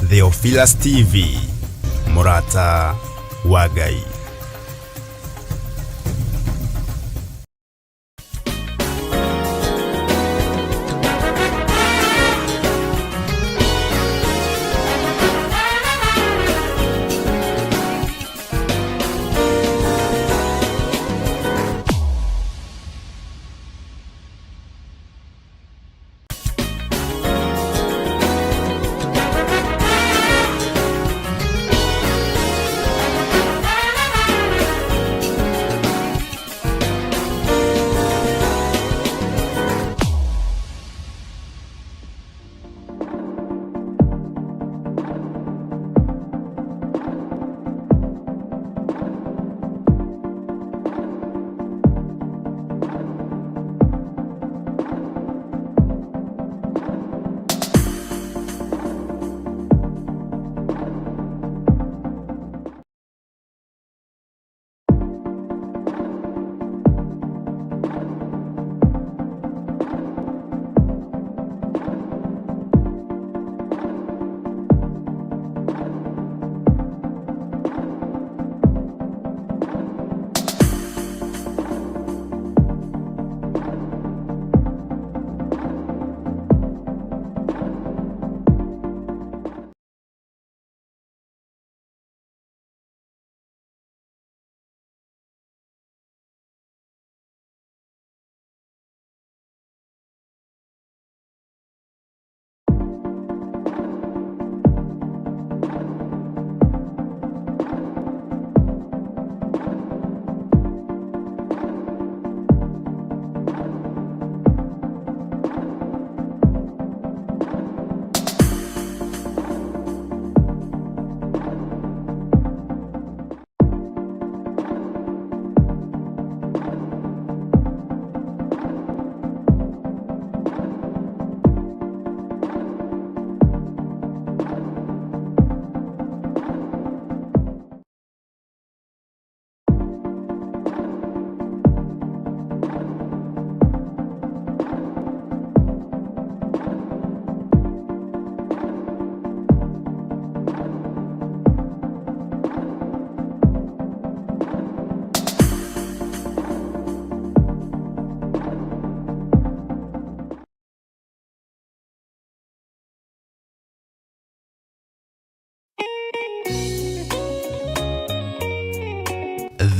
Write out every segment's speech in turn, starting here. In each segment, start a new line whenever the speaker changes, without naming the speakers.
Theophilus TV, Murata wa Ngai.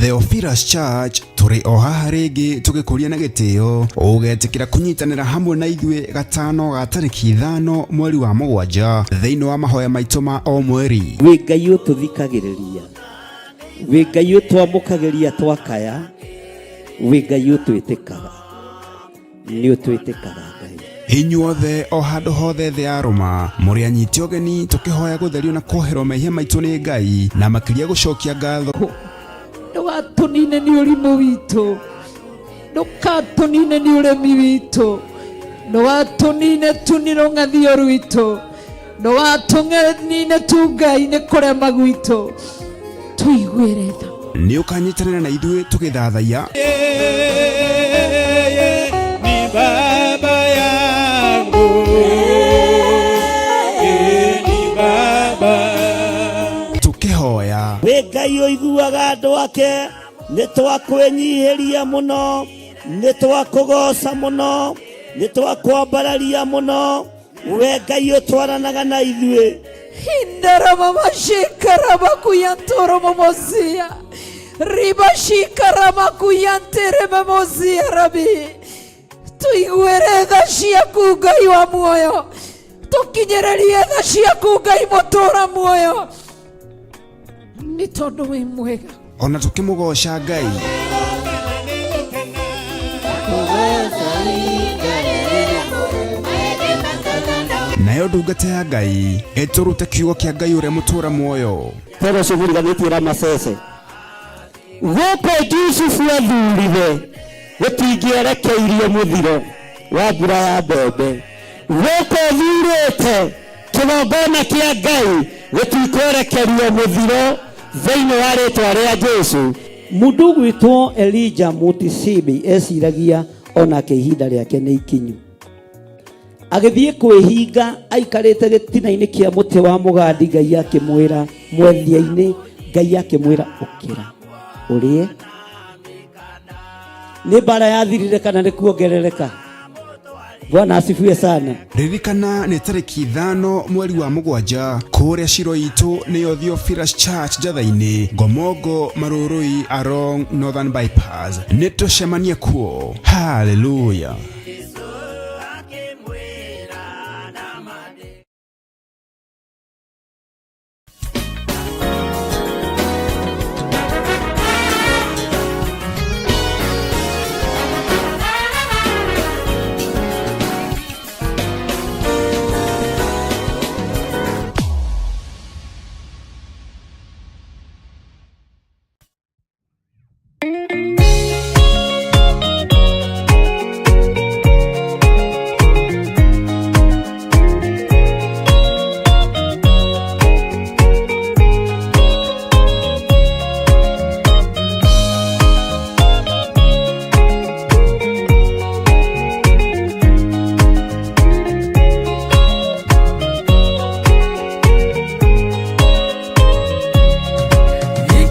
Theophilus Church tũrĩ o haha rĩngĩ tũgĩkũria na gĩtĩo ũgetĩkĩra kũnyitanĩra hamwe na ithuĩ gatano ga tarĩki 5 mweri wa 7 thĩinĩ wa mahoya maitũ ma o mweri.
Wĩ Ngai ũtũthikagĩrĩria, wĩ Ngai ũtwamũkagĩria twakaya, wĩ Ngai ũtwĩtĩkaga, nĩ ũtwĩtĩkaga Ngai.
Inyuothe o handũ hothe thĩ ya rũma mũrĩ anyiti ũgeni tũkĩhoya gũtherio na kuoherwo mehia maitũ nĩ Ngai na makĩria gũcokia ngatho.
Ndũgatũnine nĩ ũrimũ witũ, ndũgatũnine nĩ ũremi witũ, ndũgatũnine tu nĩ rũng'athio rwitũ, ndũgatũnine tu Ngai nĩ kũrema gwitũ, tũiguĩre tha.
Nĩ ũkanyitanĩra na ithuĩ tũgĩthathaiya.
Yeye ni baba yangu. Yeye ni baba.
Tũkĩhoya.
Wĩ Ngai ũiguaga andũ ake, nĩ twakwĩnyihĩria mũno, nĩ twakũgoca mũno, nĩ twakwambararia mũno, we Ngai ũtwaranaga na ithuĩ.
Indaramamashikaramakuyantoromomosia. Ribashikaramakuyanteramomosia rabi. Tuiguĩre tha ciaku Ngai wa muoyo, tũkinyĩrĩrie tha ciaku Ngai mũtũra muoyo, nĩ tondũ wĩ mwega.
Ona tũkĩmũgoca Ngai. Nayo ndungata ya Ngai ĩtũrute kiugo kĩa Ngai ũrĩa mũtũra muoyo.
Toro cuguriganĩtie na macece. Gũkũ Jusufu athurire gũtingĩerekeirio mũthiro. Wa mbura ya mbembe gũkũ thurĩte kĩgongona kĩa Ngai gĩtikwerekerio mũthiro thĩinĩ wa rĩtwa rĩa Jesu. Mũndũ gwĩtwo Elijah Mutisibi eciragia onake ihinda rĩake nĩ ikinyu, agĩthiĩ kwĩhinga aikarĩte gĩtina-inĩ kĩa mũtĩ wa mũgandi. Ngai akĩmwĩra mwethia-inĩ, Ngai akĩmwĩra ũkĩra ũrĩe. Nĩ mbara yathirire kana nĩ kuongerereka? Bwana asifiwe sana.
Ririkana nĩ tarĩki 5 mweri wa 7 kũrĩa ciro itũ nĩyo Theophilus Church Njatha-inĩ, Ngomongo, Marũrũi along Northern Bypass. Nĩ tũcemanie kuo. Haleluya.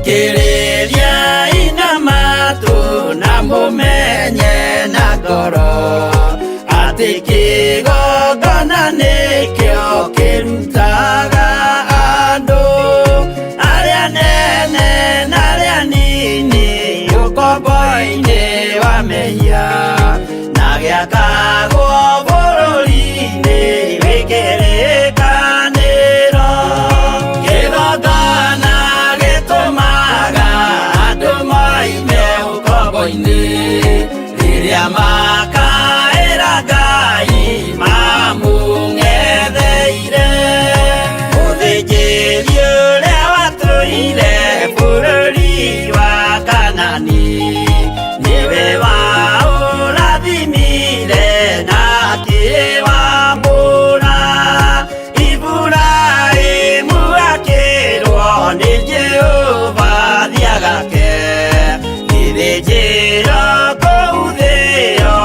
Thikĩrĩria ina matũ na mũmenye na ngoro atĩ kĩgongona nĩkĩo kĩrutaga andũ arĩa nene na arĩa nini ũkombo-inĩ wa mehia na gĩakagwo bũrũri-inĩ wĩ kĩrĩkanĩro. Kĩgongona gĩtũmaga andũ moime ũkombo-inĩ rĩrĩa makaĩra Ngai mamũng'etheire. Mũthĩnjĩri ũrĩa watũire bũrũri wa Kanani nĩwe waũrathimire na akĩwambũra. Iburahĩmu akĩrwo nĩ Jehova thiagake gĩthĩnjĩro kũu thĩo.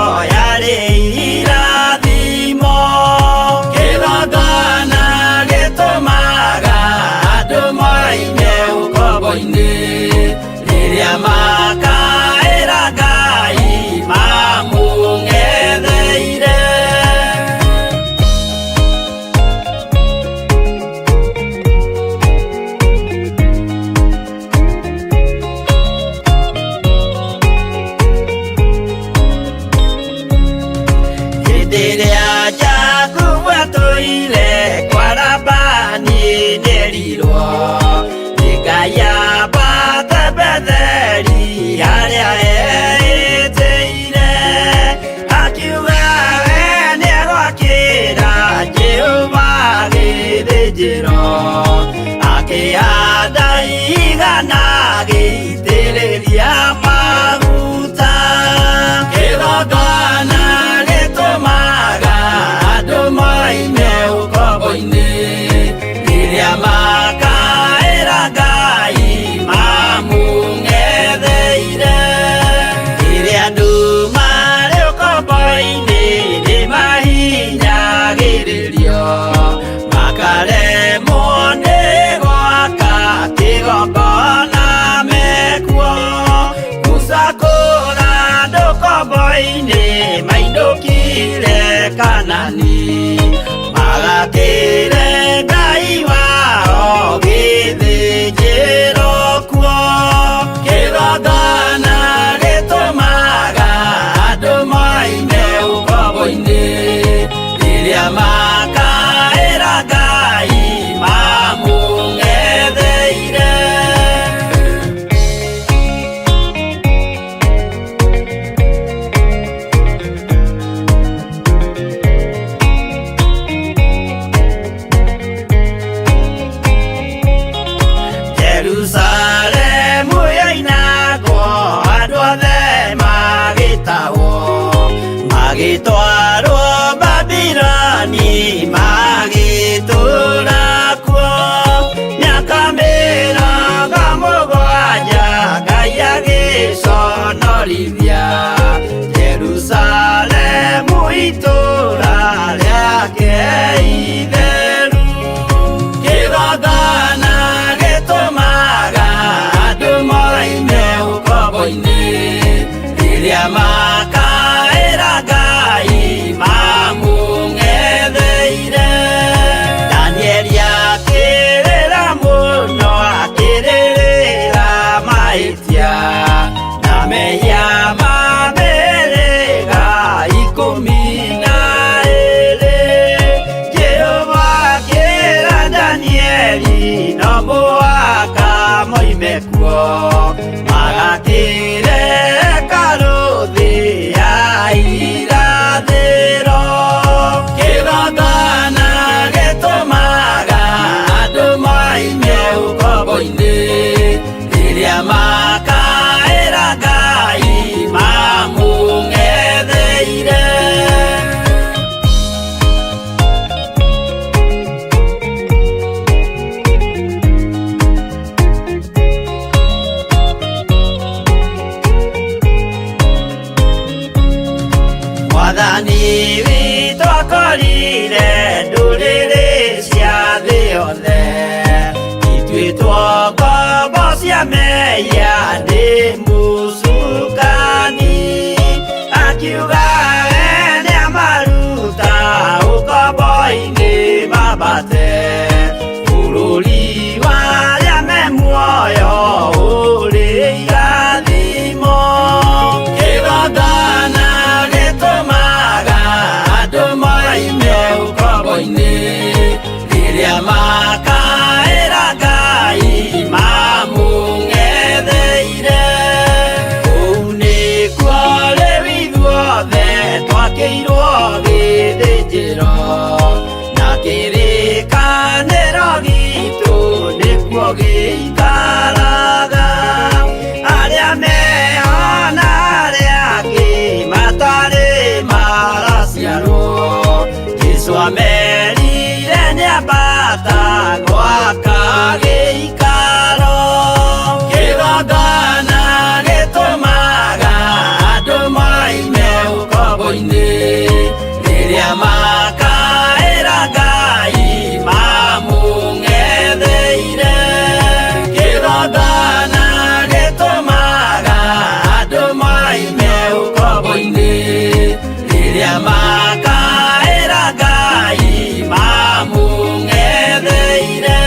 Makaĩra Ngai mamũng'etheire. Danieli akĩrĩra mũno, akĩrĩrĩra mahĩtia na mehia ma mĩhĩrĩga 12. Jehova akĩra Danieli no mũhaka moime kuo, magakĩre hekarũ thĩ ya irathĩro. Kĩgongona gĩtũmaga andũ moime ũkombo-inĩ, rĩrĩa makaĩra Ngai mamũng'etheire. Mwathani witũ akorire ndũrĩrĩ cia thĩ yothe ituĩtwo ngombo cia mehia nĩ mũcukani, akiuga we nĩamaruta ũkombo-inĩ mambate bũrũri wa arĩa me muoyo ũrĩ irathimo. Kĩgongona gĩtũmaga andũ moime ũkombo-inĩ, rĩrĩa makaĩra Ngai mamũng'etheire. Kũu nĩkuo rĩu ithuothe twakĩirwo gĩthĩnjĩro, na kĩrĩkanĩro gitũ nĩkuo gĩikaraga. Arĩa meho na arĩa angĩ matarĩ maraciarwo, Jesũ amerire nĩambata gwaka gĩikaro. Kĩgongona gĩtũmaga andũ moime ũkombo-inĩ, rĩrĩa makaĩra Ngai mamũng'etheire. Kĩgongona gĩtũmaga andũ moime ũkombo-inĩ, rĩrĩa makaĩra Ngai mamũng'etheire.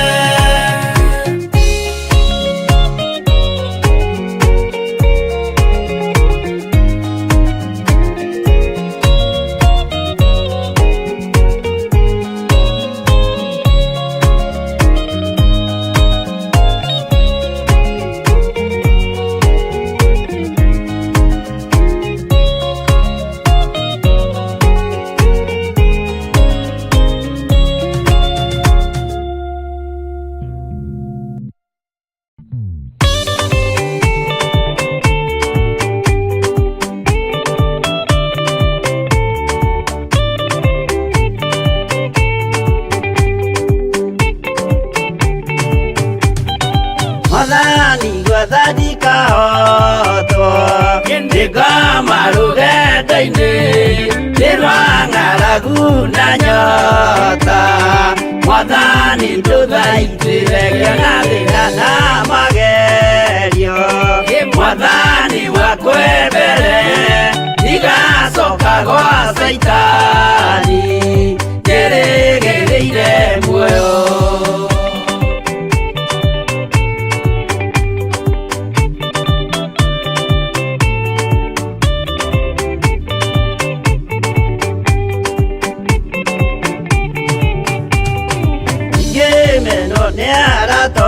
Mwathani gwathandika hotwo ndĩngoma rũgendo-inĩ nĩ rwa ng'aragu na nyota. Mwathani ndũthaitĩre ngĩona thĩna na magerio, Mwathani wakwe mbere ndigacoka gwa Caitani, njĩrĩgĩrĩire muoyo. Ngĩmenwo nĩ arata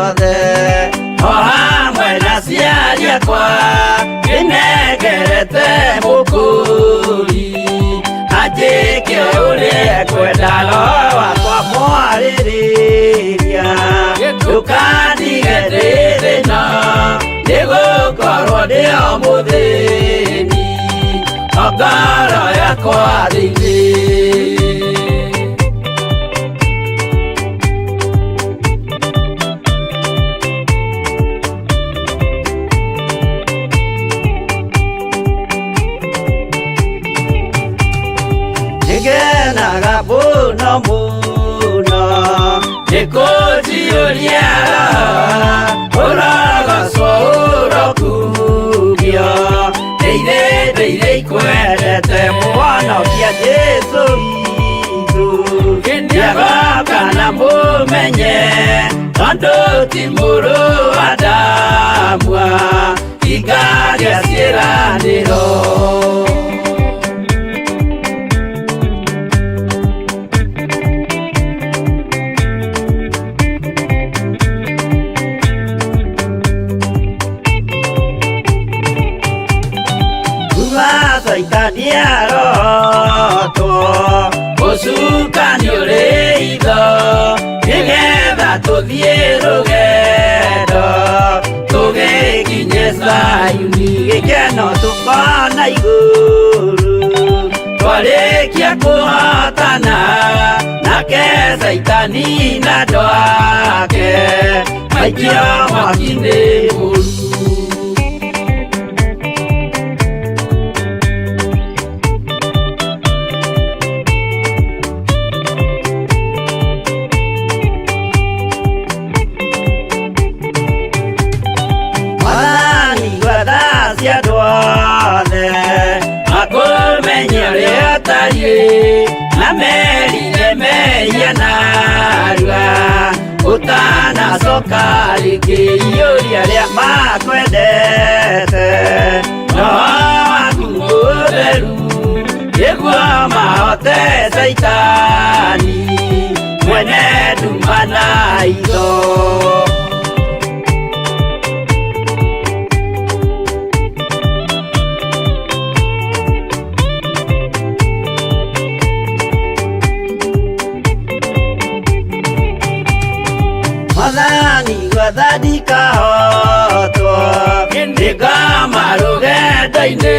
othe o hamwe na aciari akwa, ndĩnengerete mũkũri anjĩke ũrĩa ekwenda, roho wakwa mwarĩrĩria ndũkandige ndĩ thĩna, nĩgũkorwo ndĩ o mũthĩni o ngoro yakwa thĩinĩ. Nĩngenaga mũno mũno nĩkũnjiyũria roho, ũrogocwo ũrokugio. Ndeithĩrĩria. Irĩndĩ iria ikwendete mũhonokia Jesũ witũ nĩagoka na mũmenye tondũ ti mũrũ wa Adamu hingagia ciĩranĩro. Kuma Caitani arotwo ũcukani ũrĩ itho nĩgetha tũthiĩ rũgendo tũgĩkinye Zayuni gĩkeno tũkona igũrũ twarĩkia kũhotana nake Caitani na andũ ake maikio mwaki-inĩ mũru. Mwathani gwetha cia andũ othe makũmenye ũrĩa ũtariĩ na merire mehia narua ũtanacoka rĩngĩ iyũria arĩa makwendete roho waku mũtheru nĩguo mahote Caitani mwene nduma na itho. Mwathani gwetha ndikahotwo nĩngoma rũgendo-inĩ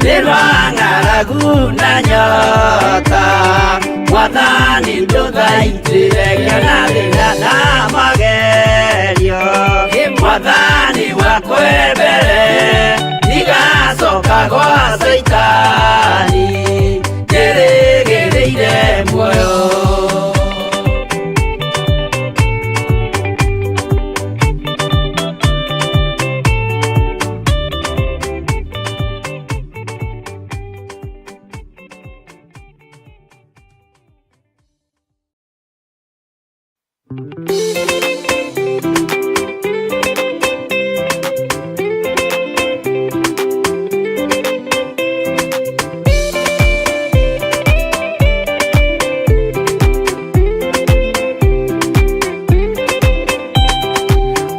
nĩ rwa ng'aragu na nyota Mwathani ndũthaitĩre ngĩona thĩna na magerio Mwathani wakwe mbere ndigacoka gwa Caitani njĩrĩgĩrĩire muoyo.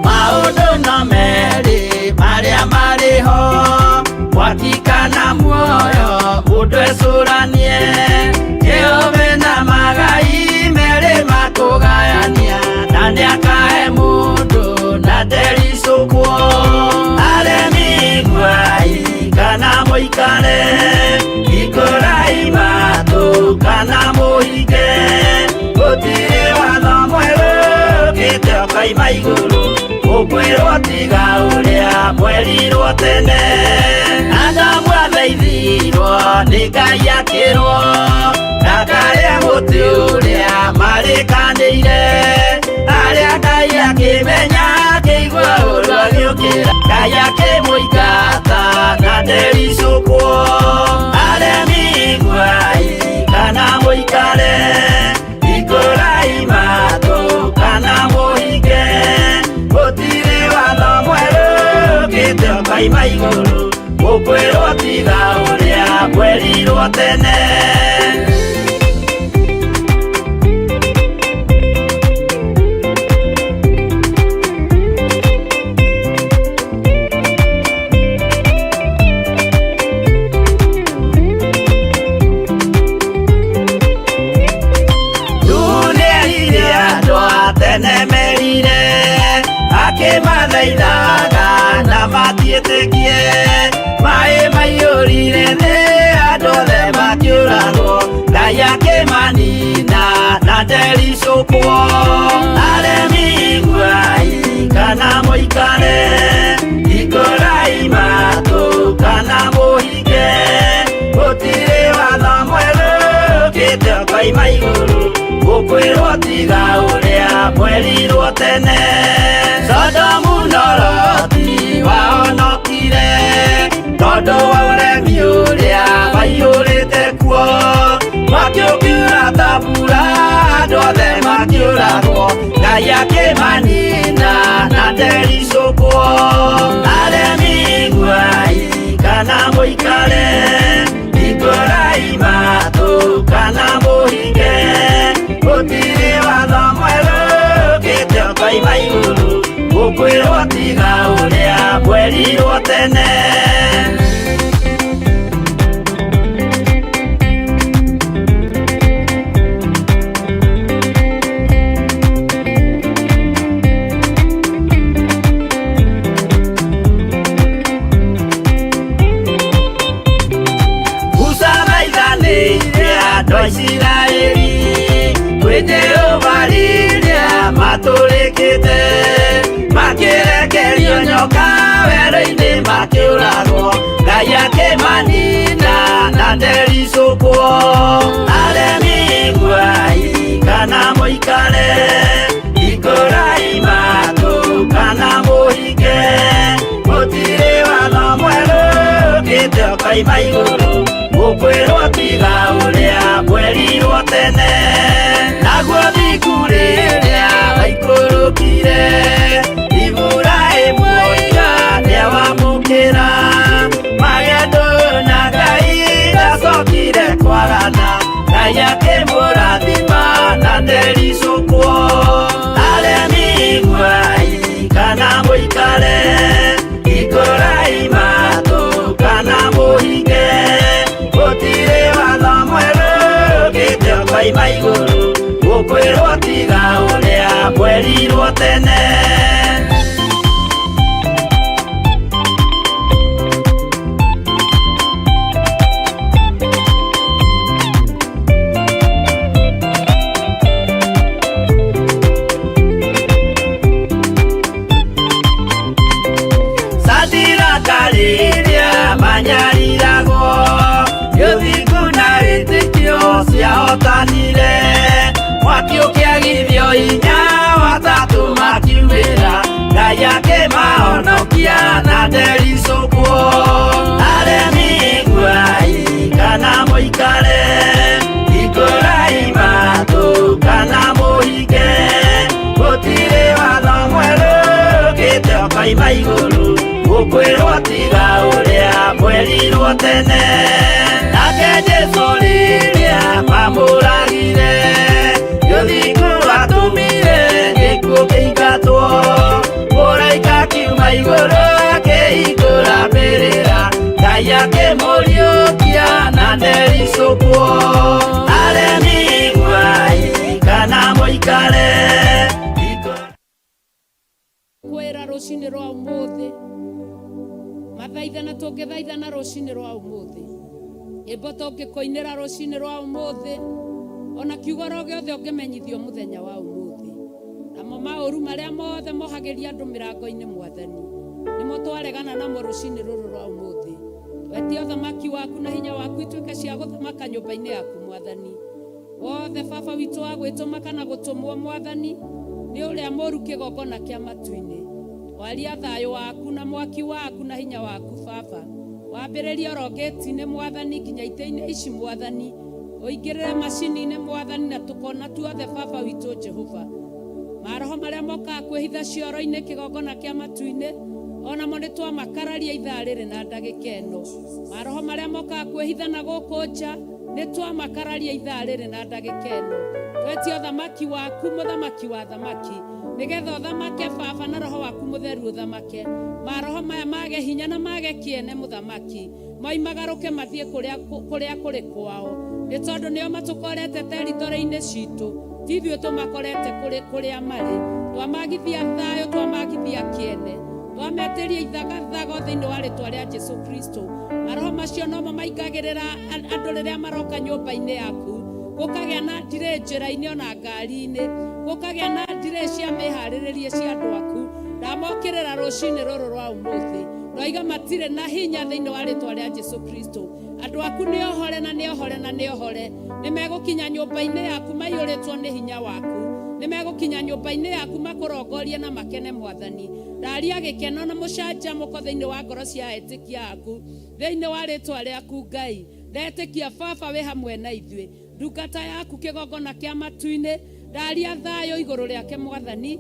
Maũndũ no merĩ marĩa marĩ ho mwaki kana muoyo mũndũ ecũranie Jehova na magai merĩ makũgayania na nĩakahe mũndũ na ndericũkwo aremi guai kana mũikare ikũrai matũ kana mũhinge gũtirĩ watho mwerũ ũkĩte ũkoima igũrũ ũkwĩrwo tiga ũrĩa mwerirwo tene Adamu athaithirwo nĩ Ngai akĩrwo ndakarĩe mũtĩ ũrĩa marĩkanĩire arĩa Ngai akĩmenya akĩigua ũru agĩũkĩra Ngai akĩmũingata na ndericũkwo aremi guai kana mũikare ikũrai matũ kana mũhinge gũtirĩ watho mwerũ ũkĩte ũkoima igũrũ ũkwĩrwo tiga ũrĩa mwerirwo tene. Nĩerire andũ a tene merire akĩmathaithaga na matiĩtĩkie maĩ maiyũrire thĩ andũ othe makĩũragwo Ngai akĩmanina na ndericũkwo aremi guai kana mũikare ikũrai matũ kana mũhinge gũtirĩ watho mwerũ ũkĩte ũkoima igũrũ ũkwĩrwo tiga ũrĩa mwerirwo tene Sodomu na Loti wahonokire tondũ Ũndũ wa ũremi ũrĩa waiyũrĩte kuo, mwaki ũkiura ta mbura, andũ othe makĩũragwo, Ngai akĩmanina na ndericũkwo. Aremi iguai kana mũikare, hingũrai matũ kana mũhinge, gũtirĩ watho mwerũ ũkĩte ũkoima igũrũ, gũkwĩrwo tiga ũrĩa mwerirwo tene. Musa maithanĩire andũ a Isiraeli kwĩ Jehova rĩrĩa matũrĩkĩte, makĩrekerio nyoka werũ-inĩ makĩũragwo, Ngai akĩmanina na ndericũkwo. Aremi iguai kana mũikare, hingũrai matũ kana mũhinge, gũtirĩ watho mwerũ ũkĩte ũkoima igũrũ, gũkwĩrwo tiga ũrĩa mwerirwo tene. Naguo thingu rĩrĩa waikũrũkire, Iburahĩmu oiga nĩawamũkĩra, magendo na Ngai ndacokire kwagana, Ngai akĩmũrathima na ndericũkwo. Aremi iguai kana mũikare, hingũrai matũ kana mũhinge, gũtirĩ watho mwerũ ũkĩte ũkoima igũrũ, gũkwĩrwo tiga ũrĩa mwerirwo tene. Sadiraka rĩrĩa manyariragwo, nĩ ũthingu na wĩtĩkio ciahotanire, mwaki ũkĩagithio hinya watatũ makiumĩra, Ngai akĩmahonokia na ndericũkwo. Aremi iguai kana mũikare, hingũrai matũ kana mũhinge, gũtirĩ watho mwerũ ũkĩte ũkoima igũrũ, gũkwĩrwo tiga ũrĩa mwerirwo tene. Nake Jesũ rĩrĩa mamũragire, nĩ ũthingu watũmire gĩkuũ kĩingatwo, mũraika akiuma igũrũ akĩhingũra mbĩrĩra, Ngai akĩmũriũkia na ndericũkwo. Aremi iguai kana mũikare, hingũrai
Kwĩra rũcinĩ rwa ũmũthĩ mathaithana tũngĩthaithana rũcinĩ rwa ũmũthĩ, nyĩmbo tũngĩkũinĩra rũcinĩ rwa ũmũthĩ, ona kiugo oro gĩothe ũngĩmenyithio mũthenya wa ũmũthĩ, namo maũru marĩa mothe mohagĩria andũ mĩrango-inĩ, Mwathani, nĩmo twaregana namo rũcinĩ rũrũ rwa ũmũthĩ. Twetia ũthamaki waku na hinya waku ituĩke cia gũthamaka nyũmba-inĩ yaku, Mwathani wothe baba witũ wa gwĩtũma kana gũtũmwo, Mwathani, nĩ ũrĩa mũru kĩgongona kĩa matu-inĩ. Twaria thayũ waku na mwaki waku na hinya waku, baba, wambĩrĩrie oro ngĩti-inĩ, Mwathani, nginya itĩ-inĩ ici, Mwathani, ũingĩrĩre macini-inĩ, Mwathani, na tũkona tuothe, baba witũ Jehova. Maroho marĩa mokaga kwĩhitha cioro-inĩ kĩgongona kĩa matu-inĩ, onamo nĩ twamakararia ithaa rĩrĩ na ndagĩka ĩno. Maroho marĩa mokaga kwĩhitha na gũkũ nja, nĩ twamakararia ithaa rĩrĩ na ndagĩka ĩno. Twetia ũthamaki waku, mũthamaki wa thamaki, nĩgetha ũthamake, baba, na roho waku mũtheru ũthamake. Maroho maya mage hinya na mage kĩene, mũthamaki, moimagarũke mathiĩ kũrĩa kũrĩa kũrĩ kwao, nĩ tondũ nĩo matũkorete teritorĩ-inĩ citũ, ti ithuĩ tũmakorete kũrĩ kũrĩa marĩ. Twamagithia thayũ, twamagithia kĩene, twametĩria ithagathago thĩinĩ wa rĩtwa rĩa Jesu Kristo. Maroho macio nomo maingagĩrĩra andũ rĩrĩa maroka nyũmba-inĩ yaku, gũkagĩa na ndirĩ njĩra-inĩ ona ngari-inĩ, gũkagĩa na ndirĩ cia mĩharĩrĩrie cia andũ aku. Ndamokĩrĩra rũcinĩ rũrũ rwa ũmũthĩ. Ndoiga matirĩ na hinya thĩinĩ wa rĩtwa rĩa Jesu Kristo. Andũ aku nĩ ohore na nĩ ohore na nĩ ohore. Nĩ megũkinya nyũmba-inĩ yaku maiyũrĩtwo nĩ hinya waku. Nĩ megũkinya nyũmba-inĩ yaku makũrongorie na makene Mwathani. Ndaria gĩkeno na mũcanjamũko thĩinĩ wa ngoro cia etĩkia aku. Thĩinĩ wa rĩtwa rĩaku Ngai. Ndetĩkia Baba wĩ hamwe na ithuĩ. Ndungata yaku kĩgongona kĩa matu-inĩ. Ndaria thayũ igũrũ rĩake Mwathani.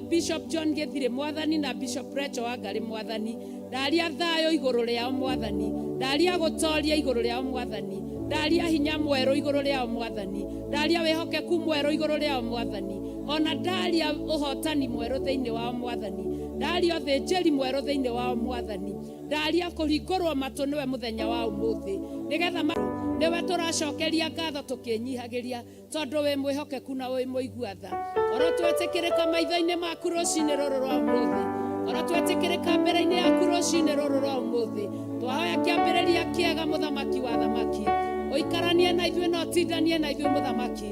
Bishop John Githiri Mwathani na Bishop Rachel Wangari Mwathani. Ndaria thayũ igũrũ rĩao Mwathani. Ndaria gũtoria igũrũ rĩao Mwathani. Ndaria hinya mwerũ igũrũ rĩao Mwathani. Ndaria wĩhokeku mwerũ igũrũ rĩao Mwathani. Ona ndaria ũhotani mwerũ thĩinĩ wao Mwathani. Ndaria ũthĩnjĩri mwerũ thĩinĩ wao Mwathani. Ndaria kũhingũrwo matũ nĩwe mũthenya wa ũmũthĩ. Nĩgetha nĩwe tũracokeria ngatho tũkĩnyihagĩria tondũ wĩ mwĩhokeku na wĩ mũigua tha. Korwo twetĩkĩrĩka maitho-inĩ maku rũcinĩ rũrũ rwa ũmũthĩ. Korwo twetĩkĩrĩka mbere-inĩ yaku rũcinĩ rũrũ rwa ũmũthĩ. Twahoya kĩambĩrĩria kĩega mũthamaki wa thamaki. Ũikaranie na ithuĩ na ũtindanie na ithuĩ mũthamaki.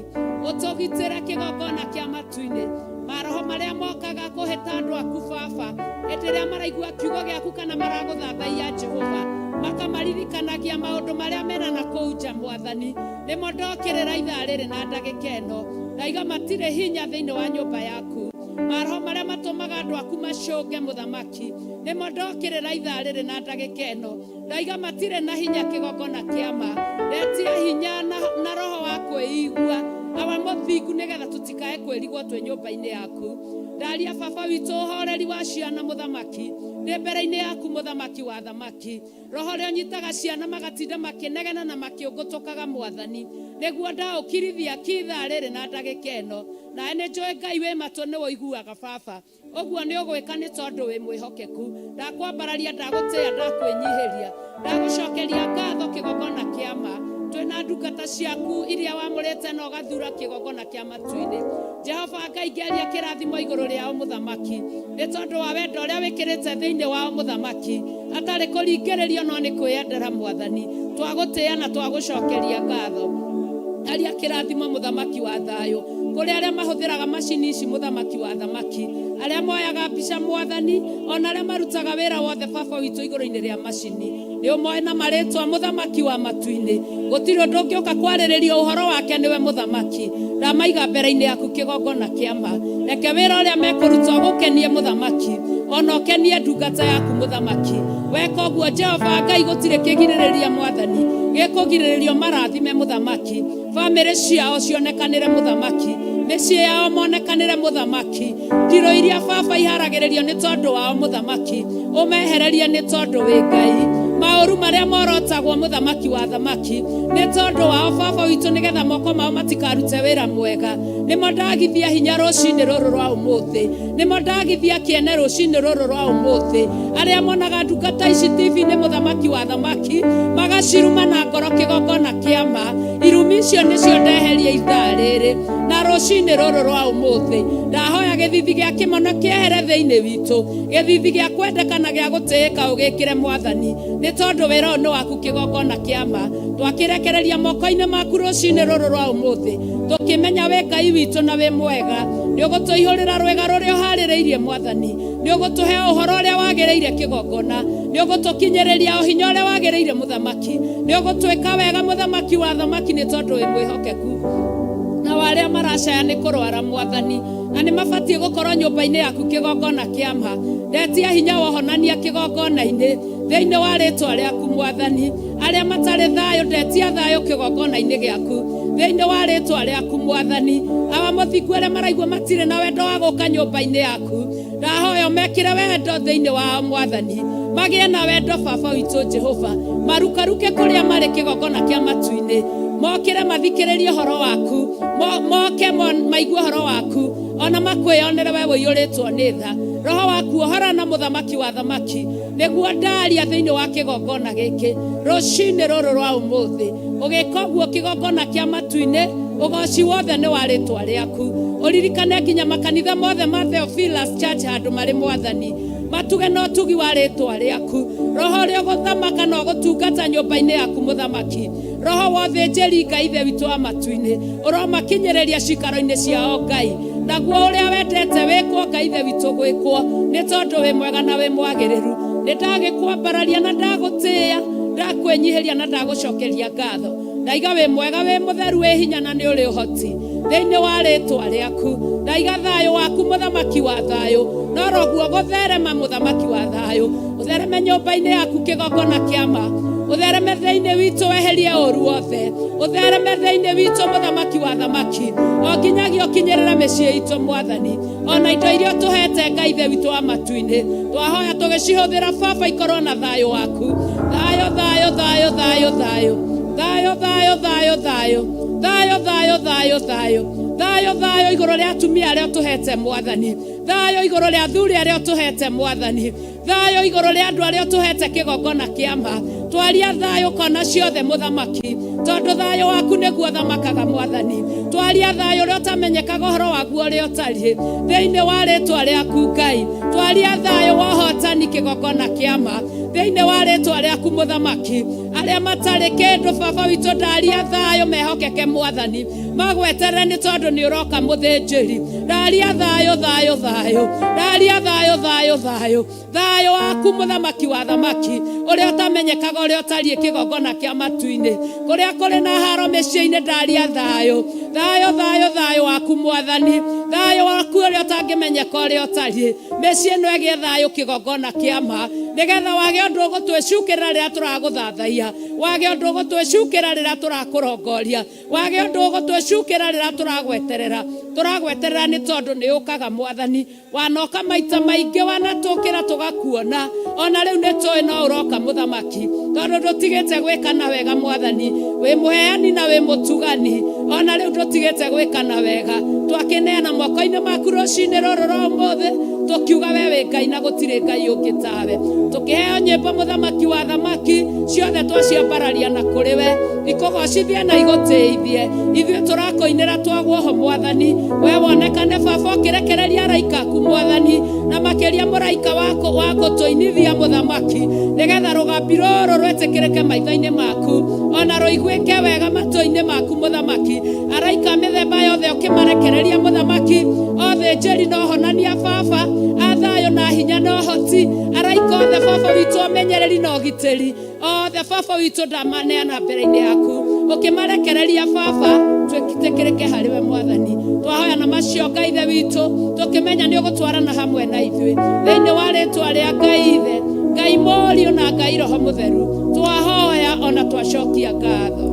Ũtũgitĩre kĩgongona kĩa matu-inĩ. Maroho marĩa mokaga kũhĩta andũ aku Baba hĩndĩ ĩrĩa maraigua kiugo gĩaku kana maragũthathaiya Jehova, makamaririkanagia maũndũ marĩa mena na kũu nja Mwathani. Nĩmo ndokĩrĩra ithaa rĩrĩ na ndagĩka ĩno. Ndaiga matirĩ hinya thĩinĩ wa nyũmba yaku. Maroho marĩa matũmaga andũ aku macũnge mũthamaki. Nĩmo ndokĩrĩra ithaa rĩrĩ na ndagĩka ĩno. Ndaiga matirĩ na hinya kĩgongona kĩa ma. Ndetia hinya na roho wa kwĩigua. Awa mũthingu nĩgetha tũtikae kwĩrigwo twĩ nyũmba-inĩ yaku. Ndaria Baba witũ ũhoreri wa ciana mũthamaki. Ndĩ mbere-inĩ yaku mũthamaki wa thamaki. Roho ũrĩa ũnyitaga ciana magatinda makĩnegena na makĩũngũtũkaga Mwathani. Nĩguo ndaũkirithia ki ithaa rĩrĩ na ndagĩka ĩno. Nawe nĩ njũĩ Ngai wĩ matũ nĩwe ũiguaga Baba. Ũguo nĩ ũgwĩka nĩ tondũ wĩ mwĩhokeku. Ndakwambararia, ndagũtĩĩa, ndakwĩnyihĩria. Ndagũcokeria ngatho kĩgongona kĩa ma. Twĩna ndungata ciaku iria wamũrĩte na ũgathura kĩgongona kĩa matu-inĩ. Jehova Ngai ngeria kĩrathimo igũrũ rĩao mũthamaki. Nĩ tondũ wa wendo ũrĩa wĩkĩrĩte thĩinĩ wao mũthamaki. Hatarĩ kũringĩrĩrio no nĩ kwĩyendera Mwathani. Twagũtĩĩa na twagũcokeria ngatho. Aria kĩrathimo mũthamaki wa thayũ. Kũrĩ arĩa mahũthĩraga macini ici mũthamaki wa thamaki. Arĩa moyaga mbica Mwathani. Ona arĩa marutaga wĩra wothe Baba witũ igũrũ-inĩ rĩa macini. Nĩ ũmoĩ na marĩtwa mũthamaki wa matu-inĩ. Gũtirĩ ũndũ ũngĩũka kwarĩrĩria ũhoro wake nĩwe mũthamaki. Ndamaiga mbere-inĩ yaku kĩgongona kĩa ma. Reke wĩra ũrĩa mekũruta ũgũkenie mũthamaki. Ona ũkenie ndungata yaku mũthamaki. Weka ũguo Jehova Ngai gũtirĩ kĩgirĩrĩria Mwathani. Gĩkũgirĩrĩrio marathime mũthamaki. Bamĩrĩ ciao cionekanĩre mũthamaki. Mĩciĩ yao monekanĩre mũthamaki. Ndirũ iria Baba iharagĩrĩrio nĩ tondũ wao mũthamaki. Ũmehererie nĩ tondũ wĩ Ngai. Maũru marĩa morotagwo mũthamaki wa thamaki. Nĩ tondũ wao Baba witũ nĩgetha moko mao matikarute wĩra mwega. Nĩmo ndagithia hinya rũcinĩ rũrũ rwa ũmũthĩ. Nĩmo ndagithia kĩene rũcinĩ rũrũ rwa ũmũthĩ. Arĩa monaga ndungata ici TV-inĩ mũthamaki wa thamaki magaciruma na ngoro kĩgongona kĩa ma. Irumi icio nĩcio ndeheria ithaa rĩrĩ na rũcinĩ rũrũ rwa ũmũthĩ. Ndahoya gĩthithi gĩa kĩmono kĩehere thĩinĩ witũ. Gĩthithi gĩa kwendeka na gĩa gũtĩĩka ũgĩkĩre Mwathani. Nĩ tondũ wĩra ũyũ nĩ waku kĩgongona kĩa ma. Twakĩrekereria moko-inĩ maku rũcinĩ rũrũ rwa ũmũthĩ. Tũkĩmenya wĩ Ngai witũ na wĩ mwega. Nĩ ũgũtũihũrĩra rwĩga rũrĩa ũharĩrĩirie Mwathani. Nĩ ũgũtũhe ũhoro ũrĩa wagĩrĩire kĩgongona. Nĩ ũgũtũkinyĩrĩria ũhinya ũrĩa wagĩrĩire mũthamaki. Nĩ ũgũtwĩka wega mũthamaki wa thamaki nĩ tondũ wĩ mwĩhokeku. Na arĩa maracaya nĩ kũrwara Mwathani. Na nĩ mabatiĩ gũkorwo nyũmba-inĩ yaku kĩgongona kĩa ma. Ndetia hinya wa ũhonania kĩgongona-inĩ. Thĩinĩ wa rĩtwa rĩaku Mwathani. Arĩa matarĩ thayũ ndetia thayũ kĩgongona-inĩ gĩaku. Thĩinĩ wa rĩtwa rĩaku Mwathani. Awa mũthingu arĩa maraigua matirĩ na wendo wa gũka nyũmba-inĩ yaku. Ndahoya ũmekĩre wendo thĩinĩ wao Mwathani. Magĩe na wendo Baba witũ Jehova. Marukaruke kũrĩa marĩ kĩgongona kĩa matu-inĩ. Mokĩre mathikĩrĩrie ũhoro waku. Moke maigue ũhoro waku. Ona makwĩyonere we ũiyũrĩtwo nĩ tha. Roho waku ũhorana mũthamaki wa thamaki. Nĩguo ndaria thĩinĩ wa kĩgongona gĩkĩ rũcinĩ rũrũ rwa ũmũthĩ. Ũgĩka ũguo kĩgongona kĩa matu-inĩ, ũgoci wothe nĩ wa rĩtwa rĩaku. Ũririkane nginya makanitha mothe ma Theophilus Church handũ marĩ Mwathani. Matuge na ũtugi wa rĩtwa rĩaku. Roho ũrĩa ũgũthamaka na ũgũtungata nyũmba-inĩ yaku mũthamaki. Roho wa ũthĩnjĩri Ngai Ithe witũ wa matu-inĩ. Ũromakinyĩrĩria cikaro-inĩ ciao Ngai. Naguo ũrĩa wendete wĩkwo Ngai Ithe witũ gwĩkwo. Nĩ tondũ wĩ mwega na wĩ mwagĩrĩru. Nĩ ndagĩkwambararia na ndagũtĩĩa, ndakwĩnyihĩria na ndagũcokeria ngatho. Ndaiga wĩ mwega, wĩ mũtheru, wĩ hinya na nĩ ũrĩ ũhoti thĩinĩ wa rĩtwa rĩaku. Ndaiga thayũ waku mũthamaki wa thayũ, no roguo gũtherema mũthamaki wa thayũ, ũthereme nyũmba-inĩ yaku kĩgongona kĩama, ũthereme thĩinĩ witũ weherie ũru wothe, ũthereme thĩinĩ witũ mũthamaki wa thamaki, o nginyagia ũkinyĩrĩre mĩciĩ itũ mwathani, ona indo iria ũtũhete Ngai ithe witũ wa matu-inĩ, twahoya tũgĩcihũthĩra baba ikorwo na thayũ waku. Thayũ, thayũ, thayũ, thayũ, thayũ, thayũ, thayũ, thayũ, thayũ, thayũ, thayũ, thayũ, thayũ, thayũ, thayũ igũrũ rĩa atumia arĩa ũtũhete mwathani, thayũ igũrũ rĩa athuri arĩa ũtũhete mwathani, thayũ igũrũ rĩa andũ arĩa ũtũhete kĩgongona kĩama. Twaria thayũ kona ciothe mũthamaki, tondũ thayũ waku nĩguo thamakaga mwathani. Twaria thayũ ũrĩa ũtamenyekaga ũhoro waguo ũrĩa ũtariĩ thĩinĩ wa rĩtwa rĩaku Ngai. Twaria thayũ wa ũhotani kĩgongona kĩama thĩinĩ wa rĩtwa rĩaku mũthamaki. Arĩa matarĩ kĩndũ baba witũ, ndaria thayũ mehokeke mwathani, magweterere nĩ tondũ nĩ ũroka mũthĩnjĩri. Ndaria thayũ, thayũ, thayũ, ndaria thayũ, thayũ, thayũ, thayũ waku mũthamaki wa thamaki, ũrĩa ũtamenyekaga ũrĩa ũtariĩ kĩgongona kĩa matu-inĩ, kũrĩa kũrĩ na haro mĩciĩ-inĩ, ndaria thayũ, thayũ, thayũ, thayũ waku mwathani, thayũ waku ũrĩa ũtangĩmenyeka ũrĩa ũtariĩ. Mĩciĩ ĩno ĩgĩe thayũ kĩgongona kĩama, nĩgetha wage ũndũ ũgũtwĩcukĩra rĩrĩa tũragũthathaiya, wage ũndũ ũgũtwĩcukĩra rĩrĩa tũrakũrongoria, wage ũndũ ũgũtwĩcukĩra rĩrĩa tũragweterera. Tũragweterera nĩ tondũ nĩ ũkaga mwathani, wanoka maita maingĩ, wanatũkĩra tũgakuona, ona rĩu nĩ tũĩ no ũroka mũthamaki, tondũ ndũtigĩte gwĩka na wega mwathani, wĩ mũheani na wĩ mũtugani, ona rĩu ndũtigĩte gwĩka na wega. Twakĩneana moko-inĩ maku rũcinĩ rũrũ rwa ũmũthĩ, tũkiuga we wĩ Ngai na gũtirĩ Ngai ũngĩ tawe. Tũkĩheo nyĩmbo mũthamaki wa thamaki, ciothe twaciambararia na kũrĩ we, ikũgocithie na igũtĩithie. Ithuĩ tũrakũinĩra twagwo ho mwathani, we wonekane baba ũkĩrekereria araika aku mwathani, na makĩria mũraika wa gũtũinithia mũthamaki, nĩgetha rũgambi rũrũ rwĩtĩkĩrĩke maitho-inĩ maku, ona rũiguĩke wega matũ-inĩ maku mũthamaki. Araika mĩthemba yothe ũkĩmarekereria mũthamaki, othĩnjĩri na ũhonania baba, a thayũ na hinya na ũhoti, araika othe baba witũ amenyereri na ũgitĩri othe baba witũ ndamaneana mbere-inĩ yaku, ũkĩmarekereria baba twĩtĩkĩrĩke harĩ we mwathani. Twahoya na macio Ngai ithe witũ, tũkĩmenya nĩ ũgũtwarana hamwe na ithuĩ thĩinĩ wa rĩtwa rĩa Ngai ithe, Ngai Mũriũ na Ngai Roho Mũtheru, twahoya ona twacokia ngatho.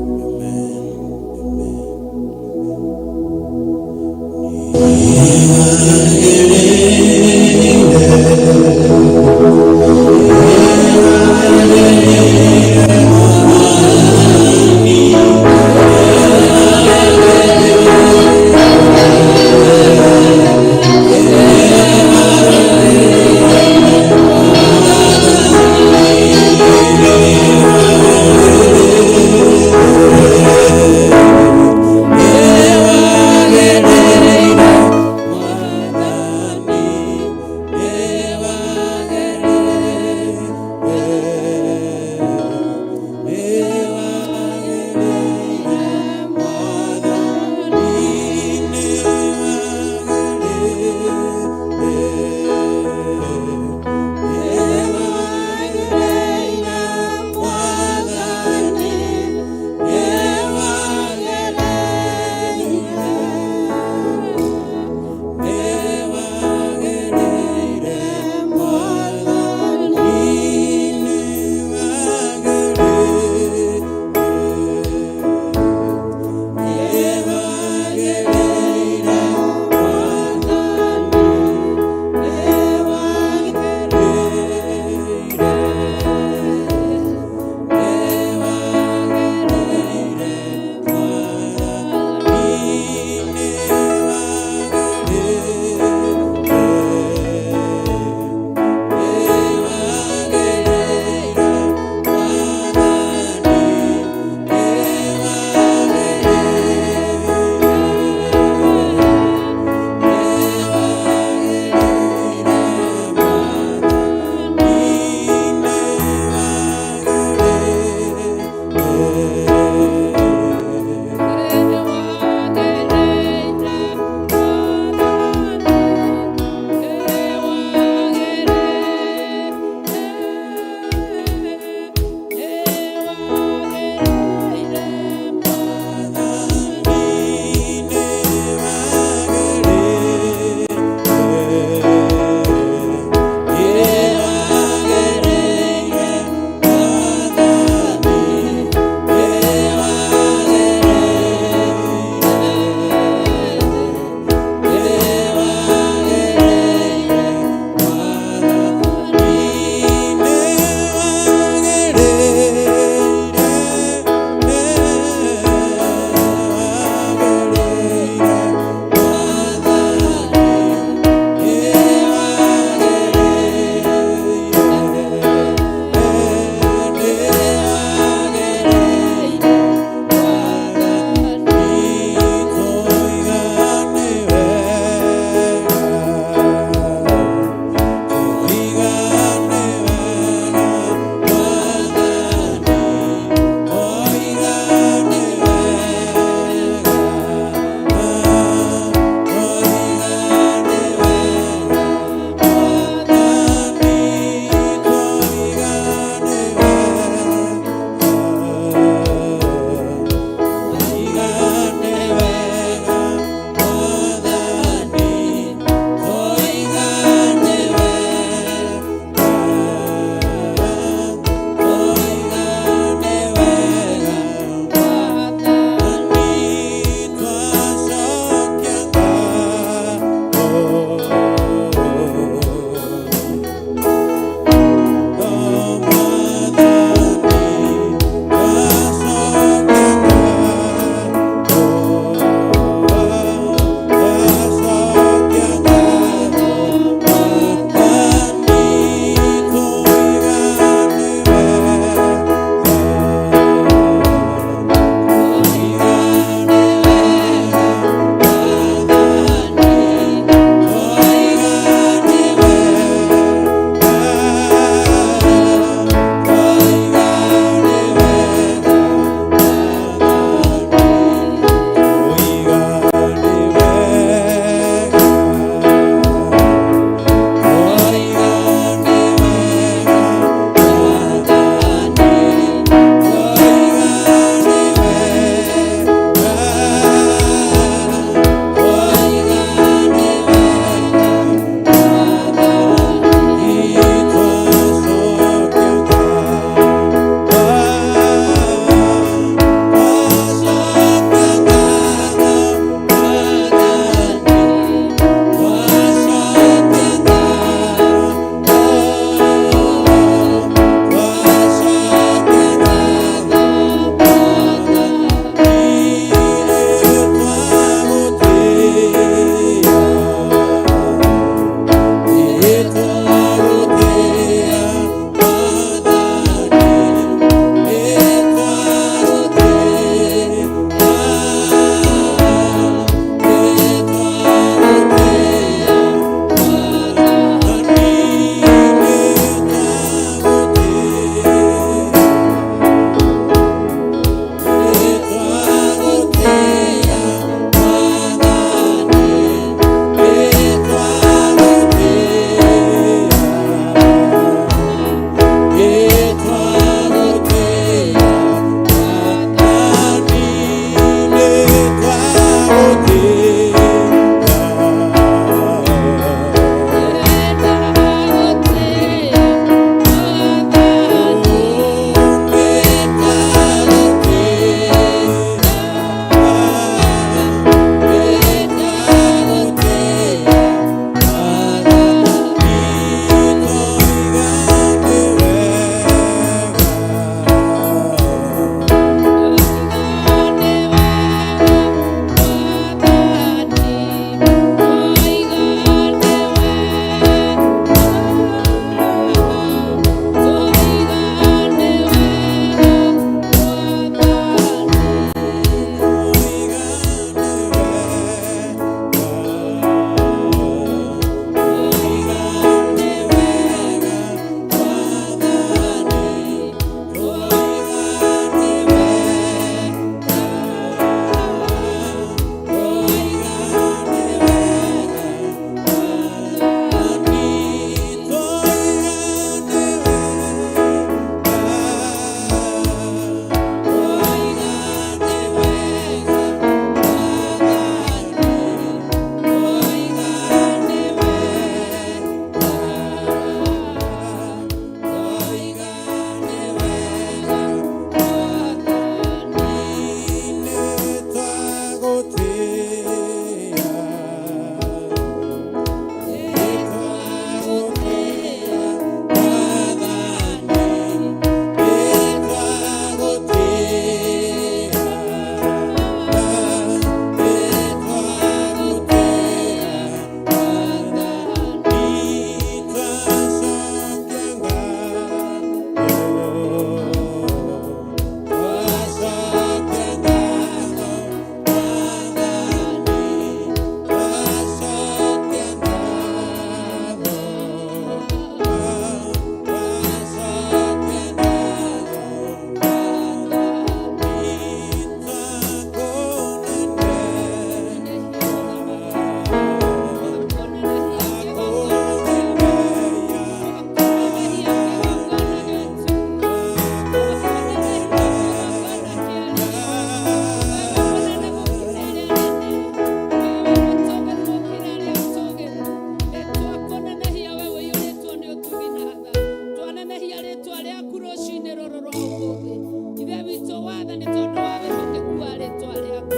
Nĩ tondũ wa wĩhokeku wa rĩtwa rĩaku.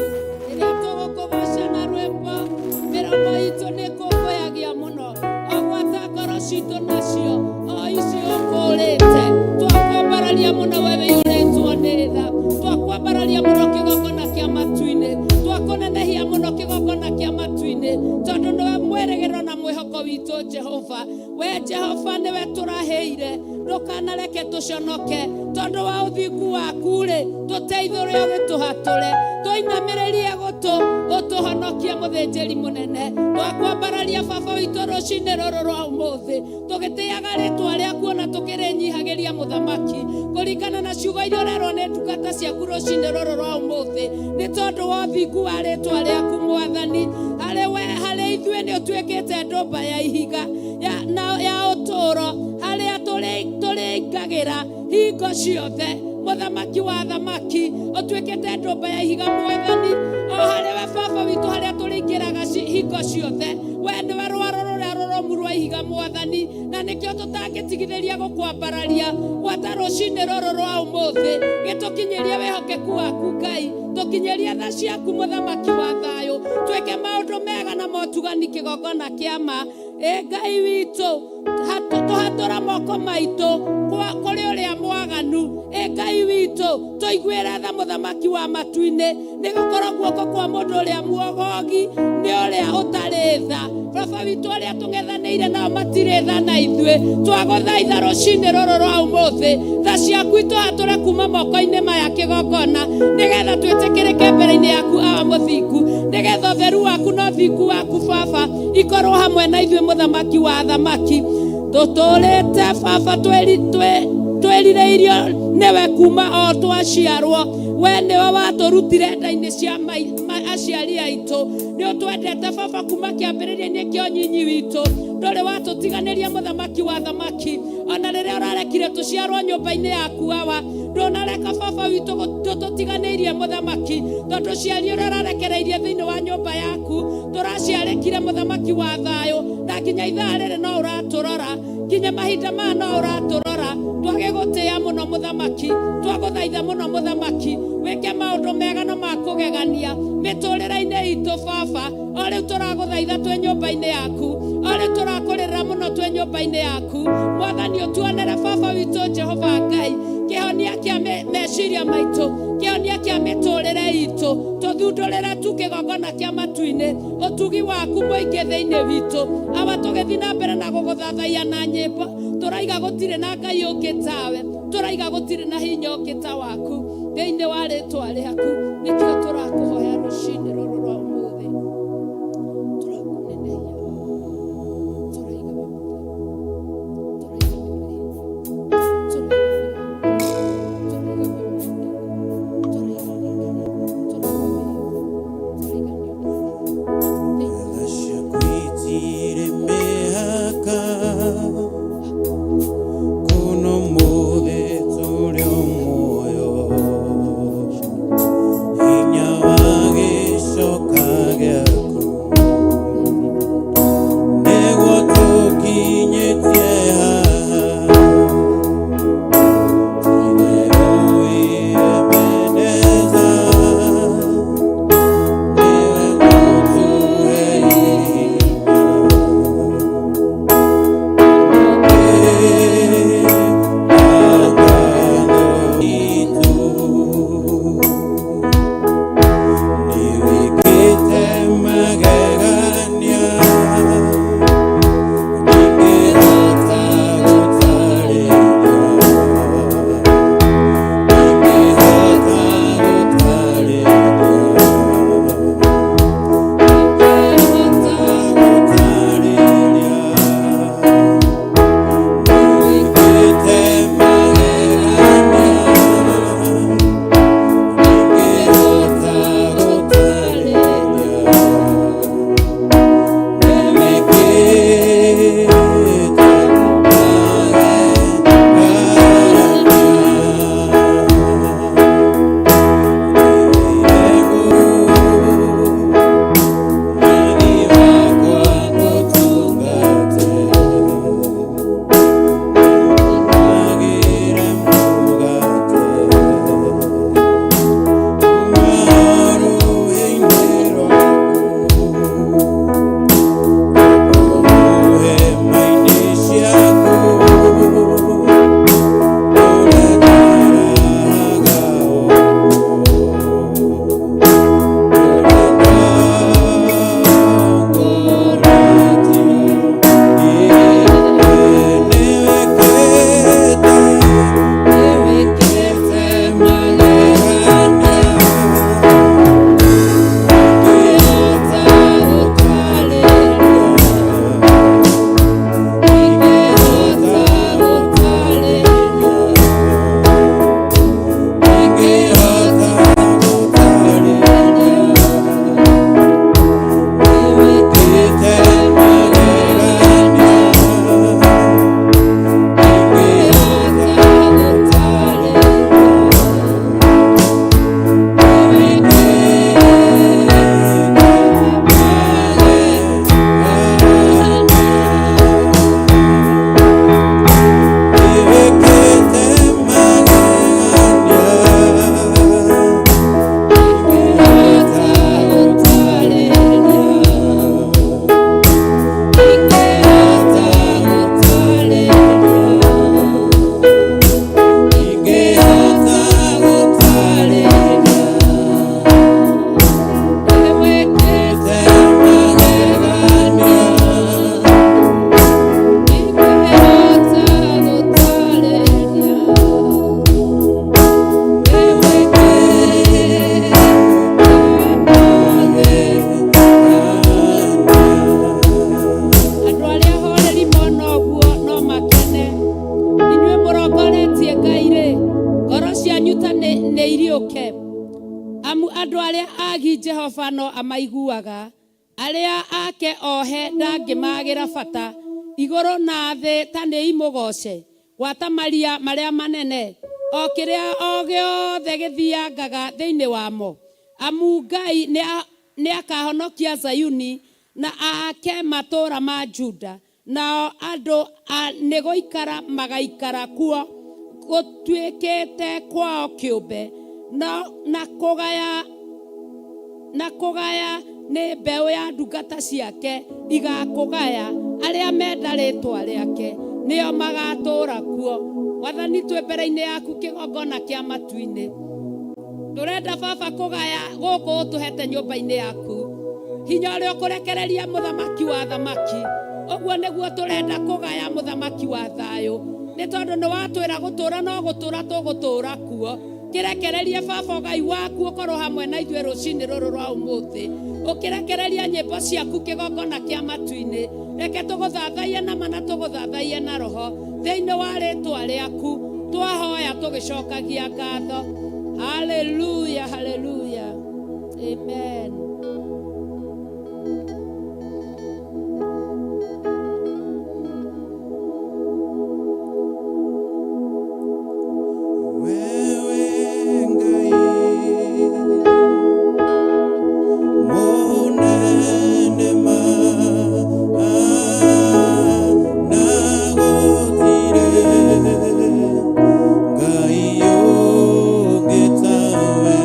Rĩrĩa tũgũkũgoca na rwĩmbo, mĩromo itũ nĩ kũngũyagia mũno, o gwata ngoro citũ nacio o ici ũkũrĩte. Twakwambararia mũno we wĩiyũrĩtwo nĩ tha, twakwambararia mũno kĩgongona kĩa matu-inĩ, twakũnenehia mũno kĩgongona kĩa matu-inĩ, tondũ nĩwe mwĩrĩgĩrĩro na mwĩhoko witũ. Jehova, we Jehova nĩwe tũrahĩire, ndũkanareke tũconoke tondũ wa ũthingu waku rĩ, tũteithũre ũgĩtũhatũre, tũinamĩrĩrie gũtũ ũtũhonokie. Mũthĩnjĩri mũnene, twakwambararia baba witũ rũcinĩ rũrũ rwa ũmũthĩ, tũgĩtĩaga rĩtwa rĩaku ona tũkĩrĩnyihagĩria. Mũthamaki, kũringana na ciugo iria ũrerwo nĩ ndungata ciaku rũcinĩ rũrũ rwa ũmũthĩ, nĩ tondũ wa ũthingu wa rĩtwa rĩaku, Mwathani, harĩ we, harĩ ithuĩ nĩ ũtuĩkĩte ndũmba ya ihiga ya, na, ya ũtũũro harĩa tũrĩingagĩra hingo ciothe. Mũthamaki wa thamaki, ũtuĩkĩte ndũmba ya ihiga, Mwathani, o harĩ we baba witũ, harĩa tũrĩingĩraga hingo ciothe. We nĩwe rwaro rũrĩa rũrũmu rwa ihiga, Mwathani, na nĩkĩo tũtangĩtigithĩria gũkwambararia. Gwata rũcinĩ rũrũ rwa ũmũthĩ, gĩtũkinyĩrie wĩhokeku waku, Ngai, tũkinyĩrie tha ciaku, mũthamaki wa thayũ, twĩke maũndũ mega na motugani kĩgongona kĩa ma. Ĩ Ngai witũ, tũhatũra moko maitũ kũrĩ ũrĩa mwaganu. Ĩ Ngai witũ, tũiguĩre tha, mũthamaki wa matu-inĩ, nĩ gũkorwo guoko kwa mũndũ ũrĩa muogogi nĩ ũrĩa ũtarĩ tha. Baba witũ, arĩa tũng'ethanĩire nao matirĩ tha na ithuĩ. Twagũthaitha rũcinĩ rũrũ rwa ũmũthĩ, tha ciaku itũhatũre kuma moko-inĩ maya kĩgongona, nĩgetha twĩtĩkĩrĩke mbere-inĩ yaku, awa mũthingu, nĩgetha ũtheru waku na ũthingu waku, baba, ikorwo hamwe na ithuĩ. Mũthamaki wa thamaki, tũtũrĩte baba twĩrirĩirio nĩwe kuma o twaciarwo. We nĩwe watũrutire nda-inĩ cia aciari aitũ. Nĩ ũtwendete baba kuma kĩambĩrĩria-inĩ kĩa ũnyinyi witũ, ndũrĩ watũtiganĩria. Mũthamaki wa thamaki, ona rĩrĩa ũrarekire tũciarwo nyũmba-inĩ yaku, awa, ndũnareka baba witũ tũtũtiganĩirie. Mũthamaki, tondũ ciari ũrĩa ũrarekereirie thĩinĩ wa nyũmba yaku, tũraciarĩkire, mũthamaki wa thayũ, na nginya ithaa rĩrĩ no ũratũrora, nginya mahinda maya no ũratũrora. Twagĩgũtĩĩa mũno mũthamaki, twagũthaitha mũno mũthamaki, wĩke maũndũ mega na ma kũgegania mĩtũrĩre-inĩ itũ, baba. O rĩu tũragũthaitha twĩ nyũmba-inĩ yaku, o rĩu tũrakũrĩrĩra mũno twĩ nyũmba-inĩ yaku, Mwathani, ũtuonere baba witũ Jehova Ngai kĩhonia kĩa meciria maitũ, kĩhonia kĩa mĩtũrĩre itũ. Tũthundũrĩre tu kĩgongona kĩa matu-inĩ ũtugi waku mũingĩ thĩinĩ witũ. Awa, tũgĩthiĩ na mbere na gũgũthathaiya na nyĩmbo, tũraiga gũtirĩ na Ngai ũngĩ tawe, tũraiga gũtirĩ na hinya ũngĩ ta waku. Thĩinĩ wa rĩtwa rĩaku nĩkĩo tũrakũhoya rũcinĩ rũrũ rwa ũmũthĩ. Tũrakũnenehia, tũraiga wĩ mũtheru, tũraiga wĩ hinya, tũraiga wĩ tũraiga wĩ mwĩhokeku, tũraiga wĩ tũraiga wĩ tũraiga nĩ ũndũ thĩinĩ
Tha ciaku itirĩ mĩhaka, kuno mũthĩ tũrĩ o muoyo.
Amu andũ arĩa agi Jehova no amaiguaga, arĩa ake ohe ndangĩmagĩra bata. Igũrũ na thĩ ta nĩ imũgooce, gwata maria marĩa manene, o kĩrĩa o gĩothe gĩthiangaga thĩinĩ wamo. Amu Ngai nĩakahonokia Zayuni na aake matũũra ma Juda, nao andũ nĩ gũikara magaikara kuo gũtuĩkĩte kwao kĩũmbe, na kũgaya na kũgaya nĩ mbeũ ya ndungata ciake igakũgaya, arĩa menda rĩtwa rĩake nĩo magatũũra kuo. Mwathani, twĩ mbere-inĩ yaku kĩgongona kĩa matu-inĩ, tũrenda baba kũgaya gũkũ ũtũhete nyũmba-inĩ yaku, hinya ũrĩa ũkũrekereria mũthamaki wa thamaki, ũguo nĩguo tũrenda kũgaya mũthamaki wa thayũ, nĩ tondũ nĩ watwĩra gũtũũra no gũtũũra tũgũtũũra kuo. Kĩrekererie baba ũgai waku ũkorwo hamwe na ithuĩ rũcinĩ rũrũ rwa ũmũthĩ, ũkĩrekereria nyĩmbo ciaku kĩgongona kĩa matu-inĩ. Reke tũgũthathaiye na mana, tũgũthathaiye na roho, thĩinĩ wa rĩtwa rĩaku twahoya tũgĩcokagia ngatho. Haleluya, haleluya, amen.
Wewe Ngai mũnene ma na gũtirĩ Ngai ũngĩ tawe.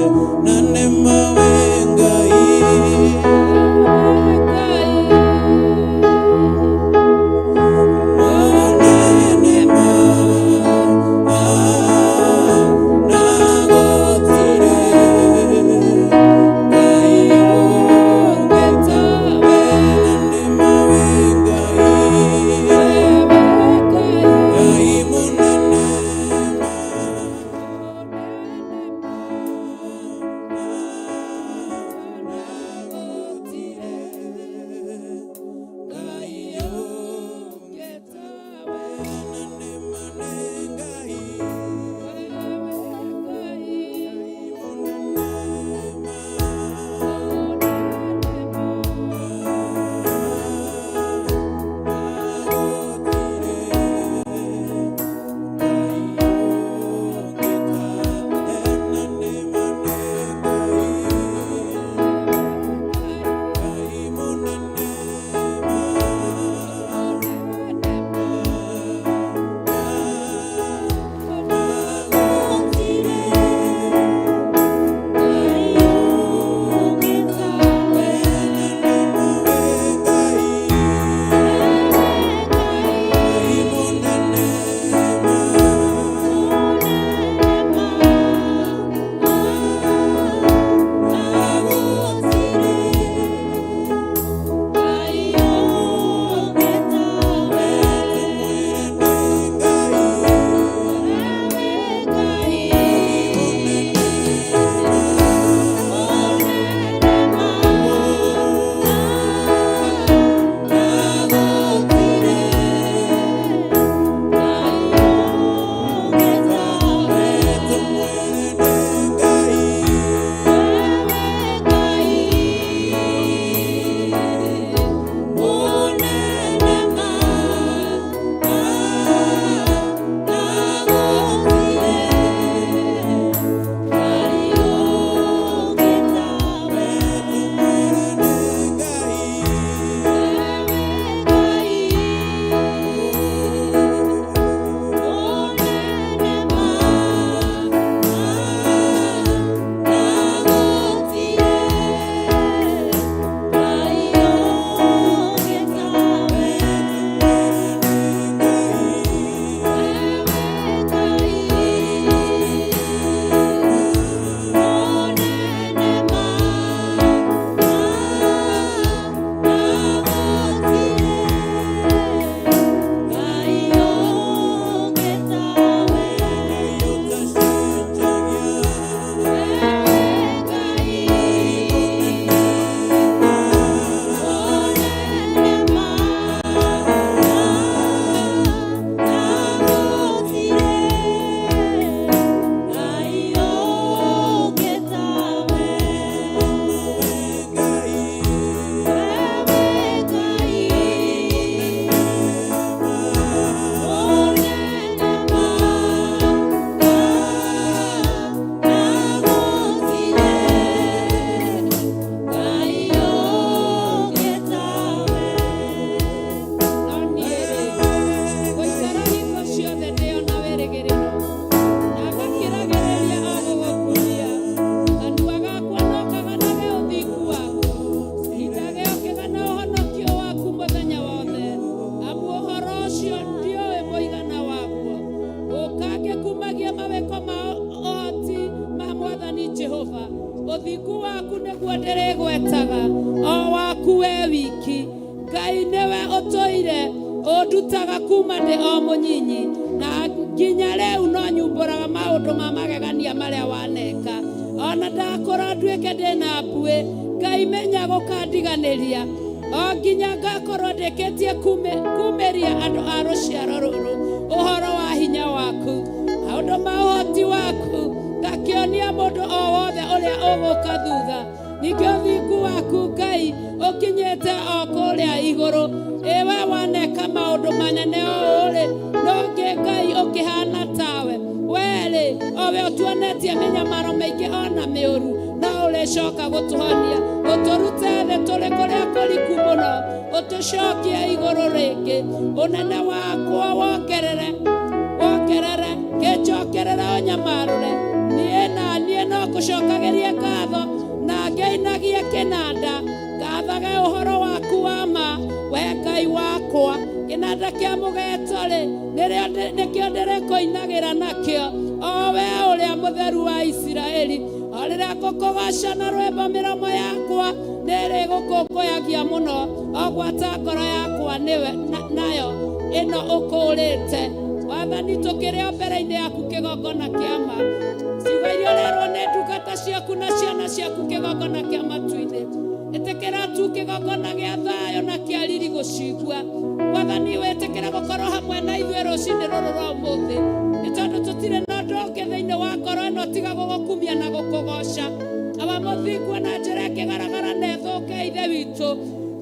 Jehova. Ũthingu waku nĩguo ndĩrĩgwetaga, o waku we wiki. Ngai nĩwe ũtũire ũndutaga kuma ndĩ o mũnyinyi, na nginya rĩu no nyumbũraga maũndũ ma magegania marĩa waneka. Ona ndakũra nduĩke ndĩna mbuĩ, Ngai menya gũkandiganĩria, o nginya ngakorwo ndĩkĩtie kumĩria andũ a rũciaro rũrũ ũhoro wa hinya waku, maũndũ ma ũhoti waku, ngakĩonia mũndũ o wothe ũrĩa ũgũka thutha. Ningĩ ũthingu waku Ngai ũkinyĩte o kũrĩa igũrũ. Ĩwe waneka maũndũ manene ũũ-rĩ, no ngĩ Ngai ũkĩhana tawe. Werĩ, o we ũtuonetie mĩnyamaro mĩingĩ ona mĩũru, no ũrĩcoka gũtũhonia, ũtũrute thĩ tũrĩ kũrĩa kũriku mũno, ũtũcokie igũrũ rĩngĩ. Ũnene wakwa wongerere, wongerere, kĩnjokerere ũnyamarũre. Niĩ na niĩ no ngũcokagĩrie ngatho na ngĩinagie kĩnanda, ngathage ũhoro waku wa ma, we Ngai wakwa. Kĩnanda kĩa mũgeeto-rĩ, nĩkĩo ndĩrĩkũinagĩra nakĩo, o we ũrĩa mũtheru wa Isiraeli. O rĩrĩa ngũkũgooca na rwĩmbo, mĩromo yakwa nĩrĩgũkũngũyagia mũno, o gwata ngoro yakwa nĩwe nayo ĩno ũkũũrĩte. Wathani, tũkĩrĩ o mbere-inĩ yaku kĩgongona kĩa ma, ciugo iria ũrerwo nĩ ndungata ciaku na ciana ciaku kĩgongona kĩa matu-inĩ. Ĩtĩkĩra tu kĩgongona gĩa thayũ na kĩa riri gũcigua. Mwathani, wĩtĩkĩre gũkorwo hamwe na ithuĩ rũcinĩ rũrũ rwa ũmũthĩ, nĩ tondũ tũtirĩ na ũndũ ũngĩ thĩinĩ wa ngoro ĩno tiga gũgũkumia na gũkũgoca. Awa mũthingu, na njĩra ĩkĩgaragara na ĩthũke, Ithe witũ,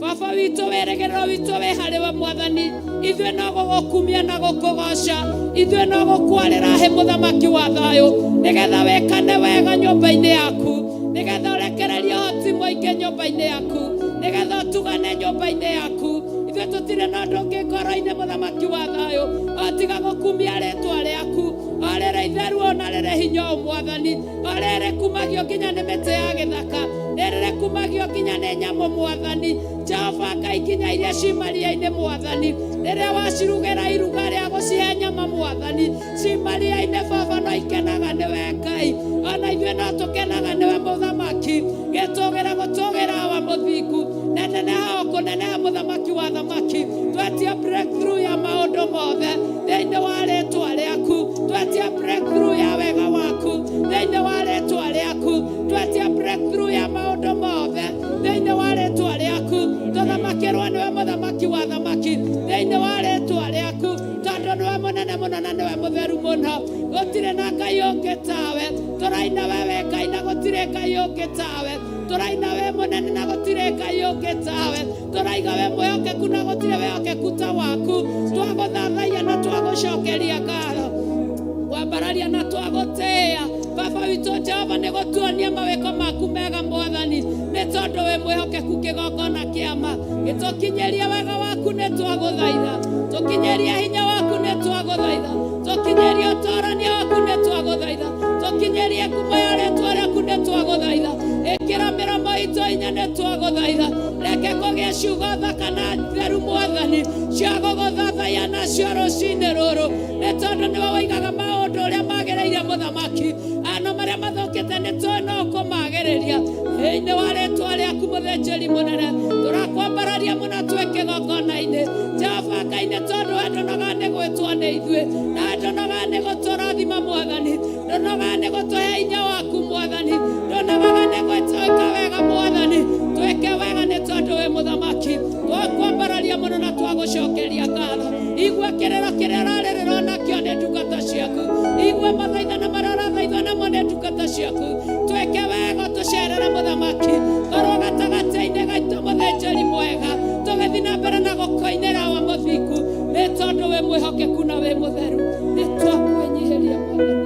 Baba witũ, wĩrĩgĩrĩro witũ wĩ harĩ we Mwathani. Ithuĩ no gũgũkumia na gũkũgoca, ithuĩ no gũkwarĩra hĩ mũthamaki wa thayũ, nĩgetha wĩkane wega nyũmba-inĩ yaku, nĩgetha ũrekererie ũhoti mũingĩ nyũmba-inĩ yaku, nĩgetha ũtugane nyũmba-inĩ yaku. Ithuĩ tũtirĩ na ũndũ ũngĩ ngoro-inĩ, mũthamaki wa thayũ, o tiga gũkumia rĩtwa rĩaku, o rĩrĩ itheru ona rĩrĩ hinya o Mwathani, o rĩrĩ kumagio nginya nĩ mĩtĩ ya gĩthaka, rĩrĩ kumagio nginya nĩ nyamũ Mwathani Jehova Ngai, nginya iria ci maria-inĩ Mwathani. Rĩrĩa wacirugĩra iruga rĩa gũcihe nyama Mwathani, ci maria-inĩ Baba no ikenaga nĩwe Ngai, ona ithuĩ no tũkenaga nĩwe mũthamaki. Gĩtũgĩra gũtũgĩra wa mũthingu, neneneha o kũneneha mũthamaki wa thamaki. Twetia breakthrough ya maũndũ mothe thĩinĩ wa rĩtwa rĩaku, twetia breakthrough ya wega waku thĩinĩ wa rĩtwa rĩaku, twetia breakthrough ya maũndũ mothe thĩinĩ wa rĩtwa rĩaku. Tũthamakĩrwo nĩwe mũthamaki wa thamaki thĩinĩ wa rĩtwa rĩaku, tondũ nĩwe mũnene mũno na nĩwe mũtheru mũno. Gũtirĩ na Ngai ũngĩ tawe. Tũraina we wĩ Ngai na gũtirĩ Ngai ũngĩ tawe. Tũraina we mũnene na gũtirĩ Ngai ũngĩ tawe. Tũraiga we mwĩhokeku na gũtirĩ wĩhokeku ta waku. Twagũthathaiya na twagũcokeria ngatho, kwambararia na twagũtĩĩa. Baba witũ Jehova, nĩ gũtuonia mawĩko maku mega Mwathani, nĩ tondũ wĩ mwĩhokeku. Kĩgongona kĩama gĩtũkinyĩrie wega waku, nĩ twagũthaitha. Tũkinyĩrie hinya waku, nĩ twagũthaitha. Tũkinyĩrie ũtorania waku, nĩ twagũthaitha. Tũkinyĩrie ngumo ya rĩtwa rĩaku, nĩ twagũthaitha. Ĩkĩra mĩromo itũ hinya, nĩ twagũthaitha. Reke kũgĩe ciugo thaka na theru Mwathani, cia gũgũthathaiya nacio rũcinĩ rũrũ, nĩ tondũ nĩwe waigaga maũndũ ũrĩa magĩrĩire mũthamaki. Ano marĩa mathũkĩte nĩ tũĩ no ũkũmagĩrĩria thĩinĩ wa rĩtwa rĩaku. Mũthĩnjĩri mũnene, tũrakwambararia mũno twĩ kĩgongona-inĩ, Jehova Ngai, nĩ tondũ we ndũnoga nĩ gwĩtwo nĩ ithuĩ, na ndũnoga nĩ gũtũrathima Mwathani, ndũnoga nĩ gũtũhe hinya waku Mwathani, ndũnogaga nĩ gwĩtwĩka wega Mwathani. Twĩke wega nĩ tondũ wĩ mũthamaki. Twakwambararia mũno na twagũcokeria ngatho. Igua kĩrĩro kĩrĩa ũrarĩrĩrwo nakĩo nĩ ndungata ciaku, igua mathaithana marĩa ũrathaithwo namo nĩ ndungata ciaku. Twĩke wega, tũcerere mũthamaki, korwo gatagatĩ-inĩ gaitũ mũthĩnjĩri mwega, tũgĩthiĩ na mbere na gũkũinĩra wa mũthingu, nĩ tondũ wĩ mwĩhokeku na wĩ mũtheru. Nĩ twakwĩnyihĩria Mwathani.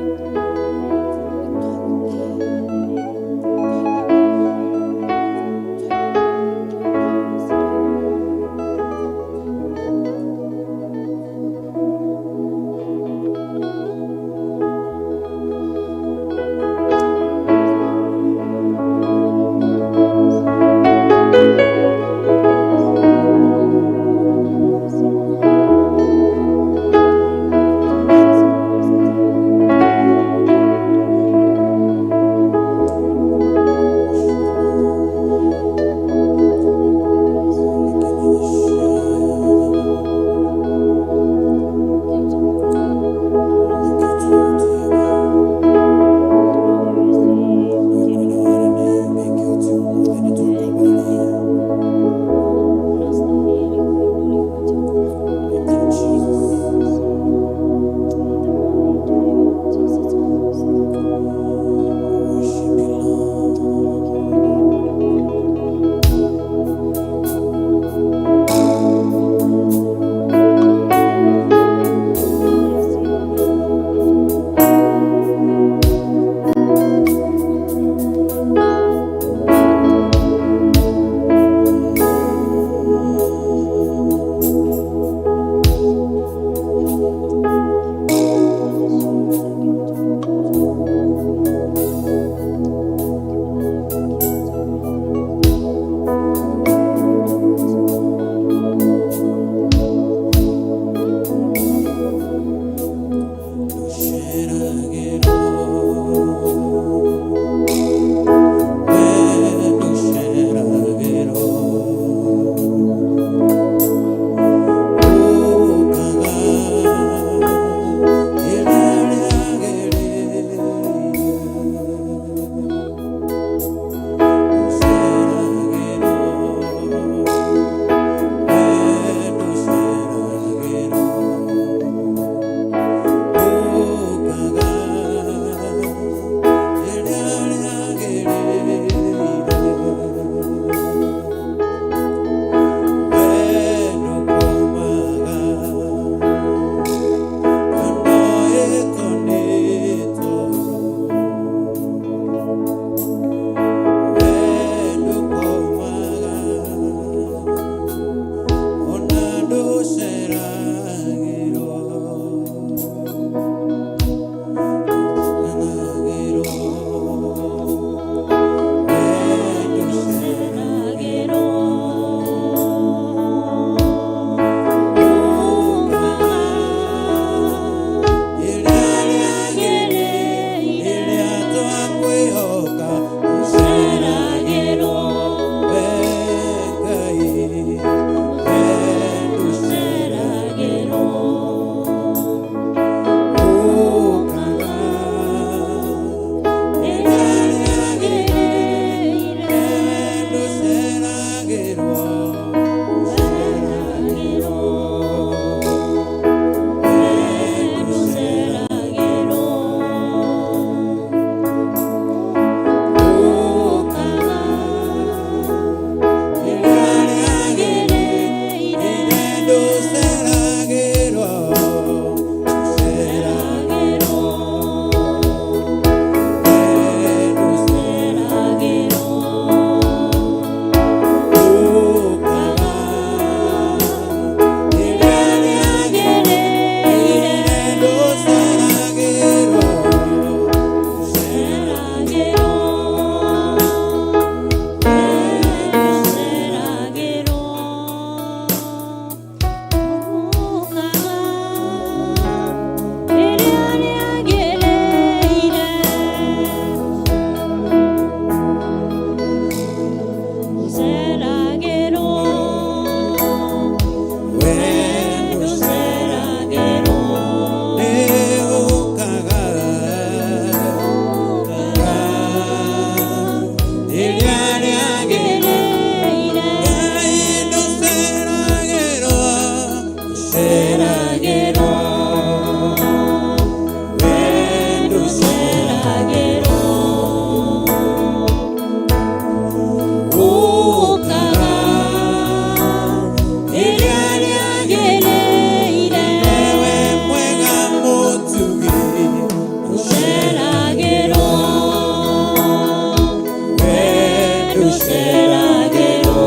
Ndũceragĩrwo,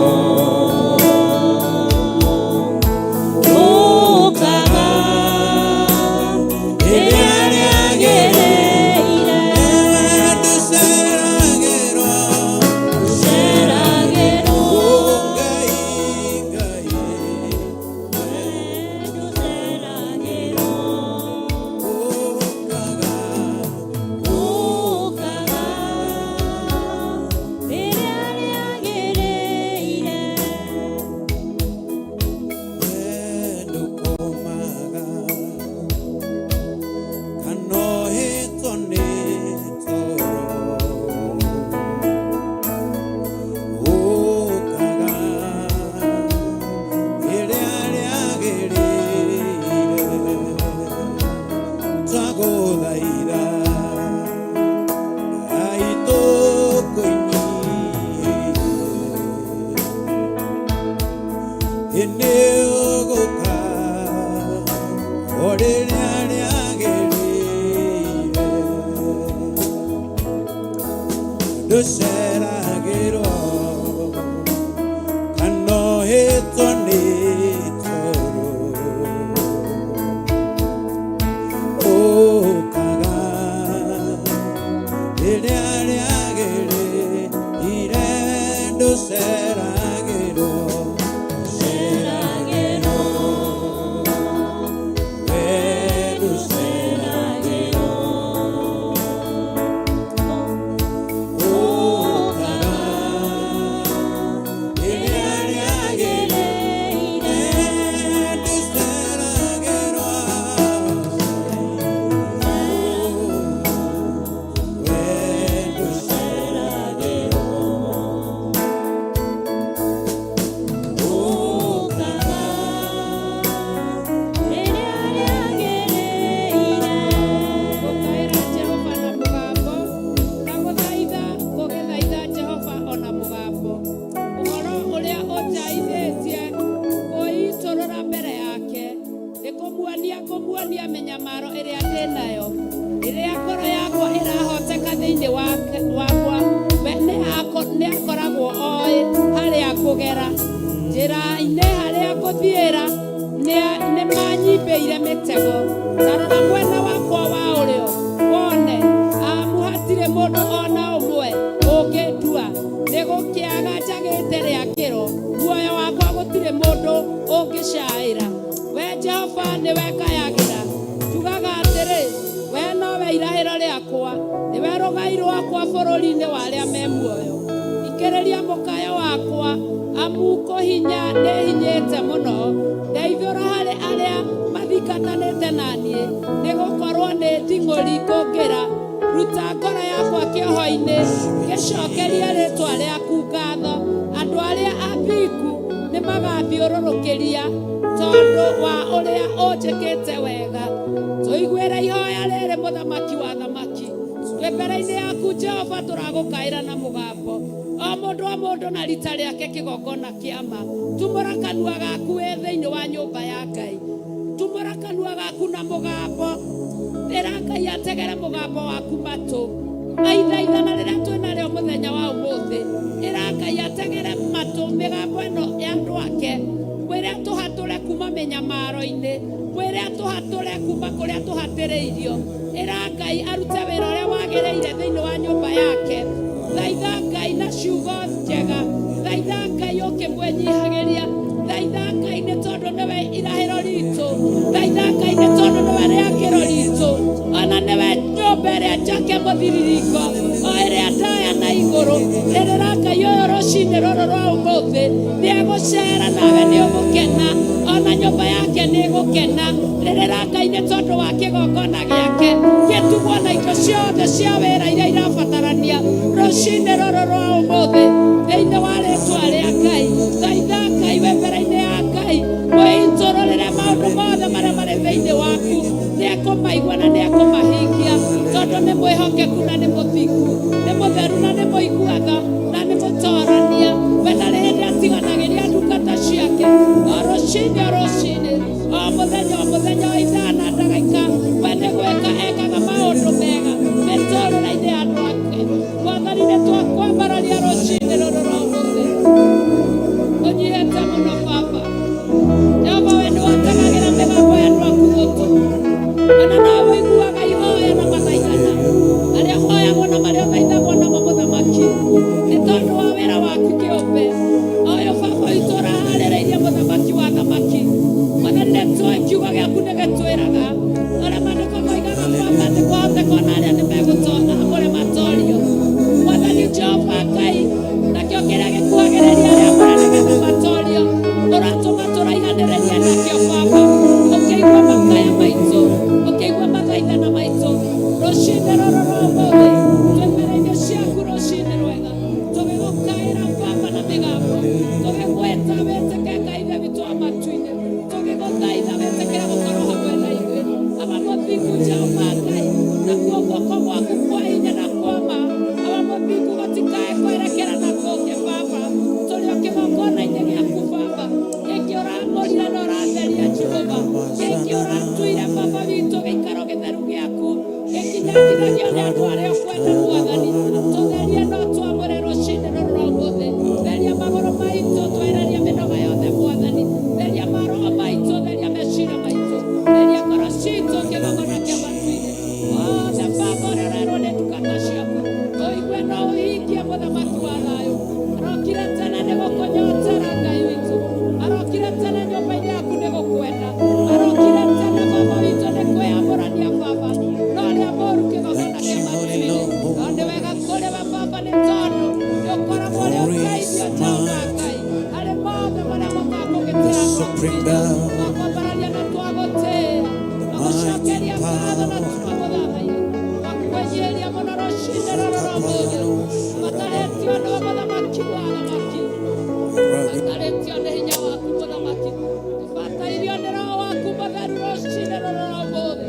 ũkaga rĩrĩa rĩagĩrĩire. Ndũceragĩrwo, ũkaga rĩrĩa rĩagĩrĩire.
Ĩnĩũgũka o rĩrĩa rĩagĩrĩire, ndũceragĩrwo kana ũhĩtwo nĩ toro, ũkaga rĩrĩa rĩagĩrĩire, ndũceragĩrwo,
Rĩrĩa rĩagĩrĩire.
Gũkaĩra Jehova na mũgambo, na gũthaitha gũgĩthaitha Jehova o na mũgambo. Ũhoro ũrĩa ũnjaithĩtie kũũitũrũra mbere yake, nĩ kũmuonia ngũmuonia mĩnyamaro ĩrĩa ndĩ nayo. Rĩrĩa ngoro yakwa ĩrahoteka thĩinĩ wakwa, we nĩakoragwo oĩ harĩa ngũgera. Njĩra-inĩ harĩa ngũthiĩra nĩmanyimbĩire mĩtego. Ta rora mwena wakwa wa ũrĩo wone, amu hatirĩ mũndũ o na ũmwe ũngĩndua. Nĩ gũkĩaga njagĩte rĩakĩro, muoyo wakwa gũtirĩ mũndũ ũngĩcaĩra. We Jehova nĩwe ngayagĩra, njugaga atĩrĩ, we nowe irahĩro rĩakwa, nĩwe rũgai rwakwa bũrũri-inĩ wa arĩa me muoyo. Thikĩrĩria mũkayo wakwa, amu kũhinya nĩhinyĩte mũno. Ndeithũra harĩ arĩa mathingatanĩte na niĩ, nĩgũkorwo nĩ nding'ũri ngũngĩra. Ruta ngoro yakwa kĩoho-inĩ, ngĩcookerie rĩĩtwa rĩaku ngatho. Andũ arĩa athingu nĩmagathiũrũrũkĩria tondũ wa ũrĩa ũnjĩkĩte wega. Tũiguĩre ihoya rĩrĩ, mũthamaki wa thamaki. Twĩ mbere-inĩ yaku Jehova, tũragũkaĩra na mũgambo, o mũndũ o mũndũ na rita rĩake kĩgongona kĩa ma. Tumũra kanua gaku wĩ thĩinĩ wa nyũmba ya Ngai, tumũra kanua gaku na mũgambo, ĩra Ngai ategere mũgambo waku matũ. Aithaithana rĩrĩa twĩ narĩo mũthenya wa ũmũthĩ, ĩra Ngai ategere matũ mĩgambo ĩno ya andũ ake. Mwĩre atũhatũre kuma mĩnyamaro-inĩ, mwĩre atũhatũre kuma kũrĩa tũhatĩrĩirio. Ĩra Ngai arute wĩra ũrĩa wagĩrĩire thĩinĩ wa nyũmba yake. Thaitha Ngai na ciugo njega, thaitha Ngai ũkĩmwĩnyihagĩria, thaitha Ngai nĩ tondũ nĩwe irahĩro ritũ, thaitha Ngai nĩ tondũ nĩwe rĩakĩro ritũ, ona nĩwe nyũmba ĩrĩa njake mũthiriringo, o ĩrĩa ndaya na igũrũ. Rĩrĩra Ngai ũyũ rũcinĩ rũrũ rwa ũmũthĩ, nĩegũcera nawe nĩũgũkena, ona nyũmba yake nĩĩgũkena. Rĩrĩra Ngai nĩ tondũ wa kĩgongona gĩake gĩtugwo na indo ciothe cia wĩra iria irabatarania rũcinĩ rũrũ rwa ũmũthĩ, thĩinĩ wa rĩtwa rĩa Ngai. Thaitha Ngai wĩ mbere-inĩ ya Ngai, wĩitũrũrĩre maũndũ mothe marĩa marĩ thĩinĩ waku. Nĩekũmaigua na nĩekũmahingia, tondũ nĩ mwĩhokeku na nĩ mũthingu, nĩ mũtheru na nĩ mũiguaga na nĩ mũtorania. We ndarĩ hĩndĩ atiganagĩria ndungata ciake. O rũcinĩ o rũcinĩ, o mũthenya o mũthenya, o ithaa na ndagĩka, we nĩ gwĩka ekaga maũndũ mega mĩtũrĩre-inĩ ya andũ ake. Mwathani, nĩ twakwambararia rũcinĩ rũrũ.
Bring down
Twakwambararia na twagũtĩĩa, twagũcokeria ngatho na twagũthathaiya, twakwĩnyihĩria mũno rũcinĩ rũrũ rwa ũmũthĩ. Tũbatarĩtio nĩwe mũthamaki wa athamaki, tũbatarĩtio nĩ hinya waku mũthamaki, tũbatairio nĩ roho waku mũtheru rũcinĩ rũrũ rwa ũmũthĩ,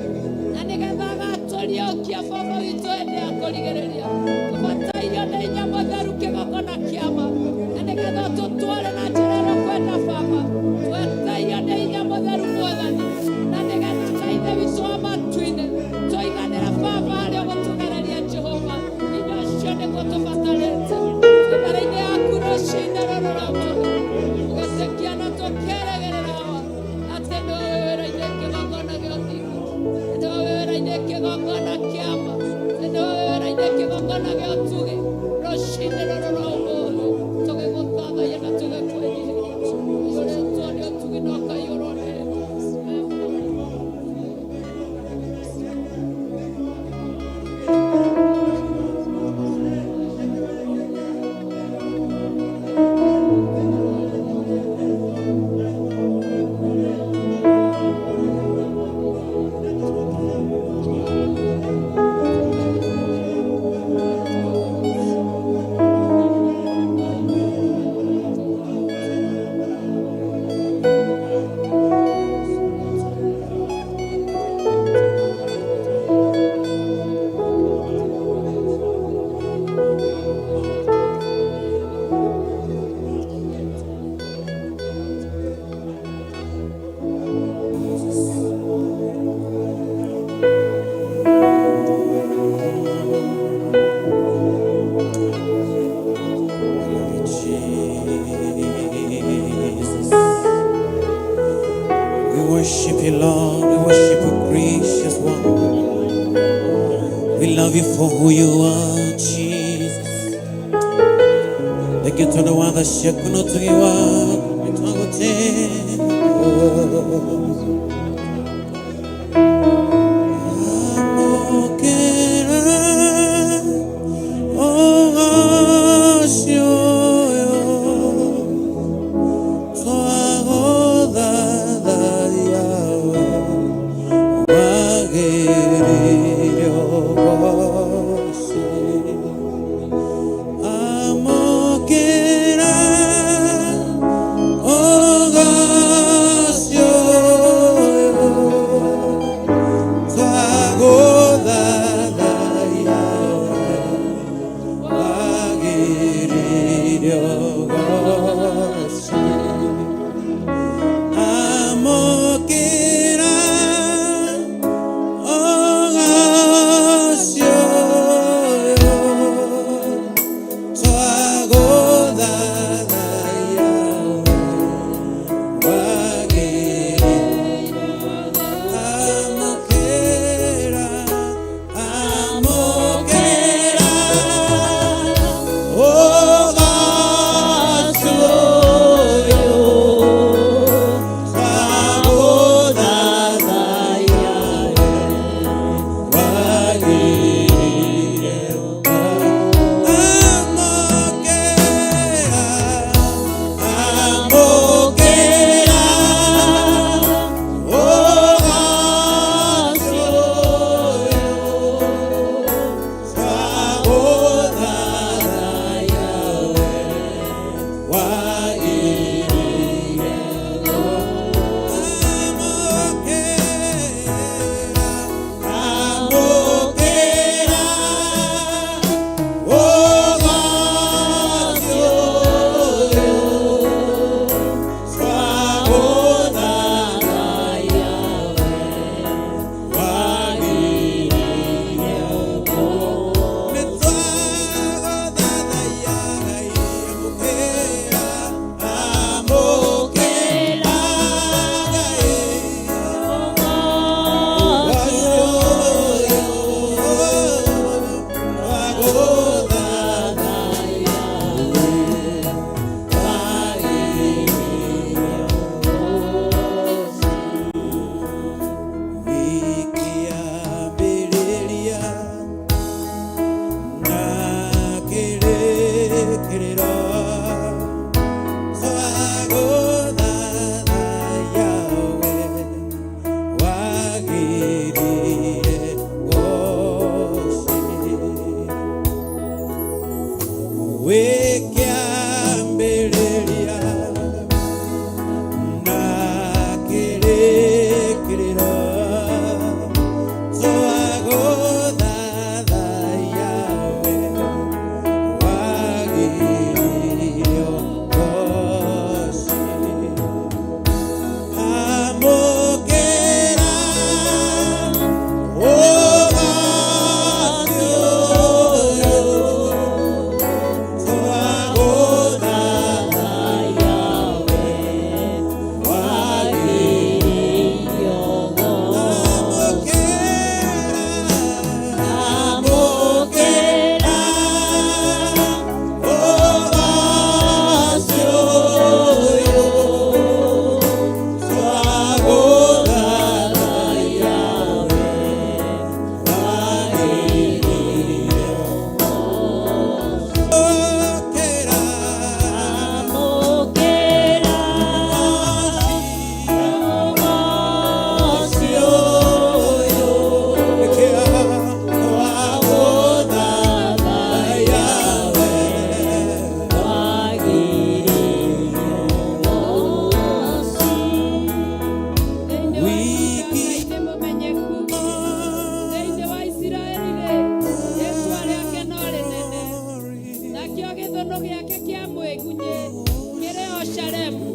na nĩgetha agatũriũkia baba witũ hĩndĩ ya kũrigĩrĩria. Tũbatairio nĩ hinya mũtheru kĩgongona kĩama, na nĩgetha ũtũtware na njĩra ĩrĩa ũkwenda baba. Twetairio nĩ hinya mũtheru mwathani, na nĩgetha Ngai Ithe witũ wa matu-inĩ tũiganĩre baba harĩa ũgũtũgereria Jehova. Hinya ũcio nĩguo tũbatarĩte. Twĩ mbere-inĩ yaku rũcinĩ rũrũ rwa ũmũthĩ, tũgetĩkia na tũkerĩgĩrĩra atĩ nĩwe wĩ wĩra-inĩ kĩgongona gĩa ũthingu, nĩwe wĩ wĩra-inĩ kĩgongona kĩama, nĩwe wĩ wĩra-inĩ kĩgongona gĩa ũtugi. Rũcinĩ rũrũ rwa ũmũthĩ tũgĩgũthathaiya na tũgĩkwĩnyihĩria, ũiyũrĩtwo nĩ ũtugi na ũkaiyũrwo nĩ tha.
Jesus. We worship you, Lord. We worship you, gracious one. We love you for who you are, Jesus. Thank you to the one that shakuno to you Amokera ogasio Amokera ogasio Kirĩkĩrĩro.
Gĩake kĩa mwĩgunyĩ kĩrĩ o Sharemu.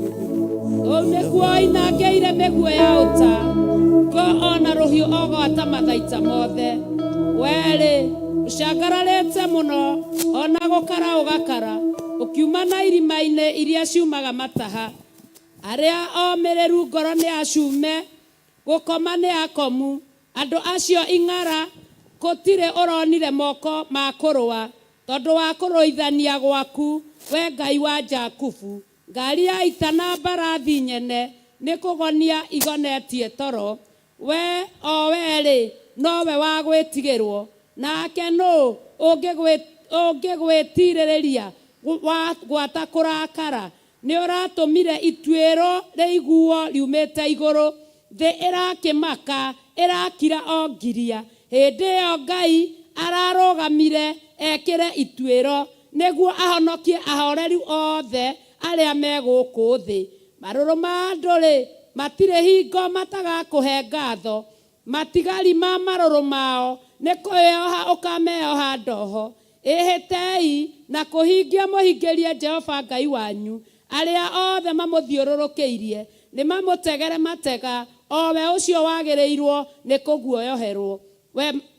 Kũu nĩkuo oinangĩire mĩguĩ ya ũta, ngo ona rũhiũ ogwata mathaita mothe. Werĩ ũcangararĩte mũno, ona gũkara ũgakara, ũkiuma na irima-inĩ iria ciumaga mataha. Arĩa omĩrĩru ngoro nĩ acume, gũkoma nĩ akomu. Andũ acio ing'ara gũtirĩ ũronire moko ma kũrũa, tondũ wa kũrũithania gwaku, we Ngai wa Jakubu. Ngari ya ita na mbarathi nyene nĩ kũgonia igonetie toro. We o we-rĩ, nowe wa gwĩtigĩrwo, nake nũ ũngĩgwĩtirĩrĩria gwata kũrakara? Nĩ ũratũmire ituĩro rĩiguo riumĩte igũrũ, thĩ ĩrakĩmaka, ĩrakira o ngiria. Hĩndĩ ĩyo Ngai ararũgamire ekĩre ituĩro, nĩguo ahonokie ahoreri othe arĩa me gũkũ thĩ. Marũrũ ma andũ-rĩ, matirĩ hingo matagakũhe ngatho, matigari ma marũrũ mao nĩ kwĩoha ũkameoha ndoho. Ĩhĩtei na kũhingia mũhingĩrie Jehova Ngai wanyu, arĩa othe mamũthiũrũrũkĩirie nĩ mamũtegere matega, o we ũcio wagĩrĩirwo nĩ kũguoyoherwo.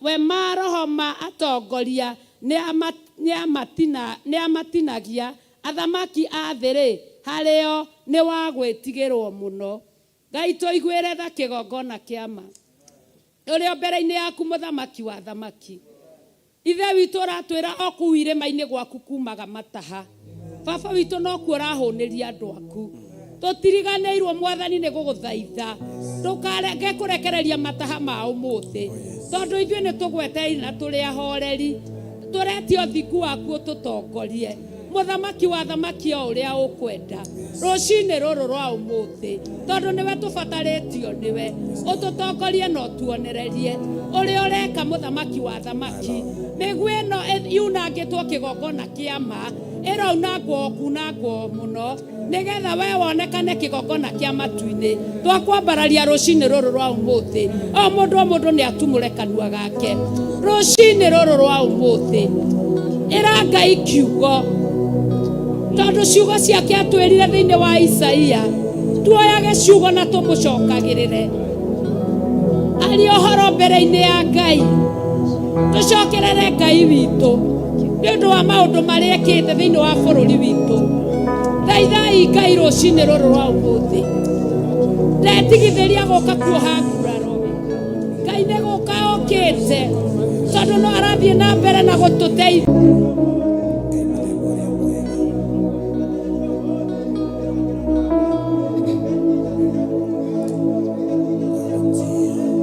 We maroho ma atongoria nĩ amatinagia, athamaki a thĩ-rĩ, harĩo nĩ wa gwĩtigĩrwo mũno. Ngai tũiguĩre tha kĩgongona kĩa ma ũrĩ o mbere-inĩ yaku, mũthamaki wa thamaki. Ithe witũ, ũratwĩra o kũu irĩma-inĩ gwaku kumaga mataha. Baba witũ, nokuo ũrahũnĩria andũ aku. Tũtiriganĩirwo, Mwathani, nĩ gũgũthaitha ndũkareke kũrekereria mataha ma ũmũthĩ, tondũ ithuĩ nĩ tũgwetereire na tũrĩ ahoreri. Tũretia ũthingu waku ũtũtongorie, mũthamaki wa thamaki, o ũrĩa ũkwenda rũcinĩ rũrũ rwa ũmũthĩ, tondũ nĩwe tũbatarĩtio, nĩwe ũtũtongorie na ũtuonererie ũrĩa ũreka, mũthamaki wa thamaki. Mĩguĩ ĩno yunangĩtwo kĩgongona kĩa ma ĩraunangwo o kunangwo mũno, nĩgetha we wonekane kĩgongona kĩa matu-inĩ. Twakwambararia rũcinĩ rũrũ rwa ũmũthĩ. O mũndũ o mũndũ nĩ atumũre kanua gake rũcinĩ rũrũ rwa ũmũthĩ. Ĩra Ngai kiugo, tondũ ciugo ciake atwĩrire thĩinĩ wa Isaia tuoyage ciugo na tũmũcokagĩrĩre. Aria ũhoro mbere-inĩ ya Ngai, tũcokerere Ngai witũ nĩ ũndũ wa maũndũ marĩa ekĩte thĩinĩ wa bũrũri witũ. Thaithai Ngai rũcinĩ rũrũ rwa ũmũthĩ. Ndetigithĩria gũka kuoha nguraro. Ngai nĩ gũka okĩte, tondũ no arathiĩ na mbere na gũtũteithia.
Ngai mũthemba ũrĩa mwega. Agũtĩĩa. Agũtĩĩa Ngai.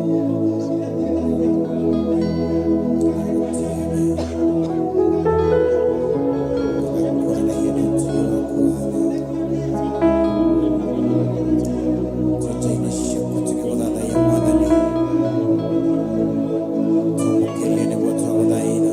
Agũkũranagia nĩ ũtugi waku wa tha. Twĩta-inĩ ciaku tũgĩgũthathaiya, Mwathani. Twamũkĩrie nĩguo twagũthaitha.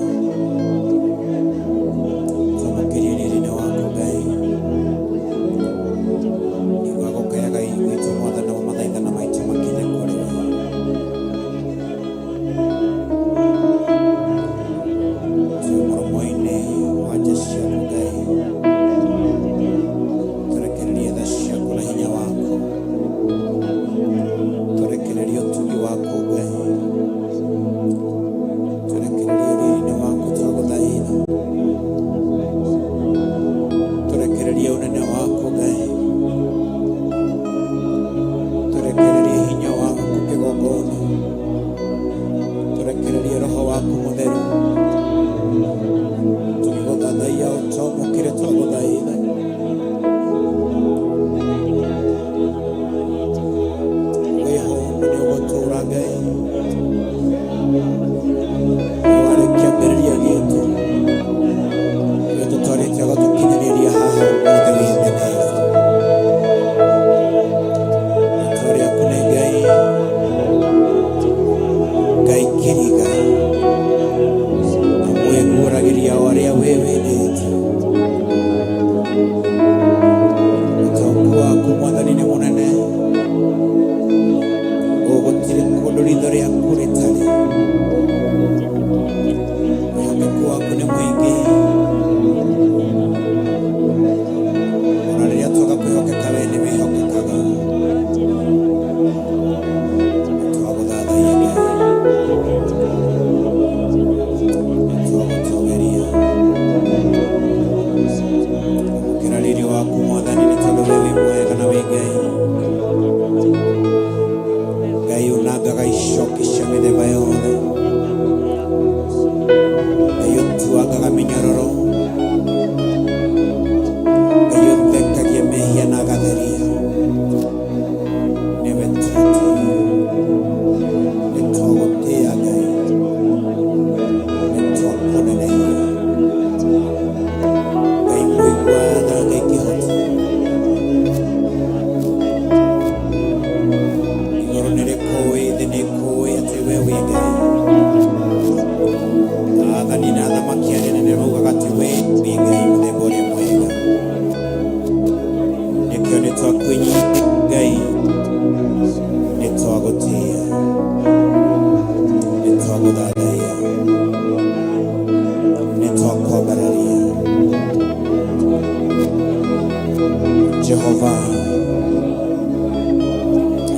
Jehova,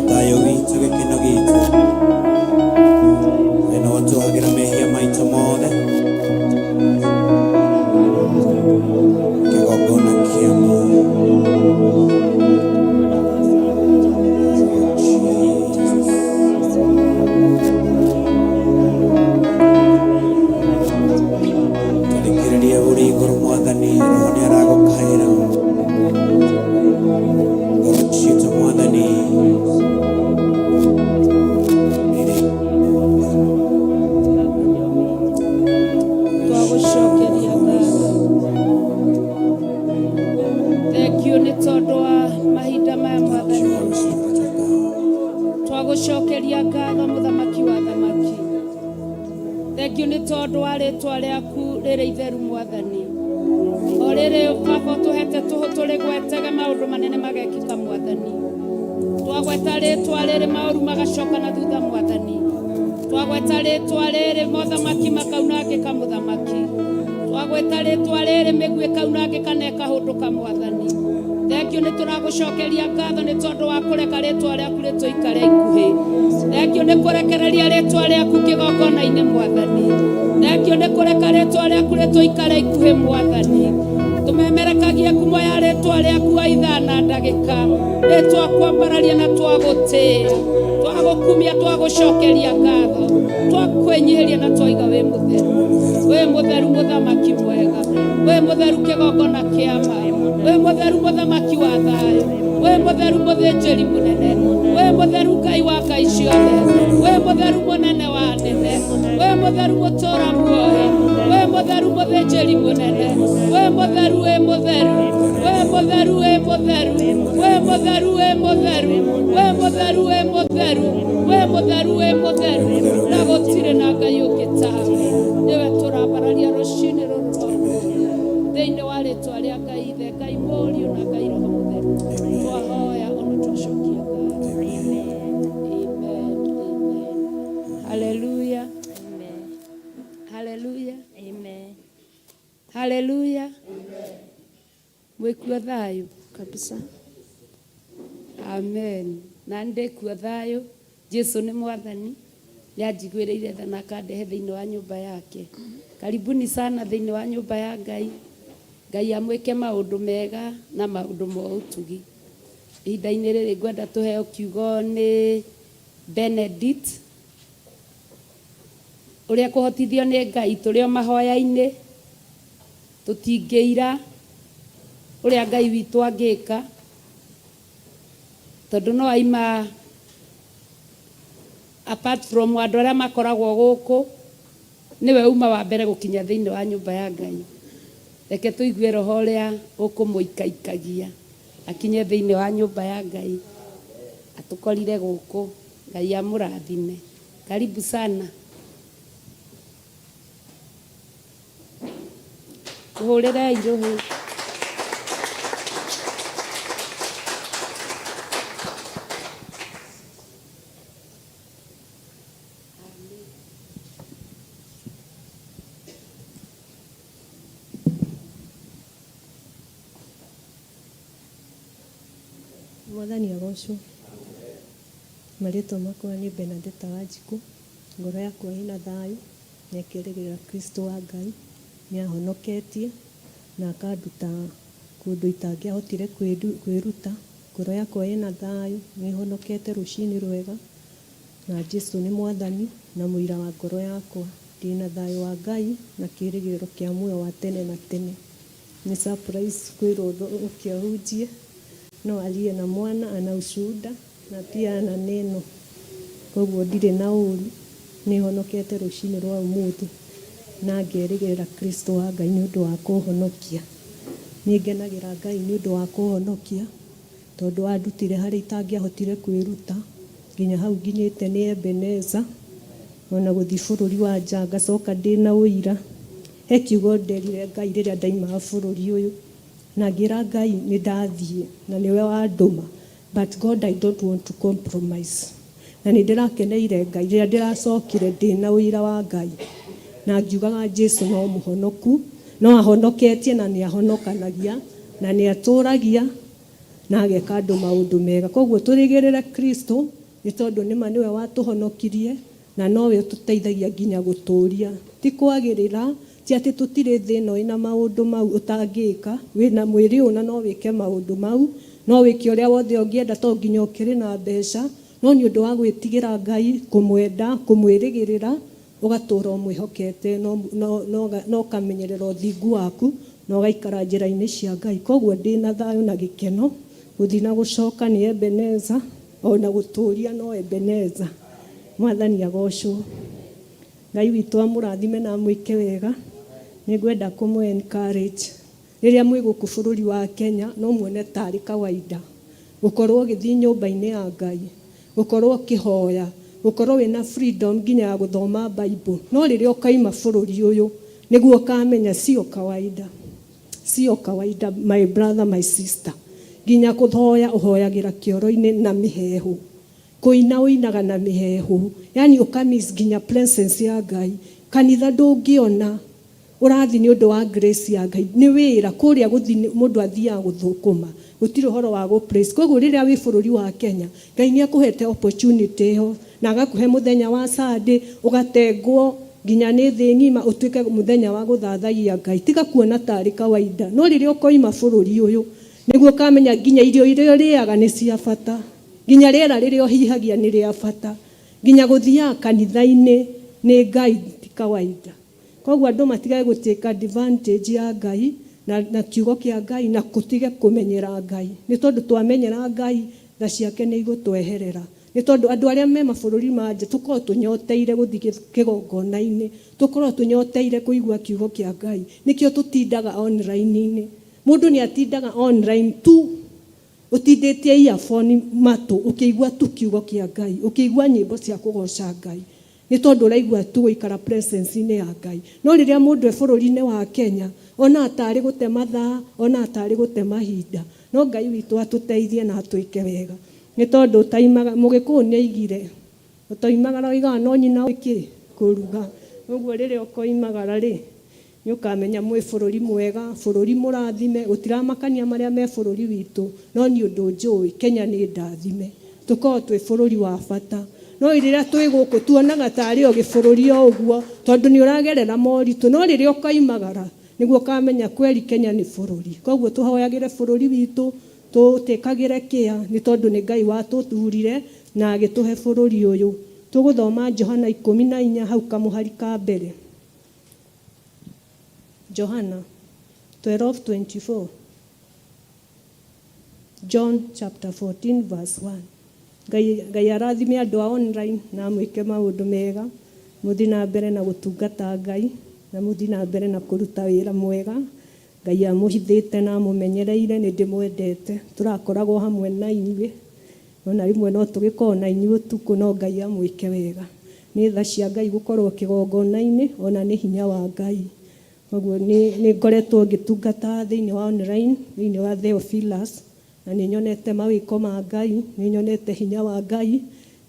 thayũ witũ, gĩkeno gitũ, we no tũhagĩra mehia maitũ mothe, kĩgongona kĩa ma. Jesus. Tũthikĩrĩrie ũrĩ igũrũ Mwathani, Roho nĩ aragũkaĩra ngoro citũ Mwathani.
Twagũcokeria ngatho, thengiũ nĩ tondũ wa mahinda maya Mwathani. Twagũcokeria ngatho, mũthamaki wa thamaki, thengiũ nĩ tondũ wa rĩtwa rĩaku rĩrĩ itheru Mwathani, o rĩrĩ baba ũtũhete tũhũ tũrĩgwetege maũndũ manene magekĩka Mwathani. Twagweta rĩtwa rĩrĩ, maũru magacoka na thutha Mwathani. Twagweta rĩtwa rĩrĩ, mothamaki makaunangĩka mũthamaki. Twagweta rĩtwa rĩrĩ, mĩguĩ ĩkaunangĩka na ĩkahũndũka Mwathani. Thengiũ, nĩ tũragũcokeria ngatho nĩ tondũ wa kũreka rĩtwa rĩaku rĩtũikare ikuhĩ. Thengiũ nĩ kũrekereria rĩtwa rĩaku kĩgongona-inĩ Mwathani. Thengiũ nĩ kũreka rĩtwa rĩaku rĩtũikare ikuhĩ Mwathani. Tũmemerekagie ngumo ya rĩtwa rĩaku wa ithaa na ndagĩka, nĩ twakwambararia na twagũtĩĩa, twagũkumia, twagũcokeria ngatho, twakwĩnyihĩria na twaiga wĩ mũtheru, wĩ mũtheru mũthamaki mwega, wĩ mũtheru kĩgongona kĩa ma, wĩ mũtheru mũthamaki wa thayũ, wĩ mũtheru mũthĩnjĩri mũnene, wĩ mũtheru Ngai wa ngai ciothe, wĩ mũtheru mũnene wa nene, wĩ mũtheru mũtũra muoyo, wĩ mũtheru mũthĩnjĩri mũnene, wĩ mũtheru, wĩ mũtheru, wĩ mũtheru, wĩ mũtheru, wĩ mũtheru, wĩ mũtheru, wĩ mũtheru, wĩ mũtheru, wĩ mũtheru, wĩ mũtheru, na gũtirĩ na Ngai ũngĩ tawe. Nĩwe tũrambararia rũcinĩ rũrũ rwa ũmũthĩ thĩinĩ wa rĩtwa rĩa Ngai Ithe, Ngai Mũriũ na Ngai Roho Mũtheru, twahoya ona twacokia ngatho. Amen, amen. Haleluya, haleluya.
Amen.
Haleluya. Mwĩkuo thayũ?
Kabisa.
Amen. Na ndĩkuo thayũ. Jesu nĩ Mwathani, nĩ anjiguĩrĩire tha na akandehe thĩinĩ wa nyũmba yake. Karibuni sana thĩinĩ wa nyũmba ya Ngai. Ngai amwĩke maũndũ mega na maũndũ ma ũtugi. Ihinda-inĩ rĩrĩ ngwenda tũheo kiugo nĩ Benedict, ũrĩa kũhotithio nĩ Ngai. Tũrĩ o mahoya-inĩ, tũtingĩira ũrĩa Ngai witũ angĩka, tondũ no aima apart from andũ arĩa makoragwo gũkũ, nĩwe uma wa mbere gũkinya thĩinĩ wa nyũmba ya Ngai. Reke tũigue roho ũrĩa ũkũmũikaikagia akinye thĩinĩ wa nyũmba ya Ngai, atũkorire gũkũ. Ngai amũrathime. Karibu sana. Tũhũrĩrei rũhĩ.
Mwathani agocwo. Marĩtwa makwa nĩ Benadeta Wanjikũ. Ngoro yakwa ĩna thayũ na ĩkerĩgĩrĩra Kristo wa Ngai. Nĩ ahonoketie na akanduta kũndũ itangĩahotire kwĩruta. Ngoro yakwa ĩna thayũ, nĩ honokete rũcinĩ rwega, na Jesu nĩ Mwathani na mũira wa ngoro yakwa. Ndĩna thayũ wa Ngai na kĩĩrĩgĩrĩro kĩa muoyo wa tene na tene. Nĩ surprise kwĩrwo ũke ũhunjie, no aliye na mwana ana ushuhuda na pia ana neno, koguo ndirĩ na ũru. Nĩ honokete rũcinĩ rwa ũmũthĩ na ngerĩgĩrĩra Kristo wa Ngai nĩ ũndũ wa kũhonokia. Nĩ ngenagĩra Ngai nĩ ũndũ wa kũhonokia, tondũ andutire harĩa itangĩahotire kwĩruta nginya hau nginyĩte. Nĩ Ebeneza, ona gũthiĩ bũrũri wa nja ngacoka ndĩna ũira. He kiugo nderire Ngai rĩrĩa ndaimaga bũrũri ũyũ, na ngĩra Ngai nĩ ndathiĩ na nĩwe wandũma, but God, I don't want to compromise. Na nĩ ndĩrakeneire Ngai rĩrĩa ndĩracokire ndĩna ũira wa Ngai na ngiugaga Jesu no mũhonoku, no ahonoketie na nĩ ahonokanagia na nĩ atũragia. Na ageka andũ maũndũ mega. Koguo tũrĩgĩrĩre Kristo nĩ tondũ nĩma nĩwe watũhonokirie na nowe ũtũteithagia nginya gũtũria. Ti kwagĩrĩra, ti atĩ tũtirĩ thĩ ĩno ĩna maũndũ mau ũtangĩka, wĩna mwĩrĩ ũyũ na no wĩke maũndũ mau, no wĩke ũrĩa wothe ũngĩenda to nginya ũkĩrĩ na mbeca, no nĩ ũndũ wa gwĩtigĩra Ngai, kũmwenda, kũmwĩrĩgĩrĩra, ũgatũra ũmwĩhokete no ũkamenyerera ũthingu waku na ũgaikara njĩra-inĩ cia Ngai. Koguo ndĩna thayũ na gĩkeno, gũthiĩ na gũcoka nĩ Ebeneza, ona gũtũria no Ebeneza. Mwathani agocwo. Ngai witũ amũrathime na amwĩke wega. Nĩngwenda kũmũ encourage. Rĩrĩa mwĩ gũkũ bũrũri wa Kenya no muone tarĩ kawaida gũkorwo ũgĩthiĩ nyũmba-inĩ ya Ngai, gũkorwo ũkĩhoya, gũkorwo wĩna freedom nginya ya gũthoma Bible. No rĩrĩa ũkaima bũrũri ũyũ nĩguo ũkamenya sio kawaida. Sio kawaida, my brother, my sister. Nginya kũhoya ũhoyagĩra kĩoro-inĩ na mĩheehũ. Kũina ũinaga na mĩheehũ. Yani ũkamiss nginya presence ya Ngai. Kanitha ndũngĩona ũrathi nĩ ũndũ wa grace ya Ngai. Nĩ wĩra kũrĩa gũthi mũndũ athiaga gũthũkũma. Gũtirĩ ũhoro wa gũ praise. Koguo rĩrĩa wĩ bũrũri wa Kenya, Ngai nĩ akũhete opportunity ĩyo na agakũhe mũthenya wa Sunday ũgatengwo nginya nĩ thĩ ng'ima ũtuĩke mũthenya wa gũthathaiya Ngai. Tiga kuona tarĩ kawaida. No rĩrĩa ũkoima bũrũri ũyũ nĩguo ũkamenya nginya irio iria ũrĩaga nĩ cia bata. Nginya rĩera rĩrĩa ũhihagia nĩ rĩa bata. Nginya gũthiaga kanitha-inĩ nĩ Ngai ti kawaida. Koguo andũ matigage gũ take advantage ya Ngai na kiugo kĩa Ngai na kũtige kũmenyera Ngai. Nĩ tondũ twamenyera Ngai tha ciake nĩ igũtweherera. Nĩ tondũ andũ arĩa me mabũrũri ma nja tũkoragwo tũnyoteire gũthiĩ kĩgongona-inĩ, tũkoragwo tũnyoteire kũigua kiugo kĩa Ngai. Nĩkĩo tũtindaga online-inĩ. Mũndũ nĩ atindaga online tu ũtindĩtie earphone matũ ũkĩigua tu kiugo kĩa Ngai, ũkĩigua nyĩmbo cia kũgoca Ngai. Nĩ tondũ ũraigua tu gũikara presence-inĩ ya Ngai. No rĩrĩa mũndũ e bũrũri-inĩ wa Kenya, ona atarĩ gũte mathaa, ona atarĩ gũte mahinda. No Ngai witũ atũteithie na atwĩke wega. Nĩ tondũ ũtaimaga, Mũgĩkũyũ nĩ aigire, ũtoimagara oigaga no nyina kĩ kũruga. Ũguo rĩrĩa ũkoimagara rĩ, nĩ ũkamenya mwĩ bũrũri mwega, bũrũri mũrathime, gũtiramakania marĩa me bũrũri witũ, no nĩ ũndũ njũĩ Kenya nĩ ndathime. Tũkoragwo twĩ bũrũri wa bata. No rĩrĩa twĩ gũkũ tuonaga tarĩ o gĩbũrũri o ũguo, tondũ nĩ ũragerera moritũ. No rĩrĩa ũkoimagara nĩguo ũkamenya kweri Kenya nĩ bũrũri. Koguo tũhoyagĩre bũrũri witũ, tũtĩkagĩre kĩa, nĩ tondũ nĩ Ngai watũthurire na agĩtũhe bũrũri ũyũ. Tũgũthoma Johana 14 hau kamũhari ka mbere. Johana 12:24. John chapter 14 verse 1. Ngai arathime andũ a online na amwĩke maũndũ mega, mũthiĩ na mbere na gũtungata Ngai na mũthiĩ na mbere na kũruta wĩra mwega. Ngai amũhithĩte na amũmenyereire, nĩ ndĩmwendete. Tũrakoragwo hamwe na inyuĩ, ona rĩmwe no tũgĩkorwo na inyuĩ ũtukũ, no Ngai amwĩke wega. Nĩ tha cia Ngai gũkorwo kĩgongona-inĩ, ona nĩ hinya wa Ngai. Koguo nĩ ngoretwo ngĩtungata thĩinĩ wa online, thĩinĩ wa Theophilus, na nĩ nyonete mawĩko ma Ngai, nĩ nyonete hinya wa Ngai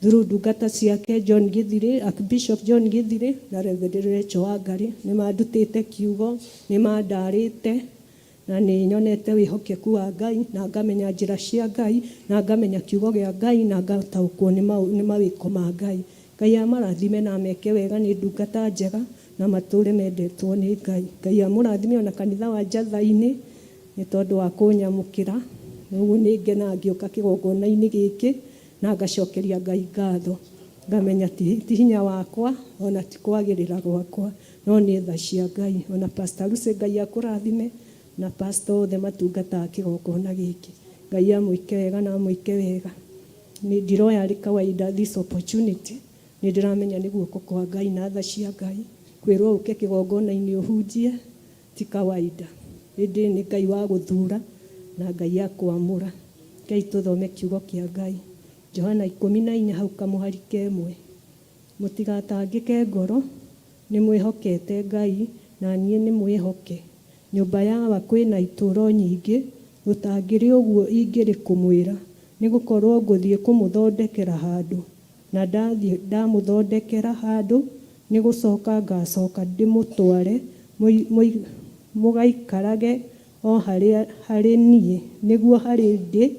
through ndungata ciake John Githiri, Archbishop John Githiri na Reverend Rachel Wangari. Nĩ mandutĩte kiugo, nĩ mandarĩte, na nĩ nyonete wĩhokeku wa Ngai, na ngamenya njĩra cia Ngai, na ngamenya kiugo gĩa Ngai, na ngataũkwo nĩ mawĩko ma Ngai. Ngai amarathime na ameke wega, nĩ ndungata njega na matũre mendetwo nĩ Ngai. Ngai amũrathime ona kanitha wa Njatha-inĩ nĩ tondũ wa kũnyamũkĩra. Ũguo nĩ ngenaga ngĩũka kĩgongona-inĩ gĩkĩ na ngacokeria Ngai ngatho. Ngamenya ti hinya wakwa ona ti kwagĩrĩra gwakwa, no nĩ tha cia Ngai. Ona Pastor Lucy Ngai akũrathime na pastor othe matungataga kĩgongona gĩkĩ. Ngai amwĩke wega na amwĩke wega. Nĩ ndiroya arĩ kawaida this opportunity, nĩ ndĩramenya nĩ guoko kwa Ngai na tha cia Ngai. Kwĩrwo ũke kĩgongona-inĩ ũhunjie ti kawaida, ĩndĩ nĩ Ngai wa gũthura na Ngai akwamũra. Ngai tũthome kiugo kĩa Ngai. Johana 14 hau kamũhari kemwe. Mũtigatangĩke ngoro, nĩ mwĩhokete Ngai na niĩ nĩ mwĩhoke. Nyũmba yawa kwĩna itũũro nyingĩ, gũtangĩrĩ ũguo ingĩrĩ kũmwĩra, nĩ gũkorwo ngũthiĩ kũmũthondekera handũ. Na ndathiĩ ndamũthondekera handũ, nĩ gũcoka ngacoka ndĩmũtware mũgaikarage o harĩ niĩ, nĩguo harĩ ndĩ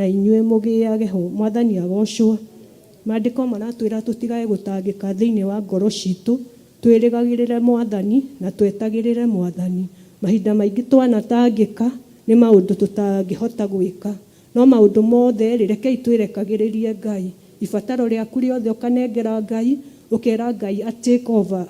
na inyuĩ mũgĩage ho. Mwathani agocwo. Maandĩko maratwĩra tũtigae gũtangĩka thĩinĩ wa ngoro citũ, twĩrĩgagĩrĩre Mwathani na twetagĩrĩre Mwathani. Mahinda maingĩ twanatangĩka nĩ maũndũ tũtangĩhota gwĩka, no maũndũ mothe rĩ, rekei twĩrekagĩrĩrie Ngai. Ibataro rĩaku rĩothe ũkanengera Ngai, ũkera Ngai a take over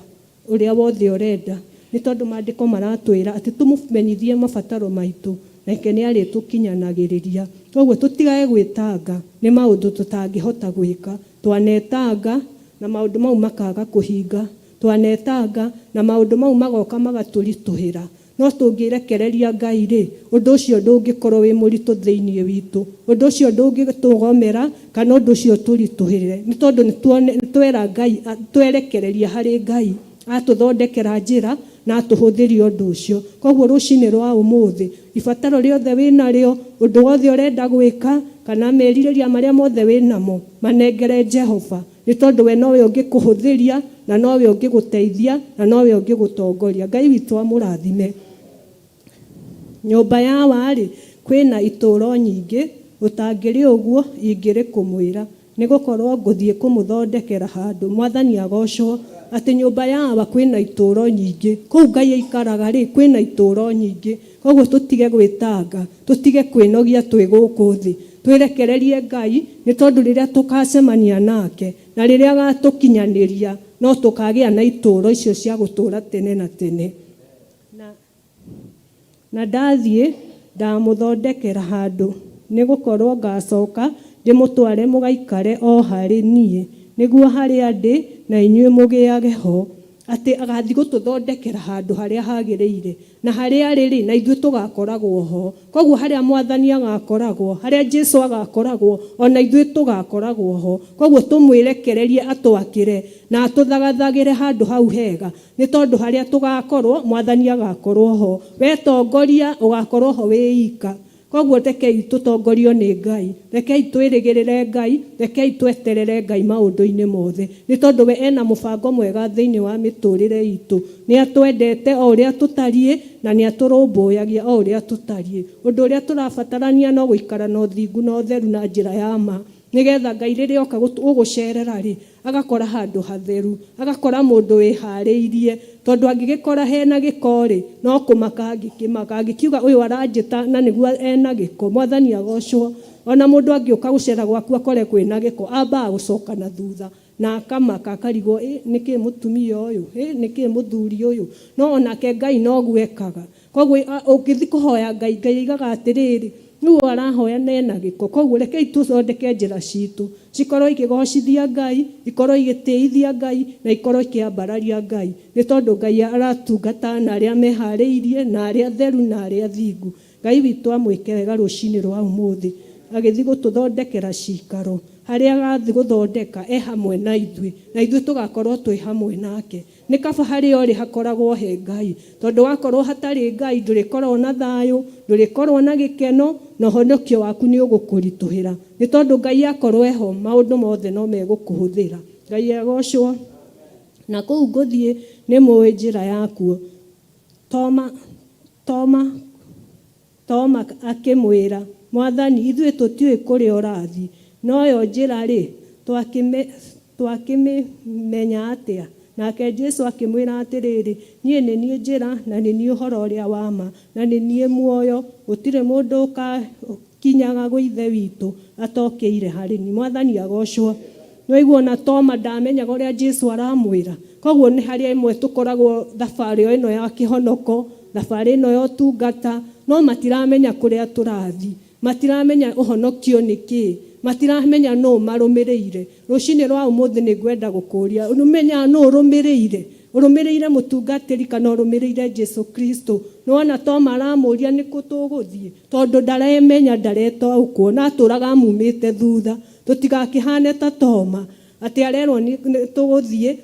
ũrĩa wothe ũrenda, nĩ tondũ maandĩko maratwĩra atĩ tũmũmenyithie mabataro maitũ, nake nĩ arĩtũkinyanagĩrĩria. Koguo tũtigae gwĩtanga nĩ maũndũ tũtangĩhota gwĩka. Twanetanga na maũndũ mau makaga kũhinga, twanetanga na maũndũ mau magoka magatũritũhĩra. No tũngĩrekereria Ngai rĩ, ũndũ ũcio ndũngĩkorwo wĩ mũritũ thĩinĩ witũ, ũndũ ũcio ndũngĩtũgomera kana ũndũ ũcio ũtũritũhĩre, nĩ tondũ nĩ twera Ngai, twerekereria harĩ Ngai, atũthondekera njĩra na atũhũthĩria ũndũ ũcio. Koguo rũcinĩ rwa ũmũthĩ, ibataro rĩothe wĩnarĩo, ũndũ wothe ũrenda gwĩka, kana merirĩria marĩa mothe wĩnamo, manengere Jehova, nĩ tondũ we nowe ũngĩkũhũthĩria na nowe ũngĩgũteithia na nowe ũngĩgũtongoria. Ngai witũ amũrathime. Nyũmba ya Awa-rĩ, kwĩna itũũro nyingĩ, gũtangĩrĩ ũguo ingĩrĩ kũmwĩra, nĩ gũkorwo ngũthiĩ kũmũthondekera handũ. Mwathani agocwo, atĩ nyũmba ya Awa kwĩna itũũro nyingĩ. Kũu Ngai aikaraga-rĩ, kwĩna itũũro nyingĩ. Koguo tũtige gwĩtanga, tũtige kwĩnogia twĩ gũkũ thĩ. Twĩrekererie Ngai, nĩ tondũ rĩrĩa tũkacemania nake, na rĩrĩa agatũkinyanĩria, no tũkagĩa na itũũro icio cia gũtũũra tene na tene. Na ndathiĩ, ndamũthondekera handũ, nĩ gũkorwo ngacoka ndĩmũtware mũgaikare o harĩ niĩ, nĩguo harĩa ndĩ na inyuĩ mũgĩage ho. Atĩ agathiĩ gũtũthondekera handũ harĩa hagĩrĩire, na harĩa arĩ rĩ, na ithuĩ tũgakoragwo ho. Koguo harĩa Mwathani agakoragwo, harĩa Jesu agakoragwo, ona ithuĩ tũgakoragwo ho. Koguo tũmwĩrekererie atwakĩre na atũthagathagĩre handũ hau hega, nĩ tondũ harĩa tũgakorwo, Mwathani agakorwo ho. We tongoria, ũgakorwo ho wĩ ika. Koguo rekei tũtongorio nĩ Ngai, rekei twĩrĩgĩrĩre Ngai, rekei tweterere Ngai maũndũ-inĩ mothe, nĩ tondũ we ena mũbango mwega thĩinĩ wa mĩtũrĩre itũ. Nĩ atwendete o ũrĩa tũtariĩ na nĩ atũrũmbũyagia o ũrĩa tũtariĩ. Ũndũ ũrĩa tũrabatarania no gũikara na ũthingu na ũtheru na njĩra ya ma, nĩgetha Ngai rĩrĩa oka gũgũcerera rĩ, agakora handũ hatheru, agakora mũndũ wĩharĩirie, tondũ angĩgĩkora hena gĩko rĩ, no kũmaka angĩkĩmaka, angĩkiuga ũyũ aranjĩta na nĩguo ena gĩko. Mwathani agocwo. Ona mũndũ angĩũka gũcera gwaku akore kwĩna gĩko, ambaga gũcoka na thutha na akamaka akarigwo, ĩ nĩkĩ mũtumia ũyũ, ĩ nĩkĩ mũthuri ũyũ. No onake Ngai noguo ekaga. Koguo ũngĩthiĩ kũhoya Ngai, Ngai aigaga atĩrĩrĩ, nĩwe arahoya na ena gĩko. Koguo rekei tũthondeke njĩra citũ cikorwo ikĩgocithia Ngai, ikorwo igĩtĩithia Ngai, na ikorwo ikĩambararia Ngai, nĩ tondũ Ngai aratungata na arĩa meharĩirie, na arĩa atheru, na arĩa athingu. Ngai witũ amwĩke wega rũcinĩ rwa ũmũthĩ, agĩthiĩ gũtũthondekera cikaro harĩa agathiĩ gũthondeka e hamwe na ithuĩ, na ithuĩ tũgakorwo twĩ hamwe nake. Nĩ kaba harĩa ũrĩ hakoragwo he Ngai, tondũ wakorwo hatarĩ Ngai ndũrĩkorwo na thayũ, ndũrĩkorwo na gĩkeno, na ũhonokio waku nĩ ũgũkũritũhĩra. Nĩ tondũ Ngai akorwo eho, maũndũ mothe no megũkũhũthĩra. Ngai agocwo. Na kũu ngũthiĩ nĩ mũĩ njĩra yakuo. Toma, Toma, Toma akĩmwĩra, Mwathani, ithuĩ tũtiũĩ kũrĩa ũrathiĩ, noyo njĩra-rĩ, twakĩmĩmenya atĩa? Nake Jesu akĩmwĩra atĩrĩrĩ, Niĩ nĩ niĩ njĩra, na nĩ niĩ ũhoro ũrĩa wa ma, na nĩ niĩ muoyo, gũtirĩ mũndũ ũkinyaga gwĩ Ithe witũ atokĩire harĩ niĩ. Mwathani agocwo. Nĩwaigua ona Toma ndamenyaga ũrĩa Jesu aramwĩra. Koguo nĩ harĩa ĩmwe tũkoragwo thabarĩ o ĩno ya kĩhonoko, thabarĩ ĩno ya ũtungata, no matiramenya kũrĩa tũrathiĩ, matiramenya ũhonokio nĩ kĩĩ, matiramenya nũ marũmĩrĩire. Rũcinĩ rwa ũmũthĩ nĩ ngwenda gũkũria, ũmenyaga nũ ũrũmĩrĩire? Ũrũmĩrĩire mũtungatĩri kana ũrũmĩrĩire Jesu Kristo? Nĩwona Toma aramũria nĩkũ tũgũthiĩ, tondũ ndaremenya, ndaretaũkwo, na atũraga amumĩte thutha. Tũtigakĩhane ta Toma, atĩ arerwo nĩ tũgũthiĩ.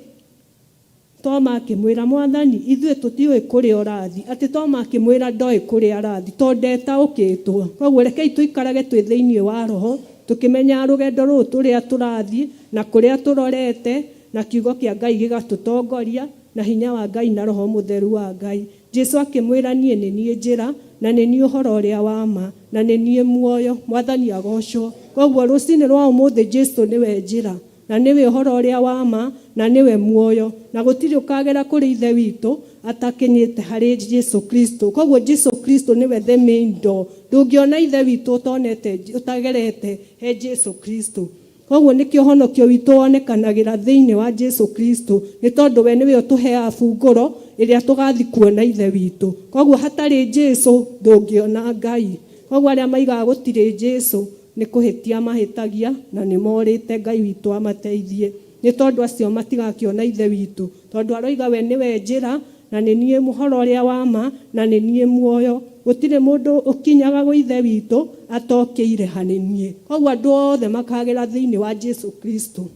Toma akĩmwĩra, Mwathani, ithuĩ tũtiũĩ kũrĩa ũrathiĩ. Atĩ Toma akĩmwĩra ndoĩ kũrĩa arathiĩ, tondũ ndetaũkĩtwo. Koguo rekei tũikarage twĩ thĩinĩ wa Roho, tũkĩmenyaga rũgendo rũrũ tũrĩa tũrathiĩ, na kũrĩa tũrorete, na kiugo kĩa Ngai gĩgatũtongoria, na hinya wa Ngai na Roho Mũtheru wa Ngai. Jesu akĩmwĩra, Niĩ nĩ niĩ njĩra, Na nĩ niĩ ũhoro ũrĩa wa ma, na nĩ niĩ muoyo. Mwathani agocwo. Koguo rũcinĩ rwa ũmũthĩ Jesu nĩwe njĩra, na nĩwe ũhoro ũrĩa wa ma, na nĩwe muoyo, na gũtirĩ ũkagera kũrĩ Ithe witũ atakinyĩte harĩ Jesu Kristo. Koguo Jesu Kristo nĩwe the main door. Ndũngĩona Ithe witũ ũtonete, ũtagerete he Jesu Kristo. Koguo nĩkĩo ũhonokio witũ wonekanagĩra thĩinĩ wa Jesu Kristo, nĩ tondũ we nĩwe ũtũheaga bungũro ĩrĩa tũgathiĩ kuona Ithe witũ. Koguo hatarĩ Jesu ndũngĩona Ngai. Koguo arĩa maigaga gũtirĩ Jesu nĩ kũhĩtia mahĩtagia na nĩ morĩte. Ngai witũ amateithie, nĩ tondũ acio matigakĩona Ithe witũ, tondũ aroiga we nĩwe njĩra, na nĩ niĩ ũhoro ũrĩa wa ma, na nĩ niĩ muoyo. Gũtirĩ mũndũ ũkinyaga gwĩ Ithe witũ atokĩire harĩ niĩ. Koguo andũ othe makagera thĩinĩ wa Jesu Kristo,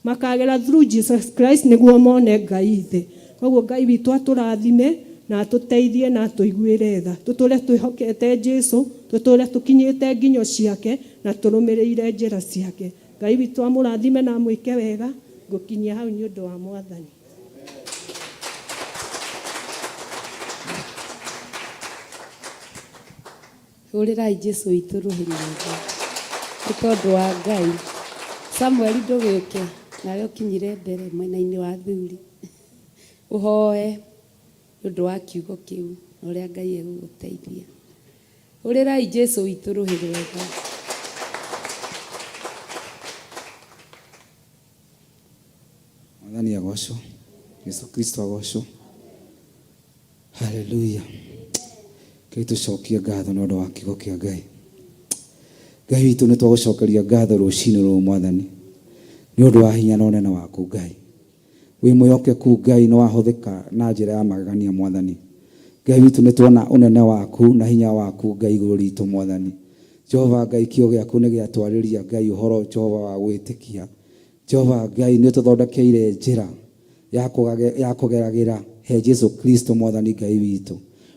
makagera through Jesus Christ nĩguo mone Ngai Ithe. Koguo Ngai witũ atũrathime na atũteithie na atũiguĩre tha, tũtũre twĩhokete Jesu, tũtũre tũkinyĩte nginyo ciake na tũrũmĩrĩire njĩra ciake. Ngai witũ amũrathime na amwĩke wega. Ngũkinyia hau nĩ ũndũ wa Mwathani.
Hũrĩrai Jesu witũ rũhĩ rwega nĩ tondũ wa Ngai. Samuel, ndũgĩũke nawe ũkinyire mbere mwena-inĩ wa athuri, ũhoe nĩ ũndũ wa kiugo kĩu na ũrĩa Ngai egũgũteithia. Hũrĩrai Jesu witũ rũhĩ rwega.
Mwathani agocwo, Jesu Kristo agocwo. Haleluya. Kei tũcokie ngatho nĩ ũndũ wa kiugo kĩa Ngai. Ngai witũ, nĩ twagũcokeria ngatho rũcinĩ rũrũ, Mwathani, nĩ ũndũ wa hinya na ũnene waku. Ngai wĩ mwĩhokeku, Ngai nĩ wahũthĩka na njĩra ya magegania. Mwathani Ngai witũ, nĩ tuona ũnene waku na hinya waku, Ngai, igũrũ ritũ. Mwathani Jehova Ngai, kiugo gĩaku nĩ gĩatwarĩria, Ngai, ũhoro Jehova wa gwĩtĩkia. Jehova Ngai, nĩ ũtũthondekeire njĩra ya kũgeragĩra he Jesu Kristo. Mwathani Ngai witũ,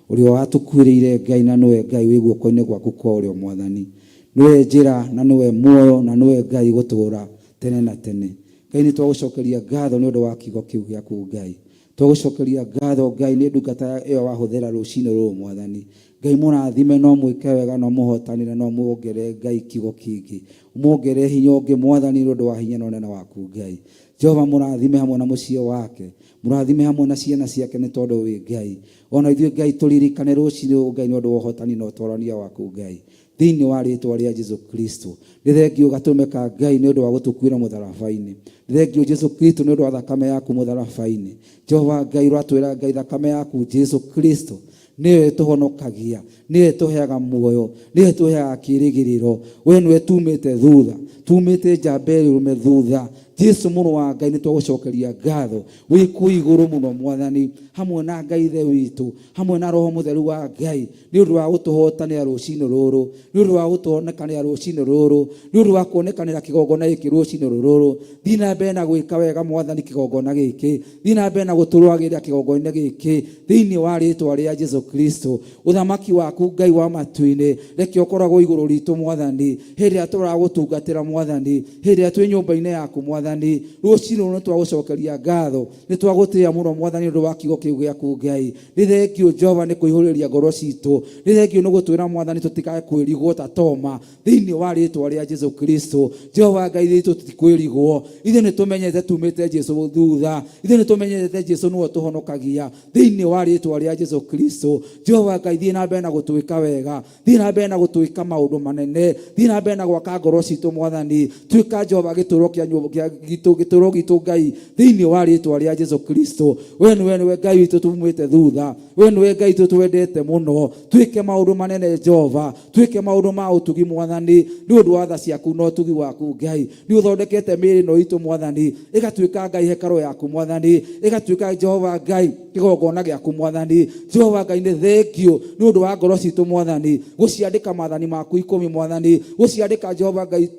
ũrĩa watũkuĩrĩire, Ngai, na nĩwe Ngai wĩ guoko-inĩ gwaku kwa ũrĩo. Mwathani, nĩwe njĩra na nĩwe muoyo na nĩwe Ngai gũtũũra tene na tene. Ngai, nĩ twagũcokeria ngatho nĩ ũndũ wa kiugo kĩu gĩaku. Ngai, twagũcokeria ngatho, Ngai, nĩ ndungata ĩyo wahũthĩra rũcinĩ rũrũ. Mwathani Ngai, mũrathime, no mwĩke wega, no mũhotanĩre, no muongerere, Ngai, kiugo kĩngĩ, muongerere hinya ũngĩ, Mwathani, nĩ ũndũ wa hinya na ũnene waku. Ngai Jehova, mũrathime hamwe na mũciĩ wake, mũrathime hamwe na ciana ciake, nĩ tondũ wĩ Ngai. Ona ithuĩ, Ngai, tũririkane rũcinĩ rũrũ, Ngai, nĩ ũndũ wa ũhotani na ũtorania waku, Ngai, thĩinĩ wa rĩtwa rĩa Jesu Kristo. Nĩ thengio gatũrũme ka Ngai nĩ ũndũ wa gũtũkuĩra mũtharaba-inĩ. Nĩ thengio Jesu Kristo nĩ ũndũ wa thakame yaku mũtharaba-inĩ. Jehova Ngai, ũratwĩra, Ngai, thakame yaku Jesu Kristo nĩyo ĩtũhonokagia, nĩyo ĩtũheaga muoyo, nĩyo ĩtũheaga kĩĩrĩgĩrĩro. We nĩwe tumĩte thutha, tumĩte njamba ĩrĩ ũrũme thutha. Jesu mũrũ wa Ngai, nĩ twagũcokeria ngatho. Wĩ kũu igũrũ mũno, Mwathani, hamwe na Ngai Ithe witũ, hamwe na Roho Mũtheru wa Ngai, nĩ ũndũ wa gũtũhotanĩra rũcinĩ rũrũ, nĩ ũndũ wa gũtũonekanĩra rũcinĩ rũrũ, nĩ ũndũ wa kuonekanĩra kĩgongona gĩkĩ rũcinĩ rũrũ. Thiĩ na mbere na gwĩka wega, Mwathani, kĩgongona gĩkĩ. Thiĩ na mbere na gũtũrũagĩrĩra kĩgongona gĩkĩ thĩinĩ wa rĩtwa rĩa Jesu Kristo. Ũthamaki waku, Ngai wa matu-inĩ, reke ũkoragwo igũrũ ritũ, Mwathani, hĩndĩ ĩrĩa tũragũtungatĩra, Mwathani, hĩndĩ ĩrĩa twĩ nyũmba-inĩ yaku. Mwathani, rũcinĩ rũrũ nĩ twagũcokeria ngatho, nĩ twagũtĩĩa mũno, Mwathani, nĩ ũndũ wa kiugo kĩu gĩaku. Ngai, nĩ thengio Jehova nĩ kũihũrĩria ngoro citũ, nĩ thengio nĩ gũtwĩra, Mwathani, tũtikae kwĩrigwo ta Toma, thĩinĩ wa rĩtwa rĩa Jesu Kristo. Jehova Ngai witũ, tũtikwĩrigwo. Ithuĩ nĩ tũmenyete tumĩte Jesu thutha, ithuĩ nĩ tũmenyete Jesu nĩwe ũtũhonokagia, thĩinĩ wa rĩtwa rĩa Jesu Kristo. Jehova Ngai, thiĩ na mbere na gũtwĩka wega, thiĩ na mbere na gũtwĩka maũndũ manene, thiĩ na mbere na gwaka ngoro citũ. Mwathani, tuĩka Jehova gĩtũro kĩa nyũmba kĩa gitũ, gĩtũro gitũ, Ngai, thĩinĩ wa rĩtwa rĩa Jesu Kristo. We nĩwe Ngai witũ tumĩte thutha, we nĩwe Ngai witũ twendete mũno. Twĩke maũndũ manene, Jehova, twĩke maũndũ ma ũtugi, Mwathani, nĩ ũndũ wa tha ciaku na ũtugi waku. Ngai, nĩ ũthondekete mĩĩrĩ ĩno itũ, Mwathani, ĩgatuĩka, Ngai, hekarũ yaku, Mwathani, ĩgatuĩka, Jehova Ngai, kĩgongona gĩaku. Mwathani Jehova Ngai, nĩ thengio nĩ ũndũ wa ngoro citũ, Mwathani, gũciandĩka maathani maku 10, Mwathani, gũciandĩka, Jehova Ngai.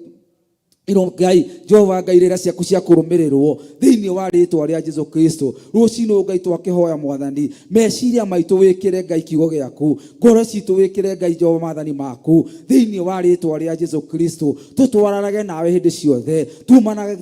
Iro Ngai, Jehova Ngai, rĩra ciaku cia kũrũmĩrĩrwo thĩinĩ wa rĩtwa rĩa Jesu Kristo. Rũcinĩ ũũ Ngai twakĩhoya Mwathani, meciria maitũ wĩkĩre Ngai kiugo gĩaku, ngoro citũ wĩkĩre Ngai Jehova maathani maku thĩinĩ wa rĩtwa rĩa Jesu Kristo. Tũtwararage nawe hĩndĩ ciothe,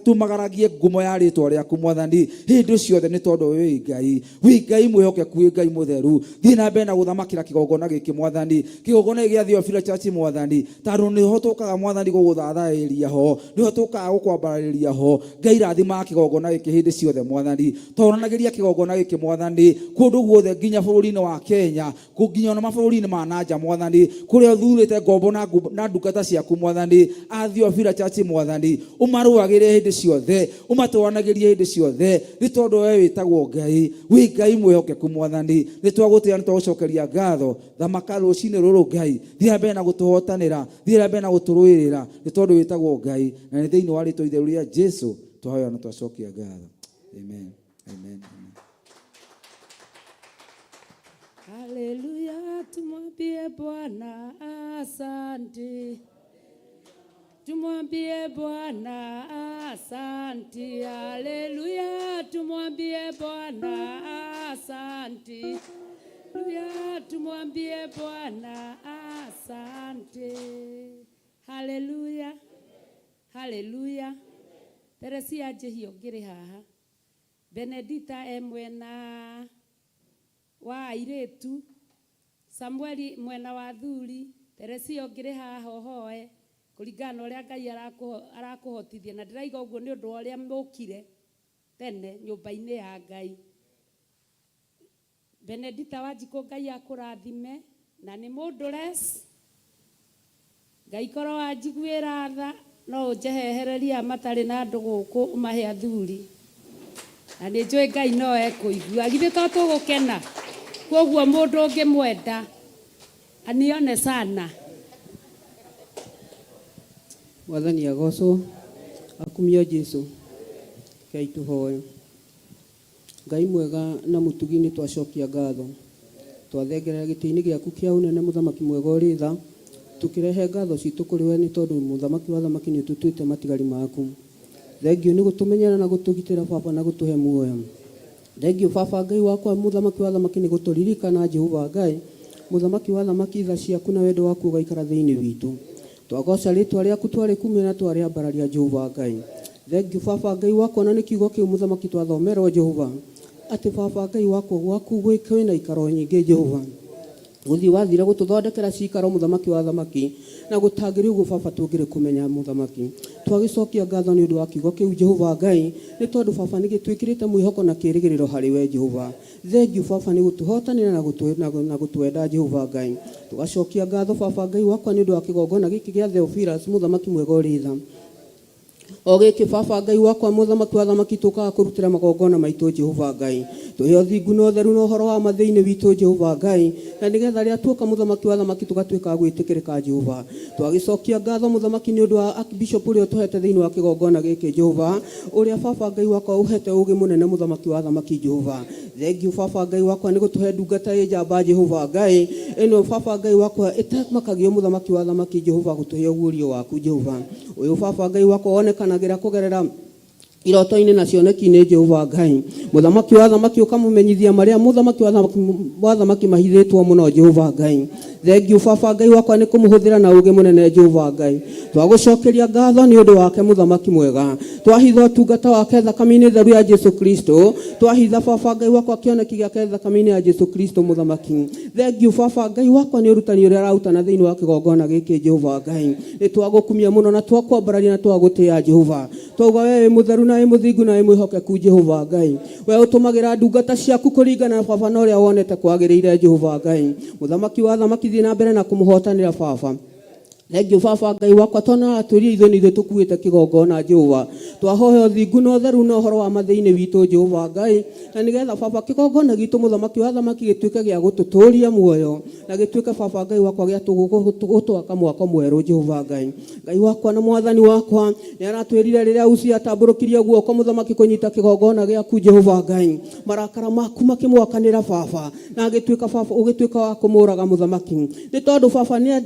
tumagaragie ngumo ya rĩtwa rĩaku Mwathani hĩndĩ ciothe, nĩ tondũ wĩ Ngai, wĩ Ngai mwĩhokeku, wĩ Ngai mũtheru. Thiĩ na mbere na gũthamakĩra kĩgongona gĩkĩ Mwathani, kĩgongona gĩkĩ gĩa Theophilus Church Mwathani, tondũ nĩho tũkaga Mwathani gũgũthathaĩria ho, nĩho tũkaga gũkwambararĩria ho. Ngai rathimaga kĩgongona gĩkĩ hĩndĩ ciothe Mwathani, toranagĩria kĩgongona gĩkĩ Mwathani kũndũ guothe nginya bũrũri-inĩ wa Kenya, nginya ona mabũrũri-inĩ ma na nja Mwathani, kũrĩa ũthurĩte ngombo na ndungata ciaku Mwathani, a Theophilus Church Mwathani, ũmarũagĩre hĩndĩ ciothe, ũmatwaranagĩrie hĩndĩ ciothe, nĩ tondũ we wĩtagwo Ngai, wĩ Ngai mwĩhokeku Mwathani. Nĩ twagũtĩĩa, nĩ twagũcokeria ngatho. Thamaka rũcinĩ rũrũ Ngai, thiĩ na mbere na gũtũhotanĩra, thiĩ na mbere na gũtũrũĩrĩra, nĩ tondũ wĩtagwo Ngai, na nĩ thĩinĩ wa rĩtwa itheru rĩa Jesu twahoya na twacokia ngatho. Amen. Amen. Amen.
Haleluya, tumwambie Bwana asante. Tumwambie Bwana asante. Haleluya, tumwambie Bwana asante. Haleluya, tumwambie Bwana asante. Haleluya. Haleluya. Teresia njĩhio ngĩrĩ haha. Benedita e mwena wa airĩtu, Samueli mwena wa athuri, Teresia ũngĩrĩ haha ũhoe kũringana na ũrĩa Ngai arakũhotithia, na ndĩraiga ũguo nĩ ũndũ wa ũrĩa mũkire tene nyũmba-inĩ ya Ngai. Benedita Wanjikũ Ngai akũrathime na nĩ mũndũ less. Ngai korwo wanjiguĩra tha no ũnjehehererie aya matarĩ na andũ gũkũ ũmahe athuri, na nĩ njũĩ Ngai no ekũigua. Githĩ to tũgũkena? Koguo mũndũ ũngĩmwenda anione sana.
Mwathani agocwo, akumio Jesu. Rekei tũhoe. Ngai mwega na mũtugi, nĩ twacokia ngatho. Twathengerera gĩtĩ-inĩ gĩaku kĩa ũnene, mũthamaki mwega ũrĩ tha, tũkĩrehe ngatho citũ kũrĩ we, nĩ tondũ mũthamaki wa thamaki nĩ ũtũtuĩte matigari maku. Thengiũ nĩ gũtũmenyera na gũtũgitĩra baba na gũtũhe muoyo. Thengiũ baba Ngai wakwa mũthamaki wa thamaki nĩ gũtũririkana Jehova Ngai, mũthamaki wa thamaki, tha ciaku na wendo waku ũgaikara thĩinĩ witũ. Twagoca rĩtwa rĩaku, twarĩkumia na twarĩambararia Jehova Ngai. Thengiũ baba Ngai wakwa na nĩ kiugo kĩu mũthamaki twathomerwo Jehova, atĩ baba Ngai wakwa gwaku kwĩna ikaro nyingĩ Jehova. Gũthiĩ wathire gũtũthondekera cikaro mũthamaki wa thamaki, na gũtangĩrĩ ũguo baba tũngĩrĩ kũmenya mũthamaki. Twagĩcokia ngatho nĩ ũndũ wa kiugo kĩu Jehova Ngai, nĩ tondũ baba nĩ gĩtwĩkĩrĩte mwĩhoko na kĩĩrĩgĩrĩro harĩ we Jehova. Thengiũ baba nĩ gũtũhotanĩra na gũtwenda Jehova Ngai. Tũgacokia ngatho baba Ngai wakwa nĩ ũndũ wa kĩgongona gĩkĩ gĩa Theophilus mũthamaki mwega ũrĩ tha. O gĩkĩ baba Ngai wakwa mũthamaki wa thamaki tũkaga kũrutĩra magongona maitũ Jehova Ngai. Tũhe ũthingu na ũtheru na ũhoro wa ma thĩinĩ witũ Jehova Ngai, na nĩgetha rĩrĩa tuoka mũthamaki wa thamaki tũgatuĩka a gwĩtĩkĩrĩka Jehova. Twagĩcokia ngatho mũthamaki nĩ ũndũ wa Archbishop ũrĩa ũtũhete thĩinĩ wa kĩgongona gĩkĩ Jehova, ũrĩa baba Ngai wakwa ũhete ũũgĩ mũnene mũthamaki wa thamaki Jehova. Thengiũ baba Ngai wakwa nĩ gũtũhe ndungata ĩ njamba Jehova Ngai, ĩno baba Ngai wakwa ĩtamakagio mũthamaki wa thamaki Jehova gũtũhe ũguũrio waku Jehova. Ũyũ baba Ngai wakwa wonekanagĩra kũgerera iroto-inĩ na cioneki-inĩ Jehova Ngai. Mũthamaki wa thamaki ũkamũmenyithia marĩa mũthamaki wa thamaki mahithĩtwo mũno Jehova Ngai. Thengiũ baba Ngai wakwa nĩ kũmũhũthĩra na ũũgĩ mũnene Jehova Ngai. Twagũcokeria ngatho nĩ ũndũ wake mũthamaki mwega. Twahitha ũtungata wake thakame-inĩ theru ya Jesu Kristo. Twahitha baba Ngai wakwa kĩoneki gĩake thakame-inĩ ya Jesu Kristo mũthamaki. Thengiũ baba Ngai wakwa nĩ ũrutani ũrĩa ararutana thĩinĩ wa kĩgongona gĩkĩ Jehova Ngai. Nĩ twagũkumia mũno na twakwambararia na twagũtĩĩa Jehova. Twauga we wĩ mũtheru na wĩ mũthingu na wĩ mwĩhokeku Jehova Ngai. We ũtũmagĩra ndungata ciaku kũringana na baba na ũrĩa wonete kwagĩrĩire Jehova Ngai. Mũthamaki wa thamaki thiĩ na mbere na kũmũhotanĩra baba. Thengiũ baba Ngai wakwa tondũ nĩũratwĩrire ithuĩ nĩ ithuĩ tũkuĩte kĩgongona Jehova. Twahoya ũthingu na ũtheru na ũhoro wa ma thĩinĩ witũ Jehova Ngai, na nĩgetha baba kĩgongona gitũ mũthamaki wa thamaki gĩtuĩke gĩa gũtũtũria muoyo, na gĩtuĩke baba Ngai wakwa gĩa gũtwaka mwako mwerũ Jehova Ngai. Ngai wakwa na mwathani wakwa nĩ aratwĩrire rĩrĩa Uzi atambũrũkirie guoko mũthamaki kũnyita kĩgongona gĩaku Jehova Ngai, marakara maku makĩmwakanĩra baba, na agĩtuĩka baba ũgĩtuĩka wa kũmũraga mũthamaki, nĩ tondũ baba nĩ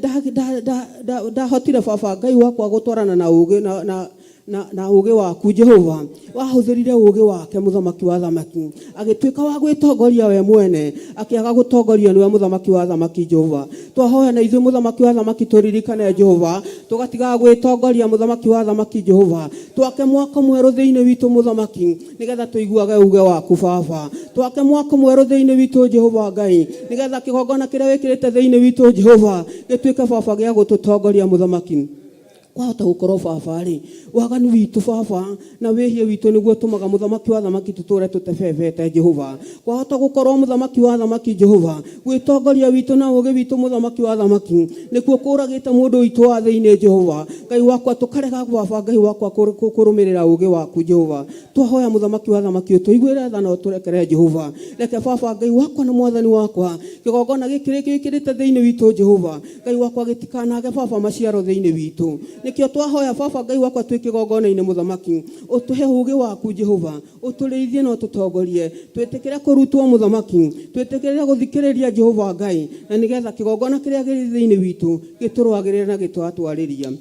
ndahotire baba Ngai wakwa gũtwarana na ũũgĩ na na, na ũgĩ waku Jehova. Wahũthĩrire ũgĩ wake mũthamaki wa thamaki, agĩtuĩka wa gwĩtongoria we mwene, akĩaga gũtongorio nĩwe mũthamaki wa thamaki Jehova. Twahoya na ithuĩ mũthamaki wa thamaki tũririkane Jehova, tũgatigaga gwĩtongoria mũthamaki wa thamaki Jehova. Twake mwako mwerũ thĩinĩ witũ mũthamaki, nĩgetha tũiguage uge waku Baba. Twake mwako mwerũ thĩinĩ witũ Jehova Ngai, nĩgetha kĩgongona kĩrĩa wĩkĩrĩte thĩinĩ witũ Jehova gĩtuĩke Baba gĩa gũtũtongoria mũthamaki. Kwahota gũkorwo Baba rĩ, waganu witũ Baba na wĩhia witũ nĩguo ũtũmaga mũthamaki wa thamaki tũtũre tũtebebete Jehova. Kwahota gũkorwo mũthamaki wa thamaki Jehova, gwĩtongoria witũ na ũgĩ witũ mũthamaki wa thamaki nĩkuo kũragĩte mũndũ witũ wa thĩinĩ Jehova. Ngai wakwa, tũkarega Baba Ngai wakwa kũrũmĩrĩra ũgĩ waku Jehova. Twahoya mũthamaki wa thamaki ũtũiguĩre tha na ũtũrekere Jehova. Reke Baba Ngai wakwa na mwathani wakwa, kĩgongona gĩkĩ gĩkĩrĩte thĩinĩ witũ Jehova Ngai wakwa gĩtikanage Baba maciaro thĩinĩ witũ. Nĩkĩo twahoya Baba Ngai wakwa twĩ kĩgongona-inĩ mũthamaki, ũtũhe ũgĩ waku Jehova, ũtũrĩithie na ũtũtongorie. Twĩtĩkĩre kũrutwo mũthamaki, twĩtĩkĩre gũthikĩrĩria Jehova Ngai, na nĩgetha kĩgongona kĩrĩa gĩrĩ thĩinĩ witũ gĩtũrũagĩrĩre na gĩtũratwarĩria.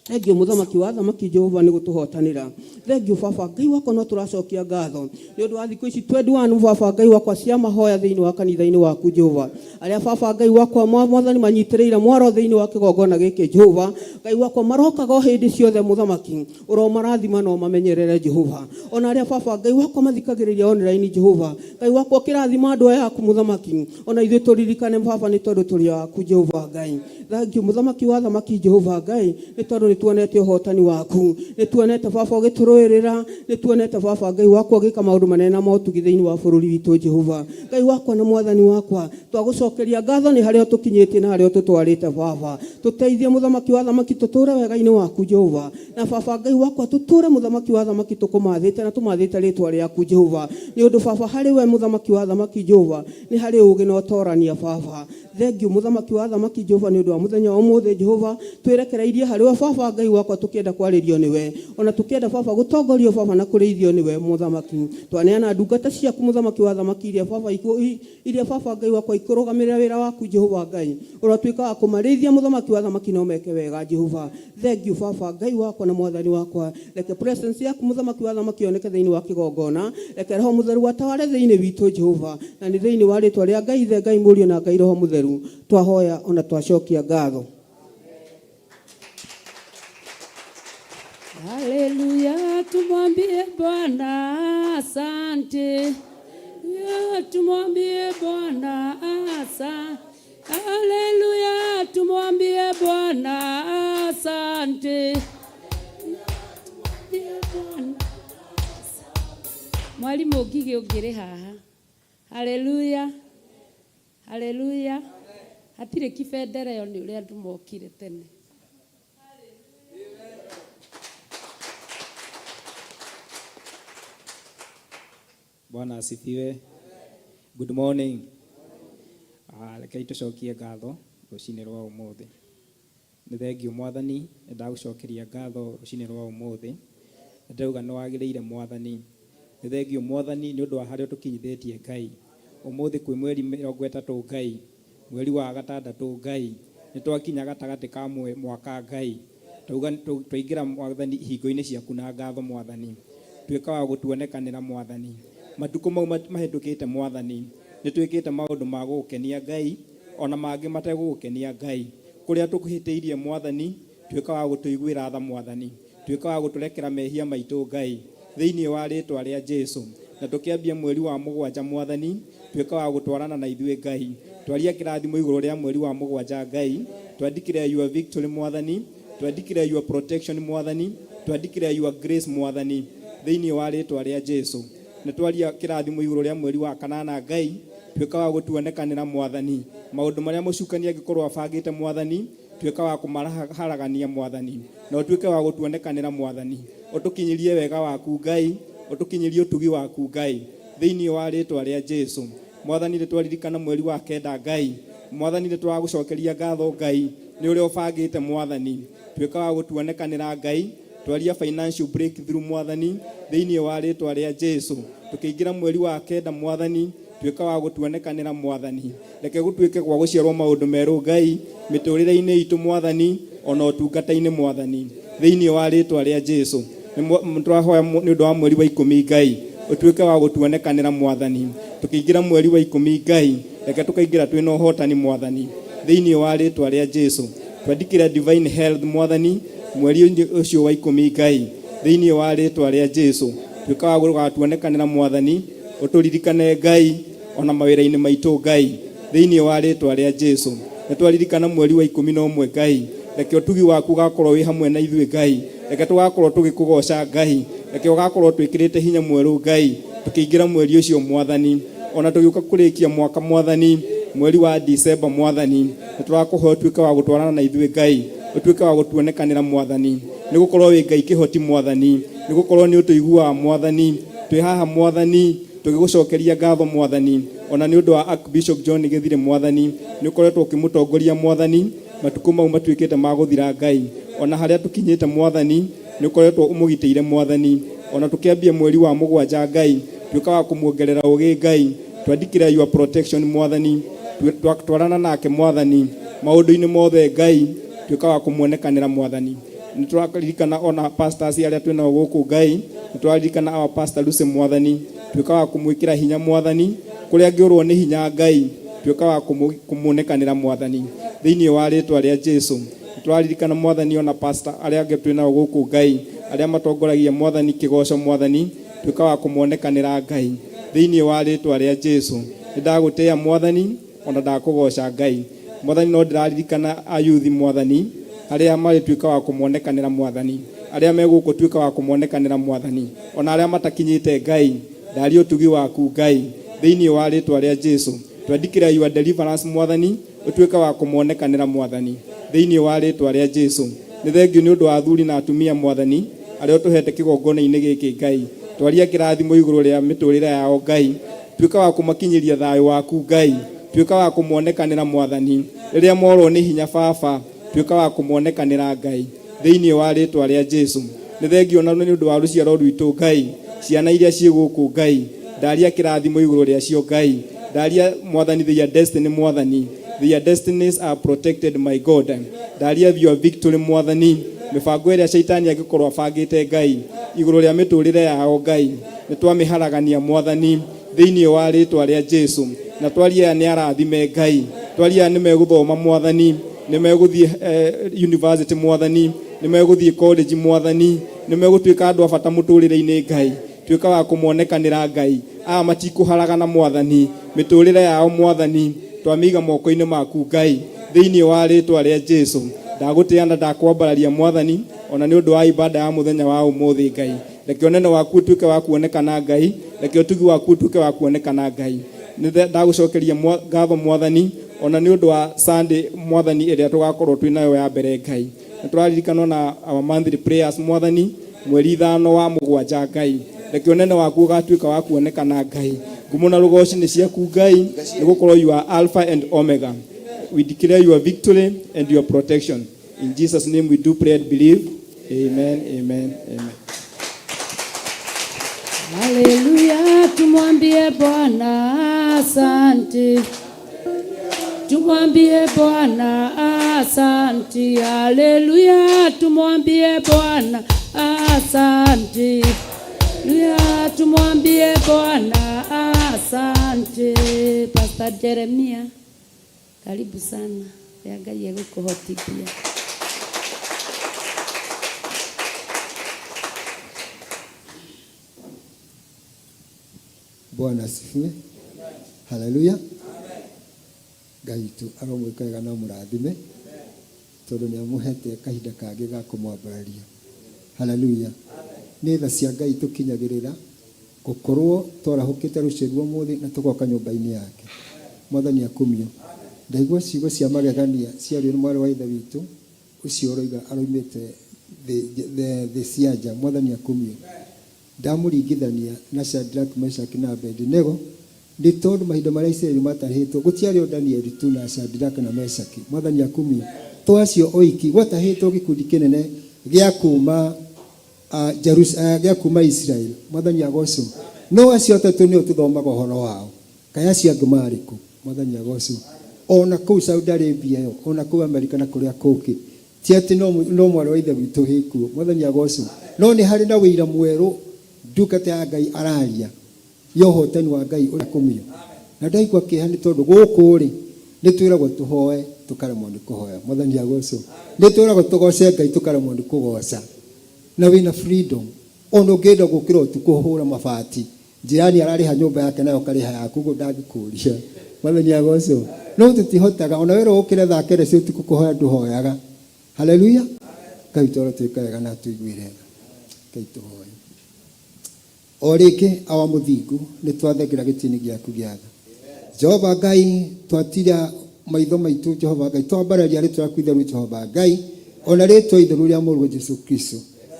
Thengio mũthamaki wa thamaki Jehova nĩ gũtũhotanĩra. Thengio Baba Ngai wakwa, no tũracokia ngatho nĩ ũndũ wa thikũ ici 21 Baba Ngai wakwa cia mahoya thĩinĩ wa kanitha-inĩ waku Jehova. Arĩa Baba Ngai wakwa mwathani manyitĩrĩire mwaro thĩinĩ wa kĩgongona gĩkĩ Jehova Ngai wakwa, marokaga o hĩndĩ ciothe mũthamaki, ũromarathima na ũmamenyerere Jehova. Ona arĩa Baba Ngai wakwa mathikagĩrĩria online Jehova Ngai wakwa, ũkĩrathima andũ aya aku mũthamaki, ona ithuĩ tũririkane Baba nĩ tondũ tũrĩ aku Jehova Ngai. Thank you mũthamaki wa thamaki Jehova Ngai, nĩ tondũ nĩ tuonete ũhotani waku, nĩ tuonete Baba ũgĩtũrũĩrĩra, nĩ tuonete Baba Ngai wakwa ũgĩka maũndũ manene na motugi thĩinĩ wa bũrũri witũ Jehova Ngai wakwa na mwathani wakwa. Twagũcokeria ngatho nĩ harĩa ũtũkinyĩtie na harĩa ũtũtwarĩte Baba. Tũteithie mũthamaki wa thamaki tũtũre wega-inĩ waku Jehova, na Baba Ngai wakwa tũtũre mũthamaki wa thamaki tũkũmathĩte na tũmathĩte rĩtwa rĩaku Jehova, nĩ ũndũ Baba harĩ we mũthamaki wa thamaki Jehova nĩ harĩ ũgĩ na ũtorania Baba. Thengio mũthamaki wa thamaki Jehova nĩ ũndũ wa mũthenya wa ũmũthĩ Jehova, twĩrekereirie harĩ we Baba Ngai wakwa, tũkĩenda kwarĩrio nĩwe, ona tũkĩenda Baba gũtongorio Baba na kũrĩithio nĩwe mũthamaki. Twaneana ndungata ciaku mũthamaki wa thamaki iria Baba iria Baba Ngai wakwa ikũrũgamĩrĩra wĩra waku Jehova Ngai, ũratuĩka wa kũmarĩithia mũthamaki wa thamaki no meke wega Jehova. Thengio Baba Ngai wakwa na mwathani wakwa, reke presence yaku mũthamaki wa thamaki yoneke thĩinĩ wa kĩgongona, reke Roho Mũtheru ataware thĩinĩ witũ Jehova, na nĩ thĩinĩ wa rĩtwa rĩa Ngai Ithe, Ngai Mũriũ na Ngai Roho Mũtheru twahoya ona twacokia ngatho.
Haleluya, tumwambie Bwana asante. Ya, tumwambie Bwana asante. Haleluya, tumwambie Bwana asante. Tumwambie Bwana asante. Mwalimu Ngigĩ ũngĩrĩ haha. Haleluya. Haleluya. Hatirĩ kibendera ĩyo nĩ ũrĩa andũ mokire tene.
Bwana asifiwe. Good morning. Rekei tũcokie ngatho rũcinĩ rwa ũmũthĩ. Nĩ thengio mwathani, nĩ ndagũcokeria ngatho rũcinĩ rwa ũmũthĩ. Nĩ ndĩrauga nĩ wagĩrĩire mwathani. Nĩ thengio mwathani nĩ ũndũ wa harĩa ũtũkinyithĩtie Ngai. Ũmũthĩ kwĩ mweri 30 Ngai, mweri wa gatandatũ Ngai, nĩ twakinya gatagatĩ ka mwaka Ngai. Twauga twaingĩra mwathani ihingo-inĩ ciaku na ngatho mwathani. Tuĩka wa gũtuonekanĩra mwathani. Matukũ mau mahĩtũkĩte mwathani, nĩ twĩkĩte maũndũ ma gũgũkenia Ngai, ona mangĩ mategũgũkenia Ngai. Kũrĩa tũkũhĩtĩirie mwathani, tuĩka wa gũtũiguĩra tha mwathani. Tuĩka wa gũtũrekera mehia maitũ Ngai, thĩinĩ wa rĩtwa rĩa Jesu. Na tũkĩambia mweri wa mũgwanja mwathani, tuĩka wa gũtwarana na ithuĩ Ngai. Twaria kĩrathimo igũrũ rĩa mweri wa mũgwanja Ngai, twandikire your victory mwathani, twandikire your protection mwathani, twandikire your grace mwathani, thĩinĩ wa rĩtwa rĩa Jesu. Nĩ twaria kĩrathimo igũrũ rĩa mweri wa kanana Ngai, tuĩka wa gũtuonekanĩra mwathani. Maũndũ marĩa mũcukani angĩkorwo abangĩte mwathani, tuĩka wa kũmaharagania mwathani, na ũtuĩke wa gũtuonekanĩra mwathani. Ũtũkinyĩrie wega waku Ngai, ũtũkinyĩrie ũtugi waku Ngai, thĩinĩ wa rĩtwa rĩa Jesu. Mwathani nĩ twaririkana mweri wa kenda Ngai, mwathani nĩ twagũcokeria ngatho Ngai, nĩ ũrĩa ũbangĩte mwathani. Tuĩka wa gũtuonekanĩra Ngai, twaria financial breakthrough mwathani, thĩinĩ wa rĩtwa rĩa Jesu. Tũkĩingĩra mweri wa kenda mwathani, tuĩka wa gũtuonekanĩra mwathani. Reke gũtuĩke gwa gũciarwo maũndũ merũ Ngai, mĩtũrĩre-inĩ itũ mwathani, ona ũtungata-inĩ mwathani. Thĩinĩ wa rĩtwa rĩa Jesu. Nĩ tũrahoya nĩ ũndũ wa mweri wa ikũmi Ngai, ũtuĩke wa gũtuonekanĩra Mwathani. Tũkĩingĩra mweri wa ikũmi Ngai, reke tũkaingĩra twĩna ũhotani Mwathani. Thĩinĩ wa rĩtwa rĩa Jesu. Twandĩkĩra divine health Mwathani, mweri ũcio wa ikũmi Ngai. Thĩinĩ wa rĩtwa rĩa Jesu. Tuĩka wa gũgatuonekanĩra Mwathani, ũtũririkane Ngai, ona mawĩra-inĩ maitũ Ngai. Thĩinĩ wa rĩtwa rĩa Jesu. Nĩ twaririkana mweri wa 11 Ngai, reke ũtugi waku ũgakorwo wĩ hamwe na ithuĩ Ngai. Reke tũgakorwo tũgĩkũgoca Ngai. Reke ũgakorwo twĩkĩrĩte hinya mwerũ Ngai, tũkĩingĩra mweri ũcio Mwathani. Ona tũgĩũka kũrĩkia mwaka Mwathani, mweri wa December Mwathani, nĩ tũrakũhoya ũtuĩke wa gũtwarana na ithuĩ Ngai, ũtuĩke wa gũtuonekanĩra Mwathani. Nĩ gũkorwo wĩ Ngai kĩhoti Mwathani, nĩ gũkorwo nĩ ũtũiguaga Mwathani. Twĩ haha Mwathani, tũgĩgũcokeria ngatho Mwathani, ona nĩ ũndũ wa Archbishop John Gĩthirĩ Mwathani, nĩ ũkoretwo ũkĩmũtongoria Mwathani, matukũ mau matuĩkĩte ma gũthira Ngai. Ona harĩa tũkinyĩte Mwathani, nĩ ũkoretwo ũmũgitĩire Mwathani. Ona tũkĩambia mweri wa mũgwanja Ngai, tuĩka wa kũmuongerera ũgĩ Ngai, twandĩkĩra your protection Mwathani, twarana nake Mwathani, maũndũ-inĩ mothe Ngai, tuĩka wa kũmuonekanĩra Mwathani. Nĩ tũraririkana ona pastors arĩa twĩnao gũkũ Ngai, nĩ tũraririkana our pastor Lucy Mwathani, tuĩka wa kũmwĩkĩra hinya Mwathani, kũrĩa angĩũrwo nĩ hinya Ngai, tuĩka wa kũmuonekanĩra Mwathani. Thĩinĩ wa rĩtwa rĩa Jesu. Nĩ tũraririkana Mwathani ona pastor arĩa angĩ twĩnao gũkũ Ngai, arĩa matongoragia Mwathani kĩgoco Mwathani, tuĩka wa kũmonekanĩra Ngai. Thĩinĩ wa rĩtwa rĩa Jesu. Nĩ ndagũtĩĩa Mwathani, ona ndakũgoca Ngai. Mwathani no ndĩraririkana ayuthi Mwathani, arĩa marĩtuĩka wa kũmonekanĩra Mwathani, arĩa me gũkũ tuĩka wa kũmonekanĩra Mwathani, ona arĩa matakinyĩte Ngai, ndaria ũtugi waku Ngai. Thĩinĩ wa rĩtwa rĩa Jesu. Twandĩkĩra your deliverance Mwathani, ũtuĩke wa kũmonekanĩra Mwathani. Thĩinĩ wa rĩtwa rĩa Jesu. Nĩ thengiũ nĩ ũndũ wa athuri na atumia Mwathani, arĩa ũtũhete kĩgongona-inĩ gĩkĩ Ngai. Twaria kĩrathimo igũrũ rĩa mĩtũrĩre yao Ngai. Tuĩka wa kũmakinyĩria thayũ waku Ngai. Tuĩka wa kũmonekanĩra Mwathani. Rĩrĩa morwo nĩ hinya Baba, tuĩka wa kũmonekanĩra Ngai. Thĩinĩ wa rĩtwa rĩa Jesu. Nĩ thengiũ ona nĩ ũndũ wa rũciaro rwitũ Ngai, ciana iria ciĩ gũkũ Ngai, ndaria kĩrathimo igũrũ rĩacio Ngai. Ndaria Mwathani their destiny Mwathani. Their destinies are protected my God. Ndaria your victory Mwathani. Mĩbango ĩrĩa shaitani angĩkorwo abangĩte Ngai, igũrũ rĩa mĩtũrĩre yao Ngai, nĩ twamĩharagania Mwathani, thĩinĩ wa rĩtwa rĩa Jesu. Na twaria aya nĩ arathime Ngai. Twaria aya nĩ megũthoma Mwathani, nĩ megũthiĩ university Mwathani, nĩ megũthiĩ college Mwathani, nĩ megũtuĩka andũ a bata mũtũrĩre-inĩ Ngai. Tuĩka wa kũmonekanĩra Ngai. Aya matikũharagana Mwathani, mĩtũrĩre yao Mwathani, twamĩiga moko-inĩ maku Ngai. Thĩinĩ wa rĩtwa rĩa Jesu. Ndagũtĩĩa na ndakwambararia Mwathani, ona nĩ ũndũ wa ibada ya mũthenya wa ũmũthĩ Ngai. Reke ũnene waku ũtuĩke wa kuonekana Ngai, reke ũtugi waku ũtuĩke wa kuonekana Ngai. Nĩ ndagũcokeria ngatho Mwathani, ona nĩ ũndũ wa Sunday Mwathani ĩrĩa tũgakorwo twĩ nayo ya mbere Ngai. Nĩ tũraririkana na our monthly prayers Mwathani, mweri 5 wa mũgwanja Ngai. Reke ũnene waku ũgatuĩka wa kuonekana Ngai. Ngumo na rũgoci nĩ ciaku Ngai, nĩ gũkorwo you are Alpha and Omega. We declare your victory and your protection. In Jesus' name we do pray and believe. Amen, amen, amen.
Haleluya, tumwambie Bwana asante. Tumwambie Bwana asante. Haleluya, tumwambie Bwana asante. Haleluya, tumwambie Bwana asante. Pastor Jeremia, karibu sana. Ya Ngai egũkũhotithia.
Bwana asifiwe. Haleluya. Ngai witũ aromwĩka wega na amũrathime tondũ nĩ amũhete kahinda kangĩ ga kũmwambararia. Haleluya. Nĩ tha cia Ngai tũkinyagĩrĩra gũkorwo twarahũkĩte rũciũ rwa ũmũthĩ na tũgoka nyũmba-inĩ yake. Mwathani akumio. Ndaigua ciugo cia magegania ciario nĩ mwarĩ wa ithe witũ ũcio ũroiga aroimĩte thĩ cia nja. Mwathani akumio. Ndamũringithania na Shadrach, Meshach na Abednego nĩ tondũ mahinda marĩa Isiraeli matahĩtwo gũtiarĩ o Danieli tu na Shadrach na Meshach. Mwathani akumio. To acio oiki, gwatahĩtwo gĩkundi kĩnene gĩa kuma gĩa kuma Israel. Mwathani agocwo. No acio atatũ nĩo tũthomaga ũhoro wao. Kaĩ acio angĩ marĩ kũ? Mwathani agocwo. Ona kũu Saudi Arabia ĩyo, ona kũu Amerika na kũrĩa kũngĩ. Ti atĩ no no mwarĩ wa ithe witũ wĩkuo, Mwathani agocwo, no nĩ harĩ na wĩira mwerũ ndungata ya Ngai araria ya ũhotani wa Ngai ũrĩa kũmio. Na ndaigua kĩeha nĩ tondũ gũkũ rĩ, nĩ twĩragwo tũhoe tũkaremwo nĩ kũhoya. Mwathani agocwo. Nĩ twĩragwo tũgoce Ngai tũkaremwo nĩ kũgoca. Na wĩna freedom. Ona ũngĩenda gũkĩra ũtukũ hũra mabati, Jirani ararĩha nyũmba yake nawe ũkarĩha yaku ũguo ndangĩkũria. Mwathani agocwo. No tũtihotaga ona werwo ũkĩre thaa kenda cia ũtukũ kũhoya ndũhoyaga. Haleluya. Ngai witũ arotwĩka wega na atũiguĩre tha. Ngai tũhoe. O rĩngĩ awa mũthingu nĩ twathengera gĩtĩ-inĩ gĩaku gĩa tha. Jehova Ngai twatira maitho maitũ Jehova Ngai twambararia rĩtwa rĩaku itheru Jehova Ngai ona rĩtwa itheru rĩa mũrũguo Jesu Kristo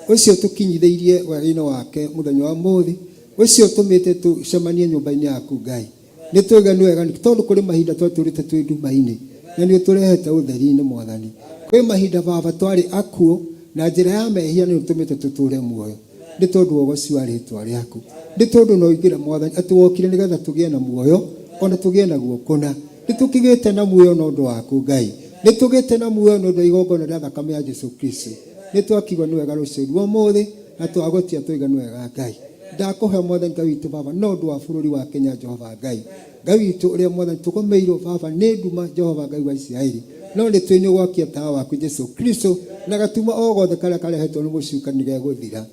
ũcio tũkinyithĩirie wega-inĩ wake mũthenya wa mũthĩ ũcio ũtũmĩte tũcemanie nyũmba-inĩ yaku Ngai nĩ tũiga nĩ wega tondũ kũrĩ mahinda twatũrĩte twĩ nduma-inĩ na nĩ ũtũrehete ũtheri-inĩ Mwathani kwĩ mahinda baba twarĩ akuũ na njĩra ya mehia nĩ ũtũmĩte tũtũre muoyo nĩ tondũ wa ũgoci wa rĩtwa rĩaku nĩ tondũ no oigire Mwathani atĩ wokire nĩgetha tũgĩe na muoyo ona tũgĩe naguo kũna nĩ tũkĩgĩte na muoyo na ũndũ waku Ngai nĩ tũgĩte na muoyo nĩ ũndũ wa igongona rĩa thakame ya Jesu Kristo nĩ twakigwo nĩ wega rũciũ rwa ũmũthĩ na twagũtia tũiga nĩ wega Ngai ndakũhe Mwathani Ngai witũ baba no ũndũ wa bũrũri wa Kenya Jehova Ngai Ngai witũ ũrĩa Mwathani tũgomeirwo baba nĩ nduma Jehova Ngai wa Isiraeli no nĩ twĩ nĩ ũgwakia tawa waku Jesu Kristo na gatuma o gothe karĩa karehetwo nĩ mũcukani gegũthira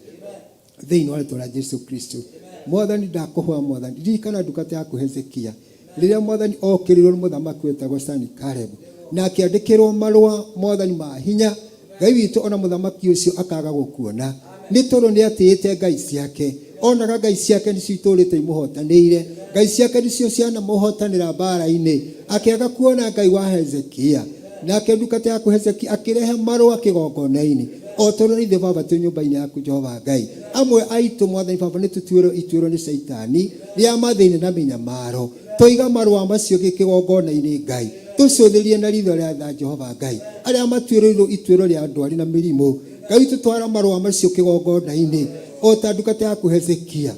thĩinĩ wa rĩtwa rĩa Jesu Kristo Mwathani ndakũhoya Mwathani ririkana ndungata yaku Hezekia rĩrĩa Mwathani okĩrĩirwo nĩ mũthamaki wetagwo Senakeribu na akĩandĩkĩrwo marũa Mwathani ma hinya Ngai witũ ona mũthamaki ũcio akaga gũkuona nĩ tondũ nĩ atĩĩte ngai ciake onaga ngai ciake nĩcio itũrĩte imũhotanĩire ngai ciake nĩcio cianamũhotanĩra mbara-inĩ akĩaga kuona Ngai wa Hezekia nake ndungata yaku Hezekia akĩrehe marũa kĩgongona-inĩ o tondũ ithuĩ baba twĩ nyũmba-inĩ yaku Jehova Ngai amwe aitũ Mwathani baba nĩ tũtuĩrwo ituĩro nĩ caitani rĩa mathĩna na mĩnyamaro tũiga marũa macio kĩgongona-inĩ Ngai tũcũthĩrie na ritho rĩa tha Jehova Ngai arĩa matuĩrĩirwo ituĩro rĩa ndwari na mĩrimũ Ngai tũtwara marũa macio kĩgongona-inĩ o ta ndungata yaku Hezekia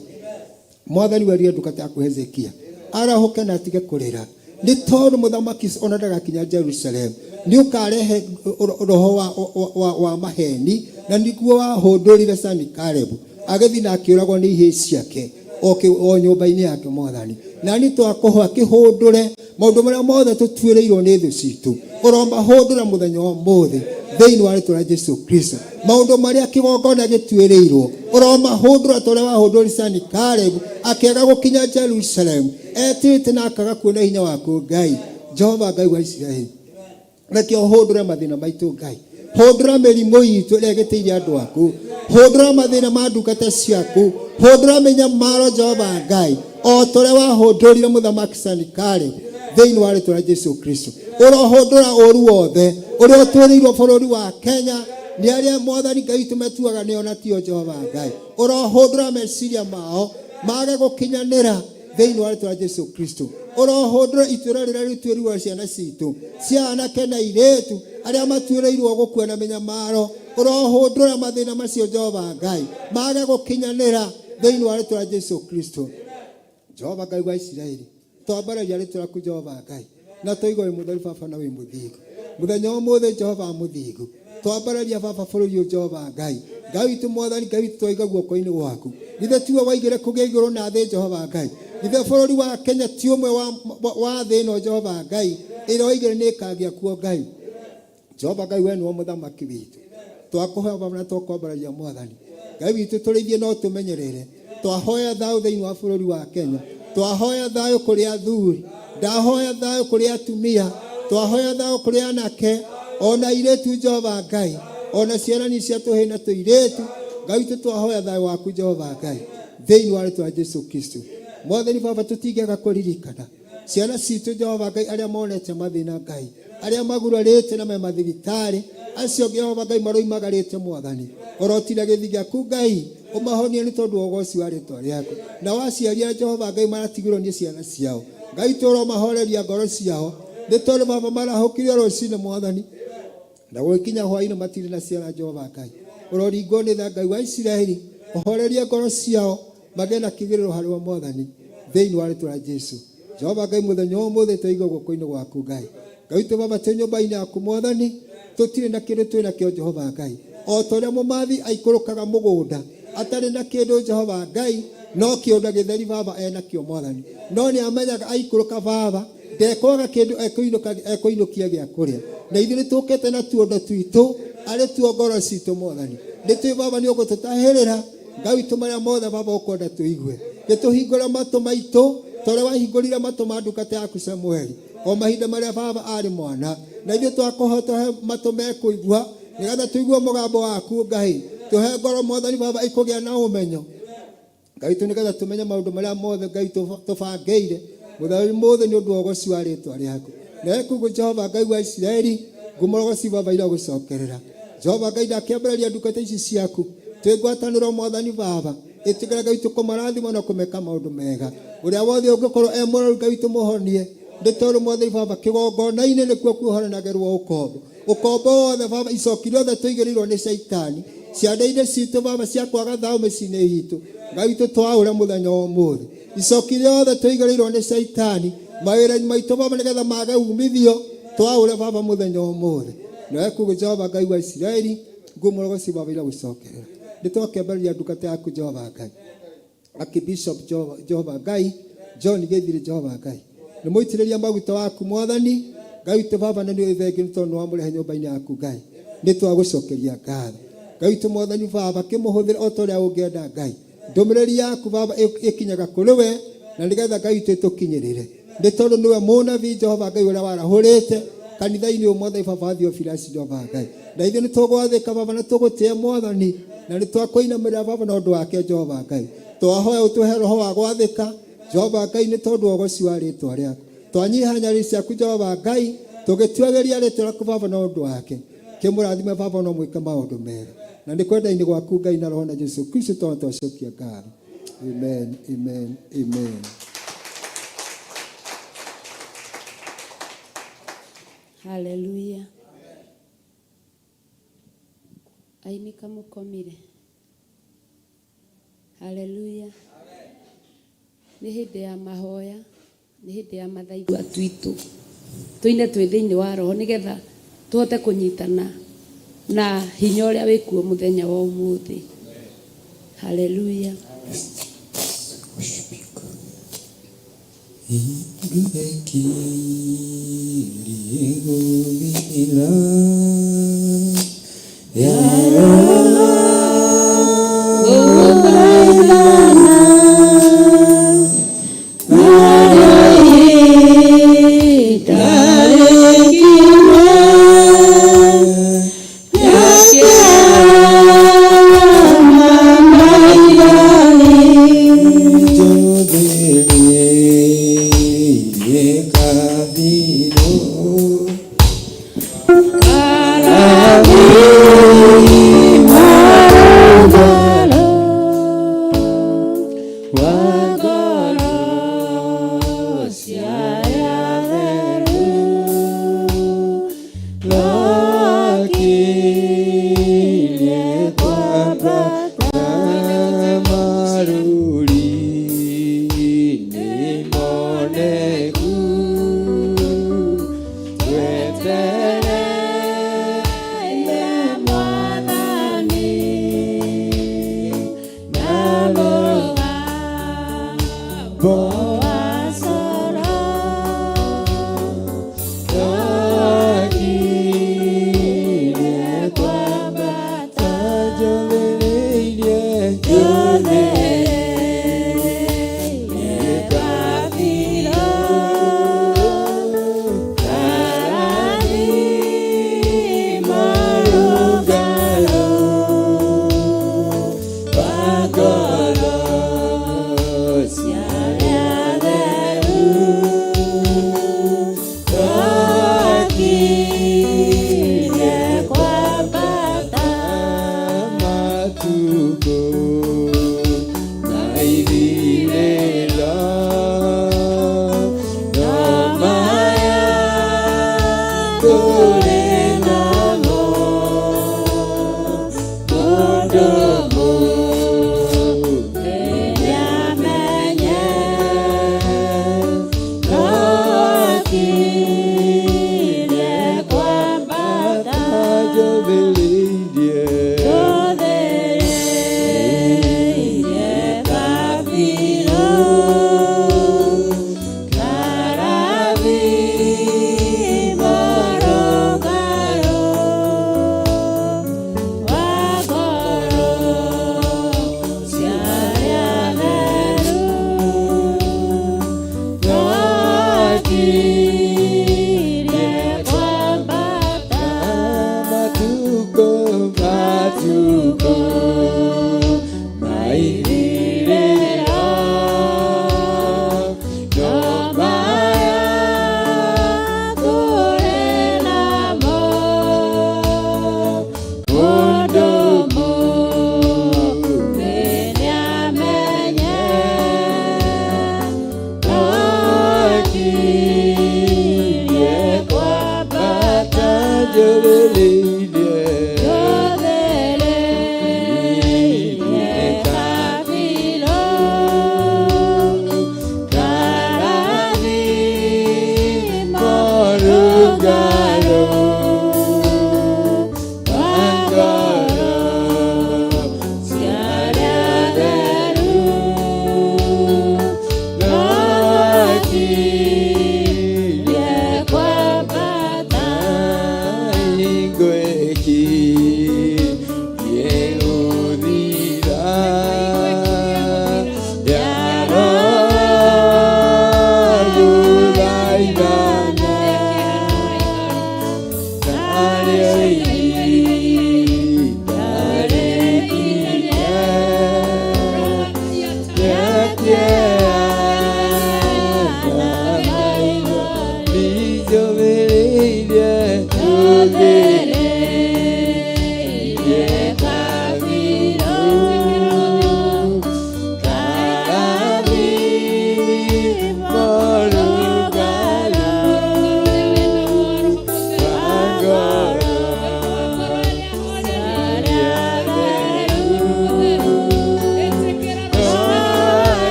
Mwathani werire ndungata yaku Hezekia arahũke na atige kũrĩra nĩ tondũ mũthamaki ona ndagakinya Jerusalem nĩ ũkarehe roho wa, wa, wa, wa maheni na nĩguo wahũndũrire Senakeribu agĩthiĩ na akĩũragwo nĩ ihĩĩ ciake o kĩ- o nyũmba-inĩ yake Mwathani na nĩ twakũhoya kĩhũndũre maũndũ marĩa mothe tũtuĩrĩirwo nĩ thũ citũ ũromahũndũra mũthenya wa ũmũthĩ thĩinĩ wa rĩtwa rĩa Jesu Kristo maũndũ marĩa kĩgongona gĩtuĩrĩirwo ũromahũndũra ta ũrĩa wahũndũrire Senakeribu akĩaga gũkinya Jerusalem etĩte na akaga kuona hinya waku Ngai Jehova Ngai wa Isiraeli reke ũhũndũre mathĩna maitũ Ngai hũndũra mĩrimũ itũ ĩrĩa ĩgĩtĩire andũ aku hũndũra mathĩna ma ndungata ciaku hũndũra mĩnyamaro Jehova Ngai o ta ũrĩa wahũndũrire mũthamaki Senakeribu thĩinĩ wa rĩtwa rĩa Jesu Kristo ũrohũndũra ũru wothe ũrĩa ũtwĩrĩirwo bũrũri wa Kenya nĩ arĩa Mwathani Ngai witũ metuaga nĩo na tio Jehova Ngai ũrohũndũra meciria mao mage gũkinyanĩra thĩinĩ wa rĩtwa rĩa Jesu Kristo ũrohũndũra ituĩro rĩrĩa rĩtuĩrirwo ciana citũ cia anake na airĩtu arĩa matuĩrĩirwo gũkua na mĩnyamaro ũrohũndũra mathĩna macio Jehova Ngai mage gũkinyanĩra thĩinĩ wa rĩtwa rĩa Jesu Kristo Jehova Ngai wa Isiraeli twambararia rĩtwa rĩaku Jehova Ngai na tũiga wĩ mũtheru baba na wĩ mũthingu mũthenya wa ũmũthĩ Jehova mũthingu twambararia baba bũrũri ũyũ Jehova Ngai Ngai witũ Mwathani Ngai witũ twaiga guoko-inĩ gwaku githĩ tiwe waigire kũgĩa igũrũ na thĩ Jehova Ngai githĩ bũrũri wa Kenya ti ũmwe wa, wa thĩ ĩno Jehova Ngai ĩrĩa waigire nĩ ĩkagĩa kuo Ngai Jehova Ngai we nĩwe mũthamaki witũ twakũhoya baba na twakwambararia Mwathani Ngai witũ tũrĩithie no tũmenyerere twahoya thayũ thĩinĩ wa bũrũri wa Kenya twahoya thayũ kũrĩ athuri ndahoya thayũ kũrĩ atumia twahoya thayũ kũrĩ anake ona airĩtu Jehova Ngai ona ciana ni cia tũhĩĩ na tũirĩtu Ngai witũ twahoya thayũ waku Jehova Ngai thĩinĩ wa rĩtwa rĩa Jesu Kristo Mwathani baba tũtingĩaga kũririkana ciana citũ Jehova Ngai arĩa monete mathĩna Ngai arĩa magurarĩte na me mathibitarĩ acio Jehova Ngai maroimagarĩte Mwathani orotina gĩthi gĩaku Ngai ũmahonie nĩ tondũ wa ũgoci wa rĩtwa rĩaku na waciari a Jehova Ngai maratigirwo nĩ ciana ciao Ngai tũromahoreria ngoro ciao nĩ tondũ baba marahũkire rũcinĩ Mwathani na gũgĩkinya hwaĩ-inĩ matirĩ na ciana Jehova Ngai ũroringwo nĩ tha Ngai wa Isiraeli ũhorerie ngoro ciao magĩe na kĩgĩrĩro harĩ we Mwathani thĩinĩ wa rĩtwa rĩa Jesu Jehova Ngai mũthenya wa ũmũthĩ twaigua guoko-inĩ gwaku Ngai Ngai witũ baba twĩ nyũmba-inĩ yaku Mwathani Tũtirĩ na kĩndũ twĩ nakĩo Jehova Ngai. O ta ũrĩa mũmathi aikũrũkaga mũgũnda atarĩ na kĩndũ Jehova Ngai, no kĩũndũ gĩtheri baba enakĩo Mwathani. No nĩ amenyaga aikũrũka baba ndekwaga kĩndũ ekũinũkia gĩa kũrĩa. Na ithuĩ nĩ tũkĩte na tuondo twitũ arĩ tuo ngoro citũ Mwathani. Nĩ twĩ baba nĩ ũgũtũtahĩrĩra Ngai witũ marĩa mothe baba ũkwenda tũigue. Gĩtũhingũre matũ maitũ ta ũrĩa wahingũrire matũ ma ndungata yaku Samueli o mahinda marĩa baba arĩ mwana. Na ithuĩ twakũhota matũ mekũigua nĩgetha tũigue mũgambo waku Ngai. Tũhe ngoro Mwathani baba ikũgĩa na ũmenyo Ngai witũ nĩgetha tũmenye maũndũ marĩa mothe Ngai tũbangĩire mũthenya ũmũthĩ nĩ ũndũ wa ũgoci wa rĩtwa rĩaku. Na ekugu Jehova Ngai wa Isiraeli ngumo ũgoci baba irogũcokerera. Jehova Ngai ndakĩambĩrĩria ndungata ici ciaku twĩ ngwatanĩro Mwathani baba ĩtĩkĩra Ngai witũ kũmarathima na kũmeka maũndũ mega. Ũrĩa wothe ũngĩkorwo e mũrwaru Ngai witũ mũhonie nĩ tondũ Mwathani baba kĩgongona-inĩ nĩkuo kuohoranagĩrwo ũkombo. Ũkombo wothe baba icoki rĩothe tũigĩrĩirwo nĩ caitani ciande-inĩ citũ baba cia kwaga thayũ mĩciĩ-inĩ itũ Ngai witũ twaũre mũthenya wa ũmũthĩ. Icoki rĩothe tũigĩrĩirwo nĩ caitani mawĩra-inĩ maitũ baba nĩgetha mage umithio twaũre baba mũthenya wa ũmũthĩ. Na ekugu Jehova Ngai wa Isiraeli ngumo ũgoci baba irogũcokerera. Nĩ twakĩambĩrĩria ndungata yaku Jehova Ngai Archbishop Jehova Ngai John Gĩthiri Jehova Ngai nĩ mũitĩrĩria maguta waku Mwathani Ngai witũ baba na nĩ thengi nĩ tondũ nĩwamũrehe nyũmba-inĩ yaku Ngai. Nĩ twagũcokeria ngatho Ngai witũ Mwathani baba kĩmũhũthĩre o ta ũrĩa ũngĩenda Ngai. Ndũmĩrĩri yaku baba ĩkinyaga kũrĩ we na nĩgetha Ngai witũ ĩtũkinyĩrĩre. Nĩ tondũ nĩwe mũnabii Jehova Ngai ũrĩa warahũrĩte kanitha-inĩ ũyũ Mwathani baba wa Theophilus Jehova Ngai. Na ithuĩ nĩ tũgwathĩka baba na tũgũtĩe Mwathani na nĩ twakũinamĩrĩra baba na ũndũ wake Jehova Ngai. Twahoya ũtũhe roho wa gwathĩka Jehova Ngai nĩ tondũ wa ũgoci wa rĩtwa rĩaku. Twanyiha nyarĩrĩ ciaku Jehova Ngai tũgĩtuagĩria rĩtwa rĩaku baba na ũndũ wake. Kĩmũrathime baba no mwĩke maũndũ mega. Na nĩ kwenda-inĩ gwaku Ngai na roho na Jesu Kristo tondũ twacokia ngatho. Amen, amen, amen.
Haleluya. Aini kamũkomire. Haleluya. Nĩ hĩndĩ ya mahoya, nĩ hĩndĩ ya mathaigua twitũ. Tũine twĩ thĩinĩ wa roho nĩgetha tũhote kũnyitana na hinya ũrĩa wĩkuo mũthenya wa ũmũthĩ. Haleluya.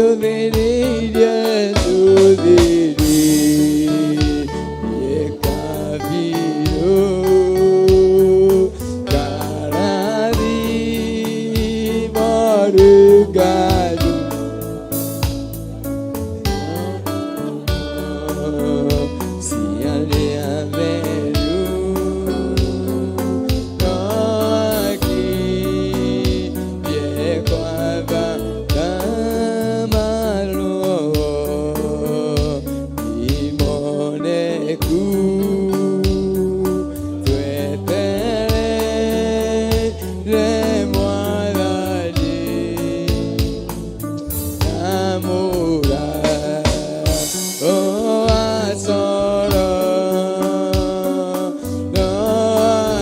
Tanjũthĩrĩirie njũthĩrĩirie kabirũ Karathimo rũngaru Ciarĩa theru No akirie kwamba kamarwo imoneku tweterere Mwathani namura oasoro no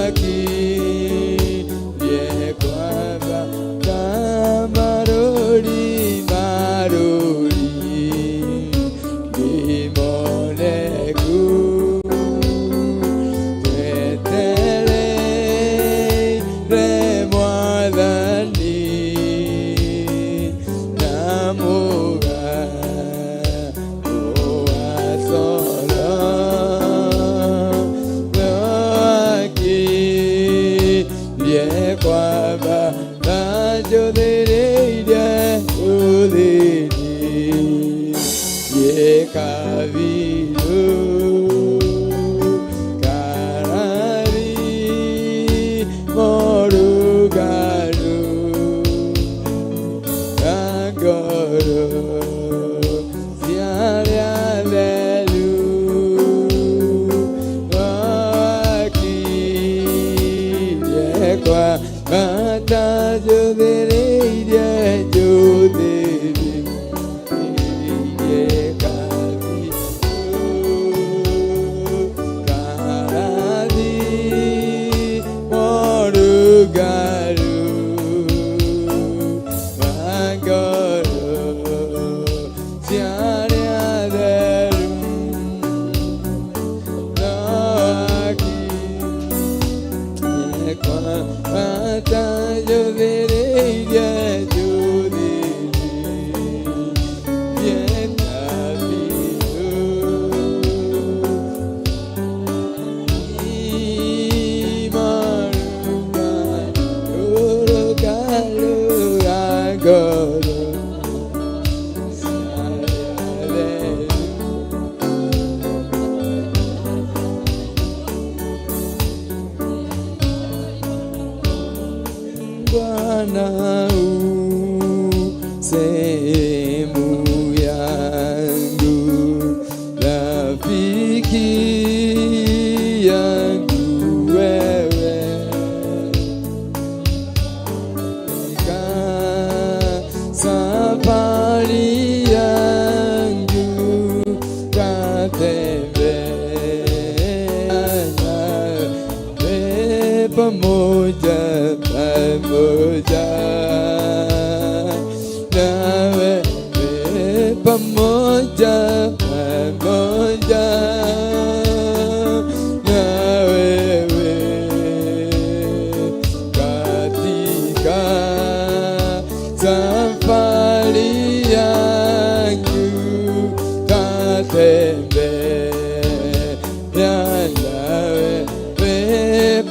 akirie kwamba kamarori marori imoneku tweterere Mwathani namuga oasoro no akirie kwamba tanjũthĩrĩirie ũthĩrĩirie kabirũ karathimo rũngaru ngoro ciarĩa theru no akirie kwa matanjũthĩrĩirie njũthĩrĩirie kabirũ karathimo rũngaru ngoro ciarĩa theru no akirie kwa matanjũthĩrĩirie njũthĩrĩirie kabirũ Bwana u sehemu yangu, rafiki yangu wewe, katika safari yangu tatembea nawe pamoja pamoja nawe pamoja pamoja na wewe katika safari yangu tatembea nawe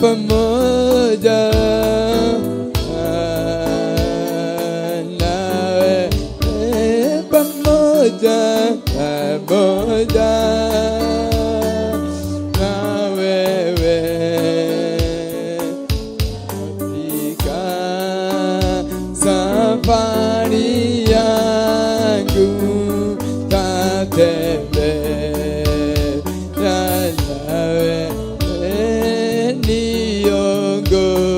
pamoja nawe pamoja pamoja na wewe katika safari yangu tatembea nawe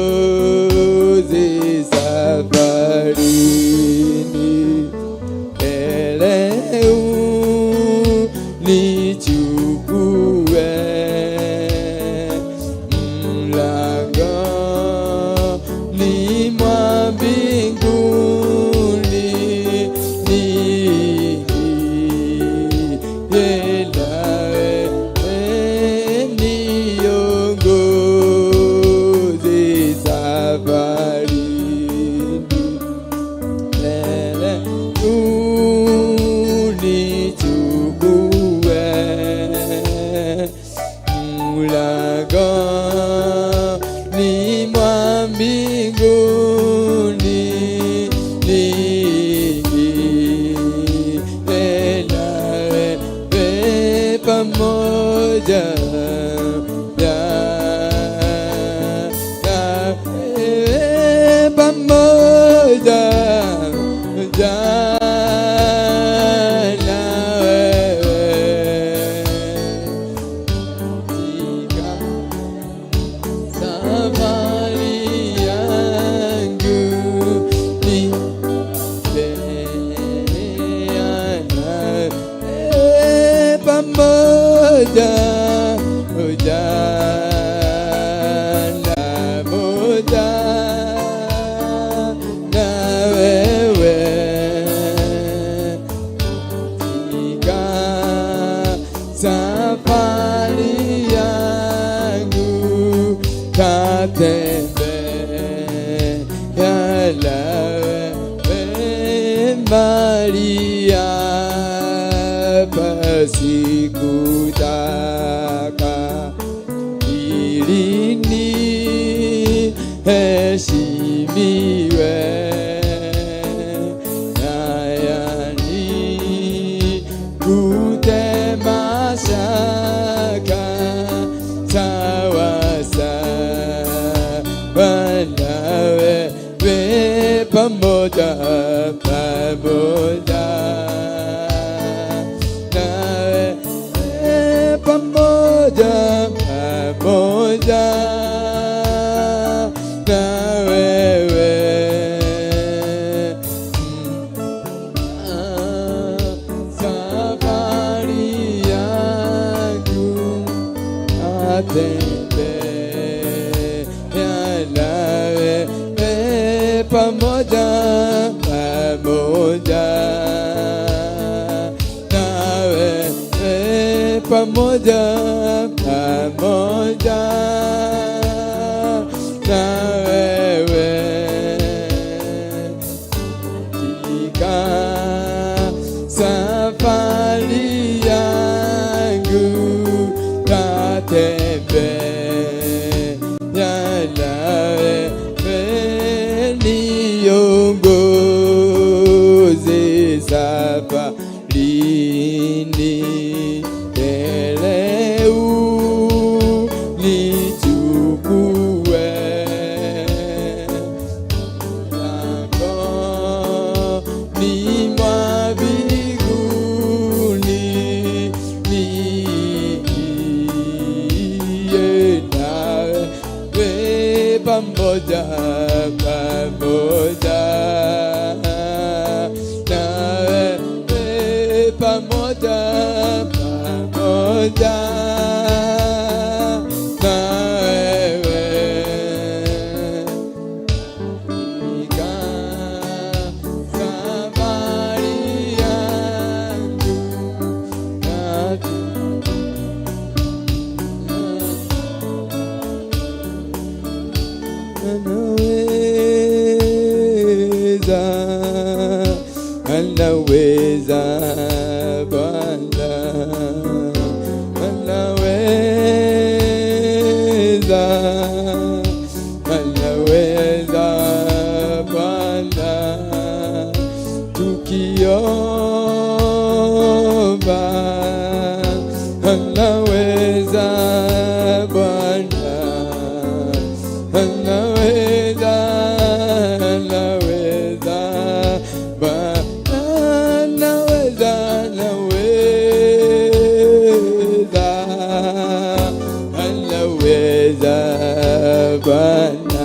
niongoze safarini eleu nichunge. pamoja na wewe pamoja na wewe katika safari yangu nitembea nawe pamoja na moja na wewe katika safari yangu tatembea nawe Maria pasikutaka ili niheshimiwe nayani kutema shaka sawa sawa nawe we pamoja pamoja nawe we pamoja pamoja na wewe safari yangu atembea nawe pamoja pamoja nawe pamoja pamoja na wewe katika safari yangu tatembea nawe niongoze safarini mbele unichukue langoni mwa mbinguni niingie nawe pamoja pamoja nawe pamoja pamoja na wewe katika safari yangu anaweza, anaweza Bwana, anaweza, anaweza Bwana, tukiomba anaweza Bwana, anaweza, anaweza Bwana, anaweza, anaweza, anaweza Bwana,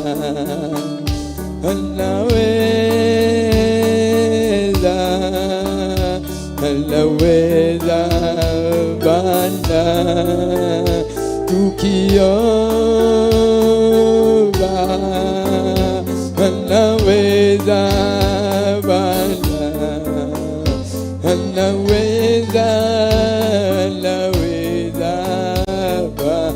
anaweza, anaweza Bwana, tukiomba anaweza Bwana, anaweza, anaweza Bwana,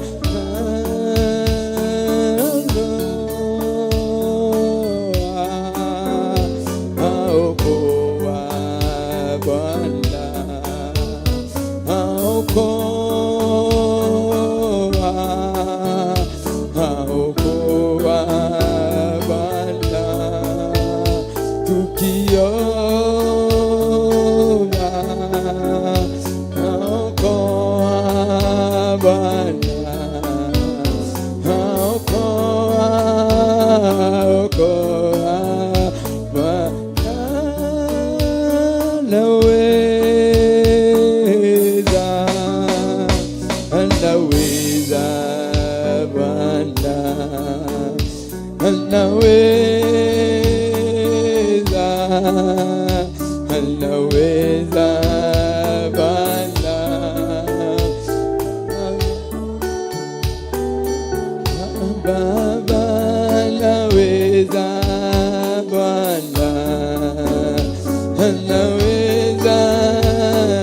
aokoa Bwana, aokoa, aokoa Bwana, tukiomba aokoa Bwana. Anaweza Bwana. Baba anaweza Bwana. Anaweza,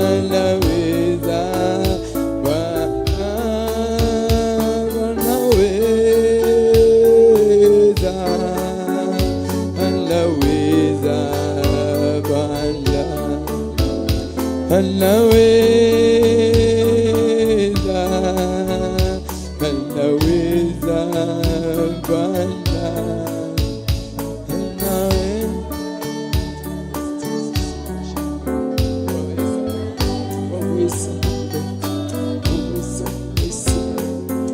anaweza Bwana. Anaweza, anaweza Bwana. Anaweza, anaweza Bwana. Anaweza. Waweza, waweza, waweza,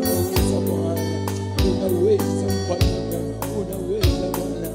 waweza Bwana, unaweza Bwana, unaweza Bwana,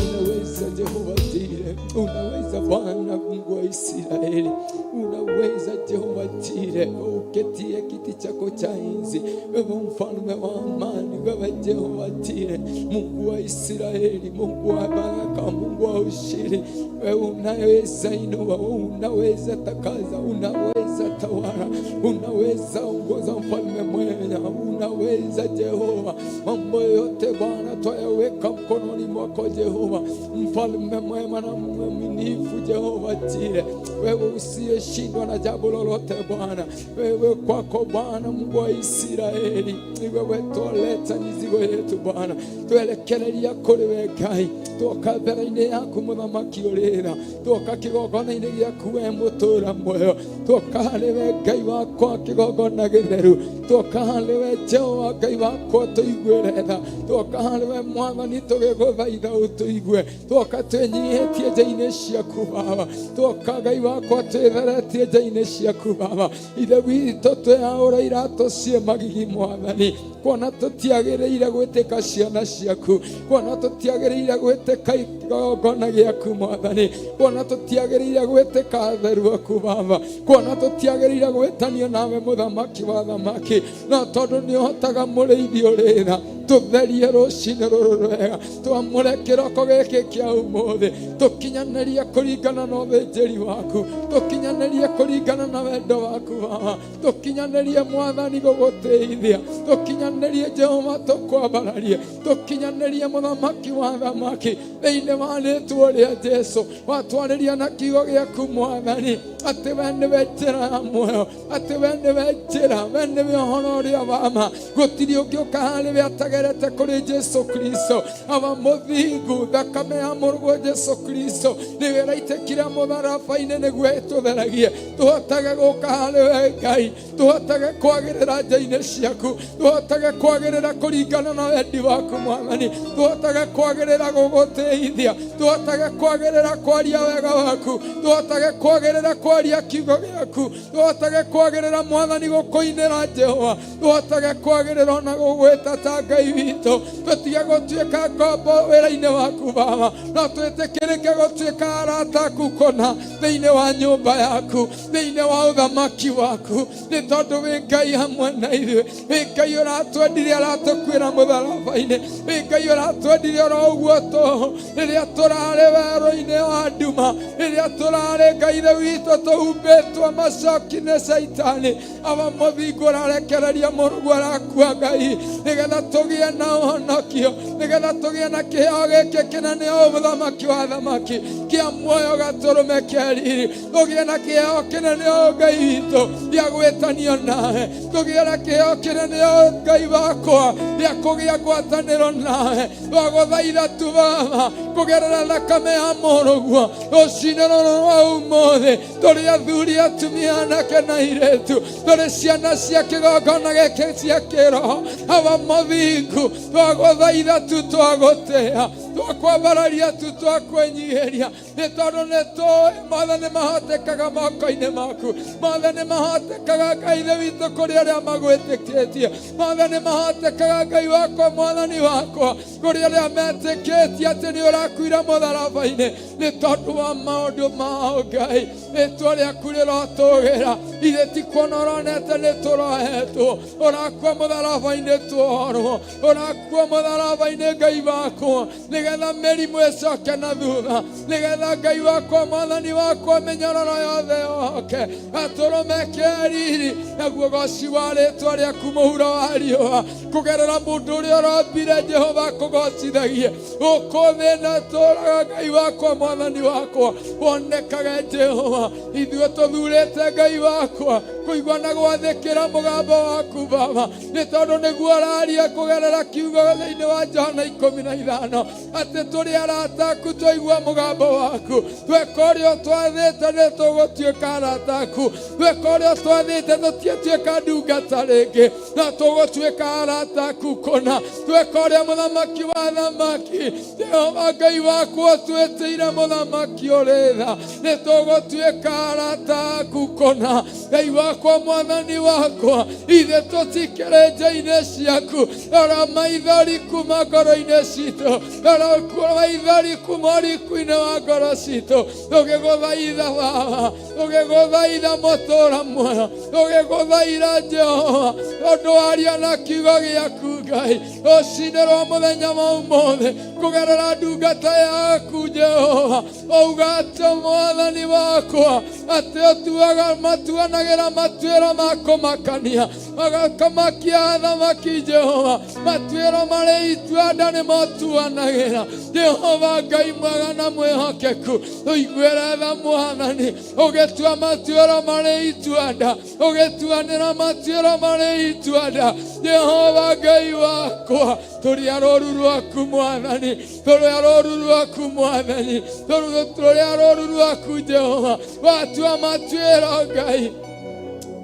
unaweza Jehova Jire, unaweza Bwana Mungu wa Israeli, unaweza Jehova Jire, uketie kiti chako cha enzi, wewe mfalme wa amani, wewe Jehova Jire, Mungu wa Israeli, Mungu wa baraka, Mungu wa ushindi, wewe unaweza inua, wewe unaweza takaza, unaweza tawala, unaweza ongoza, mfalme mwema, unaweza Jehova. Mambo yote Bwana twayaweka mkononi mwako Jehova, mfalme mwema na mwaminifu Jehova Jire, wewe usiyeshindwa na jambo lolote Bwana, wewe kwako Bwana Mungu wa Israeli, ni wewe twaleta mizigo yetu Bwana, twelekereria kũrĩ we Ngai, twoka mbere-inĩ yaku mũthamaki ũrĩ tha, twoka kĩgongona-inĩ gĩaku we mũtũũra muoyo, twoka harĩ we Ngai wakwa kĩgongona gĩtheru, twoka harĩ we Jehova Ngai wakwa tũiguĩre tha, twoka harĩ we Mwathani tũgĩgũthaitha ũtũigue, twoka twĩnyihĩtie nja-inĩ ciaku Baba, twoka Ngai wakwa twĩtheretie nja-inĩ ciaku Baba, Ithe witũ twĩyaũra iratũ ciĩ magigi Mwathani, kuona tũtiagĩrĩire gwĩtĩka ciana ciaku, kuona tũtiagĩrĩire gwĩtĩka igongona gĩaku Mwathani, kuona tũtiagĩrĩire gwĩtĩka atheru aku Baba, kuona tũtiagĩrĩire gwĩtanio nawe mũthamaki wa thamaki, no tondũ nĩ ũhotaga mũrĩithi ũrĩ tha, tũtherie rũcinĩ rũrũ rwega, twamũre kĩroko gĩkĩ kĩa ũmũthĩ, tũkinyanĩrie kũringana na ũthĩnjĩri waku, tũkinyanĩrie kũringana na wendo waku Baba, tũkinyanĩrie Mwathani gũgũtĩithia, tũkinyanĩrie Jehova tũkwambararie, tũkinyanĩrie mũthamaki wa thamaki thĩinĩ wa rĩtwa rĩa Jesu, watwarĩria na kiugo gĩaku Mwathani, atĩ we nĩwe njĩra ya muoyo, atĩ we nĩwe njĩra, we nĩwe ũhoro ũrĩa wa ma, gũtirĩ ũngĩũka harĩ we atagerete kũrĩ Jesu Kristo, awa mũthingu, thakame ya mũrũguo Jesu Kristo nĩwe ĩraitĩkire mũtharaba-inĩ nĩguo ĩtũtheragie, tũhotage gũka harĩ we Ngai, tũhotage kwagĩrĩra nja-inĩ ciaku, tũhotage kwagĩrĩra kũringana na wendi waku Mwathani, tũhotage kwagĩrĩra gũgũtĩithia, tũhotage kwagĩrĩra kwaria wega waku, tũhotage kwagĩrĩra kwaria kiugo gĩaku, tũhotage kwagĩrĩra Mwathani gũkũinĩra Jehova, tũhotage kwagĩrĩra ona gũgwĩta ta Ngai witũ, tũtige gũtuĩka ngombo wĩra-inĩ waku Baba, no twĩtĩkĩrĩke gũtuĩka arata aku kũna thĩinĩ wa nyũmba yaku, thĩinĩ wa ũthamaki waku, nĩ tondũ wĩ Ngai hamwe na ithuĩ, wĩ Ngai ũratwendire aratũkuĩra mũtharaba-inĩ, wĩ Ngai ũratwendire oro ũguo tũhũ, rĩrĩa tũrarĩ werũ-inĩ wa nduma, rĩrĩa tũrarĩ Ngai Ithe witũ tũhumbĩtwo macoki nĩ caitani, awa mũthingu ũrarekereria mũrũguo arakua Ngai, nĩgetha tũgĩe na ũhonokio, nĩgetha tũgĩe na kĩheo gĩkĩ kĩnene o mũthamaki wa thamaki kĩa muoyo gatũrũme ke riri, tũgĩe na kĩheo kĩnene o Ngai witũ gĩa gwĩtanio nawe, tũgĩe na kĩheo kĩnene o Ngai wakwa gĩa kũgĩa ngwatanĩro nawe, twagũthaitha tu Baba kũgerera thakame ya mũrũguo rũcinĩ rũrũ rwa ũmũthĩ, tũrĩ athuri atumia anake na airĩtu, tũrĩ ciana cia kĩgongona gĩkĩ cia kĩroho, awa mũthingu twagũthaitha tu twagũtĩĩa twakwambararia tu twakwĩnyihĩria, nĩ tondũ nĩ tũĩ mothe nĩ mahotekaga moko-inĩ maku, mothe nĩ mahotekaga Ngai Ithe witũ kũrĩ arĩa magwĩtĩkĩtie, mothe nĩ mahotekaga Ngai wakwa Mwathani wakwa kũrĩ arĩa metĩkĩtie atĩ nĩ ũrakuire mũtharaba-inĩ nĩ tondũ wa maũndũ mao Ngai, rĩtwa rĩaku rĩrotũgĩra, ithe ti kuona ũronete nĩ tũrohetwo, ũrakua mũtharaba-inĩ tuohorwo, ũrakua mũtharaba-inĩ Ngai wakwa nĩgetha Nĩgetha mĩrimũ ĩcoke na thutha, nĩgetha Ngai wakwa mwathani wakwa mĩnyororo yothe yoke, gatũrũme ke riri, naguo goci wa rĩtwa rĩaku mũhuro wa riũa kũgerera mũndũ ũrĩa ũrombire Jehova kũgocithagie gũkũ thĩ na tũraga Ngai wakwa mwathani wakwa wonekage Jehova. Ithuĩ tũthurĩte Ngai wakwa kũigua na gwathĩkĩra mũgambo waku Baba, nĩ tondũ nĩguo ũraria kũgerera kiugo thĩinĩ wa Johana 15 atĩ tũrĩ arata aku twaigua mũgambo waku, tweka ũrĩa ũtwathĩte nĩ tũgũtuĩka arata aku, tweka ũrĩa ũtwathĩte tũtiatuĩka ndungata rĩngĩ, na tũgũtuĩka arata aku kũna, tweka ũrĩa mũthamaki wa thamaki Jehova Ngai wakwa ũtwĩtĩire mũthamaki ũrĩ tha, nĩ tũgũtuĩka arata aku kũna. Ngai wakwa mwathani wakwa, ithuĩ tũtikĩrĩ nja-inĩ ciaku, rora maithori kuma ngoro-inĩ citũ, rora maithori kuma ũriku-inĩ wa ngoro citũ, tũgĩgũthaitha Baba, tũgĩgũthaitha mũtũũra muoyo, tũgĩgũthaitha Jehova, tondũ waria na kiugo gĩaku Ngai rũcinĩ rwa mũthenya wa ũmũthĩ kũgerera ndungata yaku Jehova, wauga atĩ mwathani wakwa atĩ ũtuaga matuanagĩra matuĩro ma kũmakania, magakamakia athamaki Jehova, matuĩro marĩ itua nda nĩ motuanagĩra. Jehova Ngai mwega na mwĩhokeku, ũiguĩre tha mwathani, ũgĩtua matuĩro marĩ itua nda, ũgĩtuanĩra matuĩro marĩ itua nda. Jehova Ngai wakwa, tũrĩ a rũũru rwaku mwathani, tũrĩ a rũũru rwaku mwathani, tũrĩ a rũũru rwaku Jehova, watua matuĩro Ngai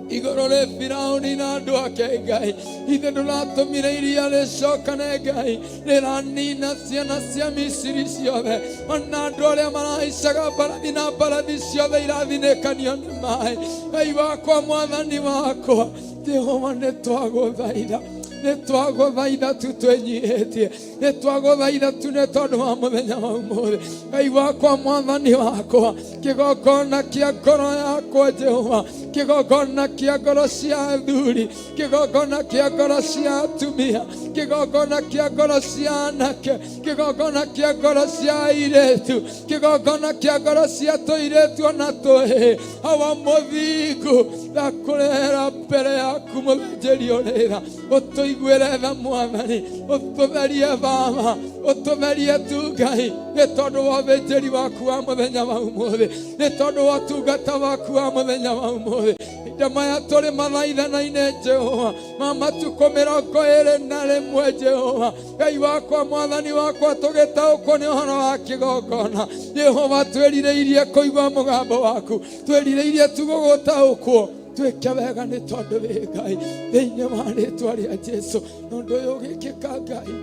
igũrũ rĩ Firaũni na andũ ake Ngai, ithe ndũratũmire iria rĩcokane Ngai, rĩranina ciana cia Misiri ciothe, ona andũ arĩa marahaicaga mbarathi na mbarathi ciothe irathinĩkanio nĩ maĩ. Ngai wakwa mwathani wakwa, Jehova nĩ twagũthaitha, nĩ twagũthaitha tu twĩnyihĩtie, nĩ twagũthaitha tu nĩ tondũ wa mũthenya wa ũmũthĩ. Ngai wakwa mwathani wakwa, kĩgongona kĩa ngoro yakwa Jehova, kĩgongona kĩa ngoro cia athuri, kĩgongona kĩa ngoro cia atumia, kĩgongona kĩa ngoro cia anake, kĩgongona kĩa ngoro cia airĩtu, kĩgongona kĩa ngoro cia tũirĩtu ona tũhĩĩ, hawa mũthingu ndakũrehera mbere yaku mũthĩnjĩri ũrĩ tha, ũtũiguĩre tha mwathani, ũtũtherie Baba, ũtũtherie tu Ngai, nĩ tondũ wa ũthĩnjĩri waku wa mũthenya wa ũmũthĩ, nĩ tondũ wa ũtungata waku wa mũthenya wa ũmũthĩ. Ihinda maya tũrĩ mathaithana-inĩ Jehova, ma matukũ 21 Jehova Ngai wakwa mwathani wakwa, tũgĩtaũkwo nĩ ũhoro wa kĩgongona Jehova, twĩrirĩirie kũigua mũgambo waku, twĩrirĩirie tu gũgũtaũkwo, twĩke wega nĩ tondũ wĩ Ngai, thĩinĩ wa rĩtwa rĩa Jesu. Na ũndũ ũyũ ũgĩkĩka Ngai,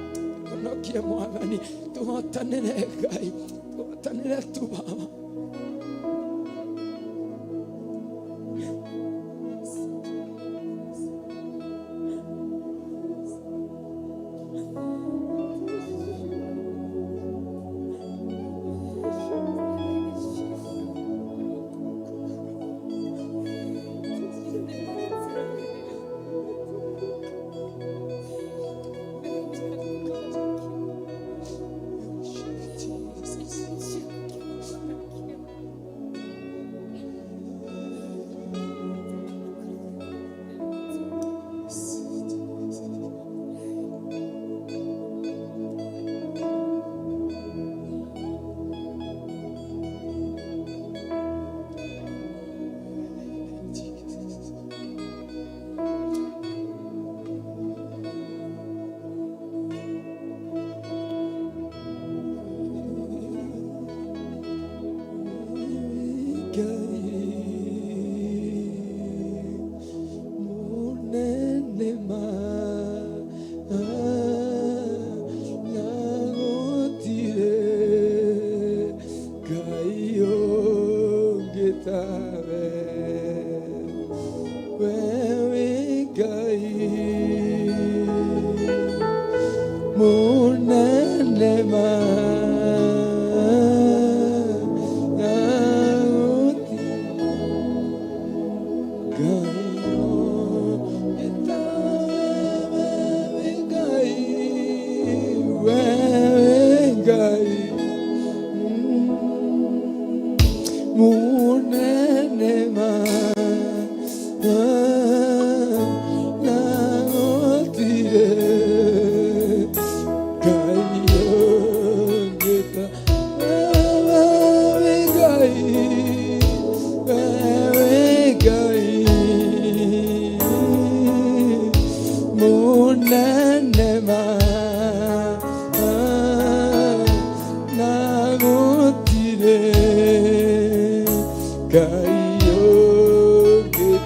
honokie mwathani, tũhotanĩre Ngai, tũhotanĩre tu Baba.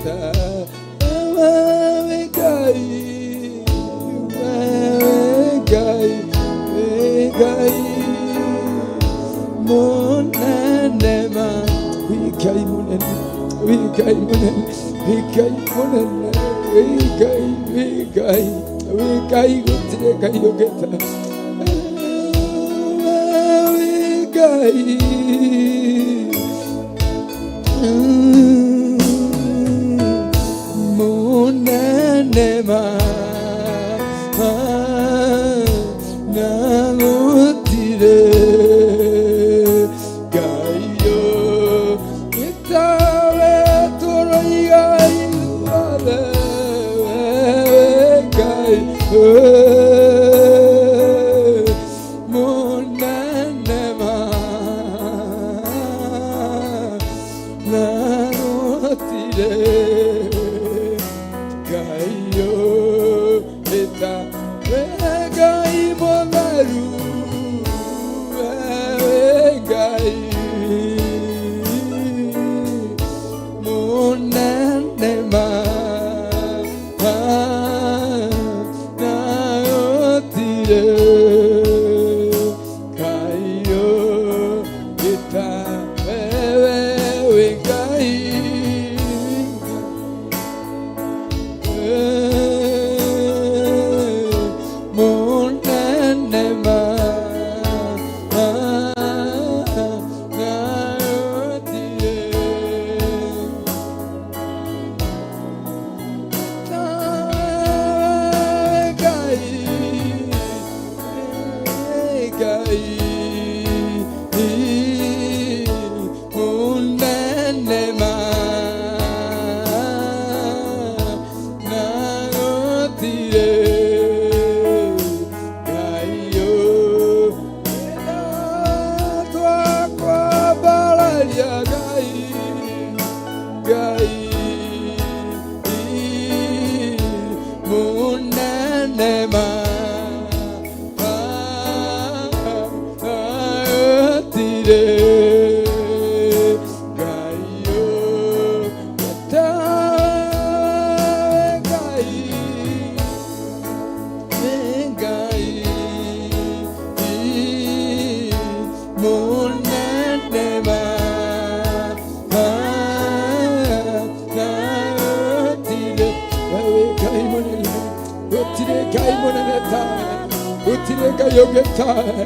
ta wewe Ngai, wewe Ngai, wewe Ngai munene ma, wĩ Ngai munene, wĩ Ngai munene, wĩ Ngai munene, wĩ Ngai, wĩ Ngai, wĩ Ngai gũtirĩ Ngai ũngĩ ta wewe Ngai. Munene ma, na gũtirĩ Ngai ũngĩ tawe, tũroiga ithuothe, wewe Ngai, munene ma, na gũtirĩ Ngai ũngĩ tawe, Ngai mũtheru, wewe Ngai munene ma, na gũtirĩ Ngai ũngĩ tawe, wewe Ngai. Munene ma, na gũtirĩ Ngai, Ngai, munene ma, na gũtirĩ Ngai ũngĩ twakwambararia Ngai, Ngai munene ma, na gũtirĩ Ngai ũngĩ tawe, Ngai, Ngai munene ma, na gũtirĩ wewe Ngai munene, gũtirĩ Ngai munene tawe, gũtirĩ Ngai ũngĩ tawe,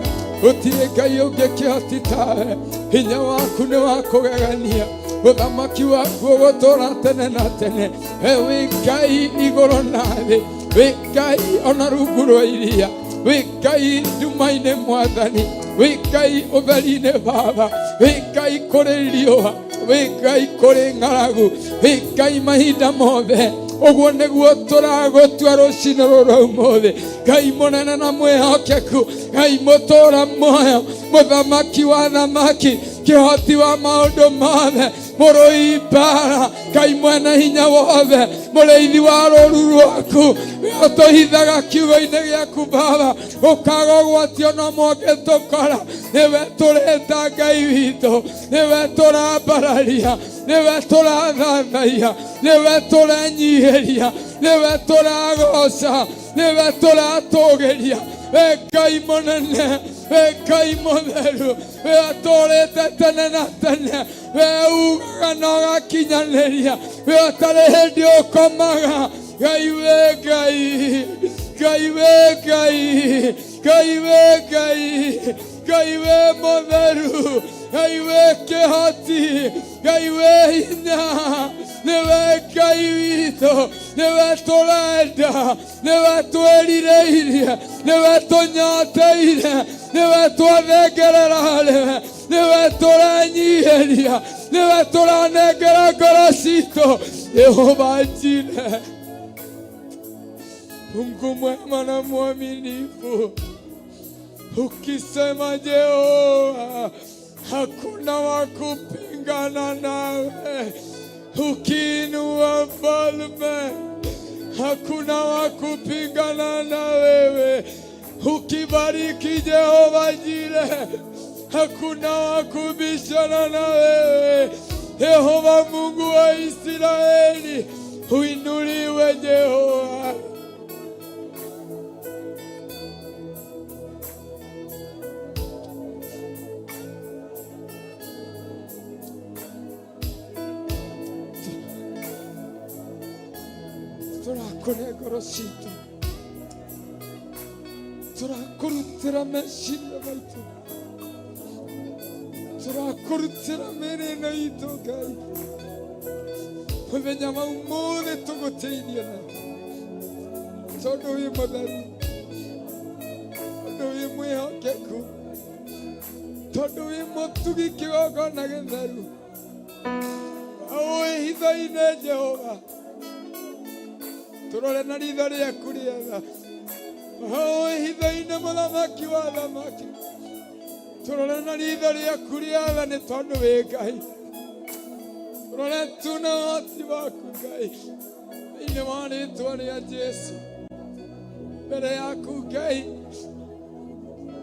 gũtirĩ Ngai ũngĩ kĩhoti tawe. Hinya waku nĩ wa kũgegania, ũthamaki waku ũgũtũũra tene na tene. We wĩ Ngai igũrũ na thĩ, wĩ Ngai ona rungu rwa iria, wĩ Ngai nduma-inĩ Mwathani, wĩ Ngai ũtheri-inĩ Baba, wĩ Ngai kũrĩ riũa, wĩ Ngai kũrĩ ng'aragu, wĩ Ngai mahinda mothe. Ũguo nĩguo tũragũtua rũcinĩ rũrũ ũmũthĩ. Ngai mũnene na mwĩhokeku, Ngai mũtũũra muoyo, mũthamaki wa thamaki, kĩhoti wa maũndũ mothe, mũrũi mbara, Ngai mwene hinya wothe, mũrĩithi wa rũũru rwaku, we ũtũhithaga kiugo-inĩ gĩaku Baba, ũkaga ũgwati ona ũngĩtũkora. Nĩwe tũreta Ngai witũ, nĩwe tũrambararia, nĩwe tũrathathaiya, nĩwe tũrenyihĩria, nĩwe tũragoca, nĩwe tũratũgĩria. We Ngai mũnene, we Ngai mũtheru, we ũtũũrĩte tene na tene, we ugaga na ũgakinyanĩria, we ũtarĩ hĩndĩ ũkomaga. Ngai we Ngai, Ngai we Ngai, Ngai we Ngai, Ngai we mũtheru, Ngai we kĩhoti, Ngai we hinya, nĩwe Ngai witũ, nĩwe tũrenda, nĩwe twĩrirĩirie, nĩwe tũnyoteire, nĩwe twathengerera harĩwe, nĩwe tũrenyihĩria, nĩwe tũranengera ngoro citũ. Jehova Jire, Mungu mwema na mwaminifu, ukisema Jehova, hakuna wa kupingana nawe. Ukiinua mfalme, hakuna wa kupingana na wewe. Ukibariki Jehova Jire, hakuna wa kubishana na wewe. Yehova Mungu wa Israeli, uinuliwe Jehova. Turakũne ngoro citũ, tũrakũrutĩra meciria maitũ, tũrakũrutĩra mĩĩrĩ ĩno itũ Ngai. Mũthenya wa ũmũthĩ tũgũteithia na tondũ wĩ mũtheru, tondũ wĩ mwĩhokeku, tondũ wĩ mũtugi kĩgongona gĩtheru. Wĩ hitho-inĩ Jehova, tũrore na ritho rĩaku rĩega. Wĩ hitho-inĩ mũthamaki wa thamaki, tũrore na ritho rĩaku rĩega nĩ tondũ wĩ Ngai. Tũrore tu na ũhoti waku Ngai, thĩinĩ wa rĩtwa rĩa Jesu. Mbere yaku Ngai,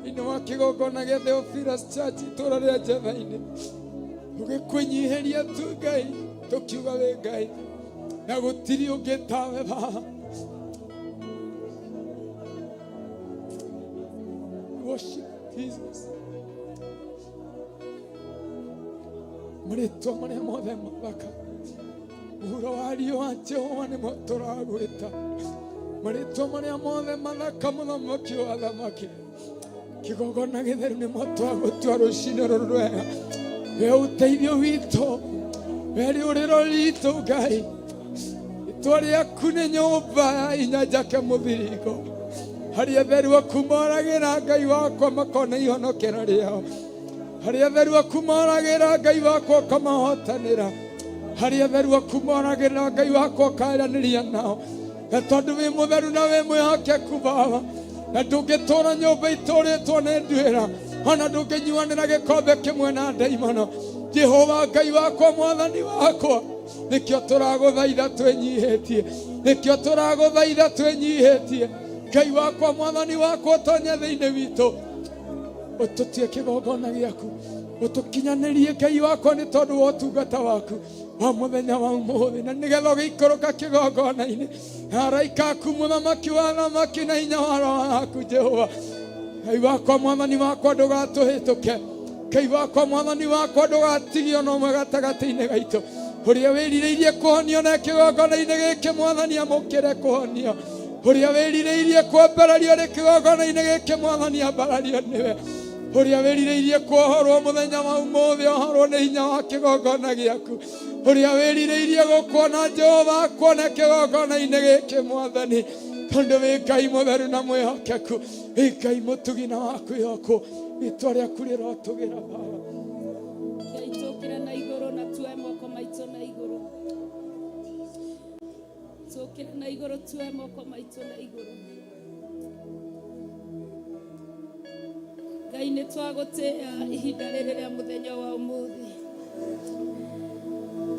thĩinĩ wa kĩgongona gĩa Theophilus Church itũũra rĩa Njetha-inĩ, tũgĩkwĩnyihĩria tu Ngai, tũkiuga wĩ Ngai na gũtirĩ ũngĩ tawe Baba. Worship Jesus. Marĩtwa marĩa mothe mathaka, mũhuro wa riũa Jehova nĩmo tũragwĩta. Marĩtwa marĩa mothe mathaka, mũthamaki wa thamaki, kĩgongona gĩtheru nĩmo twagũtua rũcinĩ rũrũ rwega. We ũteithio witũ, we rĩũrĩro ritũ Ngai, itwa rĩaku nĩ nyũmba ya inya njake mũthiringo, harĩa atheru aku moragĩra Ngai wakwa makona ihonokero rĩao, harĩa atheru aku moragĩra Ngai wakwa ũkamahotanĩra, harĩa atheru aku moragĩra Ngai wakwa ũkaranĩria nao. Na tondũ wĩ mũtheru na wĩ mwĩhokeku Baba, na ndũngĩtũra nyũmba itũrĩtwo nĩ nduĩra, ona ndũngĩnyuanĩra gĩkombe kĩmwe na ndaimono. Jehova Ngai wakwa, mwathani wakwa, nĩkĩo tũragũthaitha twĩnyihĩtie, nĩkĩo tũragũthaitha twĩnyihĩtie. Ngai wakwa, mwathani wakwa, ũtonye thĩinĩ witũ, ũtũtie kĩgongona gĩaku, ũtũkinyanĩrie Ngai wakwa nĩ tondũ wa ũtungata waku wa mũthenya wa ũmũthĩ, na nĩgetha ũgĩikũrũka kĩgongona-inĩ na araika aku, mũthamaki wa thamaki, na hinya wa roho waku Jehova. Ngai wakwa, mwathani wakwa, ndũgatũhĩtũke. Ngai wakwa, mwathani wakwa, ndũgatigie ona ũmwe gatagatĩ-inĩ gaitũ. Ũrĩa wĩrirĩirie kũhonio na kĩgongona-inĩ gĩkĩ, mwathani amũkĩre kũhonio. Ũrĩa wĩrirĩirie kwambarario rĩ kĩgongona-inĩ gĩkĩ, mwathani ambarario nĩwe. Ũrĩa wĩrirĩirie kuohorwo mũthenya wa ũmũthĩ, ohorwo nĩ hinya wa kĩgongona gĩaku. Ũrĩa wĩrirĩirie gũkuona Jehova, akuone kĩgongona-inĩ gĩkĩ mwathani, tondũ wĩ Ngai mũtheru na mwĩhokeku, wĩ Ngai mũtugi na wa kwĩhokwo. Rĩtwa rĩaku rĩrotũgĩra Baba.
Ngai tũkĩre na igũrũ na tuoe moko maitũ na igũrũ. Tũkĩre na igũrũ, tuoe moko maitũ na igũrũ. Ngai nĩ twagũtĩĩa ihinda rĩrĩ rĩa mũthenya wa ũmũthĩ.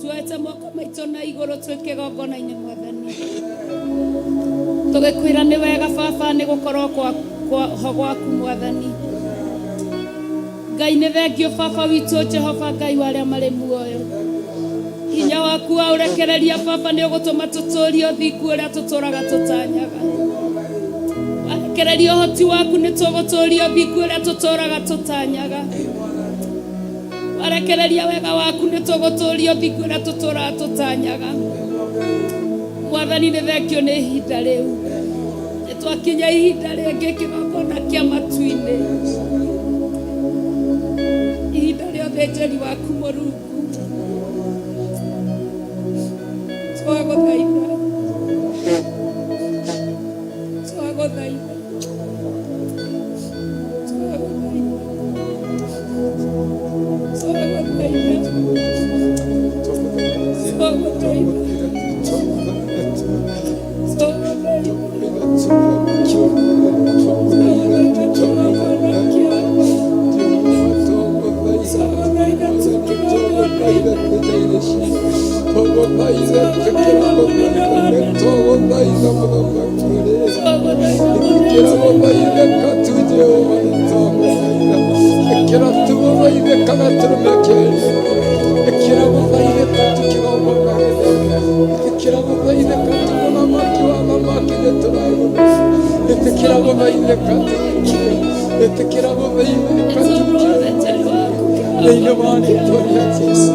Tuoete moko maitũ na igũrũ twĩ kĩgongona-inĩ mwathani. Tũgĩkwĩra nĩ wega Baba nĩ gũkorwo ho gwaku mwathani. Ngai nĩ thengio Baba witũ Jehova Ngai wa arĩa marĩ muoyo. Hinya waku wa ũrekereria Baba nĩ ũgũtũma tũtũrie ũthingu ũrĩa tũtũraga tũtanyaga. Warekereria ũhoti waku nĩ tũgũtũria ũthingu ũrĩa tũtũraga tũtanyaga. Warekereria wega waku nĩ tũgũtũria ũthingu ũrĩa tũtũraga tũtanyaga. Mwathani nĩ thengio nĩ ihinda rĩu. Nĩ twakinya ihinda rĩngĩ kĩgongona kĩa matu-inĩ. Ihinda rĩa ũthĩnjĩri waku Mũrungu. Twagũthaitha. Twagũthaitha. Twagũthaitha. Twagũthaitha. Twagũthaitha.
Ĩtĩkĩra gũthaithĩka tu kĩgongona gĩtheru. Ĩtĩkĩra gũthaithĩka tu mũthamaki wa athamaki nĩtũragũthaitha. Ĩtĩkĩra gũthaithĩka tu. Ĩtĩkĩra gũthaithĩka tu thĩinĩ wa rĩtwa rĩa Jesũ.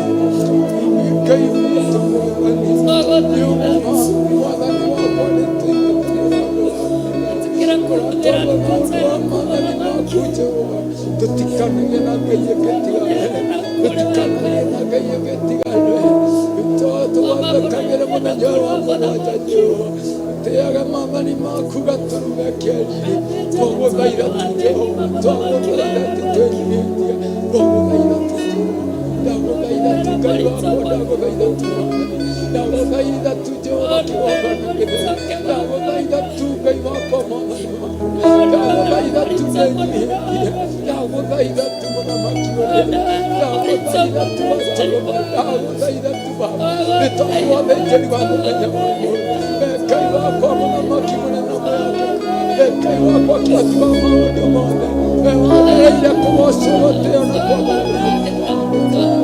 Ngai witũ mwathani, nĩ mwathani wakwa nĩtũigĩte maku Jehova, tũtikanage na Ngai ĩngĩ tiga we, tũtikanage na Ngai ĩngĩ tiga we. Tũgwathĩkagĩre mũthenya ũyũ wa mũgwanja Jehova, tĩaga maathani maku gatũrũme kĩarire. Twagũthaitha tu Jehova, twagũthaitha tu twĩnyihĩtie, twagũthaitha tu Jehova, ndagũthaitha tu Ngai wakwa, ndagũthaitha tu Mwathani, ndagũthaitha tu Jehova kĩgongona gĩtheru, ndagũthaitha tu Ngai wakwa Mwathani wakwa, ndagũthaitha tu ndĩnyihĩtie, ndagũthaitha tu mũthamaki ũrĩa, ndagũthaitha tu Jehova, ndagũthaitha tu Baba, nĩ tondũ wa ũthĩnjĩri wa mũthenya wa ũmũthĩ. Ngai wakwa mũthamaki mũnene mwĩhokeku, Ngai wakwa kĩhoti wa maũndũ mothe, we wagĩrĩire kũgocwo gũtĩo na kwambararĩrio.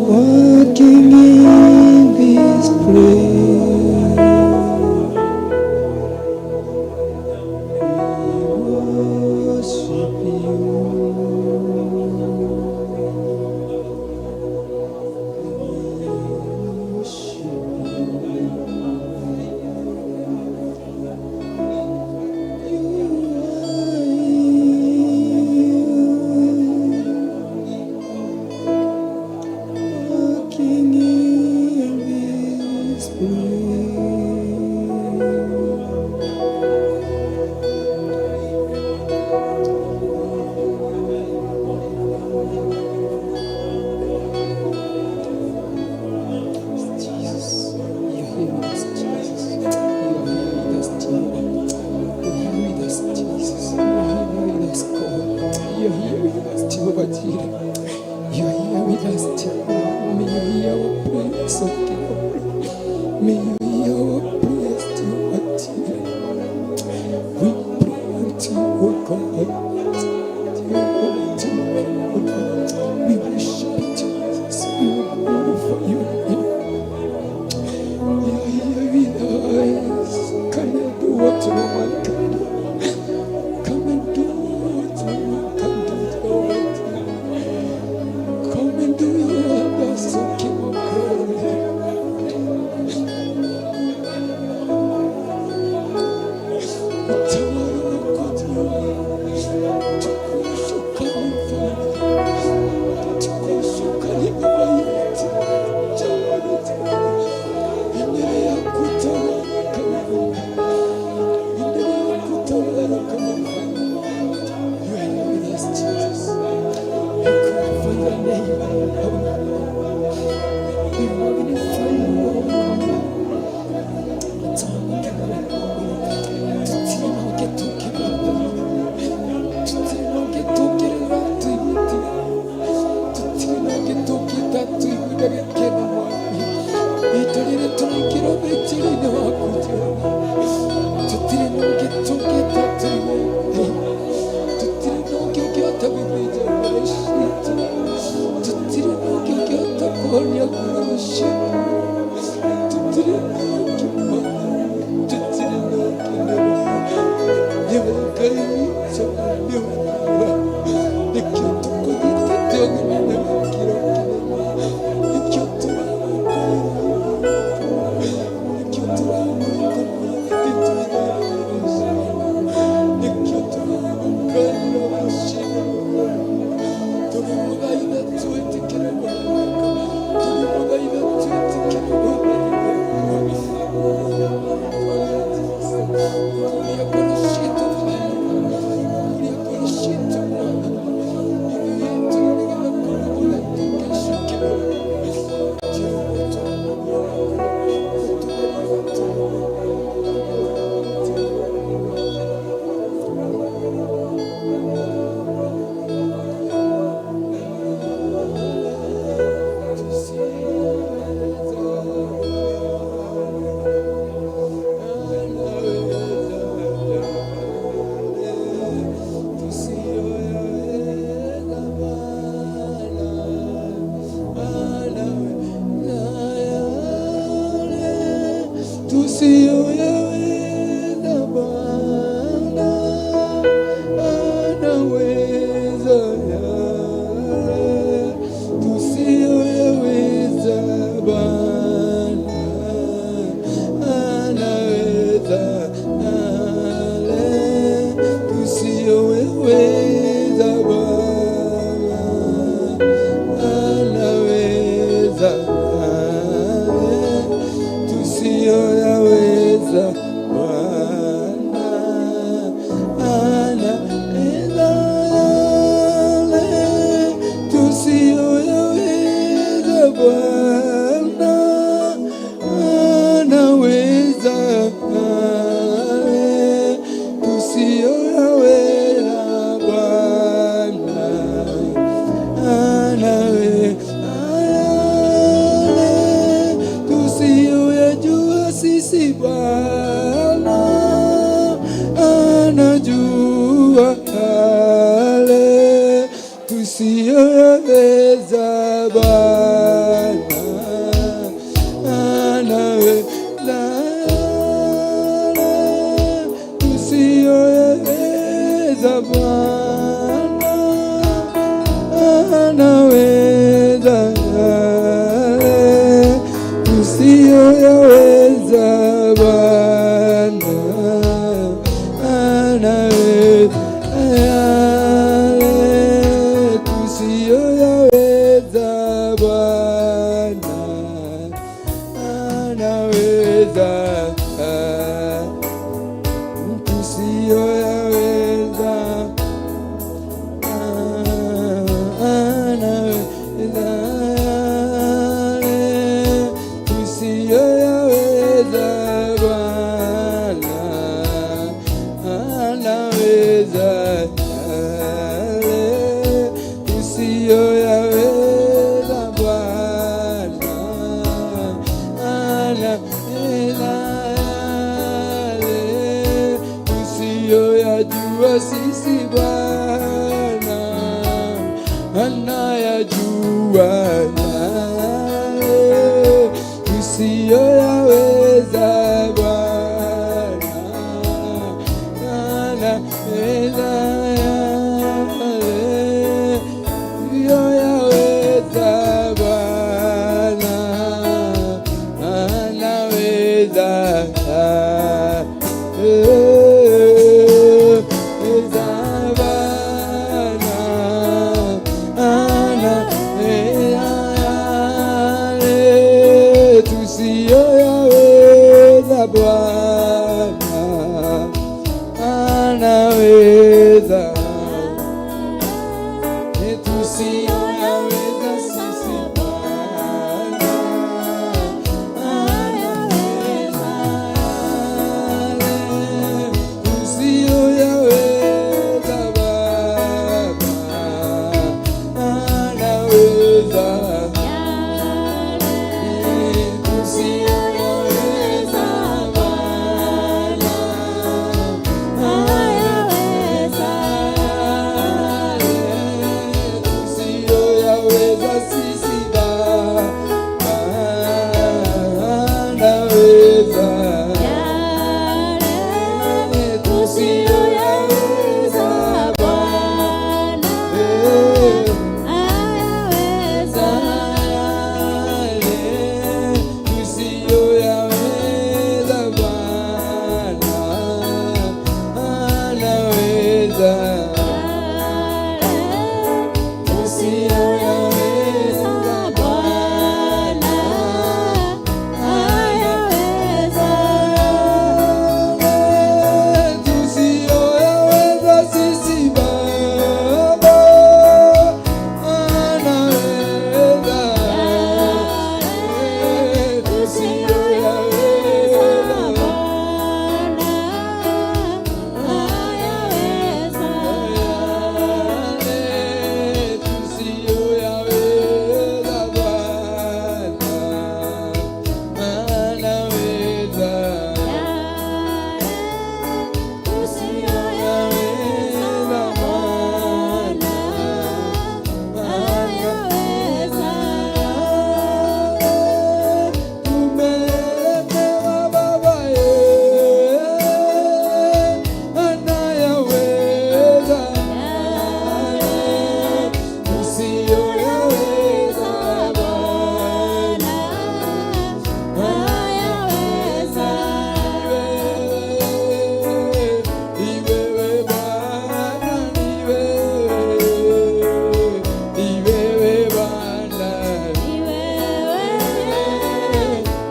Walking in this place, we worship you. We worship Walking in this place.
Jesus, you are here with us, Jesus. You are here with us, Jehovah. You are here with us, Jesus. You are here with us, God. You are here with us, Jehovah Jireh. You are here with us, Jehovah. May you hear our prayers, O King of Glory. May you hear our prayers, Jehovah Jireh. We pray unto you, O Tusioweza Bwana anaweza, tusioweza Bwana anaweza, tusioweza Bwana anaweza, tusiyoyaweza Bwana anaweza, tusiyoyaweza anaweza, tusiyoyaweza Bwana anaweza, tusiyoyaweza Bwana anaweza, tusiyoyajua sisi Bwana anayajua, tusiyoyaweza Bwana anaweza, tusiyoyaweza Bwana anaweza, weza Bwana anaweza, tusiyoyaweza Bwana anaweza, tusiyoyaweza sisi Bwana anaweza, tusiyoyaweza Baba anaweza, tusiyoyaweza Bwana anaweza, tusiyoyaweza sisi Baba anaweza, tusiyoyaweza Bwana tusiyoyaweza Bwana anaweza, tusiyoyaweza Bwana tusiyoyaweza sisi Baba anaweza, tusiyoyaweza tusiyoyaweza Bwana anaweza, tusiyoyaweza Bwana anaweza. Tumelemewa Baba anayaweza, tusiyoyaweza Bwana ni wewe Bwana, ni wewe, ni wewe Bwana,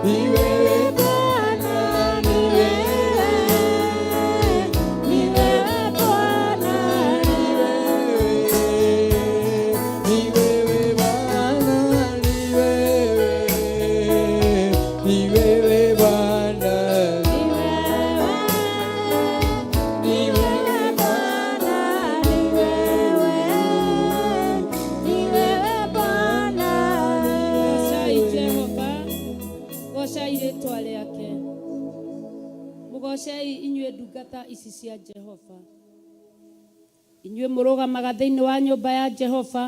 ni wewe Bwana, ni wewe, ni wewe Bwana, ni wewe, ni wewe Bwana, ni wewe Bwana, ni
Gocai Jehova, gocai rĩtwa rĩake, mũgocei inyuĩ ndungata ici cia Jehova. Inyuĩ mũrũgamaga thĩinĩ wa nyũmba ya Jehova,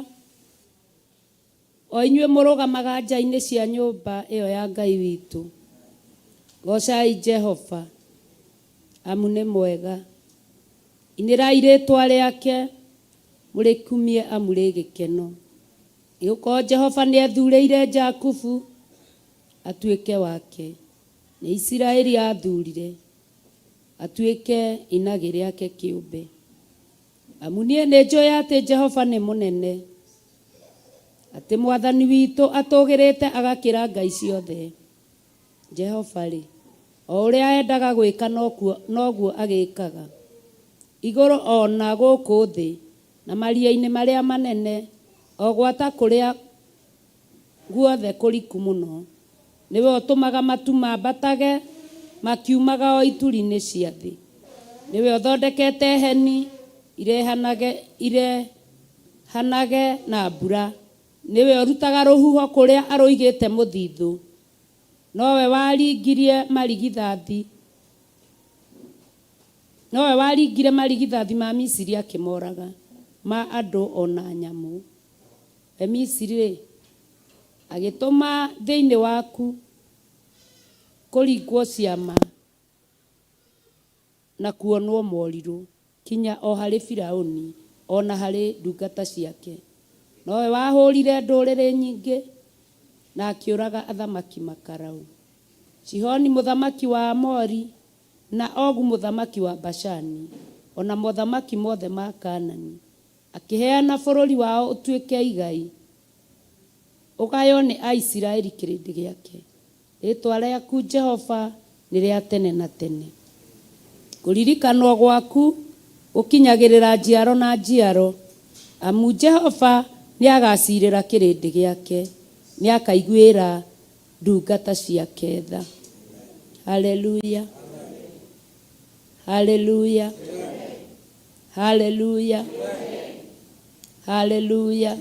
o inyuĩ mũrũgamaga nja-inĩ cia nyũmba ĩyo ya Ngai witũ. Goocai Jehova, amu nĩ mwega. Inĩrai rĩĩtwa rĩake, mũrĩkumie amu rĩ gĩkeno. Nĩgũkorwo Jehova nĩethurĩire Jakubu atuĩke wake, nĩ Isiraeli aathurire atuĩke inagĩ rĩake kĩũmbe. Amu niĩ nĩnjũĩ atĩ Jehova nĩ mũnene, atĩ Mwathani witũ atũũgĩrĩte agakĩra ngai ciothe. Jehova-rĩ, o ũrĩa endaga gwĩka noguo agĩĩkaga, igũrũ o na gũkũ thĩ, na maria-inĩ marĩa manene, o gwata kũrĩa guothe kũriku mũno. Nĩwe ũtũmaga matu mambatage makiumaga o ituri-inĩ cia thĩ. Nĩwe ũthondekete heni irehanage na mbura. Nĩwe ũrutaga rũhuho kũrĩa arũigĩte mũthithũ. Nowe waringire marigithathi Nowe waringire marigithathi ma Misiri akĩmoraga, ma andũ o na nyamũ. We Misiri-rĩ, agĩtũma thĩinĩ waku kũringwo ciama na kuonwo morirũ, kinya o harĩ Firauni, o na harĩ ndungata ciake. Nowe wahũrire ndũrĩrĩ nyingĩ, na akĩũraga athamaki makarau. Sihoni mũthamaki wa Aamori, na Ogu mũthamaki wa Bashani, o na mothamaki mothe ma Kaanani, akĩheana bũrũri wao ũtuĩke igai, ũgaywo nĩ Aisiraeli kĩrĩndĩ gĩake. Rĩĩtwa rĩaku, Jehova, nĩ rĩa tene na tene, kũririkanwo gwaku gũkinyagĩrĩra njiaro na njiaro. Amu Jehova nĩagacirĩra kĩrĩndĩ gĩake, nĩakaiguĩra ndungata ciake tha. Haleluya! Haleluya! Haleluya! Haleluya!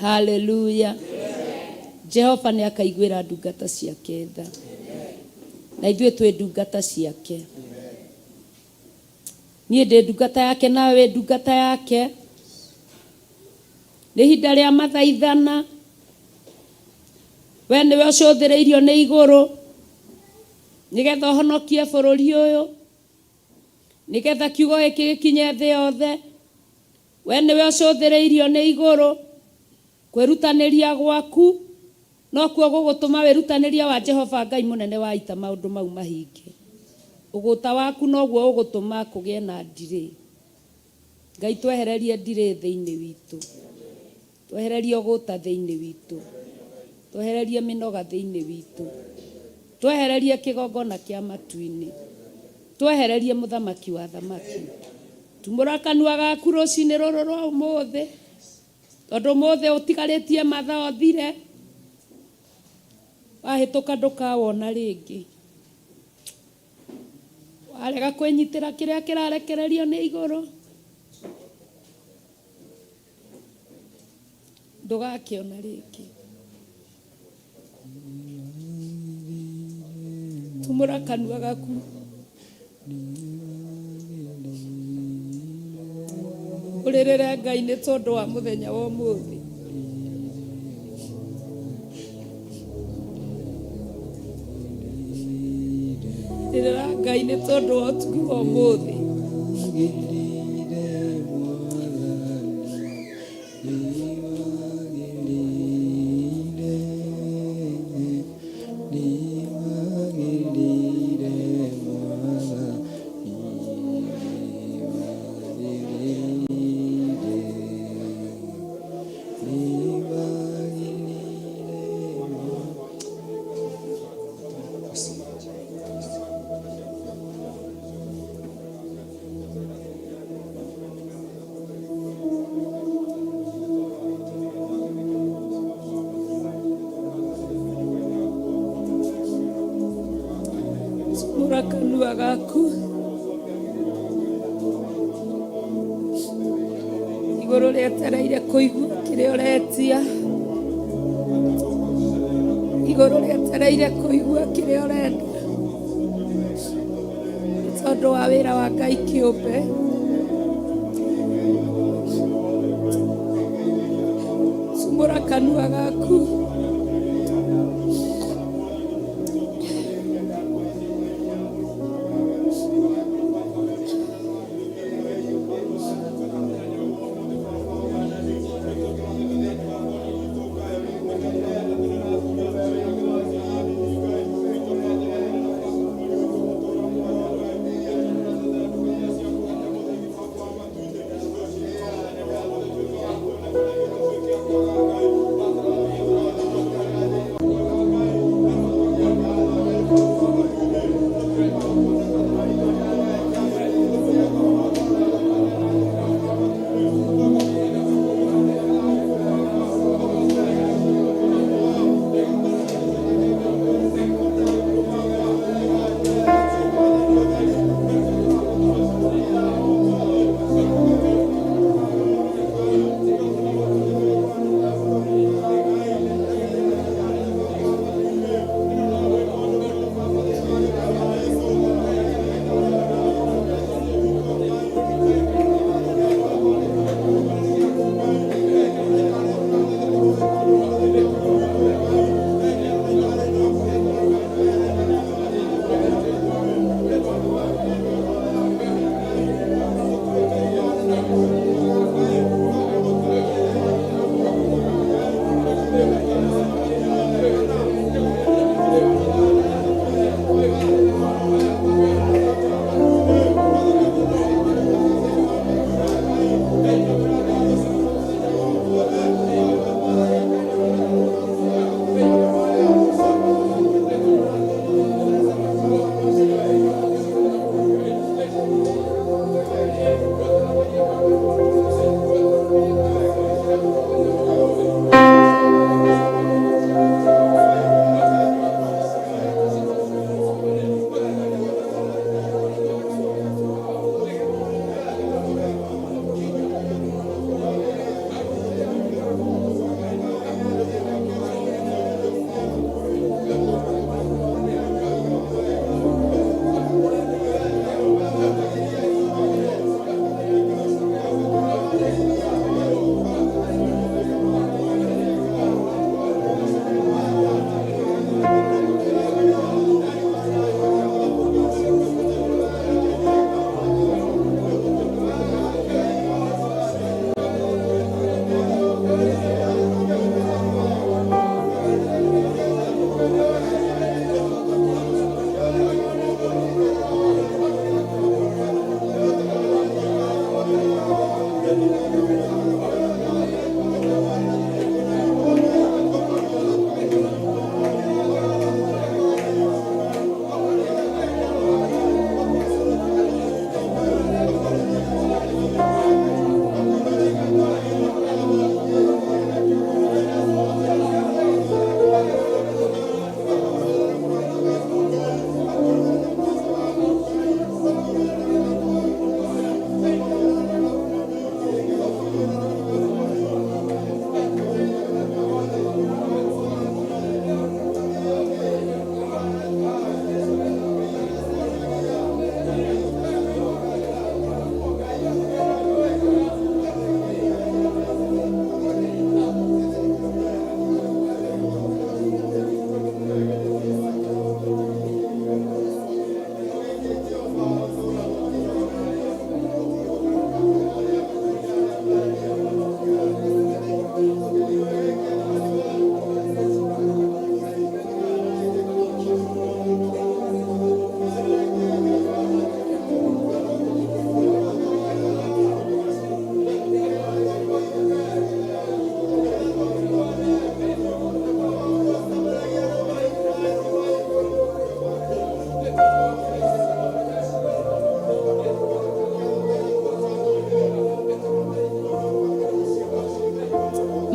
Haleluya! Jehova nĩ akaiguĩra ndungata ciake tha, na ithuĩ twĩ ndungata ciake. Niĩ ndĩ ndungata yake, nawe wĩ ndungata yake. Nĩ ihinda rĩa mathaithana. We nĩwe ũcũthĩrĩirio nĩ igũrũ nĩgetha ũhonokie bũrũri ũyũ, nĩgetha kiugo gĩkĩ gĩkinye thĩ yothe. We nĩwe ũcũthĩrĩirio nĩ igũrũ. Kwĩrutanĩria gwaku nokuo gũgũtũma wĩrutanĩria wa Jehova Ngai mũnene wa ita maũndũ mau mahinge. Ũgũta waku noguo ũgũtũma kũgĩe na ndirĩ. Ngai twehererie ndirĩ thĩinĩ witũ. Twehererie ũgũta thĩinĩ witũ. Twehererie mĩnoga thĩinĩ witũ. Twehererie kĩgongona kĩa matu-inĩ. Twehererie mũthamaki wa athamaki. Tumũra kanua gaku rũcinĩ rũrũ rwa ũmũthĩ. Tondũ ũmũthĩ ũtigarĩtie mathaa ũthire. Wahĩtũka ndũkawona rĩngĩ. Warega kwĩnyitĩra kĩrĩa kĩrarekererio nĩ igũrũ, ndũgakĩona rĩngĩ. Tumũra kanua gaku. Ũrĩrĩre Ngai nĩ tondũ wa mũthenya wa ũmũthĩ. Rĩrĩra Ngai nĩ tondũ wa ũtugi wa ũmũthĩ. Tumũra kanua gaku igũrũ rĩetereire kũigua kĩrĩa ũretia, igũrũ rĩetereire kũigua kĩrĩa ũrenda, nĩ tondũ wa wĩra wa Ngai kĩũmbe. Kanua gaku.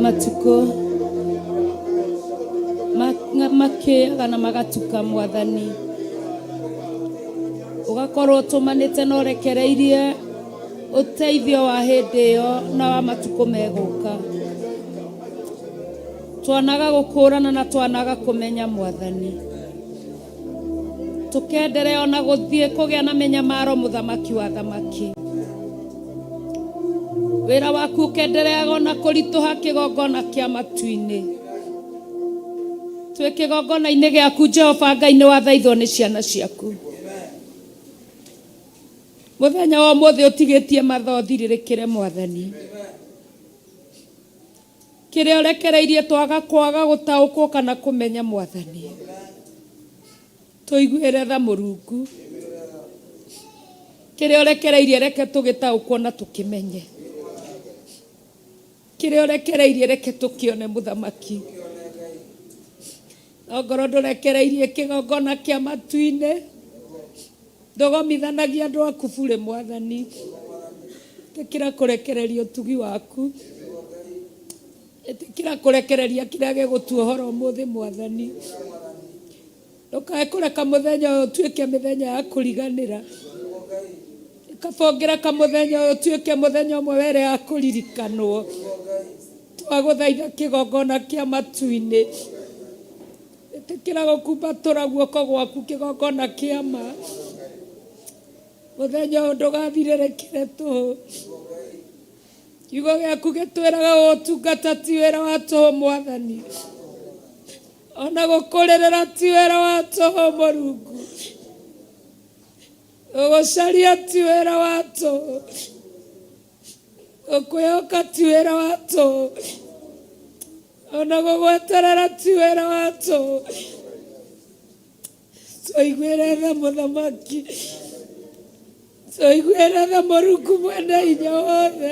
Matukũ makĩaga na magatuka mwathani, ũgakorwo ũtũmanĩte na ũrekereirie ũteithio wa hĩndĩ ĩyo na wa matukũ megũka. Twanaga gũkũrana na twanaga kũmenya mwathani, tũkenderea ona gũthiĩ kũgĩa na mĩnyamaro mũthamaki wa thamaki. Wĩra waku ũkendereaga ona kũritũha kĩgongona kĩa matu-inĩ. Twĩ kĩgongona-inĩ gĩaku Jehova Ngai nĩ wathaithwo nĩ ciana ciaku. Mũthenya wa ũmũthĩ ũtigĩtie mathaa ũthirĩrĩkĩre Mwathani. Kĩrĩa ũrekereirie twaga kwaga gũtaũkwo kana kũmenya Mwathani. Tũiguĩre tha Mũrungu. Kĩrĩa ũrekereirie reke tũgĩtaũkwo na tũkĩmenye. Kĩrĩa ũrekereirie reke tũkĩone Mũthamaki. Ongorwo ndũrekereirie kĩgongona kĩa matu-inĩ, ndũgomithanagia andũ aku burĩ Mwathani. Ĩtĩkĩra kũrekereria ũtugi waku. Ĩtĩkĩra kũrekereria kĩrĩa gĩgũtuohora ũmũthĩ Mwathani. Ndũkae kũreka mũthenya ũyũ ũtuĩke mĩthenya ya kũriganĩra. Kaba ũngĩreka mũthenya ũyũ ũtuĩke mũthenya ũmwe were ya kũririkanwo. Twagũthaitha kĩgongona kĩa matu-inĩ. Ĩtĩkĩra gũkumbatũra guoko gwaku kĩgongona kĩa ma. Mũthenya ũyũ ndũgathirĩrĩkĩre tũhũ. Kiugo gĩaku gĩtwĩraga ũtungata ti wĩra wa tũhũ Mwathani. Ona gũkũrĩrĩra ti wĩra wa tũhũ Mũrungu. Gũgũcaria ti wĩra wa tũhũ. Gũkwĩhoka ti wĩra wa tũhũ. Ona gũgweterera ti wĩra wa tũhũ. Tũiguĩre tha Mũthamaki. Tũiguĩre tha Mũrungu mwene hinya wothe.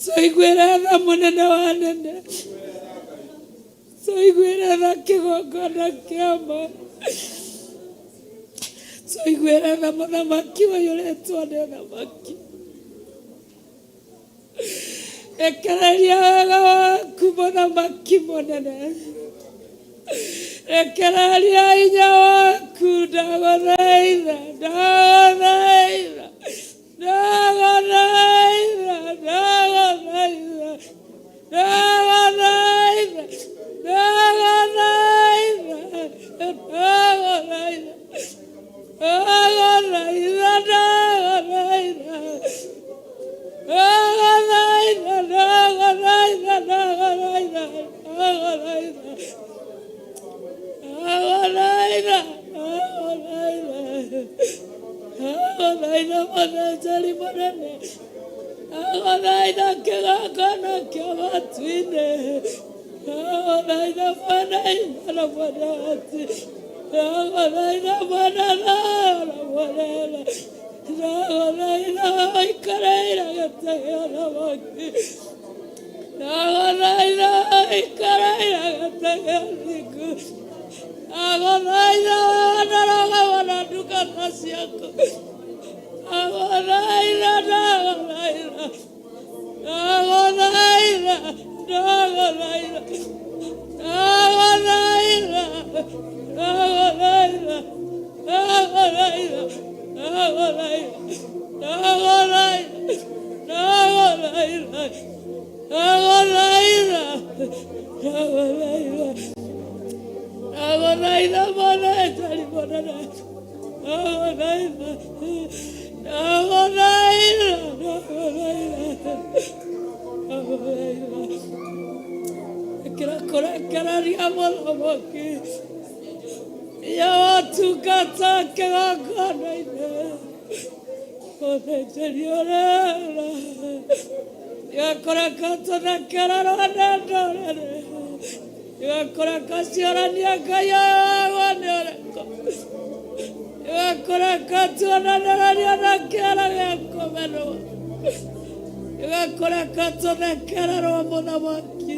Tũiguĩre tha mũnene wa anene. Tũiguĩre tha kĩgongona kĩa ma. Tũiguĩre tha Mũthamaki ũyũrĩtwo nĩ ũthamaki. Rekereria wega waku Mũthamaki mũnene. Rekereria hinya waku ndagũthaitha, ndagũthaitha, ndagũthaitha, ndagũthaitha, ndagũthaitha, ndagũthaitha, ndagũthaitha, ndagũthaitha, ndagũthaitha. Ndagũthaitha, ndagũthaitha, ndagũthaitha, ndagũthaitha. Ndagũthaitha, ndagũthaitha. Ndagũthaitha mũthĩnjĩri mũnene. Ndagũthaitha kĩgongona kĩa matu-inĩ. Ndagũthaitha mwene hinya na mwene ũhoti. Ndagũthaitha mwene thayũ na mwene tha. Ndagũthaitha ũikareire gĩtĩ gĩa ũthamaki. Ndagũthaitha ũikareire gĩtĩ gĩa ũthingu. Ndagũthaitha wanarogama na ndungata ciaku. Ndagũthaitha, ndagũthaitha, ndagũthaitha, ndagũthaitha, ndagũthaitha, ndagũthaitha, ndagũthaitha, ndagũthaitha, ndagũthaitha, ndagũthaitha, ndagũthaitha, ndagũthaitha, ndagũthaitha mũthĩnjĩri mũnene. Ndagũthaitha, ndagũthaitha, ndagũthaitha, ndagũthaitha. Ĩkĩra kũrekereria mũthamaki ya ũtungata kĩgongona-inĩ mũthĩnjĩri ũrĩa Igakũreka tũthekererwo nĩ ndũrĩrĩ Igakũreka cioranie Ngai ũyũ wagwo nĩ ũrĩkũ Igakũreka tuonanĩrĩrio na kĩara gĩa kũmenwo Igakũreka tũthekererwo mũthamaki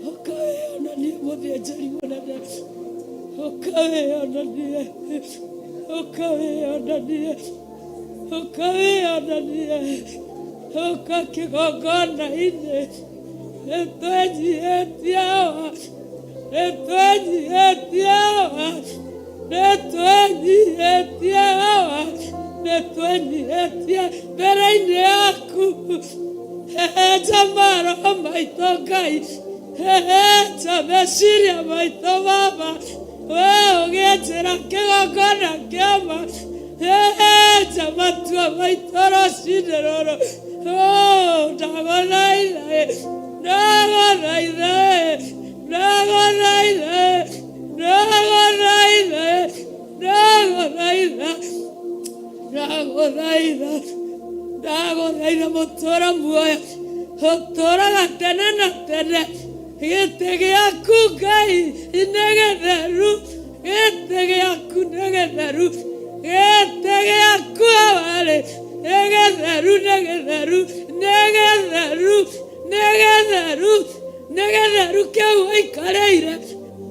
Ũkawĩonanie mũthĩnjĩri mũnene Ũkawĩonanie Ũkawĩonanie Ũkawĩonanie Ũka kĩgongona-inĩ nĩtwenyihetie awa nĩtwenyihetie awa nĩtwenyihetie awa nĩtwenyihetie mbere-inĩ yaku hehenja maroho maitũ Ngai hehenja meciria maitũ Baba we ũgĩnjĩra kĩgongona kĩa ma Enja matua maitũ rũcinĩ rũrũ. Oh, ndagũthaitha, ndagũthaitha, ndagũthaitha, ndagũthaitha, ndagũthaitha, ndagũthaitha, ndagũthaitha mũtũra muoyo ũtũraga tene na tene. Gĩtĩ gĩaku Ngai nĩ gĩtheru, gĩtĩ gĩaku nĩ gĩtheru, gĩtĩ gĩaku awarĩ nĩ gĩtheru, nĩ gĩtheru, nĩ gĩtheru, nĩ gĩtheru, nĩ gĩtheru kĩu ũikarĩire.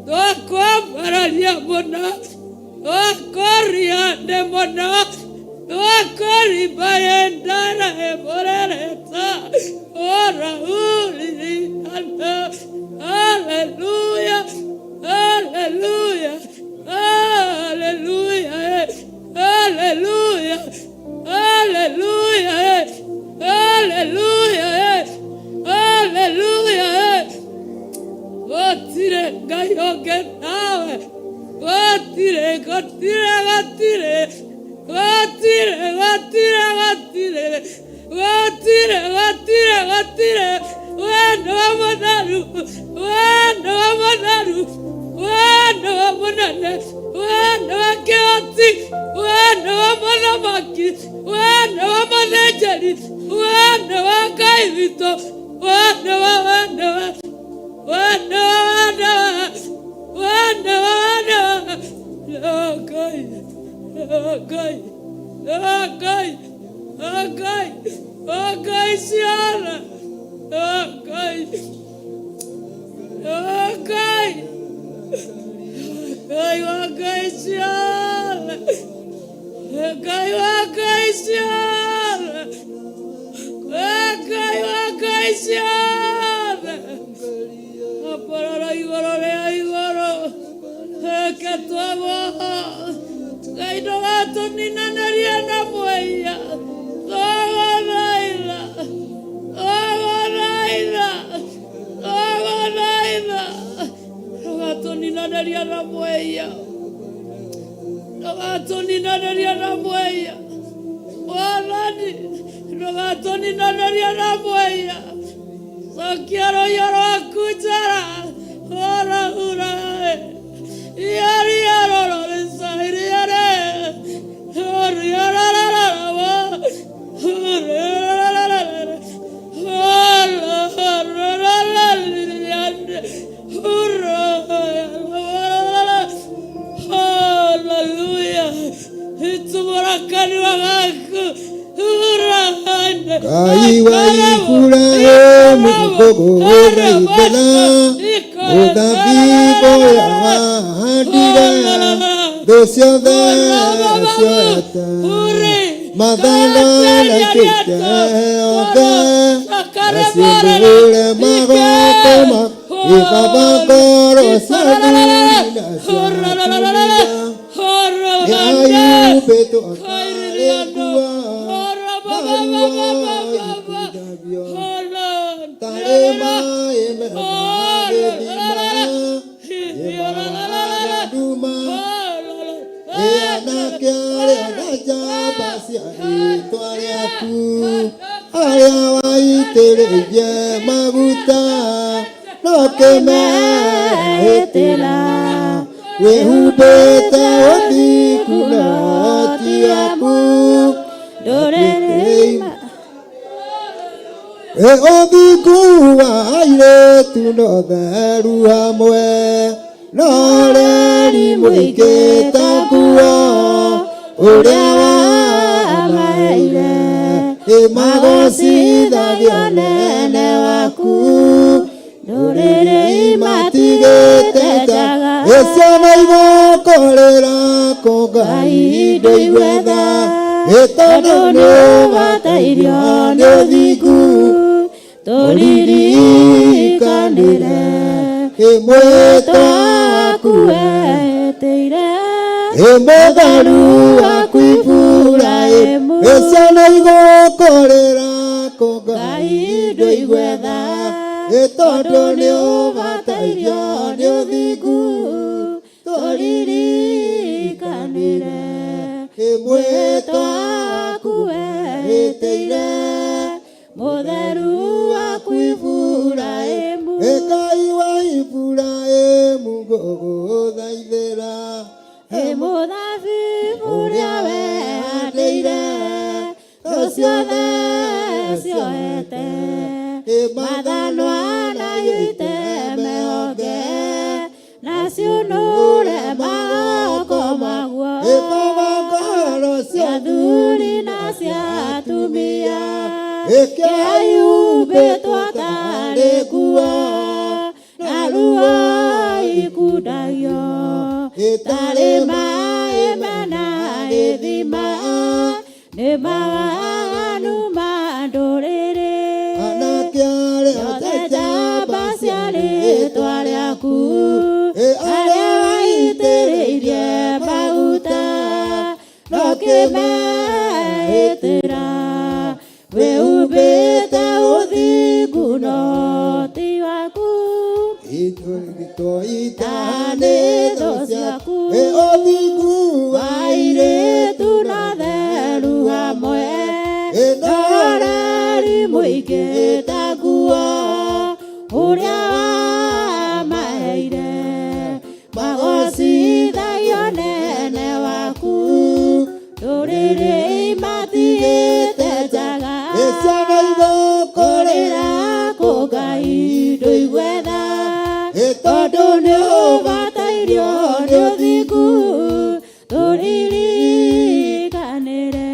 Twakwambararia mũno, twakũria nĩ mũno, twakũrimbayendara emorereta orauririkana. Hallelujah, hallelujah, hallelujah, hallelujah, hallelujah, hallelujah, hallelujah. Gũtirĩ Ngai ũngĩ tawe, gũtirĩ, gũtirĩ, gũtirĩ, gũtirĩ, gũtirĩ, gũtirĩ, gũtirĩ, gũtirĩ, gũtirĩ. We nĩwe mũtheru, we nĩwe mũtheru, we nĩwe mũnene, we nĩwe kĩhoti, we nĩwe mũthamaki, we nĩwe mũthĩnjĩri, we nĩwe Ngai witũ, we nĩwe, we nĩwe, we nĩwe, we nĩwe, we nĩwe, we nĩwe. Ngai, Ngai, Ngai, Ngai, Ngai ciana, Ngai, Ngai, Ngai wa Ngai ciana, Ngai wa Ngai ciana, Ngai wa Ngai ciana. Aparara igũrũ rĩa igũrũ, reke twagwo. Ngai ndũgatũninanĩrie na mwĩhia. Twagũthaitha, twagũthaitha, twagũthaitha, ndũgatũninanĩrie na mwĩhia, ndũgatũninanĩrie na mwĩhia. Mwathani, ndũgatũninanĩrie na mwĩhia. Cokia rũhiũ rwaku njara, ũrahura Hallelujah. Itumurakaniwa gaku. Urahane.
Ngai wa Iburahĩmu ngũgũra ithera mũthabibũ ũrĩa wahandire thũ ciothe cioete mathanda na ikĩte othe naciũmbũre magongona ibaba ngoro cia athuri na cia atumia nĩayumbĩtwo tarĩ nguo marua ikundagio tarĩ maĩ mega gĩthima ĩmaraga nduma ĩ anake arĩa na njamba cia rĩtwa rĩaku arĩa waitĩrĩirie maguta no kĩmehĩtĩra wĩhumbĩte ũthingu na ti waku
Ndũrĩrĩ
ĩ ũthingu wa airĩtu na ũtheru hamwe na ũreri mũingĩ ta nguo ũrĩa wamaheire ĩ magocithagia ũnene waku
ndũrĩrĩ
imatigĩte
njaga
ĩ ciana igũkũrĩra kũ Ngai ndũigwetha ĩ tondũ nĩ ũbatairio nĩ ũthingu
tũririkanĩre
ĩ mwĩtwa waku
wetĩire
ĩ mũtheru waku Iburahĩmu ĩ ciana igũkũrĩra kũ Ngai ndũigwetha ĩ tondũ nĩ ũbatairio nĩ ũthingu
tũririkanĩre
ĩ Mwĩtwa
waku wehĩtĩire mũtheru waku Iburahĩmu.
Ngai wa Iburahĩmu ngũgũthaithĩra.
Ĩ mũthabibũ ũrĩa wehandĩire thũ ciothe cioete mathanwa na iteme honge na ciũnũre magoko maguo
Ngoro
cia athuri na cia atumia
Kĩayumbĩtwo
tarĩ nguo na ruo ikundagio tarĩ maĩ mena ithima nĩ mawaganu ma ndũrĩrĩ
Anake arĩa
yothe njamba cia rĩtwa rĩaku arĩa waitĩrĩirie maguta no kĩmehĩtĩra wĩhumbĩte ũthingu no ti waku
Tũitanĩ
thũ ciaku
Ũthingu
wa airĩtu na theru hamwe ndoreri mũingĩ ta nguo ũrĩa wamaheire magocithagio nene waku ndũrĩrĩ imatigĩte njaga
Ciana
kũrĩra kũngai ndũigwetha tondũ nĩ ũbatairio nĩ ũthingu tũririkanĩre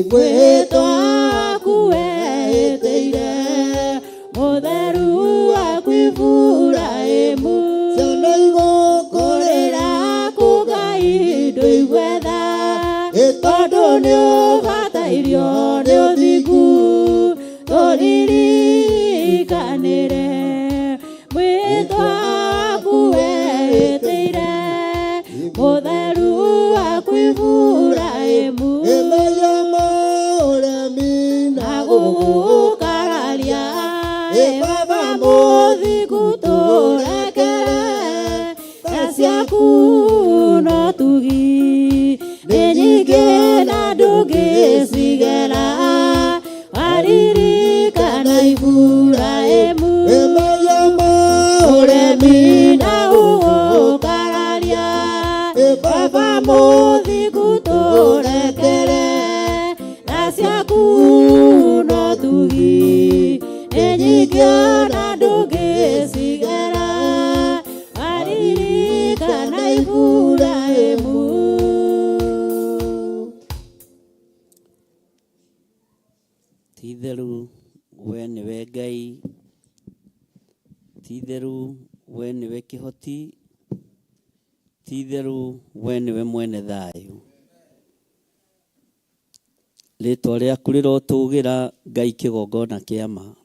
mwĩtwa waku wehĩtĩire mũtheru waku Iburahĩmu
Ciana
kũrĩra kũngai ndũigwetha tondũ nĩ ũbatairio nĩ ũthingu tũririkanĩre mwĩtwa waku wehĩtĩire mũtheru waku Iburahĩmu
Maiya ma ũremi
na gũgũkararia ĩ baba mũthingu tũrekere tha ciaku no tugi nĩ nyingĩ na ndũngĩcigera waririkana Iburahĩmu
Maiya ma
ũremi na gũgũkararia baba mũthingu tũrekere tha ciaku no tugi nĩ nyingĩ na ndũngĩcigera waririkana Iburahĩmu.
Ti-itherũ we nĩwe Ngai, ti-itherũ we nĩwe kĩhoti, ti-itherũ we nĩwe mwene thayũ. Rĩtwa rĩaku rĩrotũgĩra Ngai kĩgongona kĩa ma.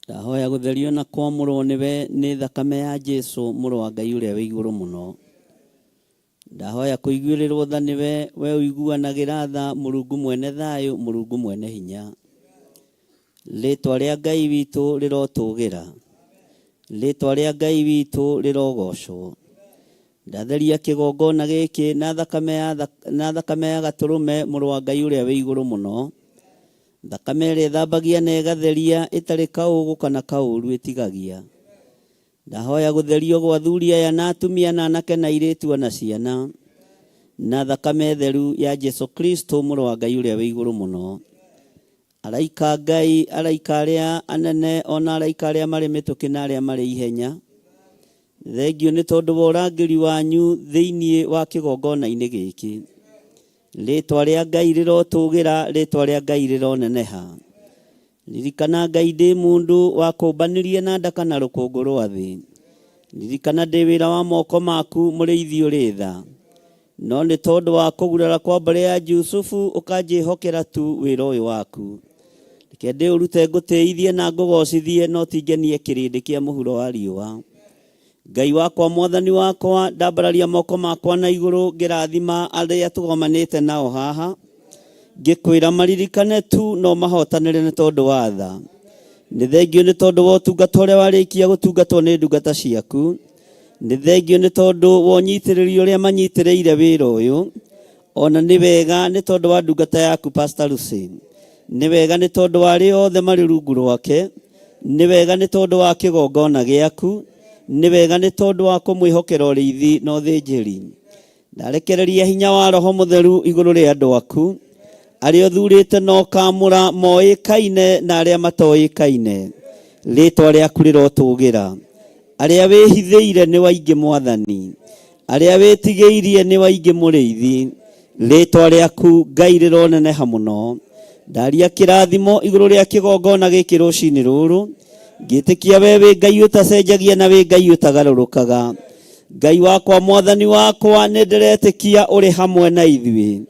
Ndahoya gũtherio na kwamũrwo nĩwe nĩ thakame ya Jesu mũrũ wa Ngai ũrĩa wĩ igũrũ mũno. Ndahoya kũiguĩrĩrwo tha nĩwe we ũiguanagĩra tha Mũrungu mwene thayũ Mũrungu mwene hinya. Rĩtwa rĩa Ngai witũ rĩrotũgĩra. Rĩtwa rĩa Ngai witũ rĩrogocwo. Ndatheria kĩgongona gĩkĩ na thakame ya na thakame ya gatũrũme mũrũ wa Ngai ũrĩa wĩ igũrũ mũno. Thakame ĩrĩa ĩthambagia na ĩgatheria ĩtarĩ kaũgũ kana kaũru ĩtigagia. Ndahoya gũtherio gwa athuri aya na atumia na anake na airĩtu ona ciana na thakame theru ya Jesu Kristo mũrũ wa Ngai ũrĩa wĩ igũrũ mũno. Araika a Ngai, araika arĩa anene ona araika arĩa marĩ mĩtũkĩ na arĩa marĩ ihenya. Thengiũ nĩ tondũ wa ũrangĩri wanyu thĩinĩ wa kĩgongona-inĩ gĩkĩ. Rĩtwa rĩa Ngai rĩrotũgĩra, rĩtwa rĩa Ngai rĩroneneha. Ririkana Ngai ndĩ mũndũ wakũmbanirie na ndaka na rũkũngũ rwa thĩ. Ririkana ndĩ wĩra wa moko maku mũrĩithi ũrĩ tha. No nĩ tondũ wa kũgurara kwa mbarĩ ya Jusufu ũkanjĩhokera tu wĩra ũyũ waku. Reke ndĩũrute ngũtĩithie na ngũgocithie no ti ngenie kĩrĩndĩ kĩa mũhuro wa riũa. Ngai wakwa mwathani wakwa ndambararia moko makwa na igũrũ ngĩrathima arĩa tũgomanĩte nao haha ngĩkwĩra maririkane tu no mahotanĩre nĩ tondũ wa tha. Nĩ thengio nĩ tondũ wa ũtungata ũrĩa warĩkia gũtungatwo nĩ ndungata ciaku. Nĩ thengio nĩ tondũ wa ũnyitĩrĩri ũrĩa manyitĩrĩire wĩra ũyũ. Ona nĩ wega nĩ tondũ wa ndungata yaku Pastor Lucy. Nĩ wega nĩ tondũ wa arĩa othe marĩ rungu rwake. Nĩ wega nĩ tondũ wa kĩgongona gĩaku. Nĩ wega nĩ tondũ wa kũmwĩhokera ũrĩithi na ũthĩnjĩri. Ndarekereria hinya wa Roho Mũtheru igũrũ rĩa andũ aku arĩa ũthurĩte na ũkaamũra moĩkaine na arĩa matoĩkaine. Rĩtwa rĩaku rĩrotũgĩra. Arĩa wĩhithĩire nĩ waingĩ Mwathani, arĩa wĩtigĩirie nĩ waingĩ Mũrĩithi. Rĩtwa rĩaku Ngai rĩroneneha mũno. Ndaria kĩrathimo igũrũ rĩa kĩgongona gĩkĩ rũcinĩ rũrũ, ngĩtĩkia we wĩ Ngai ũtacenjagia na wĩ Ngai ũtagarũrũkaga. Ngai wakwa, Mwathani wakwa, nĩ ndĩretĩkia ũrĩ hamwe na ithuĩ.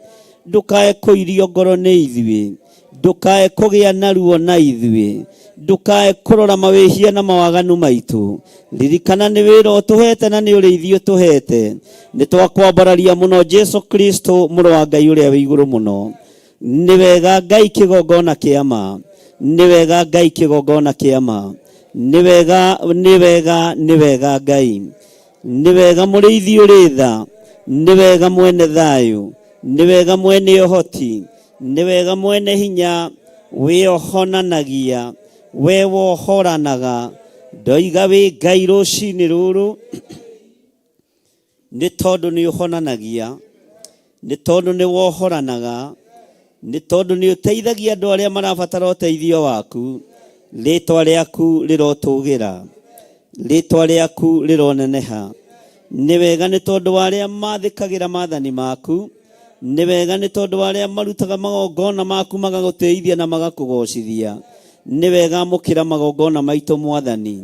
Ndũkae kũirio ngoro nĩ ithuĩ, ndũkae kũgĩa na ruo na ithuĩ, ndũkae kũrora mawĩhia na mawaganu maitũ. Ririkana nĩ wĩra ũtũhete na nĩ ũrĩithi ũtũhete. Nĩ twakwambararia mũno Jesu Kristo, mũrũ wa Ngai ũrĩa wĩ igũrũ mũno. Nĩ wega Ngai kĩgongona kĩa ma, nĩ wega Ngai kĩgongona kĩa ma, nĩ wega, nĩ wega, nĩ wega Ngai. Nĩ wega mũrĩithi ũrĩ tha, nĩ wega mwene thayũ, nĩ wega mwene ũhoti, nĩ wega mwene hinya, wĩohonanagia, we wohoranaga. Ndoiga wĩ Ngai rũcinĩ rũrũ, nĩ tondũ nĩ ũhonanagia, nĩ tondũ nĩ wohoranaga, nĩ tondũ nĩ ũteithagia andũ arĩa marabatara ũteithio waku. Rĩtwa rĩaku rĩrotũgĩra, rĩtwa rĩaku rĩroneneha. Nĩ wega nĩ tondũ wa arĩa mathĩkagĩra maathani maku, nĩ wega nĩ tondũ wa arĩa marutaga magongona maku magagũtĩithia na magakũgocithia. Nĩ wega amũkĩra magongona maitũ Mwathani.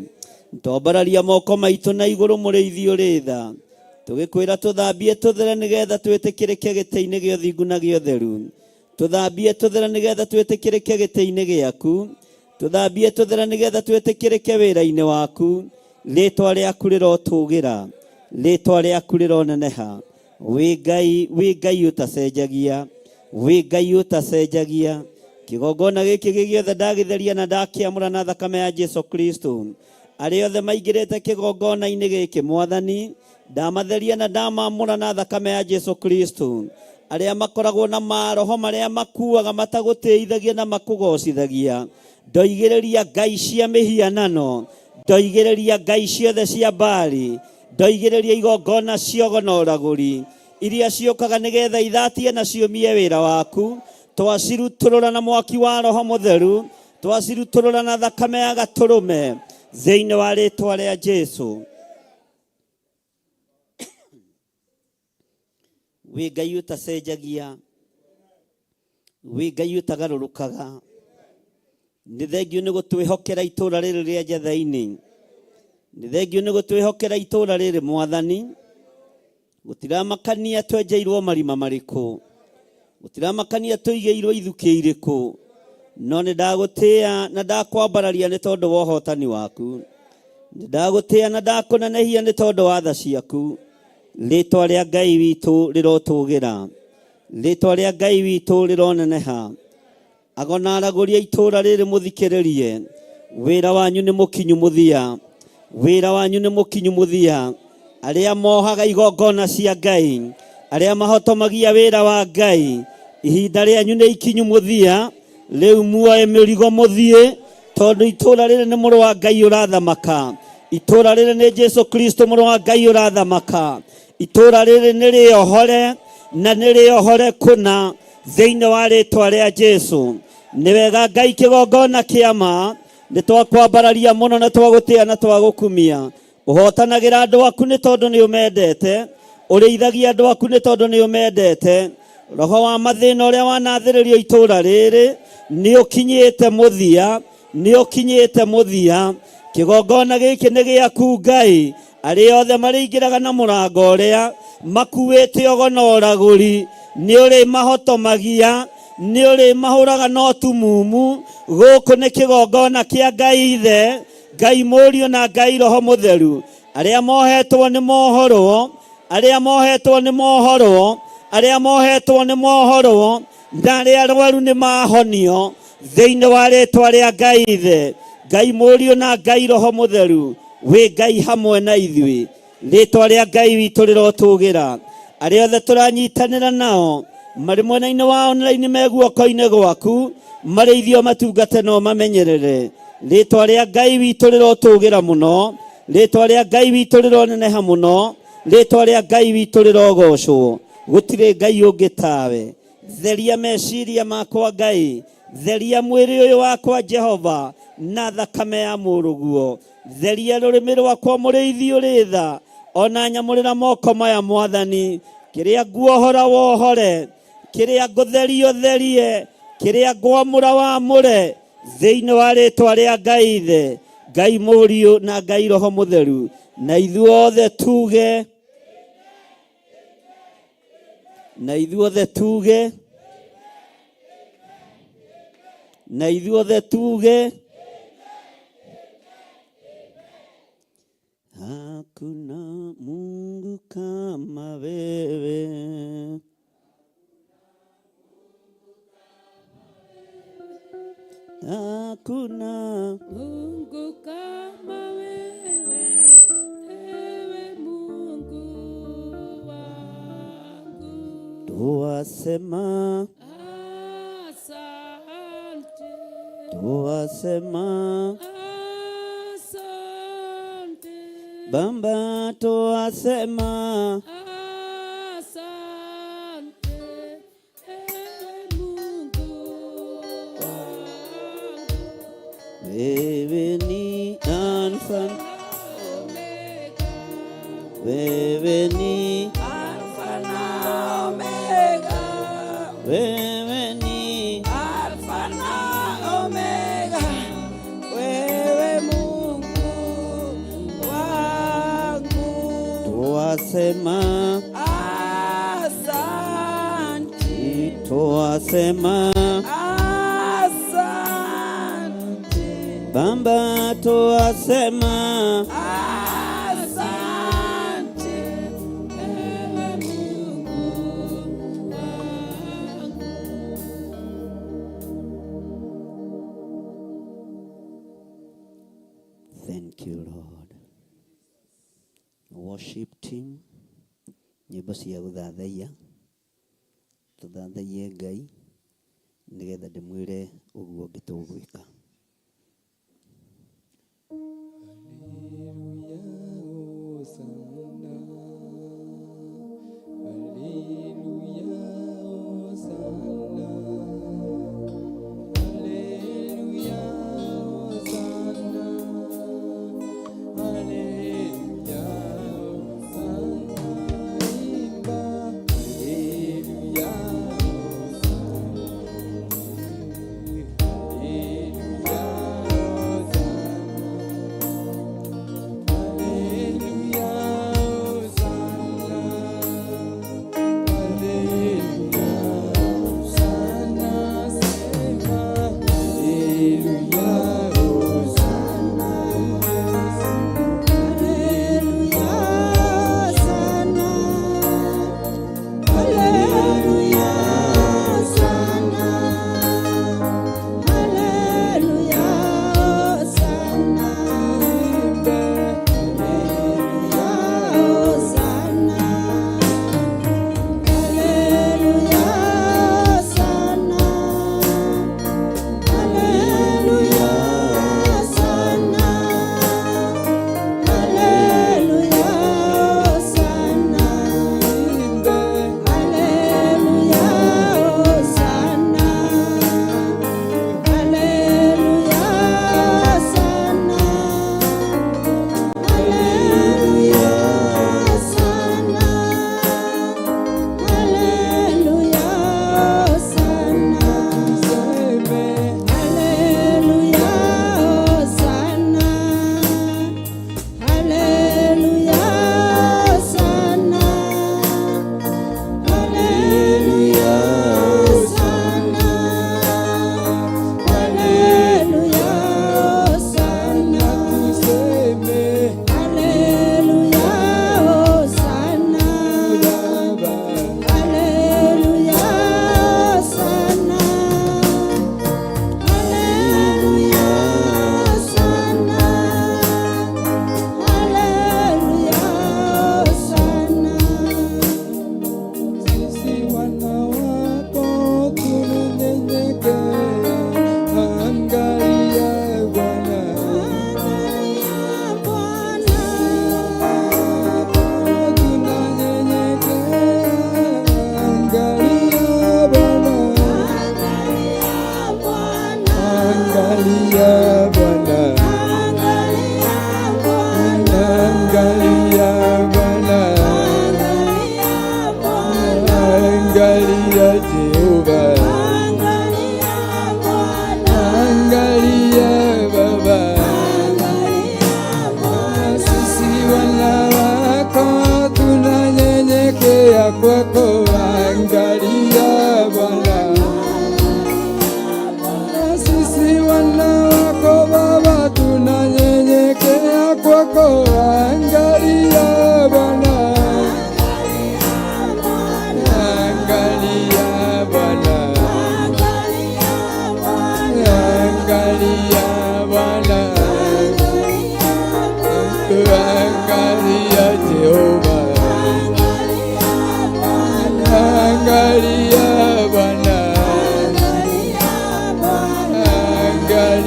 Twambararia moko maitũ na igũrũ mũrĩithi ũrĩ tha, tũgĩkwĩra tũthambie tũthere nĩgetha twĩtĩkĩrĩke gĩtĩ-inĩ gĩa ũthingu na gĩa ũtheru. Tũthambie tũthere nĩgetha twĩtĩkĩrĩke gĩtĩ-inĩ gĩaku. Tũthambie tũthere nĩgetha twĩtĩkĩrĩke wĩra-inĩ waku. Rĩtwa rĩaku rĩrotũgĩra, rĩtwa rĩaku rĩroneneha. Wĩ Ngai, wĩ Ngai ũtacenjagia, wĩ Ngai ũtacenjagia. Kĩgongona gĩkĩ gĩgĩothe ndagĩtheria na ndakĩamũra na thakame ya Jesu Kristo. Arĩa othe maingĩrĩte kĩgongona-inĩ gĩkĩ Mwathani, ndamatheria na ndamamũra na thakame ya Jesu Kristo. Arĩa makoragwo na maroho marĩa makuaga matagũtĩithagia na makũgocithagia, ndoigĩrĩria ngai cia mĩhianano, ndoigĩrĩria ngai ciothe cia Baali, ndoigĩrĩria igongona ciogo na ũragũri iria ciũkaga nĩgetha ithatie na ciũmie wĩra waku. Twacirutũrũra na mwaki wa Roho Mũtheru, twacirutũrũra na thakame ya gatũrũme thĩinĩ wa rĩtwa rĩa Jesu. Wĩ Ngai ũtacenjagia, wĩ Ngai ũtagarũrũkaga. Nĩ thengiũ nĩ gũtwĩhokera itũũra rĩrĩ rĩa Njathai-inĩ. Nĩ thengiũ nĩ gũtwĩhokera itũũra rĩrĩ Mwathani. Gũtiramakania twenjeirwo marima marĩkũ, gũtiramakania tũigĩirwo ithukĩ irĩkũ, no nĩ ndagũtĩa na ndakwambararia nĩ tondũ wa ũhotani waku. Nĩ ndagũtĩa na ndakũnenehia nĩ tondũ wa tha ciaku. Rĩtwa rĩa Ngai witũ rĩrotũgĩra, rĩtwa rĩa Ngai witũ rĩroneneha. Ago na aragũri a itũũra rĩrĩ mũthikĩrĩrie, wĩra wanyu nĩ mũkinyu mũthia, wĩra wanyu nĩ mũkinyu mũthia. Arĩa mohaga igongona cia Ngai, arĩa mahotomagia wĩra wa Ngai, ihinda rĩanyu nĩ ikinyu mũthia. Rĩu muoe mĩrigo mũthiĩ, tondũ itũũra rĩrĩ nĩ mũrũ wa Ngai ũrathamaka. Itũũra rĩrĩ nĩ Jesu Kristo mũrũ wa Ngai ũrathamaka. Itũũra rĩrĩ nĩ rĩohore na nĩ rĩohore kũna thĩinĩ wa rĩtwa rĩa Jesu. Nĩ wega Ngai kĩgongona kĩa ma, nĩ twakwambararia mũno na twagũtĩa na twagũkumia. Ũhotanagĩra andũ aku nĩ tondũ nĩ ũmendete, ũrĩithagia andũ aku nĩ tondũ nĩ ũmendete. Roho wa mathĩna ũrĩa wanathĩrĩrio itũũra rĩrĩ nĩ ũkinyĩte mũthia, nĩ ũkinyĩte mũthia. Kĩgongona gĩkĩ nĩ gĩaku Ngai. Arĩa othe marĩingĩraga na mũrango ũrĩa makuĩte ogo na ũragũri, nĩ ũrĩmahotomagia, nĩ ũrĩmahũraga na ũtumumu. Gũkũ nĩ kĩgongona kĩa Ngai Ithe, Ngai Mũriũ na Ngai Roho Mũtheru. Arĩa mohetwo nĩ mohorwo, arĩa mohetwo nĩ mohorwo, arĩa mohetwo nĩ mohorwo, na arĩa arwaru nĩ mahonio thĩinĩ wa rĩtwa rĩa Ngai Ithe, Ngai Mũriũ na Ngai Roho Mũtheru. Wĩ Ngai hamwe na ithuĩ. Rĩtwa rĩa Ngai witũ rĩrotũgĩra. Arĩa othe tũranyitanĩra nao, Marĩ mwena-inĩ wa online me guoko-inĩ gwaku, marĩithio matungate no mamenyerere. Rĩtwa rĩa Ngai witũ rĩrotũgĩra mũno, rĩtwa rĩa Ngai witũ rĩroneneha mũno, rĩtwa rĩa Ngai witũ rĩrogocwo. Gũtirĩ Ngai ũngĩ tawe. Theria meciria makwa Ngai, theria mwĩrĩ ũyũ wakwa Jehova na thakame ya mũrũguo. Theria rũrĩmĩ rwakwa mũrĩithi ũrĩ tha, ona nyamũrĩra moko maya Mwathani. Kĩrĩa nguohora wohore, kĩrĩa ngũtheria ũtherie, kĩrĩa ngwamũra wamũre, thĩinĩ wa rĩtwa rĩa Ngai Ithe, Ngai Mũriũ na Ngai Roho Mũtheru. Na ithuothe tuge, na ithuothe tuge, na ithuothe tuge, hakuna Mungu kama wewe. Hakuna
Mungu kama wewe, ewe Mungu wangu.
Tuwasema,
Asante,
tuwasema,
asante,
Baba tuwasema,
asante, ewe Mungu wangu.
Wewe ni Alfa,
Omega,
wewe ni
Alfa na Omega,
wewe ni
Alfa na Omega, wewe Mungu wangu.
Tuwasema,
Asante,
tuwasema,
asante,
Baba tuwasema,
asante,
ewe Mungu wangu.
Thank you Lord. Worship team, nyĩmbo cia gũthathaiya, tũthathaiye Ngai nĩgetha ndĩmwĩre ũguo ũngĩ tũgwĩka.
Hallelujah,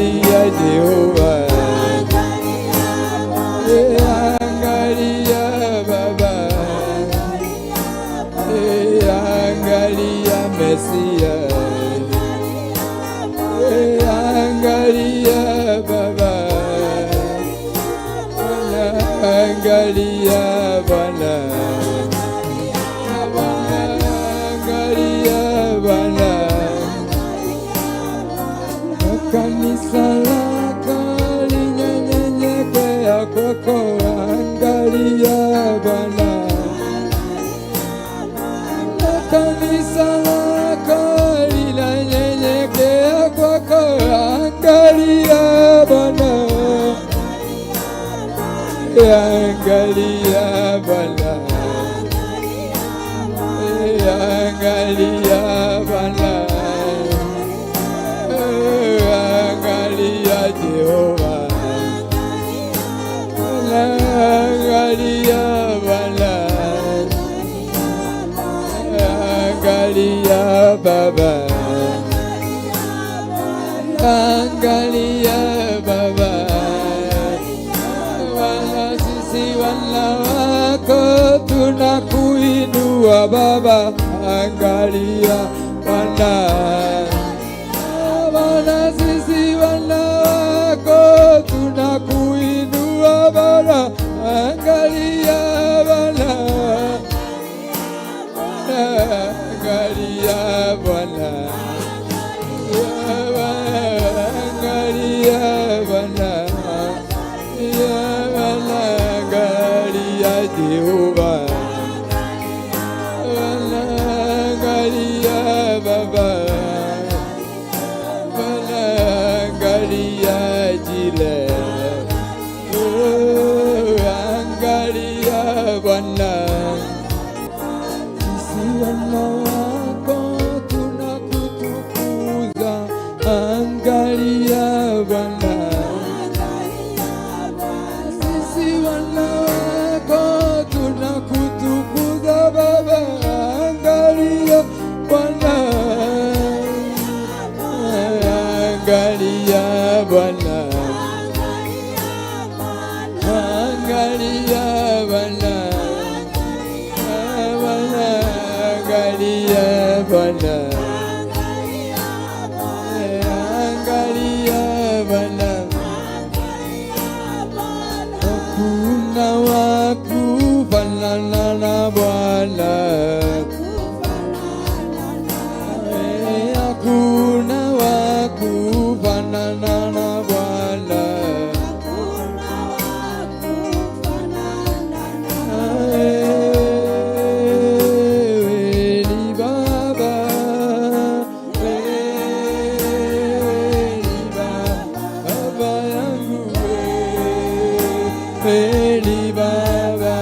Angalia Jehova. Angalia Baba. Angalia Mesia. Angalia Baba. Angalia Bwana. Angalia Bwana. Kanisa lako linanyenyekea kwako, angalia Bwana. Kanisa lako linanyenyekea kwako, angalia Bwana. Angalia Bwana. Angalia Bwana. Angalia Jehova. Angalia Bwana. Angalia Baba. Angalia Baba. Bwana, sisi wana wako tunakuinua Baba. Angalia Bwana. Bwana, sisi wana wako tunakuinua Bwana. Angalia Bwana. Angalia Bwana. Angalia Bwana. Bwana, angalia Jehova. Bwana, angalia Baba. Bwana, angalia Jile. Oh, angalia Bwana. Sisi wana wako tunakutukuza. Angalia Bwana. Sisi wana wako tunakutukuza Baba. Angalia Bwana. Angalia Bwana. Angalia Bwana. Bwana, angalia Bwana. Angalia Bwana. Hakuna wa kufanana na Bwana. Hakuna wa kufanana na Bwana. Wewe ni Baba, wewe ni Baba yangu, wewe ni Baba,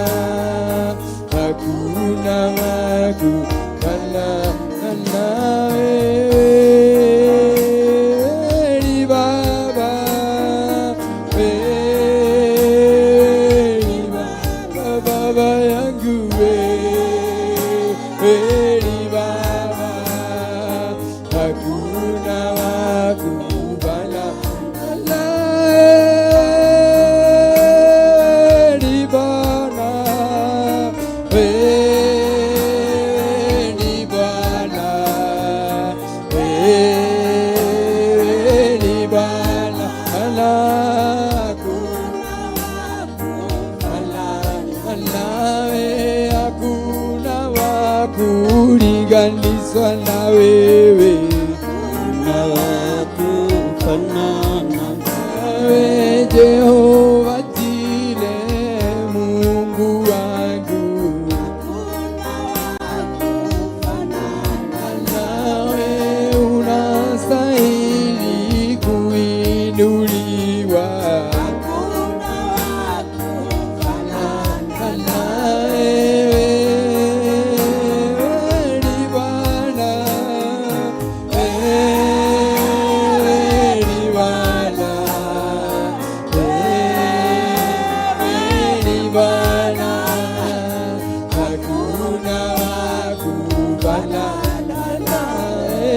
hakuna wa kufanana na wewe ni Baba, wewe ni Baba yangu, wewe ni Baba, hakuna wa kufanana na wewe ni Bwana, wewe ni Bwana, wewe ni Bwana, nawe hakuna wa kulinganishwa na wewe,
na wakufanana
nawe Jehova Jile, Mungu wangu, nawe unastahili kuinuliwa. Wewe ni Bwana, wewe ni Bwana, wewe ni Bwana, hakuna wa kufanana nawe.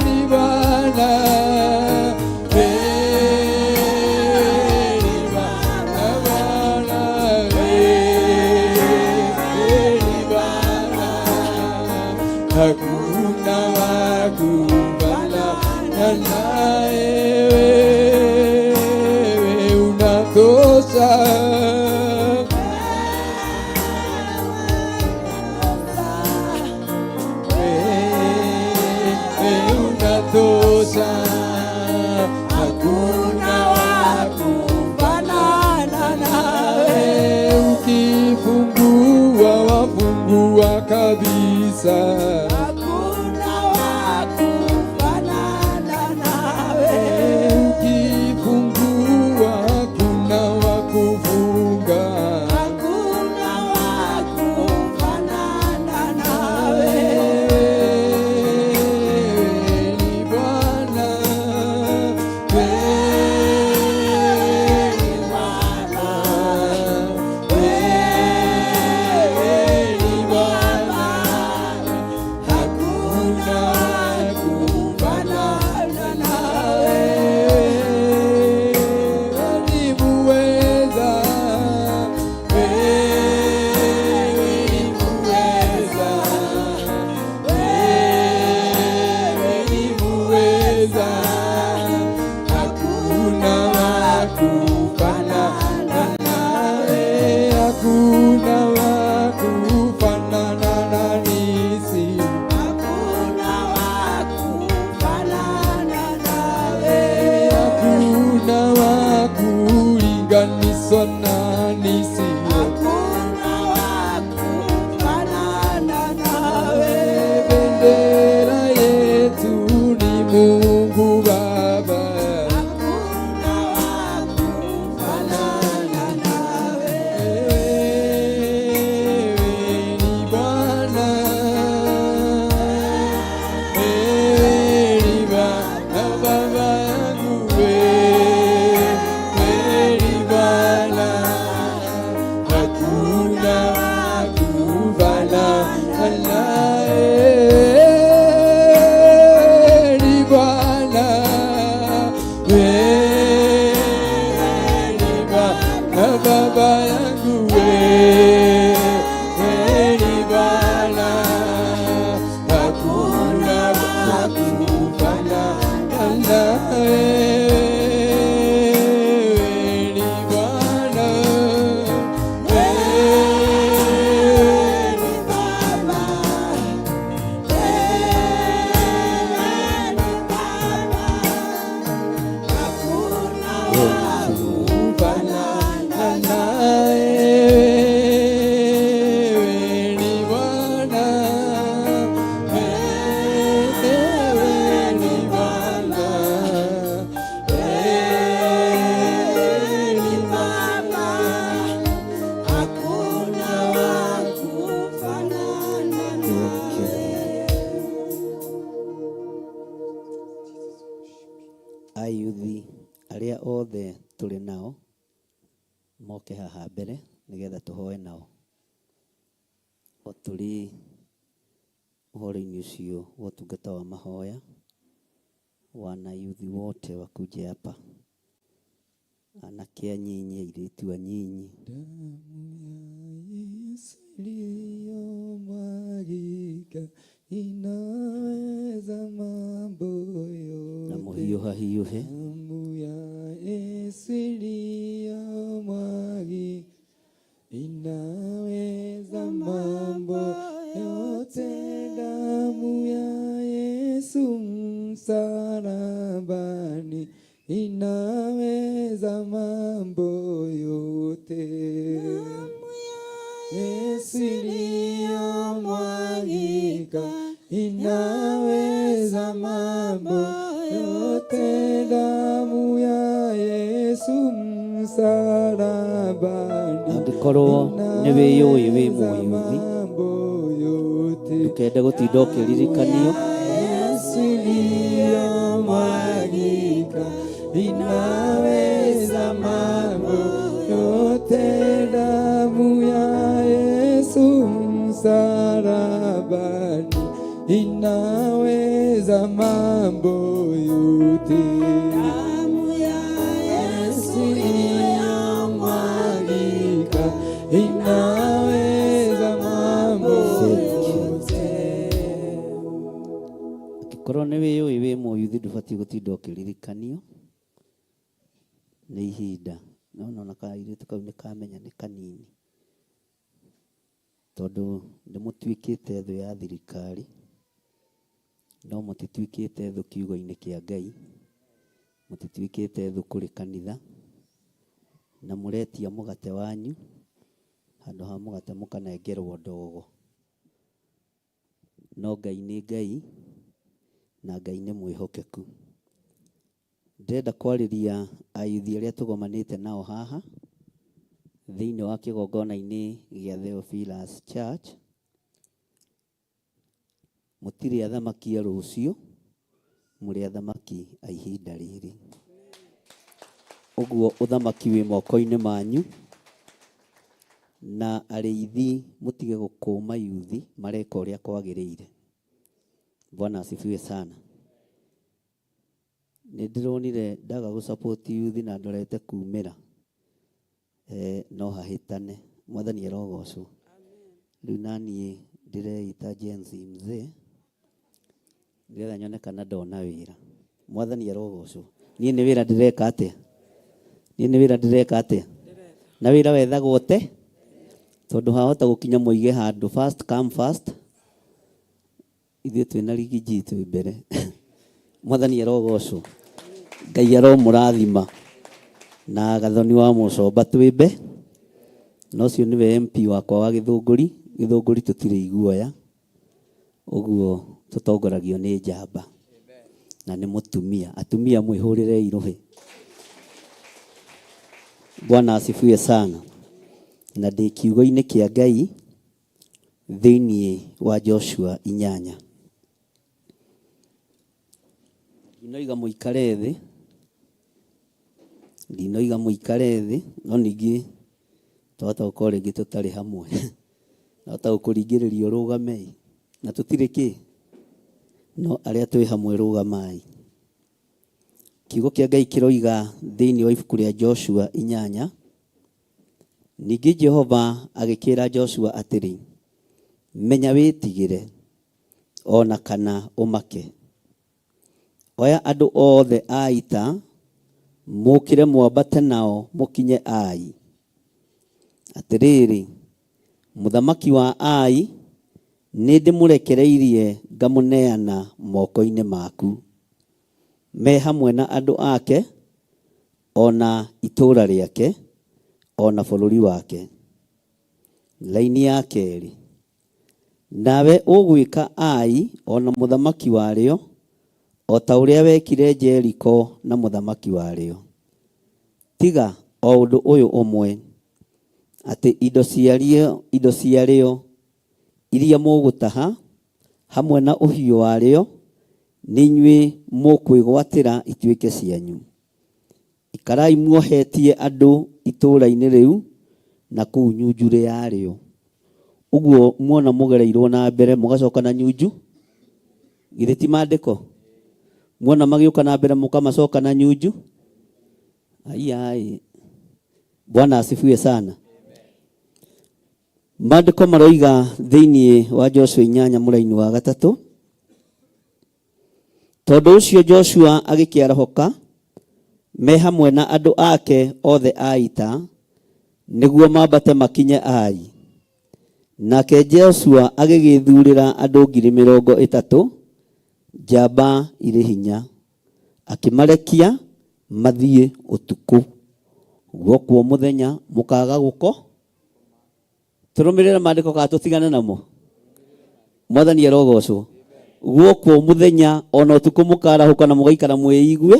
Ni Bwana, naye, wewe unatosha. Wewe unatosha, hakuna wa kufanana nawe. Ukifungua wafungua kabisa,
Hakuna wa kufanana nawe.
Ukifungua hakuna wa kufunga.
Hakuna wa kufanana nawe.
Wewe ni Bwana, wewe ni Bwana, wewe ni Bwana, hakuna wa kufanana nawe. Wewe ni muweza, wewe ni muweza, wewe ni muweza, hakuna wa kufanana nawe, hakuna wa kufanana na nisi,
Hakuna wa kufanana nawe.
hakuna wa kulinganishwa na nisi.
Hakuna wa kufanana nawe.
Bendera yetu ni Mungu Baba.
Hakuna wa kufanana nawe.
Wewe ni Bwana, wewe ni Bwana Baba yangu, wewe ni Bwana, hakuna wa kufanana nawe. Ni Bwana, wewe ni Bwana Baba yangu, wewe ni Bwana, hakuna wa kufanana nawe. Ni Bwana, wewe
Ni Baba. Wewe ni Baba. Hakuna wa
kufanana nawe. Ni Bwana, wewe ni Bwana, wewe ni
Baba. Hakuna wa kufanana nawe.
Ayuthi arĩa othe tũrĩ nao moke haha mbere nĩgetha tũhoe nao. O tũrĩ ũhoro-inĩ ũcio wa ũtungata wa mahoya, wanayuthi wote wakuje hapa, anake anyinyi, airĩtu anyinyi.
Damu ya Yesu iliyomwagika inaweza mambo
Na
yote.
mũhiũhahiũhe.
Damu ya Yesu iliyomwagika inaweza mambo yote. Damu ya Yesu msalabani inaweza mambo yote. Yesu iliyomwagika inaweza mambo yote. Damu ya Yesu msalabani
Angĩkorwo nĩ wĩyũĩ wĩ mũyuthi,
mambo yote.
ndũkende gũtinda ũkĩririkanio.
Yesu iliyomwagika inaweza mambo yote. Damu ya Yesu msalabani inaweza mambo yote.
Damu ya
Yesu iliyomwagika inaweza mambo yote.
Angĩkorwo nĩ wĩyũĩ wĩ mũyuthi, ndũbatiĩ Ndũbatiĩ gũtinda ũkĩririkanio nĩ ihinda. No nona kairĩtu kau nĩ kamenya nĩ kanini, tondũ nĩ mũtuĩkĩte thũ ya thirikari, no mũtituĩkĩte thũ kiugo-inĩ kĩa Ngai, mũtituĩkĩte thũ kũrĩ kanitha, na mũretia mũgate wanyu, handũ ha mũgate mũkanengerwo ndogo. No Ngai nĩ Ngai, na Ngai nĩ mwĩhokeku. Ndĩrenda kwarĩria ayuthi arĩa tũgomanĩte nao haha thĩinĩ wa kĩgongona-inĩ gĩa Theophilus Church. Mũtirĩ athamaki a rũciũ, mũrĩ athamaki a ihinda rĩrĩ. Ũguo ũthamaki wĩ moko-inĩ manyu, na arĩithi mũtige gũkũma yuthi mareka ũrĩa kwagĩrĩire. Bwana asifiwe sana. Nĩ ndĩronire ndaga gũ support yuthi na ndorete kumĩra eh, no hahĩtane. Mwathani arogocwo. Rĩu naniĩ ndĩreita Gen Z mzee nĩgetha nyone kana ndona wĩra. Mwathani arogocwo. Niĩ nĩ wĩra ndĩreka atĩa? Niĩ nĩ wĩra ndĩreka atĩa? Na wĩra wethagwo te tondũ hahota gũkinya mũige handũ first come first Ithuĩ twĩ na rigi G twĩ mbere. Mwathani arogocwo. Ngai aromũrathima. Na Gathoni wa Mũcomba twĩ mbe. Na ũcio nĩwe MP wakwa wa Gĩthũngũri. Gĩthũngũri tũtirĩ iguoya. Ũguo tũtongoragio nĩ njamba. Na nĩ mũtumia. Atumia mwĩhũrĩrei rũhĩ. Bwana asifiwe sana. Na ndĩ kiugo-inĩ kĩa Ngai thĩinĩ wa Joshua inyanya. Ndinoiga mũikare thĩ, ndinoiga mũikare thĩ, no ningĩ twahota gũkorwo rĩngĩ tũtarĩ hamwe. Nahota gũkũringĩrĩria ũrũgame ĩ, na tũtirĩ kĩ, no arĩa twĩ hamwe rũgamai. Kiugo kĩa Ngai kĩroiga thĩinĩ wa ibuku rĩa Joshua inyanya, Ningĩ Jehova agĩkĩĩra Joshua atĩrĩ, Menya wĩtigĩre, o na kana ũmake. Oya andũ othe a ita, mũũkĩre mwambate nao mũkinye Ai. Atĩrĩrĩ, mũthamaki wa Ai nĩndĩmũrekereirie ngamũneana moko-inĩ maku, me hamwe na andũ ake o na itũũra rĩake, o na bũrũri wake. Raini ya kerĩ, nawe ũgwĩka Ai o na mũthamaki warĩo o ta ũrĩa wekire Jeriko na mũthamaki warĩo. Tiga o ũndũ ũyũ ũmwe, atĩ indo ciarĩo, indo ciarĩo iria mũgũtaha, hamwe na ũhiũ warĩo, nĩ inyuĩ mũkwĩgwatĩra ituĩke cianyu. Ikarai muohetie andũ itũũra-inĩ rĩu na kũu nyunjurĩ yarĩo. Ũguo muona mũgereirwo na mbere mũgacoka na nyunju, githĩ ti maandĩko? Muona magĩũka na mbere mũkamacoka na nyunju. Aiyaĩ, Bwana asifiwe sana. Maandĩko maroiga thĩinĩ wa Joshua inyanya mũraini wa gatatũ, Tondũ ũcio Joshua agĩkĩarahũka me hamwe na andũ ake othe a ita, nĩguo mambate makinye Ai. Nake Joshua agĩgĩĩthurĩra andũ 30,000, njamba irĩ hinya, akĩmarekia mathiĩ ũtukũ. Gwokwo mũthenya mũkaaga gũko Tũrũmĩrĩre maandĩko kana tũtigane namo? Mwathani arogocwo. Gwokwo mũthenya ona ũtukũ mũkarahũka na mũgaikara mwĩigue.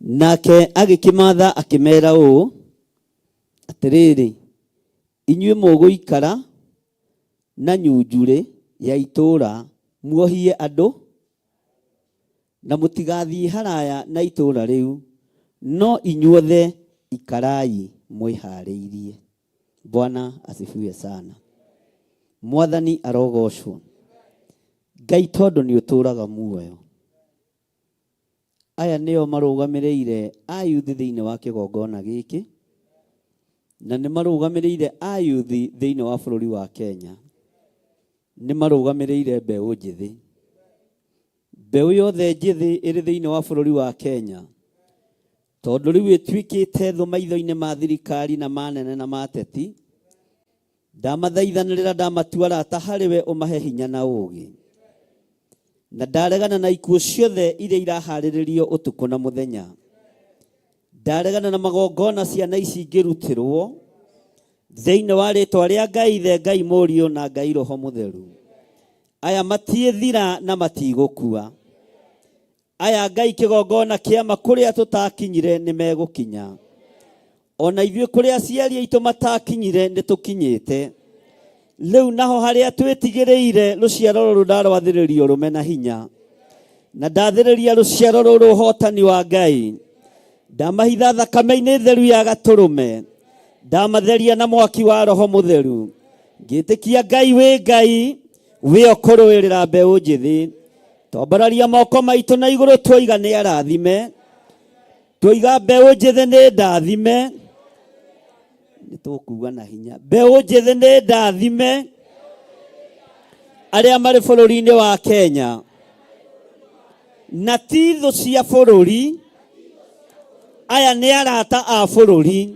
Nake agĩkĩmatha akĩmera ũũ, atĩrĩrĩ, inyuĩ mũgũikara na nyunjurĩ ya itũũra muohie andũ Na mũtigathiĩ haraya na itũũra rĩu, no inyuothe ikarai mwĩhaarĩirie. Bwana asifiwe sana. Mwathani arogoocwo. Ngai tondũ nĩ ũtũũraga muoyo. Aya nĩo marũgamĩrĩire ayuthi thĩinĩ wa kĩgongona gĩkĩ, na nĩ marũgamĩrĩire ayuthi thĩinĩ wa bũrũri wa Kenya. Nĩ marũgamĩrĩire mbeũ njĩthĩ. Mbeũ yothe njĩthĩ ĩrĩ thĩinĩ wa bũrũri wa Kenya, tondũ rĩu ĩtuĩkĩte thũ maitho-inĩ ma thirikari na ma anene na ma ateti, ndamathaithanĩrĩra ndamatua arata harĩ we ũmahe hinya na ũũgĩ. Na ndaregana na ikuũ ciothe iria iraharĩrĩrio ũtukũ na mũthenya. Ndaregana na magongona ciana ici ingĩrutĩrwo thĩinĩ wa rĩtwa rĩa Ngai Ithe, Ngai Mũriũ na Ngai Roho Mũtheru. Aya matiĩthira na matigũkua. Aya Ngai kĩgongona kĩama kũrĩa tũtakinyire nĩ megũkinya. Ona ithuĩ kũrĩa aciari aitũ matakinyire nĩ tũkinyĩte. Rĩu naho harĩa twĩtigĩrĩire rũciaro rũrũ ndarwathĩrĩrio rũme na hinya. Na ndathĩrĩria rũciaro rũrũ ũhotani wa Ngai. Ndamahitha thakame-inĩ theru ya gatũrũme. Ndamatheria na mwaki wa Roho Mũtheru. Ngĩtĩkia Ngai wĩ Ngai wĩ ũkũrũĩrĩra mbeũ njĩthĩ. Twambararia moko maitũ na igũrũ twoiga nĩ arathime. Twoiga mbeũ njĩthĩ nĩ ndathime. Nĩ tũkuga na hinya. Mbeũ njĩthĩ nĩ ndathime. Arĩa marĩ bũrũri-inĩ wa Kenya. Na ti thũ cia bũrũri. Aya nĩ arata a bũrũri.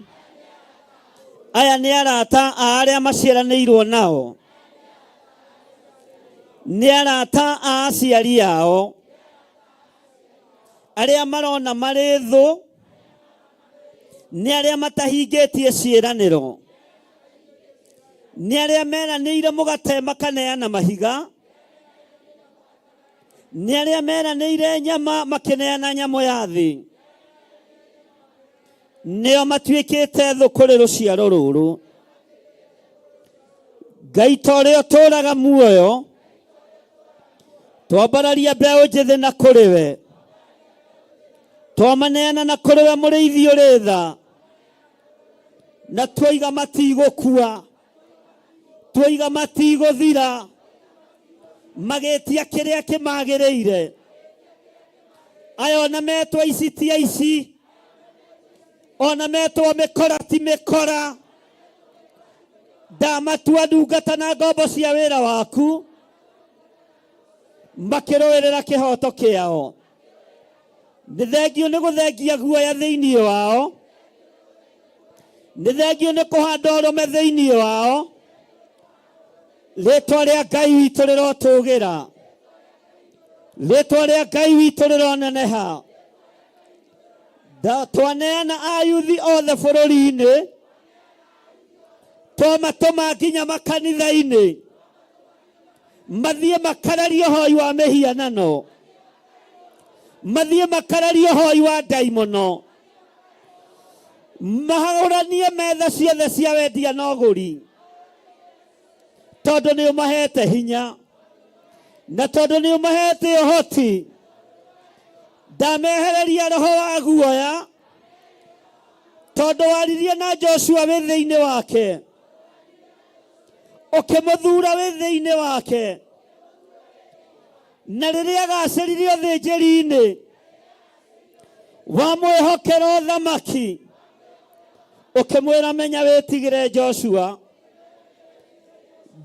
Aya nĩ arata a arĩa maciaranĩirwo nao. Nĩ arata a aciari ao. Arĩa marona marĩ thũ nĩ arĩa matahingĩtie ciĩranĩro. Nĩ arĩa meranĩire mũgate makaneana mahiga. Nĩ arĩa meranĩire nyama makĩneana nyamũ ya thĩ. Nĩo matuĩkĩte thũ kũrĩ rũciaro rũrũ. Ngai ta ũrĩa ũtũũraga muoyo, twambararia mbeũ njĩthĩ na kũrĩ we. Twamaneana na kũrĩ we mũrĩithi ũrĩ tha, na twoiga matigũkua, twoiga matigũthira, magĩtia kĩrĩa kĩmagĩrĩire. Aya ona metwo ici ti aici, ona metwo mĩkora ti mĩkora. Ndamatua ndungata na ngombo cia wĩra waku, makĩrũĩrĩra kĩhoto kĩao. Nĩ thengio nĩ gũthengia guoya thĩinĩ wao, nĩ thengio nĩ kũhanda ũrũme thĩinĩ wao. Rĩtwa rĩa Ngai witũ rĩrotũgĩra, rĩtwa rĩa Ngai witũ rĩroneneha. Twaneana ayuthi othe bũrũri-inĩ, twamatũma nginya makanitha-inĩ, mathiĩ makararie ũhoi wa mĩhianano, mathiĩ makararie ũhoi wa ndaimono, mahagũranie metha ciothe cia wendia na ũgũri, tondũ nĩ ũmahete hinya na tondũ nĩ ũmahete ũhoti. Ndamehereria roho wa guoya, tondũ waririe na Joshua wĩ thĩinĩ wake, ũkĩmũthura wĩ thĩinĩ wake, na rĩrĩa agacĩrire ũthĩnjĩri-inĩ wamwĩhokera ũthamaki, ũkĩmwĩra menya wĩtigĩre Joshua.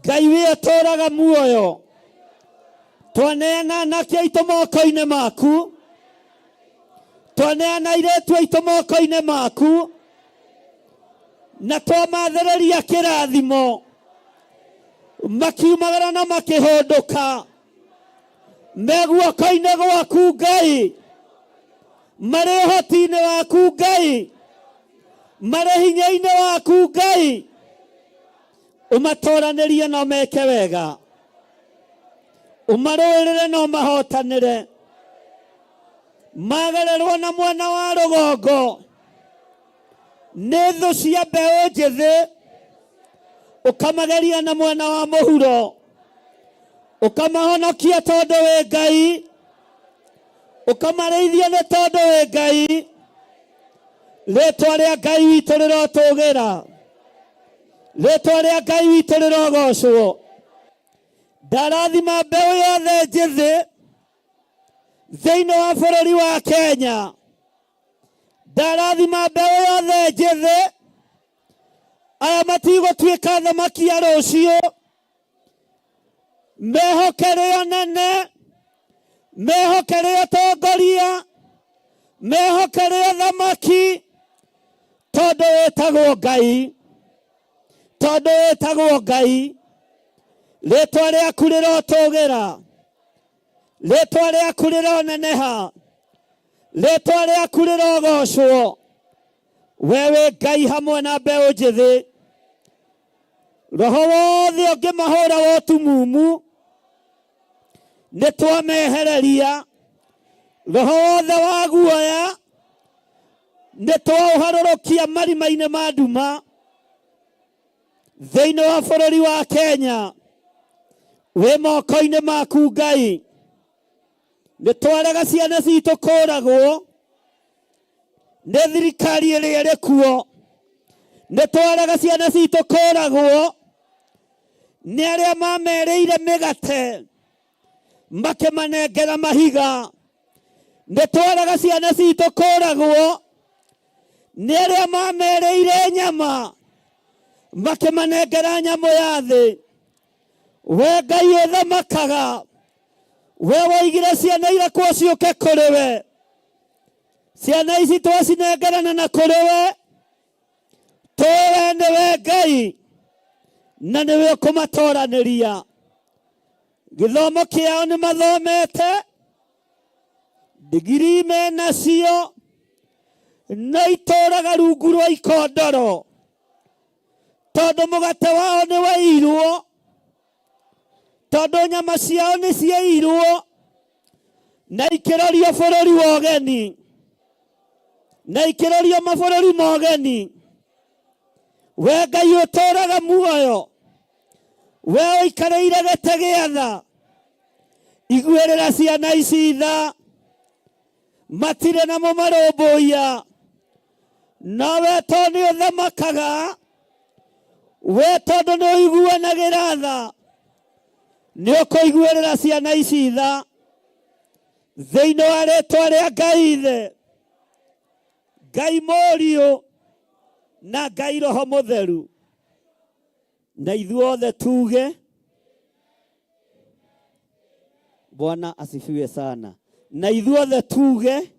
Ngai wĩ ũtũũraga muoyo, twaneana anake aitũ moko-inĩ maku, twaneana airĩtu aitũ moko-inĩ maku, na twamathĩrĩria kĩrathimo, makiumagara na makĩhũndũka me guoko-inĩ gwaku Ngai, marĩ ũhoti-inĩ waku Ngai, marĩ hinya-inĩ waku Ngai, ũmatoranĩrie na ũmeke wega, ũmarũĩrĩre na ũmahotanĩre. Magererwo na mwena wa rũgongo nĩ thũ cia mbeũ njĩthĩ, ũkamageria na mwena wa mũhuro, ũkamahonokia tondũ wĩ Ngai, ũkamarĩithia nĩ tondũ wĩ Ngai. Rĩtwa rĩa Ngai witũ rĩrotũgĩra, rĩtwa rĩa Ngai witũ rĩrogocwo. Ndarathima mbeũ yothe njĩthĩ thĩinĩ wa bũrũri wa Kenya. Ndarathima mbeũ yothe njĩthĩ, aya matigũtuĩka thamaki ya rũciũ, mehokere nene. Mehokere atongoria, mehokere athamaki, tondũ wĩtagwo Ngai, tondũ wĩtagwo Ngai. Rĩtwa rĩaku rĩrotũgĩra, rĩtwa rĩaku rĩroneneha, rĩtwa rĩaku rĩrogocwo. We wĩ Ngai hamwe na mbeũ njĩthĩ. Roho wothe ũngĩmahũra wa ũtumumu nĩ twamehereria. Roho wothe wa guoya nĩ twaũharũrũkia marima-inĩ ma nduma thĩinĩ wa bũrũri wa Kenya. Wĩ moko-inĩ maku Ngai. Nĩ twarega ciana citũ kũragwo nĩ thirikari ĩrĩa ĩrĩ kuo. Nĩ twarega ciana citũ kũragwo nĩ arĩa mamerĩire mĩgate makĩmanengera mahiga. Nĩ twarega ciana citũ kũragwo nĩ arĩa mamerĩire nyama makĩmanengera nyamũ ya thĩ. We Ngai ũthamakaga, we woigire ciana irekwo ciũke kũrĩ we. Ciana ici twacinengerana na kũrĩ we, tũĩ we nĩwe Ngai na nĩwe ũkũmatoranĩria. Gĩthomo kĩao nĩ mathomete, ndigirii menacio, no itũraga rungu rwa ikondoro, tondũ mũgate wao nĩ wairwo, tondũ nyama ciao nĩ ciairwo na ikĩrorio bũrũri wa ũgeni, na ikĩrorio mabũrũri ma ũgeni. We Ngai ũtũũraga muoyo, we ũikarĩire gĩtĩ gĩa tha, iguĩrĩra ciana ici tha, matirĩ na mũmarũmbũiya, no we tondũ nĩ ũthamakaga, we tondũ nĩ ũiguanagĩra tha, nĩ ũkũiguĩrĩra ciana ici tha thĩinĩ wa rĩtwa rĩa Ngai Ithe, Ngai Mũriũ na Ngai Roho Mũtheru. Na ithuothe tuge Bwana asifiwe sana. Na ithuothe tuge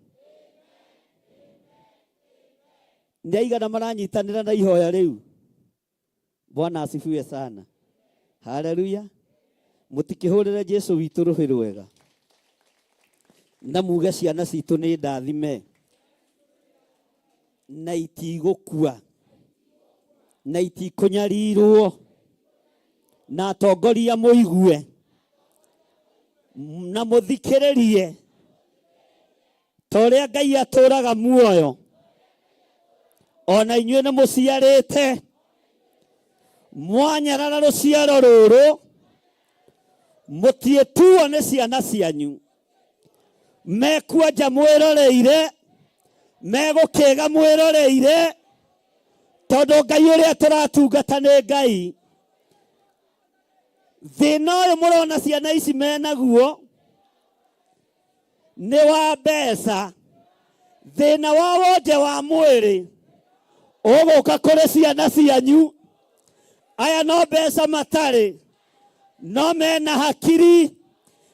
nĩ aigana maranyitanĩra na ihoya rĩu. Bwana asifiwe sana. Haleluya. Mũtikĩhũrĩre Jesu witũ rũhĩ rwega na muge ciana citũ nĩ ndathime na itigũkua na itikũnyarirwo na atongoria mũigue na mũthikĩrĩrie ta ũrĩa Ngai atũraga muoyo. Ona inyuĩ nĩ mũciarĩte, mwanyarara rũciaro rũrũ, mũtiĩtuo nĩ ciana cianyu. Mekuonja mwĩroreire, megũkĩga mwĩroreire, tondũ Ngai ũrĩa tũratungata nĩ Ngai. Thĩna ũyũ mũrona ciana ici menaguo nĩ wa mbeca. Thĩna wa wonje wa mwĩrĩ ũgũka kũrĩ ciana cianyu. Aya no mbeca matarĩ, no mena hakiri,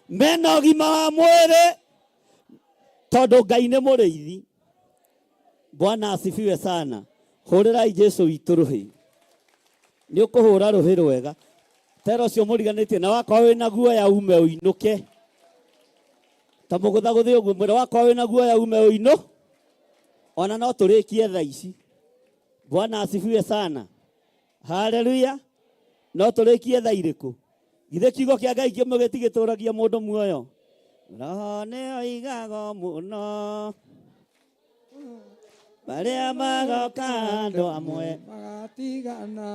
mena ũgima wa mwĩrĩ, tondũ Ngai nĩ mũrĩithi. Bwana asifiwe sana. Hũrĩrai Jesu witũ rũhĩ. Nĩ ũkũhũra rũhĩ rwega. Tera ũcio mũriganĩtie na wakorwo wĩna guoya ume ũinũke. Ta mũgũthagũthe ũguo mwĩre wakorwo wĩna guoya ume ũinũ. Ona no tũrĩkie thaa ici. Bwana asifiwe sana. Haleluya. No tũrĩkie thaa irĩkũ? Githĩ kiugo kĩa Ngai kĩmwe gĩtigĩtũragia mũndũ muoyo? Roho nĩ oigaga mũno marĩa magoka andũ amwe
magatigana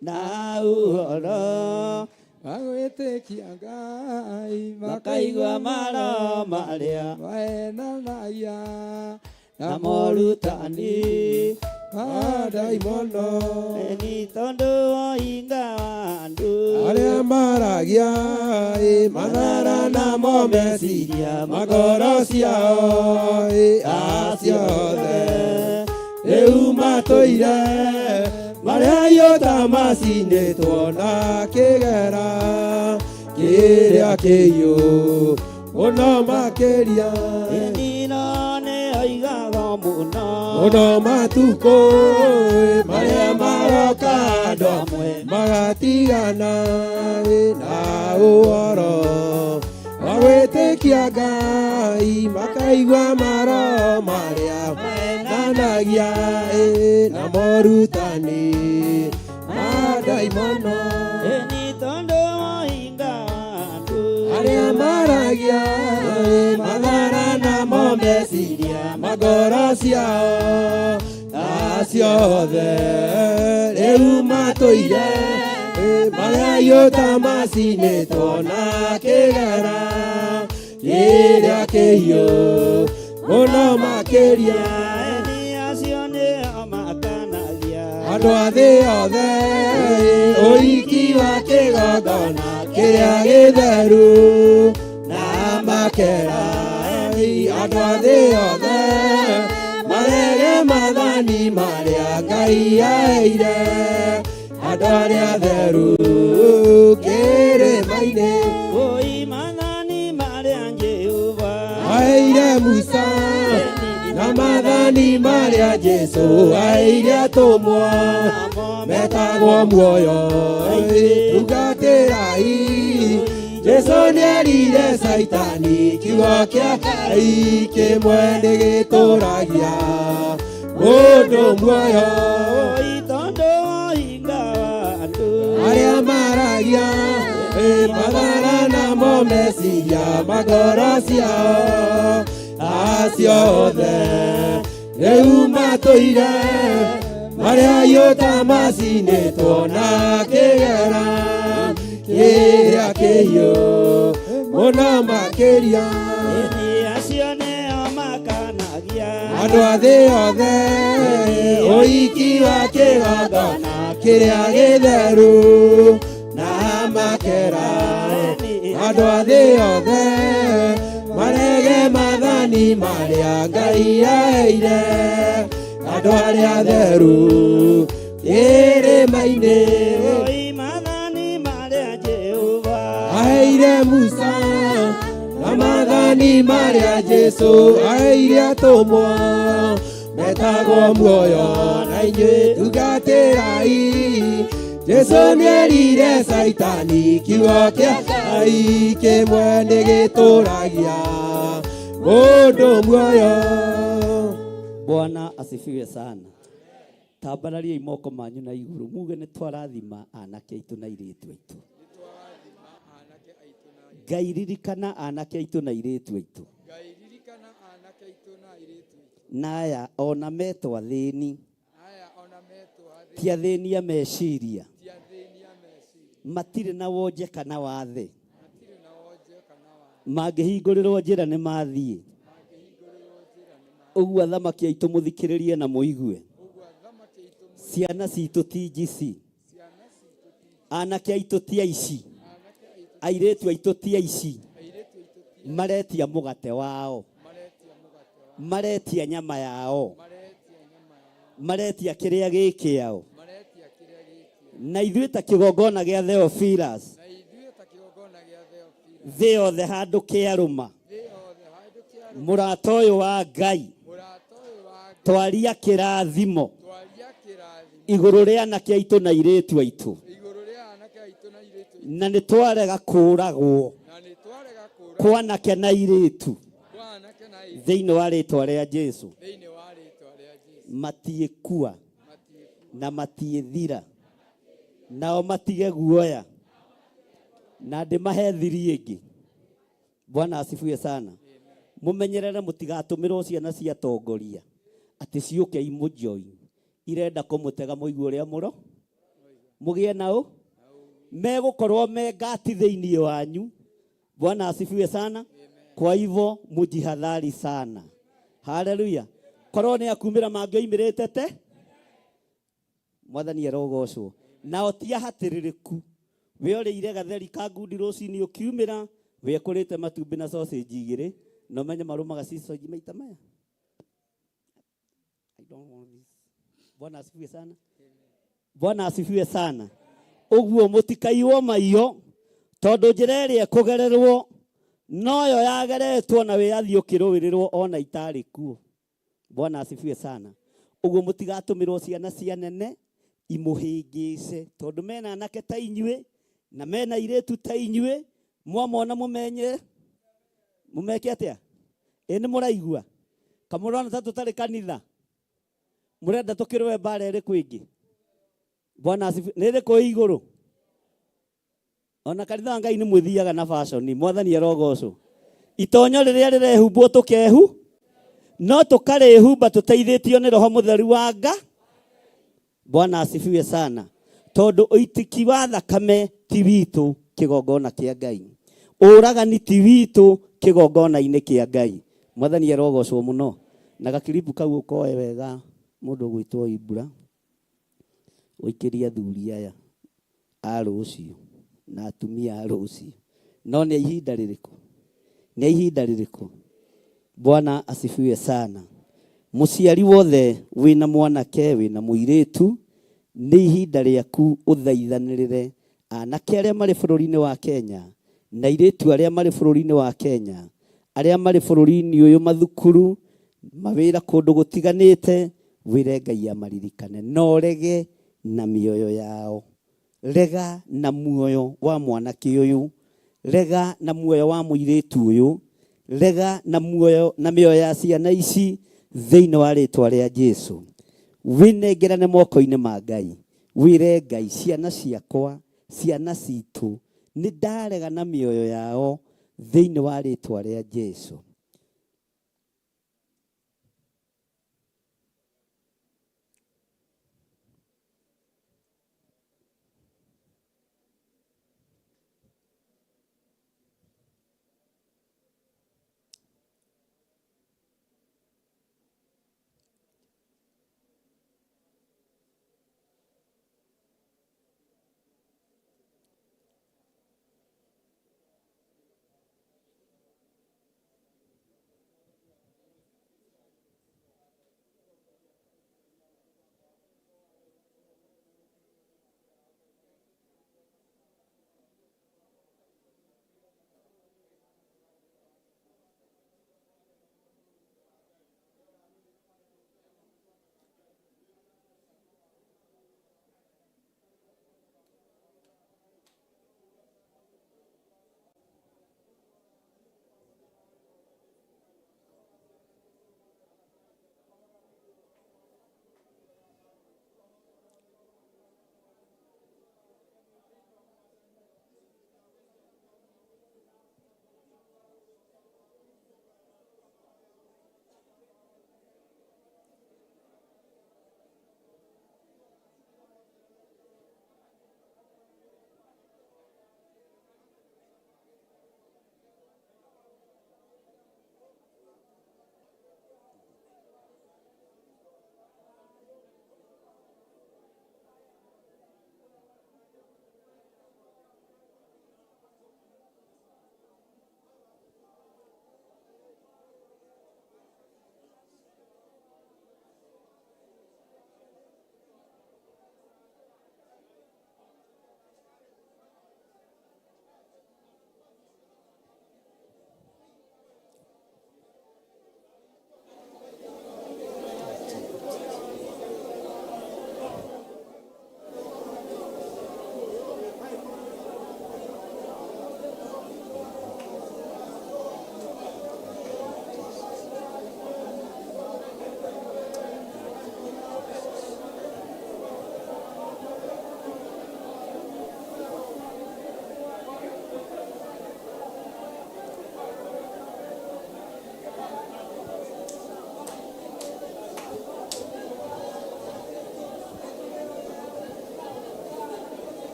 na ũhoro
wa gwĩtĩkia Ngai,
makaigua maro marĩa
mahenanagia
na morutani
ma ndaimono.
Ni tondũ woinga wa andũ
arĩa maragia ĩ mathara namo meciria magoro ciao ĩ acio othe rĩu matũire marĩa iũta macinĩtwo na kĩgera kĩrĩa kĩiyũ.
Mũno makĩria.
Nino nĩ oigaga mũno.
Mũno matukũ marĩa maroka andũ amwe magatigana na ũhoro wa gwĩtĩkia Ngai makaigua maro marĩa menanagia na morutani ma ndaimono.
Nĩ tondũ woinga andũ.
Arĩa maragia mathara namo meciria ma ngoro ciao acio othe rĩu matũire marĩa ta macinĩtwo na kĩgera kĩrĩa kĩhiũ mũno makĩria.
Nĩ acio nĩo makanagia.
Andũ a thĩ othe ũhiki wa kĩgongona kĩrĩa gĩtheru na makera andũ a thĩ othe marege mathani marĩa Ngai aheire andũ arĩa atheru kĩrĩma-inĩ.
Oi mathani marĩa Jehova
aheire Musa na mathani marĩa Jesũ aheire atũmwo metagwo muoyo tungatĩrai. Jesũ nĩerire Caitani kiugo kĩa Ngai kĩmwe nĩgĩtũragia mũndũ muoyo.
Oi tondũ woinga andũ.
Arĩa maragia mathara namo meciria ma ngoro ciao acio othe rĩu matũire marĩa ta macinĩtwo na kĩgera kĩrĩa kĩhiũ mũno makĩria.
Nĩ acio nĩo makanagia.
Andũ a thĩ othe ũhiki wa kĩgongona kĩrĩa gĩtheru na makera andũ a thĩ othe marege mathani marĩa Ngai aheire andũ arĩa atheru kĩrĩma-inĩ.
Oi mathani marĩa Jehova
aheire Musa na mathani marĩa Jesũ aheire atũmwo metagwo muoyo na inyuĩ tungatĩrai. Jesũ nĩerire Caitani kiugo kĩa Ngai kĩmwe nĩgĩtũragia mũndũ muoyo.
Bwana asifiwe sana. Tambarariai moko manyu na igũrũ muge nĩ twarathima anake aitũ na airĩtu aitũ. Ngai ririkana anake aitũ na airĩtu aitũ. Na aya ona metwo athĩni ti athĩni a meciria matirĩ na wonje kana wathe mangĩhingũrĩrwo njĩra nĩ mathiĩ. Ũguo athamaki aitũ mũthikĩrĩrie na mũigue. Ciana citũ ti njici, anake aitũ ti aici, airĩtu aitũ ti aici, maretia mũgate wao, maretia nyama yao, maretia kĩrĩa gĩ kĩao. Na ithuĩ ta kĩgongona gĩa Theophilus thĩ yothe handũ kĩarũma mũrata ũyũ wa Ngai twaria kĩrathimo igũrũ rĩa anake aitũ na airĩtu aitũ na nĩ twarega kũragwo kwa anake na airĩtu thĩinĩ wa rĩtwa rĩa Jesũ. Matiĩkua na matiĩthira nao matige guoya na ndĩmahe thiri ĩngĩ. Bwana asifiwe sana. Mumenyerere mũtigatũmĩrwo ciana cia atongoria atĩ ciũke imũjoin irenda kũmũtega mũigue ũrĩa mũro mũgĩe nao megũkorwo me ngati thĩinĩ wanyu. Bwana asifiwe sana. Kwa hivyo mujihadhari sana. Haleluya. Korwo nĩ akumĩra mangĩoimĩrĩte te Mwathani arogocwo. Nao ti ahatĩrĩrĩku. We ũrĩire gatheri ka ngundi rũcinĩ ũkiumĩra, we kũrĩte matumbĩ na sausage igĩrĩ, na ũmenye marũmaga sausage maita maya. I don't want this. Bwana asifiwe sana. Bwana asifiwe sana. Ũguo mũtikaiywo maiyo tondũ njĩra ĩrĩa ĩkũgererwo Noyo yageretwo na wĩyathi ũkĩrũĩrĩrwo ona itarĩ kuo. Bwana asifiwe sana. Ũguo mũtigatũmĩrwo ciana cia nene imũhĩngĩce, tondũ mena anake ta inyuĩ na mena airĩtu ta inyuĩ, mwamona mũmenye mũmeke atĩa? Ĩ nĩ mũraigua? Kamũrona ta tũtarĩ kanitha? Mũrenda tũkĩrũe mbara ĩrĩkũ ĩngĩ? Bwana asifiwe. Nĩ ĩrĩkũ ĩ igũrũ? Ona kanitha wa Ngai nĩ mwĩthiaga na fashion, Mwathani arogocwo. Itonyo rĩrĩa rĩrehumbwo tũkehu, no tũkarĩhumba tũteithĩtio nĩ Roho Mũtheru wa Nga. Bwana asifiwe sana. Tondũ ũitĩki wa thakame ti witũ kĩgongona kĩa Ngai. Ũragani ti witũ kĩgongona-inĩ kĩa Ngai. Mwathani arogocwo mũno. Na gakiribu kau ũkoe wega mũndũ ũgwĩtwo Ibura, ũikĩrie athuri aya a rũciũ na atumia a rũciũ. No nĩ ihinda rĩrĩkũ? Nĩ ihinda rĩrĩkũ? Bwana asifiwe sana. Mũciari wothe wĩna mwanake wĩna mũirĩtu, nĩ ihinda rĩaku ũthaithanĩrĩre anake arĩa marĩ bũrũri-inĩ wa Kenya na airĩtu arĩa marĩ bũrũri-inĩ wa Kenya, arĩa marĩ bũrũri-inĩ ũyũ mathukuru, mawĩra kũndũ gũtiganĩte, wĩre Ngai amaririkane na ũrege na mĩoyo yao. Rega na muoyo wa mwanake ũyũ, rega na muoyo wa mũirĩtu ũyũ, rega na muoyo na mĩoyo ya ciana ici thĩinĩ wa rĩtwa rĩa Jesu. Wĩnengerane moko-inĩ ma Ngai, wĩre Ngai ciana ciakwa, ciana citũ, nĩ ndarega na mĩoyo yao thĩinĩ wa rĩtwa rĩa Jesu.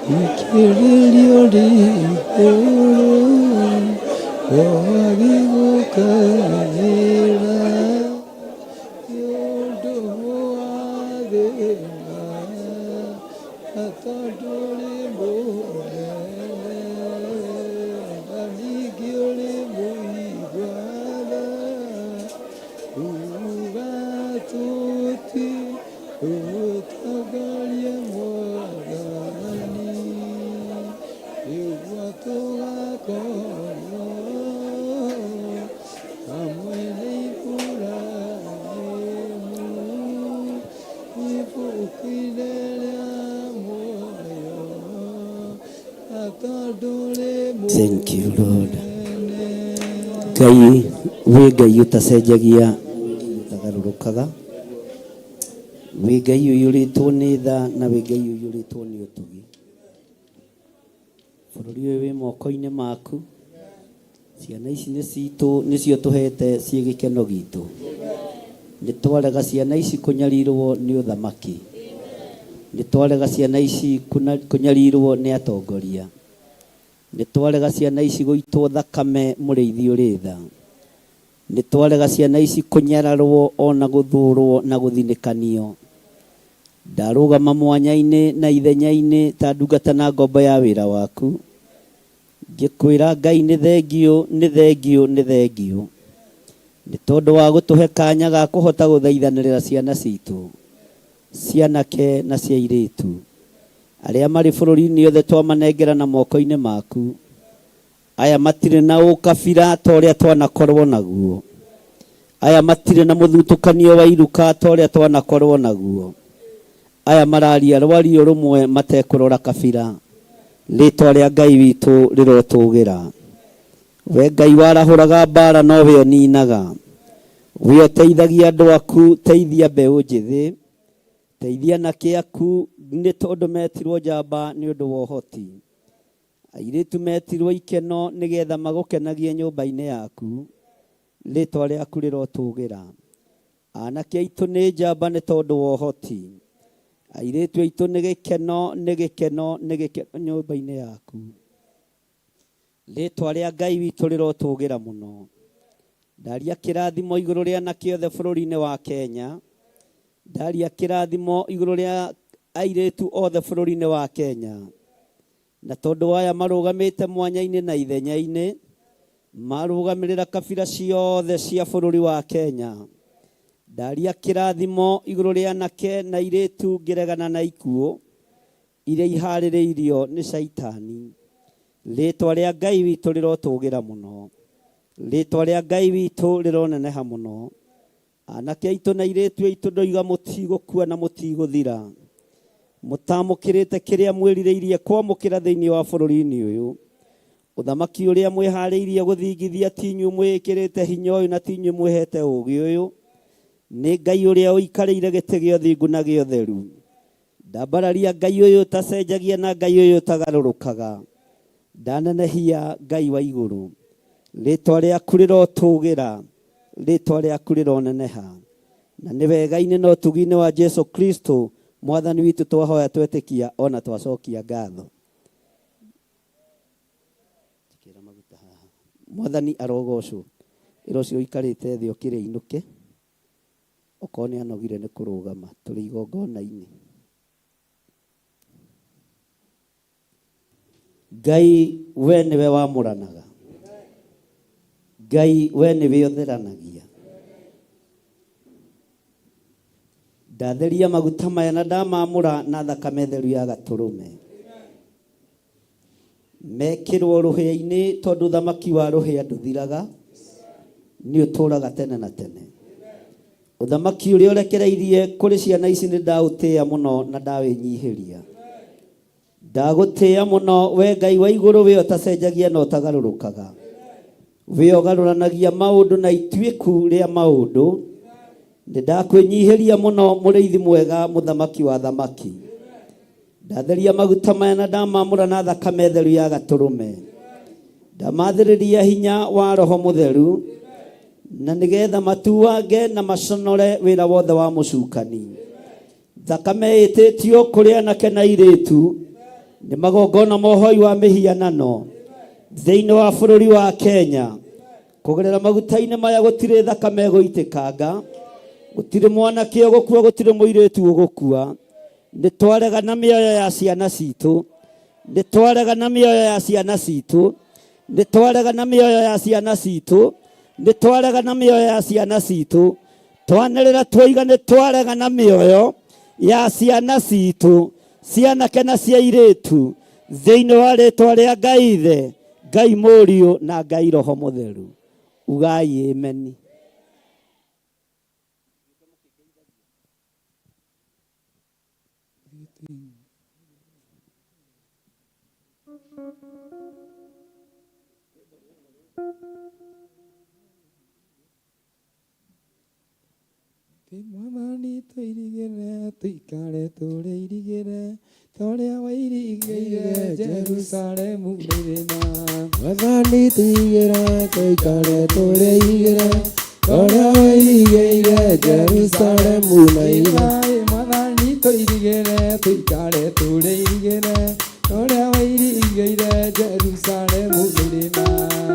Ikĩrĩrio rĩ igũrũ wagĩgũkaĩra nĩ ũndũ wa thĩna na tondũ ũrĩ mũnene na ningĩ ũrĩ mũigua tha uga tũti ũtongorie mwathani nĩguo tũgakorwo hamwe na Iburahĩmu ibuku-inĩ rĩa muoyo na tondũ ũrĩ
Thank you, Lord. Ngai wĩ Ngai ũtacenjagia ũtagarũrũkaga wĩ Ngai ũiyũrĩtwo nĩ tha na wĩ Ngai ũiyũrĩtwo nĩ ũtugi. Bũrũri ũyũ wĩ moko-inĩ maku, ciana ici nĩ citũ nĩcio tũhete ciĩ gĩkeno gitũ. Nĩ twarega ciana ici kũnyarirwo nĩ ũthamaki, nĩ twarega ciana ici kũnyarirwo nĩ atongoria, nĩ twarega ciana ici gũitwo thakame mũrĩithi ũrĩ tha, nĩ twarega ciana ici kũnyararwo ona gũthũrwo na gũthinĩkanio. Ndarũgama mwanya-inĩ na ithenya-inĩ ta ndungata na ngombo ya wĩra waku, ngĩkwĩra Ngai nĩ thengiũ, nĩ thengiũ, nĩ thengiũ, nĩ tondũ wa gũtũhe kanya ga kũhota gũthaithanĩrĩra ciana citũ, cianake na cia airĩtu, arĩa marĩ bũrũri-inĩ othe twamanengera na moko-inĩ maku. Aya matirĩ na ũkabira ta ũrĩa twanakorwo naguo. Aya matirĩ na mũthutũkanio wa iruka ta ũrĩa twanakorwo naguo. Aya mararia rwario rũmwe matekũrora kabira. Rĩtwa rĩa Ngai witũ rĩrotũgĩra. We Ngai warahũraga mbara nowe ũninaga. We ũteithagia andũ aku, teithia mbeũ njĩthĩ. Teithia anake aku nĩ tondũ metirwo njamba nĩ ũndũ wa ũhoti. Airĩtu metirwo ikeno nĩgetha magũkenagie nyũmba-inĩ yaku. Rĩtwa rĩaku rĩrotũgĩra. Anake aitũ nĩ njamba nĩ tondũ wa ũhoti. Airĩtu aitũ nĩ gĩkeno, nĩ gĩkeno, nĩ gĩkeno nyũmba-inĩ yaku. Rĩtwa rĩa Ngai witũ rĩrotũgĩra mũno. Ndaria kĩrathimo igũrũ rĩa anake othe bũrũri-inĩ wa Kenya. Ndaria kĩrathimo igũrũ rĩa airĩtu othe bũrũri-inĩ wa Kenya. Na tondũ aya marũgamĩte mwanya-inĩ na ithenya-inĩ, marũgamĩrĩra kabira ciothe cia bũrũri wa Kenya. Ndaria kĩrathimo igũrũ rĩa anake na airĩtu ngĩregana na ikuũ iria iharĩrĩirio nĩ Shaitani. Rĩtwa rĩa Ngai witũ rĩrotũgĩra mũno. Rĩtwa rĩa Ngai witũ rĩroneneha mũno. Anake aitũ na airĩtu aitũ ndoiga mũtigũkua na mũtigũthira. Mũtamũkĩrĩte kĩrĩa mwĩrirĩirie kwamũkĩra thĩinĩ wa bũrũri-inĩ ũyũ. Ũthamaki ũrĩa mwĩharĩirie gũthingithia ti inyuĩ mwĩĩkĩrĩte hinya ũyũ na ti inyuĩ mwĩhete ũũgĩ ũyũ. Nĩ Ngai ũrĩa ũikarĩire gĩtĩ gĩa ũthingu na gĩa ũtheru. Ndambararia Ngai ũyũ ũtacenjagia na Ngai ũyũ ũtagarũrũkaga. Ndanenehia Ngai wa igũrũ. Rĩtwa rĩaku rĩrotũgĩra, rĩtwa rĩaku rĩroneneha. Na nĩ wega-inĩ na ũtugi-inĩ wa Jesu Kristo Mwathani witũ twahoya twetĩkia ona twacokia ngatho. Mwathani arogocwo. Ĩra ũcio ũikarĩte thĩ okĩre ainũke. Okorwo nĩ anogire nĩ kũrũgama, tũrĩ igongona-inĩ. Ngai we nĩwe wamũranaga. Ngai we nĩwe ũtheranagia. Ndatheria maguta maya na ndamamũra na thakame theru ya gatũrũme. Mekĩrwo rũhĩa-inĩ tondũ thamaki wa rũhĩa ndũthiraga, nĩ ũtũraga tene na tene. Ũthamaki ũrĩa ũrekereirie kũrĩ ciana ici nĩ ndaũtĩĩa mũno na ndawĩnyihĩria. Ndagũtĩĩa mũno we Ngai wa igũrũ, we ũtacenjagia na ũtagarũrũkaga, we ũgarũranagia maũndũ na ituĩku rĩa maũndũ. Nĩ ndakwĩnyihĩria mũno mũrĩithi mwega, mũthamaki wa thamaki. Ndatheria maguta maya na ndamamũra na thakame theru ya gatũrũme. Ndamathĩrĩria hinya wa Roho Mũtheru, na nĩgetha matuange na maconore wĩra wothe wa mũcukani. Thakame ĩtĩtio kũrĩ anake na airĩtu, Nĩ magongona ma ũhoi wa mĩhianano thĩinĩ wa bũrũri wa Kenya. Kũgerera maguta-inĩ maya gũtirĩ thakame ĩgũitĩkanga, gũtirĩ mwanake ũgũkua, gũtirĩ mũirĩtu ũgũkua. Nĩ twarega na mĩoyo ya ciana citũ, nĩ twarega na mĩoyo ya ciana citũ, nĩ twarega na mĩoyo ya ciana citũ, nĩ twarega na mĩoyo ya ciana citũ. Twanĩrĩra twoiga nĩ twarega na mĩoyo ya ciana citũ, cianake na cia airĩtu, thĩinĩ wa rĩtwa rĩa Ngai Ithe, Ngai Mũriũ na Ngai Roho Mũtheru. Ugai ameni.
Mwathani tũirigĩre tũikare tũrĩirigĩre ta ũrĩa wairigĩire Jerusalemu mĩrĩma.
Mwathani tũigĩre tũikare tũrĩirigĩre ta ũrĩa wairigĩire Jerusalemu na irĩma.
Mwathani tũirigĩre tũikare tũrĩirigĩre ta ũrĩa wairigĩire Jerusalemu mĩrĩma.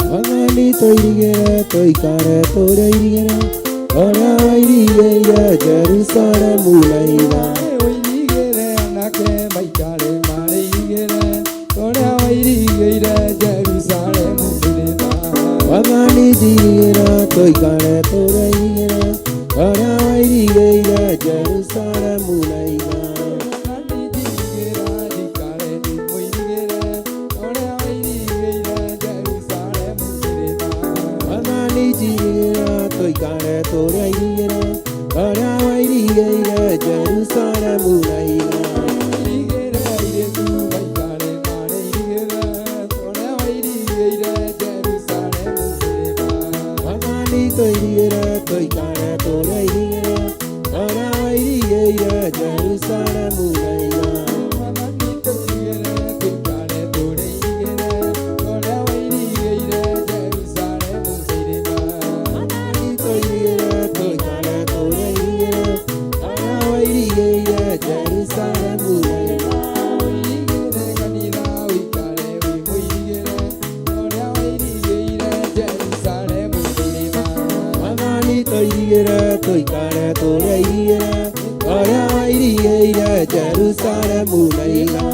Mwathani tũirigĩre tũikare tũrĩirigĩre ta ũrĩa wairigĩire Jerusalemu na irĩma.
Ũirigĩre anake maikare marĩirigĩre ta ũrĩa wairigĩire Jerusalemu mĩrĩma.
Mwathani njirigĩra tũikare tũrĩirigĩre ta ũrĩa wairigĩire Jerusalemu na irĩma. Mwathani njirigĩra tũikare tũrĩirigĩre ta ũrĩa wairigĩire Jerusalemu na irĩma. Mwathani tũirigĩre tũikare tũrĩirigĩre ta ũrĩa wairigĩire Jerusalemu na irĩma. Tũirigĩre tũikare tũrĩirigĩre ta ũrĩa wairigĩire Jerusalemu na irĩma. Mwathani tũirigĩre tũikare tũrĩirigĩre ta ũrĩa wairigĩire Jerusalemu na irĩma.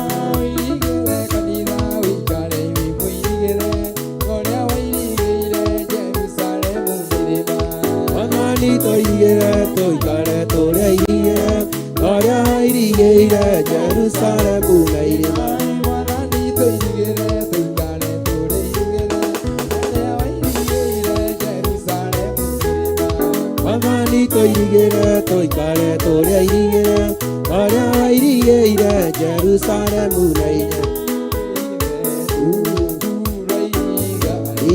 Mwathani tũirigĩre tũikare tũrĩirigĩre ta ũrĩa wairigĩire Jerusalemu na irĩma. Mwathani tũirigĩre tũikare tũrĩirigĩre ta ũrĩa wairigĩire Jerusalemu na irĩma.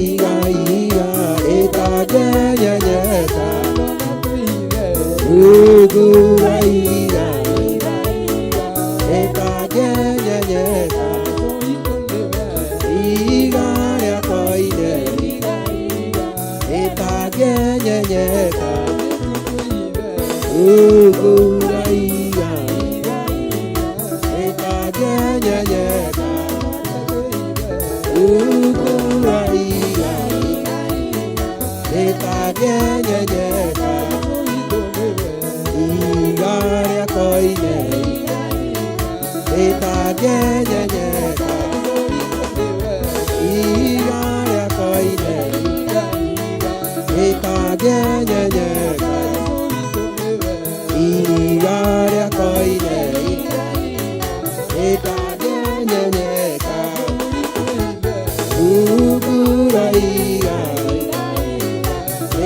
Iga iga ĩtangĩenyenyeka rungu rwa ihiga ĩtangĩenyenyeka ihiga rĩa koine ĩtangĩenyenyeka rungu rwa ihiga ĩtangĩenyenyeka rungu rwa ihiga ĩtangĩenyenyeka ihiga rĩa koine ĩtangĩenyenyeka ihiga rĩa koine ĩtangĩenyenyeka ihiga rĩa koine ĩtangĩenyenyeka rungu rwa ihiga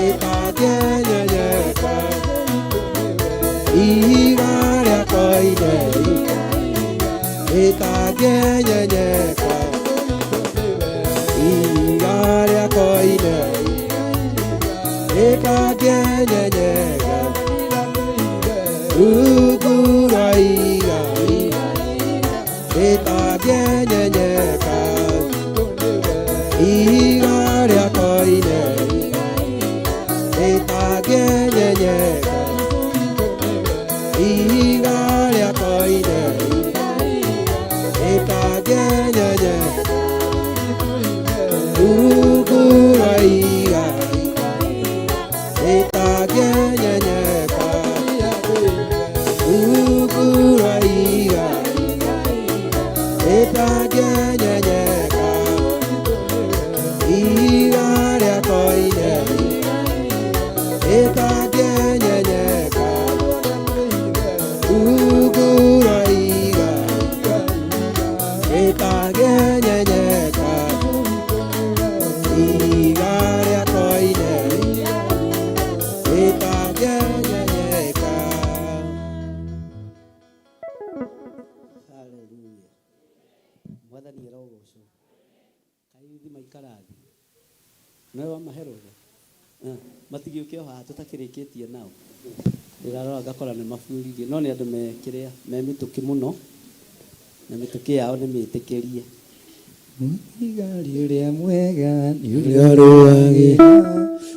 ĩtangĩenyenyeka ihiga rĩa koine ĩtangĩenyenyeka ihiga rĩa koine ĩtangĩenyenyeka rungu rwa ihiga ĩtangĩenyenyeka ihiga rĩa koine ĩtangĩenyenyeka ihiga rĩa koine ĩtangĩenyenyeka. Rungu rwa ihiga rĩtangĩenyenyeka. Rungu rwa ihiga rĩtangĩenyenyeka. Ihiga rĩa koine rĩtangĩenyenyeka. Rungu rwa ihiga rĩtangĩenyenyeka. Ihiga rĩa koine rĩtangĩenyenyeka.
Haleluya. Mwathani arogocwo. Ayuthi maikara thĩ. Nawe wamahe rũtha. Matigĩũke o haha tũtakĩrĩkĩtie nao. Ndĩrarora ngakora nĩ mabuĩririe no nĩ andũ me kĩrĩa me mĩtũkĩ mũno na mĩtũkĩ yao nĩ mĩtĩkĩrie.
Mũthigari ũrĩa mwega nĩ
ũrĩa ũrũagĩra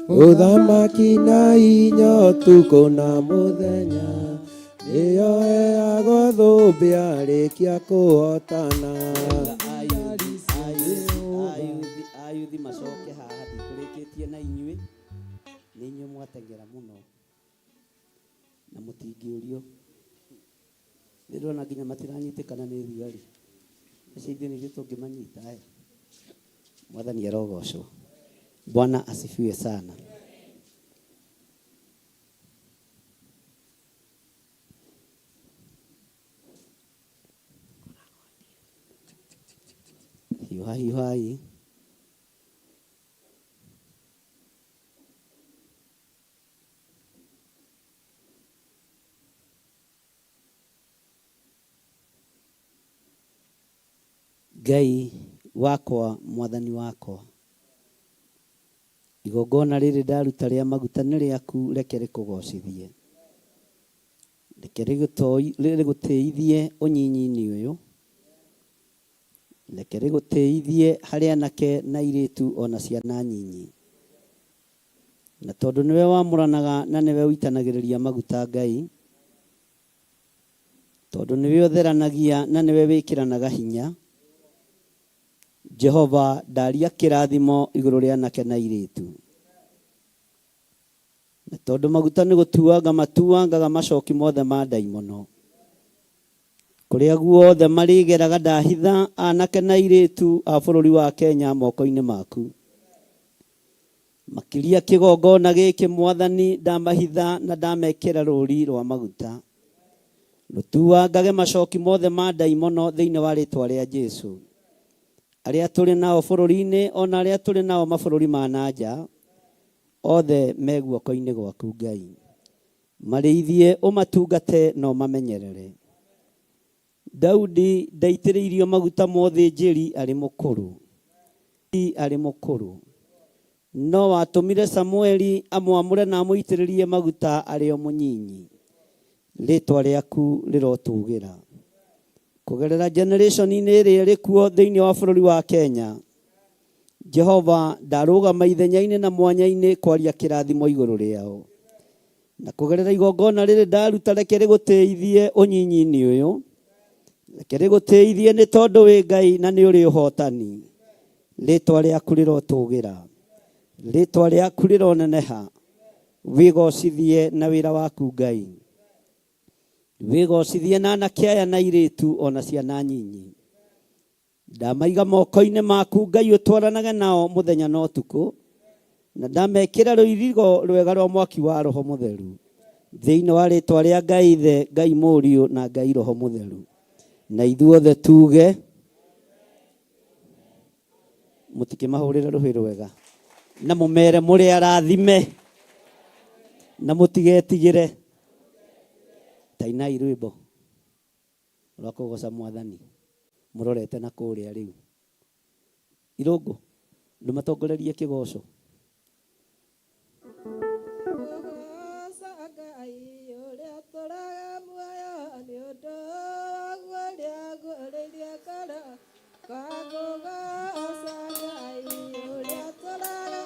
ũthamaki na hinya ũtukũ na mũthenya nĩyo heagwo thũmbĩ arĩkia kũhotana.
Ayuthi macoke haha ndikũrĩkĩtie na inyuĩ nĩ inyuĩ mwateng'era mũno na mũtingĩũrio. Nĩ ndĩrona nginya matiranyitĩkana nĩ thigari. Acio ithuĩ nĩ ithuĩ tũngĩmanyita aya. Mwathani arogocwo. Bwana asifiwe sana. Hiũha hiũhai. Ngai wakwa mwathani wakwa igongona rĩrĩ ndaruta rĩa maguta nĩ rĩaku reke rĩkũgocithie reke rĩgũtĩithie ũnyinyi-inĩ ũyũ reke rĩgũtĩithie harĩ anake na airĩtu ona ciana nyinyi na tondũ nĩwe wamũranaga na nĩwe ũitanagĩrĩria maguta Ngai tondũ nĩwe ũtheranagia na nĩwe wĩkĩranaga hinya Jehova ndaria kĩrathimo igũrũ rĩa anake na airĩtu na tondũ maguta nĩ gũtuanga matuangaga macoki mothe ma ndaimono kũrĩa guothe marĩgeraga ndahitha anake na airĩtu a bũrũri wa Kenya moko-inĩ maku makĩria kĩgongona gĩkĩ mwathani ndamahitha na ndamekĩra rũri rwa maguta rũtuangage macoki mothe ma ndaimono thĩinĩ wa rĩtwa rĩa Jesu arĩa tũrĩ nao bũrũri-inĩ ona arĩa tũrĩ nao mabũrũri ma na nja othe me guoko-inĩ gwaku Ngai marĩithie ũmatungate na ũmamenyerere. Daudi ndaitĩrĩirio maguta ma ũthĩnjĩri arĩ mũkũrũ arĩ mũkũrũ no watũmire Samueli amwamũre na amũitĩrĩrie maguta arĩ o mũnyinyi. Rĩtwa rĩaku rĩrotũgĩra kũgerera generation-inĩ ĩrĩa ĩrĩ kuo thĩinĩ wa bũrũri wa Kenya. Jehova ndarũgama ithenya-inĩ na mwanya-inĩ kwaria kĩrathimo igũrũ rĩao na kũgerera igongona rĩrĩ ndaruta reke rĩgũtĩithie ũnyinyi-inĩ ũyũ reke rĩgũtĩithie nĩ tondũ wĩ Ngai na nĩ ũrĩ ũhotani. Rĩtwa rĩaku rĩrotũgĩra rĩtwa rĩaku rĩroneneha wĩgocithie na wĩra waku Ngai wĩgocithie na anake aya na airĩtu ona ciana nyinyi ndamaiga moko-inĩ maku Ngai ũtwaranage nao mũthenya na ũtukũ na ndamekĩra rũirigo rwega rwa mwaki wa Roho Mũtheru thĩinĩ wa rĩtwa rĩa Ngai Ithe Ngai Mũriũ na Ngai Roho Mũtheru na ithuothe tuge mũtikĩmahũrĩre rũhĩ rwega na mũmere mũrĩ arathime na mũtigetigĩre. Tainai rwĩmbo rwa kũgoca mwathani mũrorete na kũrĩa rĩu. Irũngũ ndũmatongorerie kĩgoco.
Kũgoca Ngai ũrĩa ũtũũraga muoyo nĩ ũndũ waguo ũrĩa ngũrĩirie ngoro kwa kũgoca Ngai ũrĩa ũtũũraga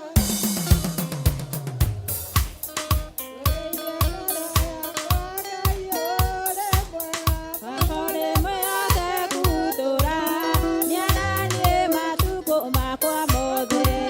Baba ũrĩ mwĩhokeku tũra nĩaraniĩ matukũ makwa mothe.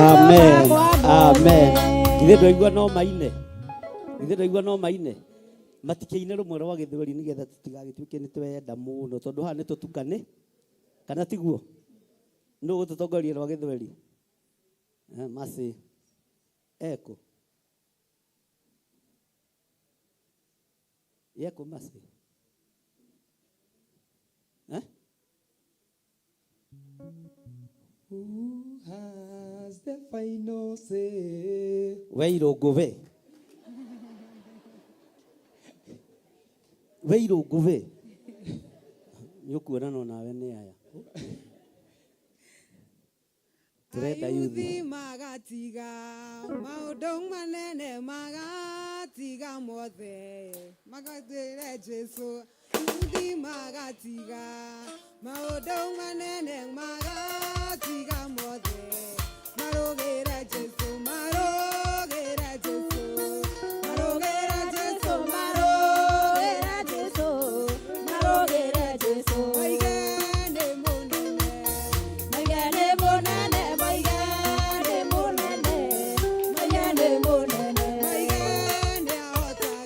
Amen. Amen. Githĩ ndwaigua no maine? Githĩ ndwaigua no maine? Matikĩine rũmwe rwa gĩthweri nĩgetha tũtigagĩtuĩke nĩ twenda mũno tondũ haha nĩ tũtukane kana tiguo? Nũ ũgũtũtongoria rwa gĩthweri? Eh, Mercy. Eko. Yeko Mercy. Eh?
Who has the final say?
We irũngũ we. We irũngũ we. Nĩ ũkuona no nawe nĩ aya. Tũrenda yuthi.
Ayuthi magatiga maũndũ manene magatiga mothe magatwĩre Jesu Ayuthi magatiga maũndũ manene magatiga mothe marũgĩre Jesu marũgĩre Jesu marũgĩre Jesu marũgĩre Jesu marũgĩre Jesu Maige nĩ mũnene Maige nĩ mũnene Maige nĩ mũnene Maige nĩ mũnene Maige nĩ ahotaga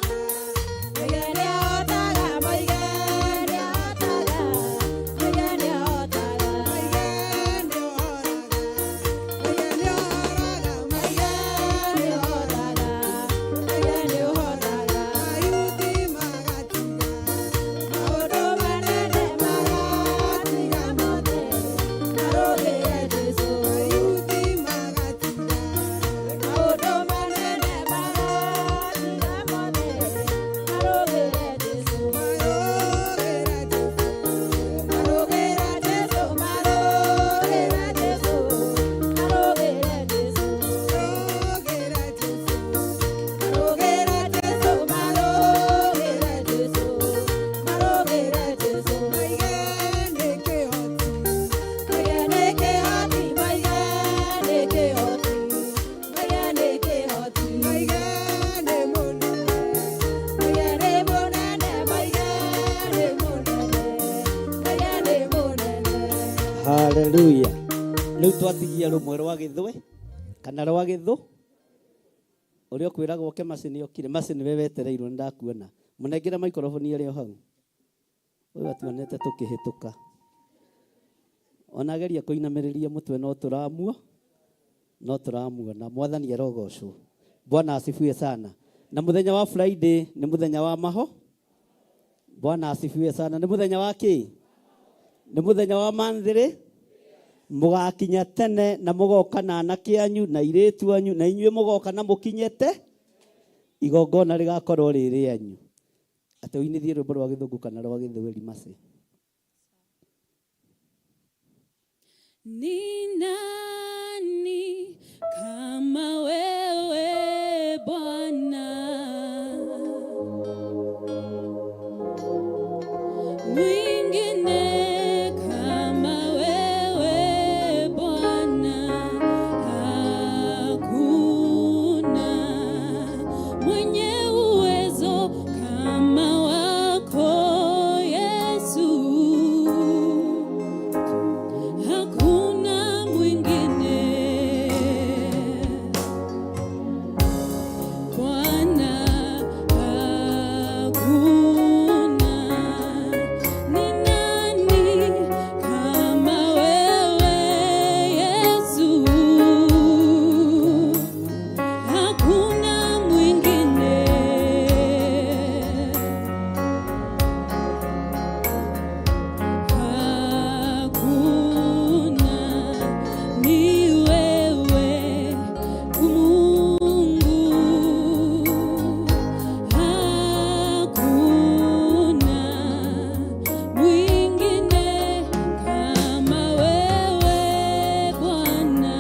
Maige nĩ ahotaga Maige nĩ ahotaga Maige nĩ ahotaga Maige nĩ ohoraga Maige nĩ ohoraga Maige nĩ ohoraga Maige nĩ ohoraga Ayuthi magatiga maũndũ manene magatiga mothe marũgĩre Jesu Ayuthi magatiga maũndũ manene magatiga mothe marũgĩre Jesu marũgĩre Jesu marũgĩre Jesu marũgĩre Jesu marũgĩre Jesu marũgĩre Jesu marũgĩre Jesu marũgĩre Jesu marũgĩre Jesu Maige nĩ kĩhoti Maige nĩ kĩhoti Maige nĩ kĩhoti Maige nĩ kĩhoti Maige nĩ mũnene Maige nĩ mũnene Maige nĩ mũnene Maige nĩ mũnene
Haleluya. Rĩu twatigia rũmwe rwa gĩthwe kana rwa gĩthũ ũrĩa ũkwĩragwo oke Mercy nĩ okire. Mercy nĩwe wetereirwo nĩ ndakuona. Mũnengere maikoroboni ĩrĩ o hau. Ũyũ atuonete tũkĩhĩtũka. Ona ageria kũinamĩrĩria mũtwe no tũramuo no tũramuona. Mwathani arogocwo. Bwana asifiwe sana. Na mũthenya wa Friday nĩ mũthenya wa maho. Bwana asifiwe sana. Nĩ mũthenya wa kĩ? Nĩ mũthenya wa manthĩrĩ mũgakinya tene na mũgoka na anake anyu na airĩtu anyu na inyuĩ mũgoka na mũkinyete igongona rĩgakorwo rĩ rĩanyu. Atĩ ũinithie rwĩmbo rwa gĩthũngũ kana rwa gĩthweri Mercy.
Ni nani kama wewe Bwana? Mwingine kama wewe Bwana hakuna, mwenye uwezo kama wako Yesu. Hakuna mwingine Bwana, hakuna. Ni nani kama wewe Yesu? Hakuna mwingine. Hakuna, ni wewe Mungu. Hakuna mwingine kama wewe Bwana.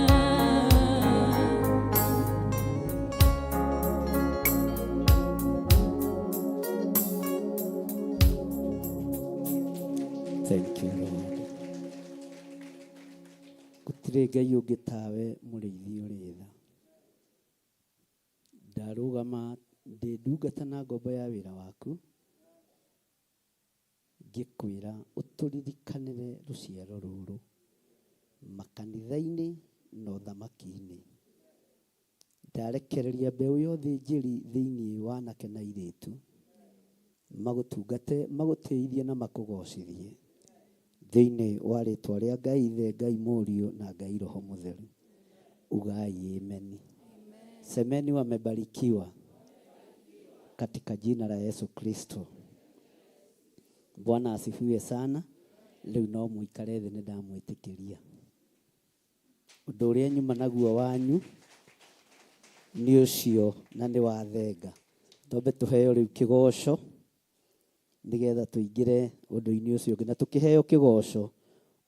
Thank you Lord. Gũtirĩ Ngai ũngĩ tawe mũrĩithi ũrĩ tha. Ndarũgama ndĩ ndungata na ngombo ya wĩra waku ngĩkwĩra ũtũririkanĩre rũciaro rũrũ makanitha-inĩ na ũthamaki-inĩ. Ndarekereria mbeũ ya ũthĩnjĩri thĩinĩ wa anake na airĩtu, magũtungate, magũtĩithie na makũgocithie thĩinĩ wa rĩtwa rĩa Ngai Ithe, Ngai Mũriũ na Ngai Roho Mũtheru. Ugai ameni. Semeni wamebarikiwa katika jina la Yesu Kristo. Bwana asifiwe sana. Rĩu no mũikare thĩ, nĩ ndamwĩtĩkĩria. Ũndũ ũrĩa nyuma naguo wanyu nĩ ũcio na nĩ wathenga. Twambe tũheo rĩu kĩgoco nĩgetha tũingĩre ũndũ-inĩ ũcio ũngĩ. Na tũkĩheo kĩgoco,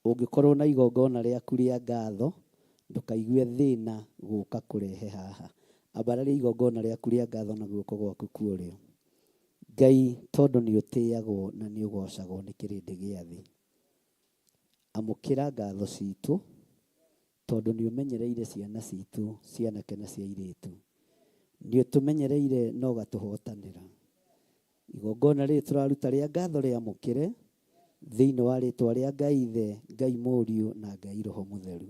ũngĩkorwo na igongona rĩaku rĩa ngatho, ndũkaigue thĩna gũka kũrehe haha. Ambararia igongona rĩaku rĩa ngatho na guoko gwaku kwa ũrĩo. Ngai, tondũ nĩ ũtĩagwo na nĩ ũgocagwo nĩ kĩrĩndĩ gĩa thĩ, amũkĩra ngatho citũ, tondũ nĩ ũmenyereire ciana citũ, cia anake na cia airĩtu. Nĩ ũtũmenyereire na ũgatũhotanĩra. Igongona rĩrĩ tũraruta rĩa ngatho rĩamũkĩre thĩinĩ wa rĩtwa rĩa Ngai Ithe, Ngai Mũriũ na Ngai Roho Mũtheru.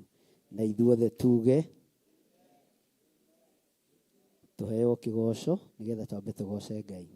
Na ithuothe tuge tũheo kĩgoco nĩgetha twambe tũgoce Ngai.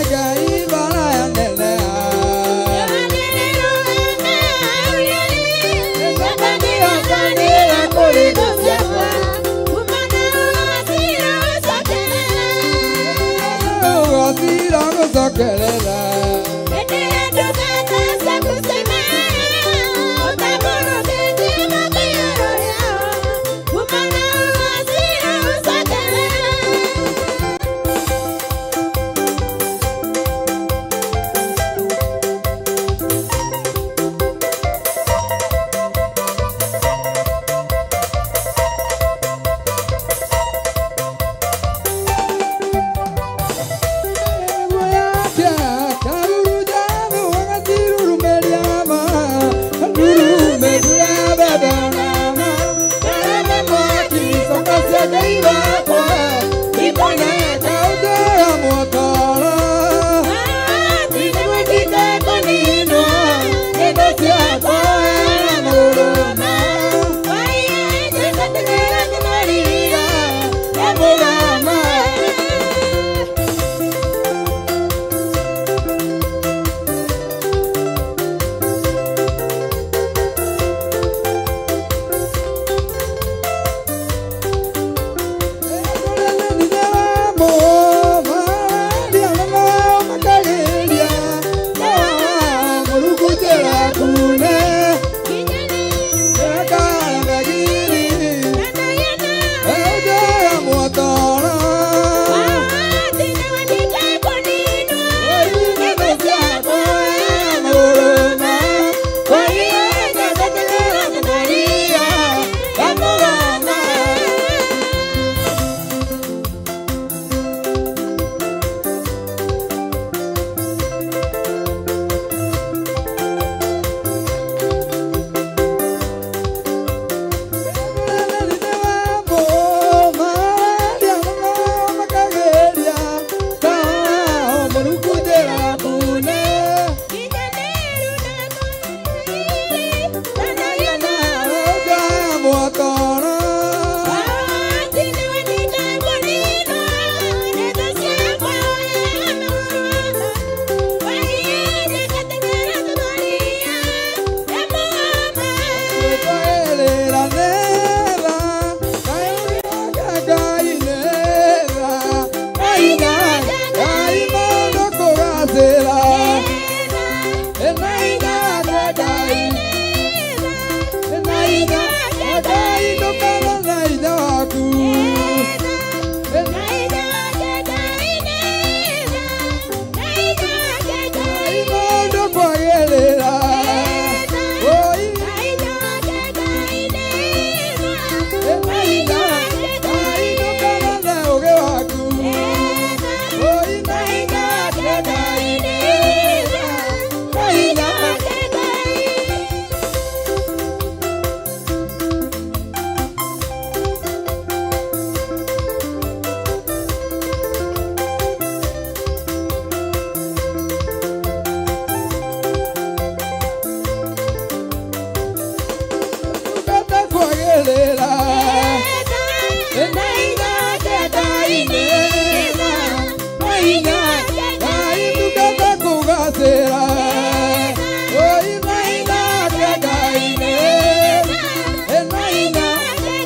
Ngai bara ya nene. kwagĩrĩra na hinya wake Ngai na hinya Ngai ndũkana na hinya waku Ngai maũndũ kwagĩrĩra Oi na hinya Ngai ndũkana na ũũgĩ waku Oi na hinya wake Ngai na hinya Ndũkana kwagĩrĩra na hinya wake Ngai na hinya Ngai ndũkana kũgacĩra Oi na hinya wake Ngai na hinya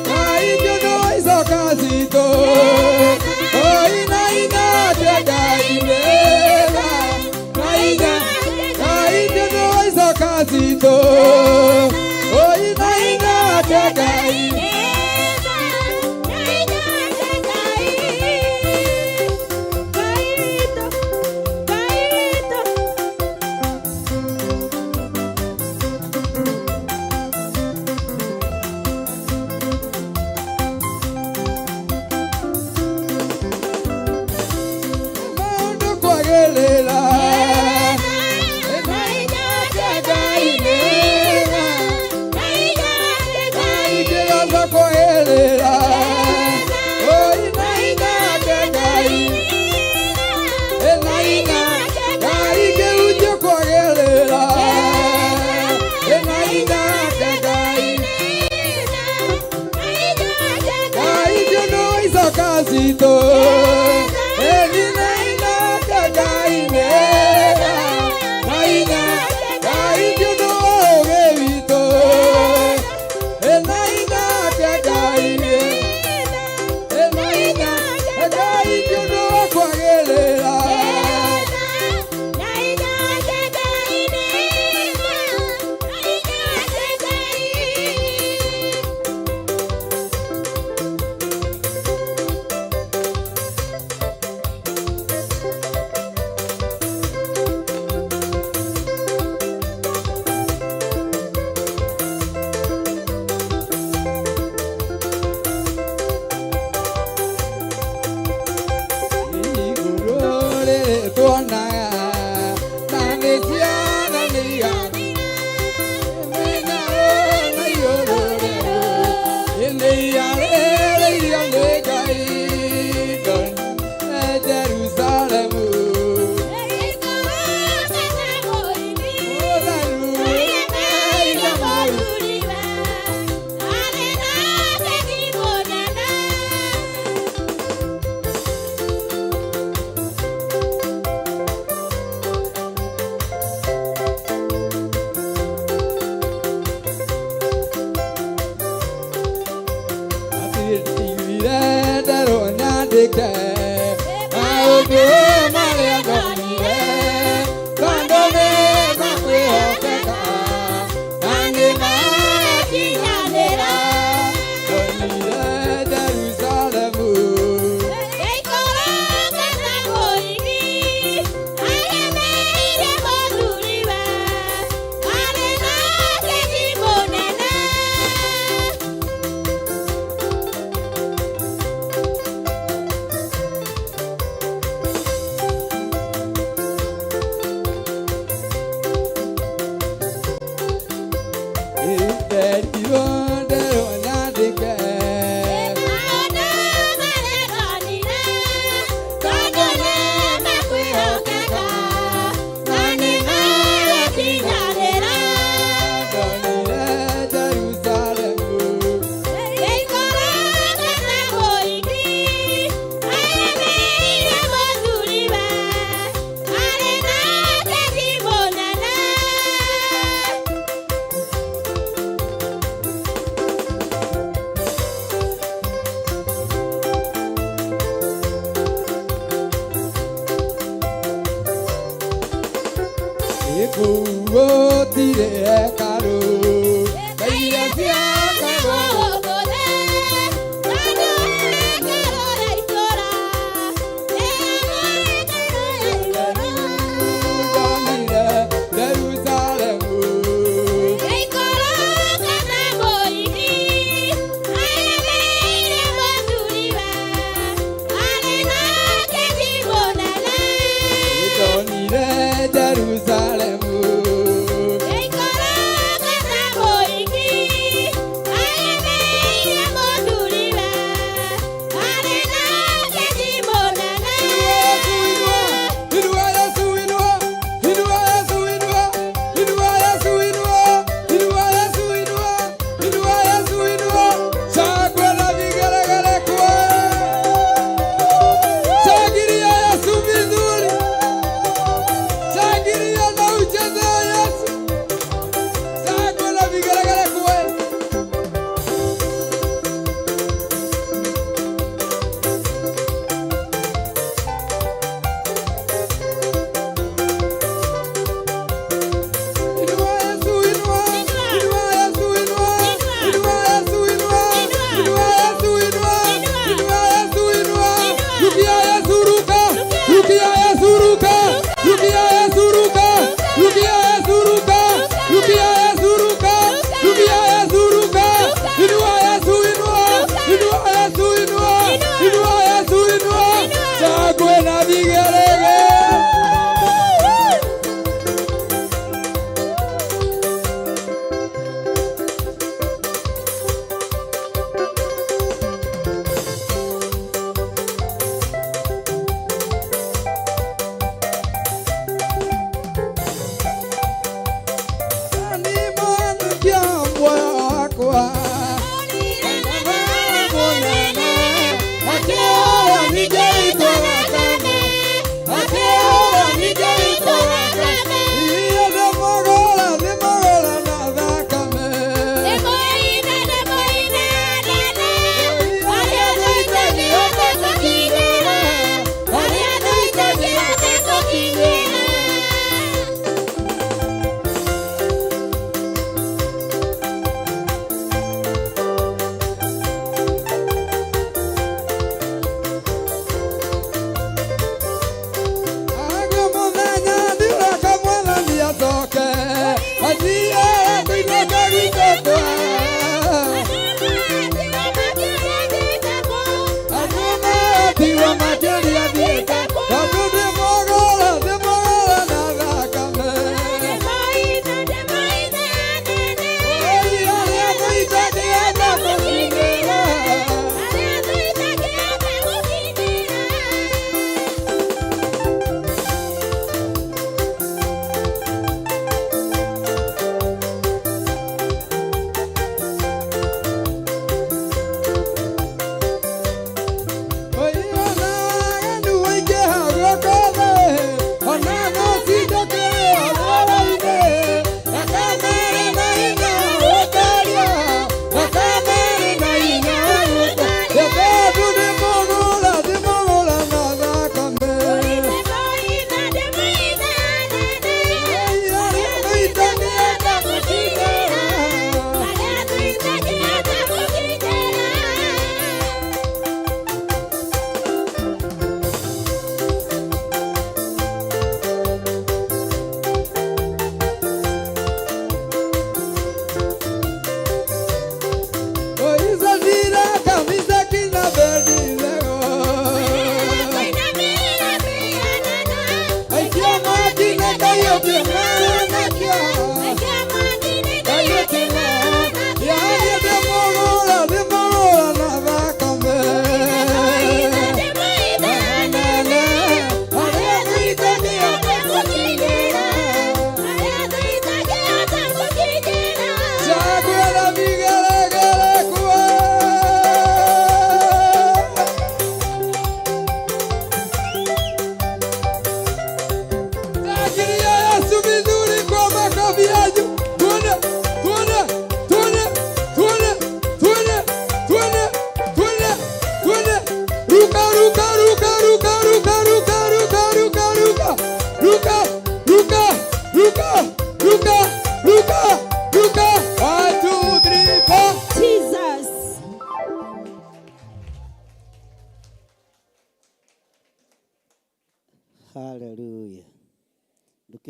Ngai nĩ ũndũ wa icoka citũ Oi na hinya wake Ngai na hinya Ngai nĩ ũndũ wa icoka citũ Oi na hinya wake Ngai Maũndũ kwagĩrĩra na hinya wake Ngai Ngai kĩroto kwagĩrĩra Oi na hinya wake Ngai na hinya Ngai kĩhunjio kwagĩrĩra na hinya wake Ngai Ngai nĩ ũndũ wa icoka citũ Eni na hinya wake Ngai na hinya Ngai nĩ ũndũ wa ũũgĩ witũ na hinya wake Ngai na hinya Ngai nĩ ũndũ wa kwagĩrĩra Igũrũ rĩrĩ tuonaga na nĩ cionania mena na igũrũ rĩrĩ ĩndĩ yarĩrĩirio nĩ Ngai ndonire Jerusalemu Atĩ nderwo nyandĩke maũndũ marĩa ndonire tondũ nĩ makwĩhokeka na nĩ makinyanĩra ndonire Jerusalemu Nderirwo nderwo nyandĩke ndonire Jerusalemu
Thank you.
Kũu gũtirĩ hekarũ ta iria ciakagwo
gũkũ thĩ, tondũ hekarũ ya itũũra nĩ hekarũ ya igũrũ.
Ndonire Jerusalemu.
Ĩikũrũka ta mũini, agemeire mũthuriwe, arĩ na kĩgi mũnene.
Ndonire Jerusalemu.
Ĩikũrũka ta mũini, agemeire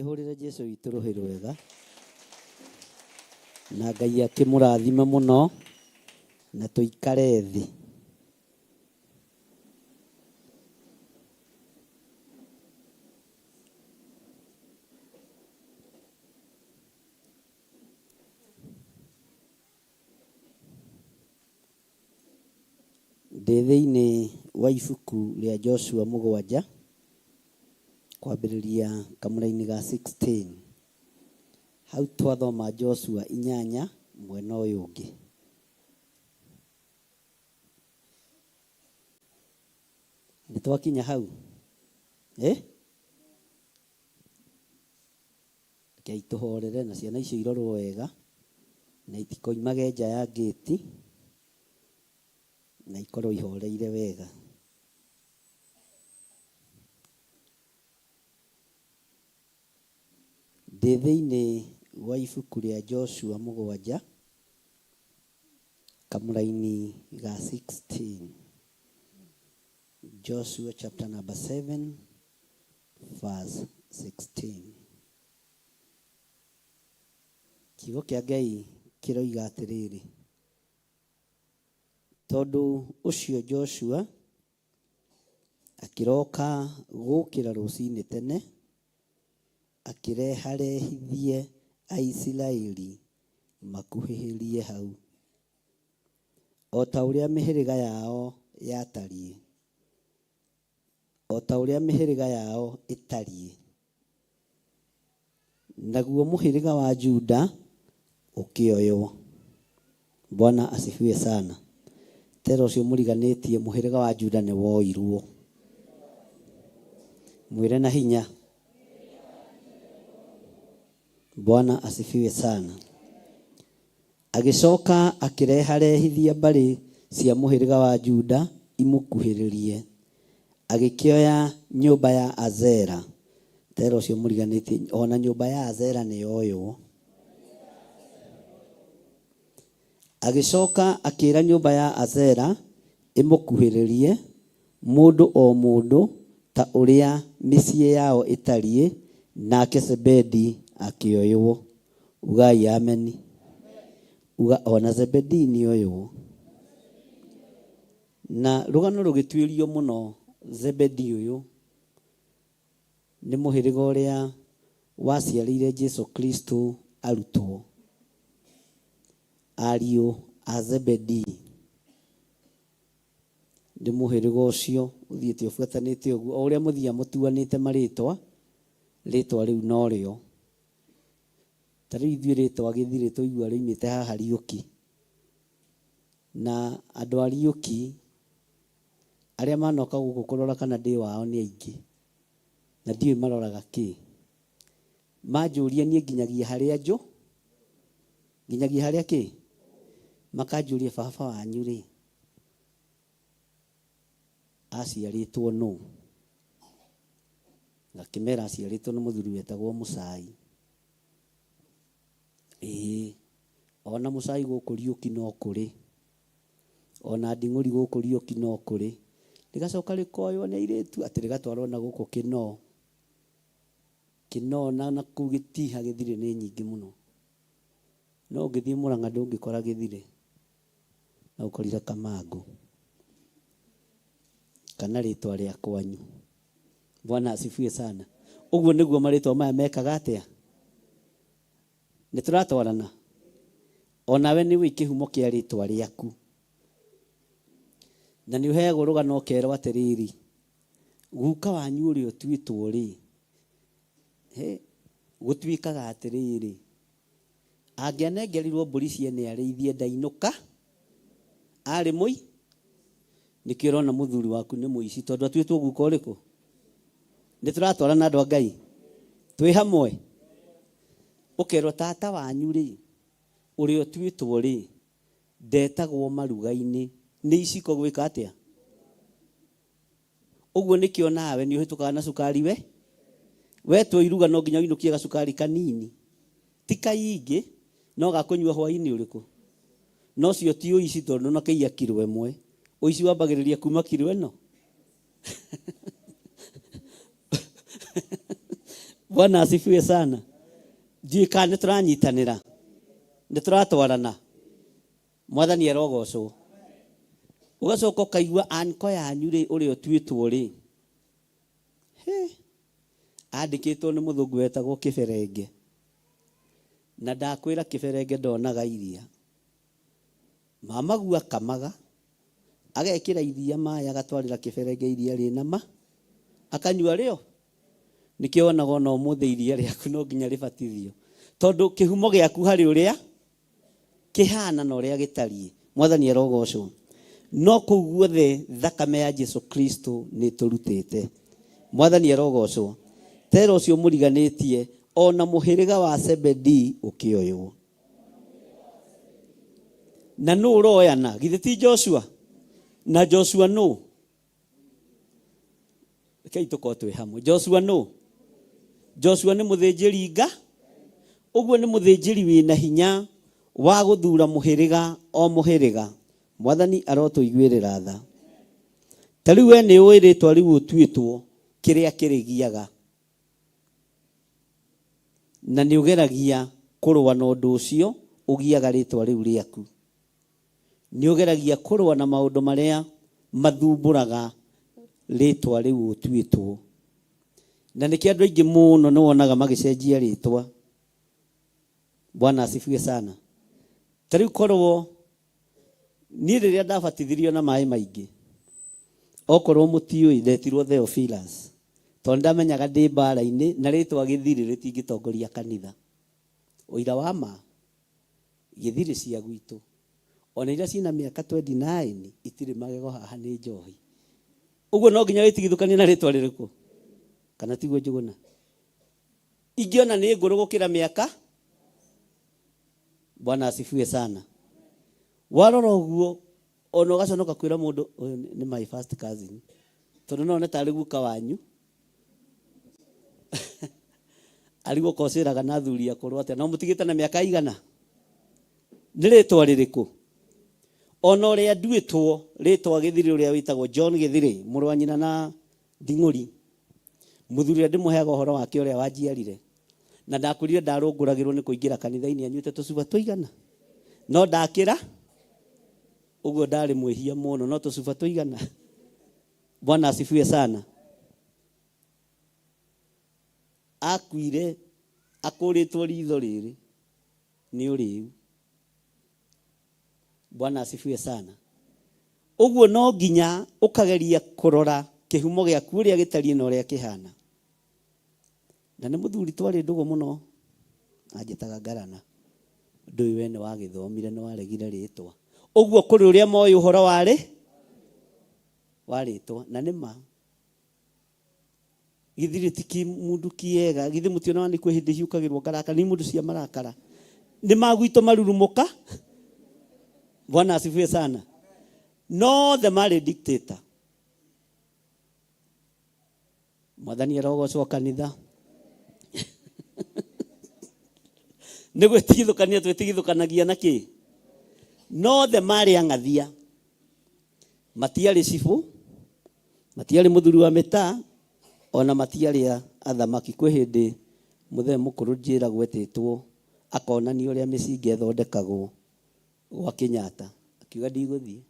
Tũkĩhũrĩre Jesu witũ rũhĩ rwega na Ngai akĩmũrathime mũno na tũikare thĩ. Ndĩ thĩinĩ wa ibuku rĩa Joshua mũgwanja kwambĩrĩria kamũraini ga 16. Hau twathoma Joshua inyanya mwena ũyũ ũngĩ. Nĩ twakinya hau? Eh? Rekei tũhorere na ciana icio irorwo wega na itikoimage nja ya ngĩti na ikorwo ihoreire wega. Ndĩ thĩinĩ wa ibuku rĩa Joshua mũgwanja kamũraini ga 16. Joshua chapter number 7 verse 16. Kiugo kĩa Ngai kĩroiga atĩrĩrĩ, tondũ ũcio Joshua akĩroka gũkĩra rũcinĩ tene, akĩreharehithie Aisiraeli makuhĩhĩrie hau, o ta ũrĩa mĩhĩrĩga yao yatariĩ, o ta ũrĩa mĩhĩrĩga yao ĩtariĩ. Naguo mũhĩrĩga wa Juda ũkĩoywo. Bwana asifiwe sana. Tera ũcio mũriganĩtie mũhĩrĩga wa Juda nĩ woirwo. Mwĩre na hinya. Bwana asifiwe sana. Agĩcoka akĩreharehithia mbarĩ cia mũhĩrĩga wa Juda imũkuhĩrĩrie, agĩkĩoya nyũmba ya Azera. Tera ũcio mũriganĩtie, o na nyũmba ya Azera nĩ yoywo. Agĩcoka akĩĩra nyũmba ya Azera ĩmũkuhĩrĩrie, mũndũ o mũndũ ta ũrĩa mĩciĩ yao ĩtariĩ, nake Zebedi akĩoywo. Ugai ameni. Uga o na Zebedi nĩoywo. Na rũgano rũgĩtuĩrio mũno Zebedi ũyũ nĩ mũhĩrĩga ũrĩa waciarĩire Jesu Kristo arutwo, ariũ a Zebedi. Nĩ mũhĩrĩga ũcio ũthiĩte ũbuatanĩte ũguo, o ũrĩa mũthiaga mũtuanĩte marĩtwa, rĩtwa rĩu norĩo. Ta rĩu ithuĩ rĩtwa Gĩthirĩ twaigua rĩoimĩte haha Riũki. Na andũ a Riũki arĩa manoka gũkũ kũrora kana ndĩ wao nĩ aingĩ, na ndiũĩ maroraga kĩ. Manjũria niĩ nginyagia harĩa njũ, nginyagia harĩa kĩ? Makanjũria baba wanyu rĩ, aciarĩtwo nũ? Ngakĩmera aciarĩtwo nĩ mũthuri wetagwo Mũcai. Ĩĩ, ona Mũcai gũkũ Riũki no kũrĩ. Ona Nding'ũri gũkũ Riũki no kũrĩ. Rĩgacoka rĩkoywo nĩ airĩtu atĩ rĩgatwarwo na gũkũ Kĩnoo. Kĩnoo na nakũu gĩtiha gĩthirĩ nĩ nyingĩ mũno. No ũngĩthiĩ Mũrang'a ndũngĩkora gĩthirĩ. No ũkorire Kamangũ. Kana rĩtwa rĩa kwanyu. Bwana asifiwe sana. Ũguo nĩguo marĩtwa maya mekaga atĩa? Nĩ tũratwarana? Onawe nĩ ũĩ kĩhumo kĩa rĩtwa rĩaku. Na nĩ ũheagwo rũgano ũkerwo atĩrĩrĩ, guka wanyu ũrĩa ũtuĩtwo rĩ, he, gũtuĩkaga atĩrĩrĩ, angĩanengerirwo mbũri ciene arĩithie ndainũka, arĩ mũi, nĩkĩo ũrona mũthuri waku nĩ mũici tondũ atuĩtwo guka ũrĩkũ? Nĩ tũratwarana andũ a Ngai? Twĩ hamwe? Ũkerwo tata wanyu rĩ, ũrĩa ũtuĩtwo rĩ, ndetagwo maruga-inĩ, nĩ iciko gwĩka atĩa? Ũguo nĩkĩo nawe nĩ ũhĩtũkaga na cukari we, wetwo iruga no nginya ũinũkie gacukari kanini, ti kaingĩ, no ga kũnyua hwainĩ ũrĩkũ? Na ũcio ti ũici tondũ ndũnakĩiya kiro ĩmwe, ũici wambagĩrĩria kuma kiro ĩno. Bwana asifiwe sana. Ndiũĩ kana nĩ tũranyitanĩra, nĩ tũratwarana. Mwathani arogocwo. Ũgacoka ũkaigua anko yanyu rĩ, ũrĩa ũtuĩtwo rĩ, he, andĩkĩtwo nĩ mũthũngũ wetagwo Kĩberenge. Na ndakwĩra Kĩberenge ndonaga iria. Mamaguo akamaga, agekĩra iria maĩ agatwarĩra Kĩberenge iria rĩna ma, akanyua rĩo. Nĩkĩo wonaga ona ũmũthĩ iria rĩaku no nginya rĩbatithio. Tondũ kĩhumo gĩaku harĩ ũrĩa kĩhana na ũrĩa gĩtariĩ. Mwathani arogocwo. No kũu guothe thakame ya Jesu Kristo nĩ ĩtũrutĩte. Mwathani arogocwo. Tera ũcio mũriganĩtie ona mũhĩrĩga wa Zebedii ũkĩoywo. Na nũ ũroyana? Githĩ ti Joshua? Na Joshua nũ? Rekei tũkorwo twĩ hamwe. Joshua nũ? Joshua nĩ mũthĩnjĩri nga. Ũguo nĩ mũthĩnjĩri wĩna hinya wa gũthura mũhĩrĩga o mũhĩrĩga. Mwathani arotũiguĩrĩra tha. Ta rĩu we nĩ ũĩ rĩtwa rĩu ũtuĩtwo kĩrĩa kĩrĩgiaga. Na nĩ ũgeragia kũrũa na ũndũ ũcio ũgiaga rĩtwa rĩu rĩaku. Nĩ ũgeragia kũrũa na maũndũ marĩa mathumbũraga rĩtwa rĩu ũtuĩtwo. Na nĩkĩo andũ aingĩ mũno nĩ wonaga magĩcenjia rĩtwa. Bwana asifiwe sana. Ta rĩu korwo niĩ rĩrĩa ndabatithirio na maĩ maingĩ, okorwo mũtiũĩ, ndetirwo Theophilus. Tondũ ndamenyaga ndĩ mbara-inĩ na rĩtwa Gĩthirĩ rĩtingĩtongoria kanitha. Ũira wa ma, Gĩthirĩ cia gwitũ, ona iria ciĩna mĩaka 29 itirĩ magego haha nĩ njohi. Ũguo no nginya wĩtigithũkanie na rĩtwa rĩrĩkũ? Kana tiguo Njũgũna? Ingĩona nĩ ngũrũ gũkĩra mĩaka. Bwana asifiwe sana. Warora ũguo ona ũgaconoka kwĩra mũndũ ũyũ nĩ my first cousin, tondũ no one tarĩ guka wanyu. Arigwo ko ũceraga na athuri akũrũ atĩa, no mũtigĩte na mĩaka igana? Nĩ rĩtwa rĩrĩkũ? Ona ũrĩa nduĩtwo rĩtwa Gĩthirĩ, ũrĩa wĩtagwo John Gĩthirĩ, mũrũ wa nyina na Nding'ũri, mũthuri ũrĩa ndĩmũheaga ũhoro wake ũrĩa wanjiarire, na ndakũrire ndarũngũragĩrwo nĩ kũingĩra kanitha-inĩ anyuĩte tũcuba tũigana, no ndakĩra ũguo ndarĩ mwĩhia mũno, no tũcuba tũigana. Bwana asifiwe sana. Akuire akũrĩtwo ritho rĩrĩ nĩ ũrĩu. Bwana asifiwe sana. Ũguo no nginya ũkageria kũrora kĩhumo gĩaku ũrĩa gĩtariĩ na ũrĩa kĩhana. Na nĩ mũthuri twarĩ ndũgũ mũno, anjĩtaga Ngarana. Ũndũ ũyũ we nĩ wagĩthomire nĩ waregire rĩtwa. Ũguo kũrĩ ũrĩa moĩ ũhoro warĩ wa rĩtwa. Na nĩ ma. Githĩ ti kĩmũndũ kĩega? Githĩ mũtionaga nĩ kwĩ hĩndĩ hiũkagĩrwo ngarakara? Nĩ imũndũ cia marakara. Nĩ ma gwitũ marurumũka. Bwana asifiwe sana. No othe marĩ dictator. Mwathani arogocwo kanitha. Nĩ gwĩtigithũkania twĩtigithũkanagia na kĩ? No othe marĩ ang'athia. Matiarĩ cibũ, matiarĩ mũthuri wa mĩtaa, ona matiarĩ athamaki. Kwĩ hĩndĩ mũthee mũkũrũ njĩragwo etĩtwo akonanio ũrĩa mĩcinga ĩthondekagwo gwa Kenyatta. Akiuga ndigũthiĩ.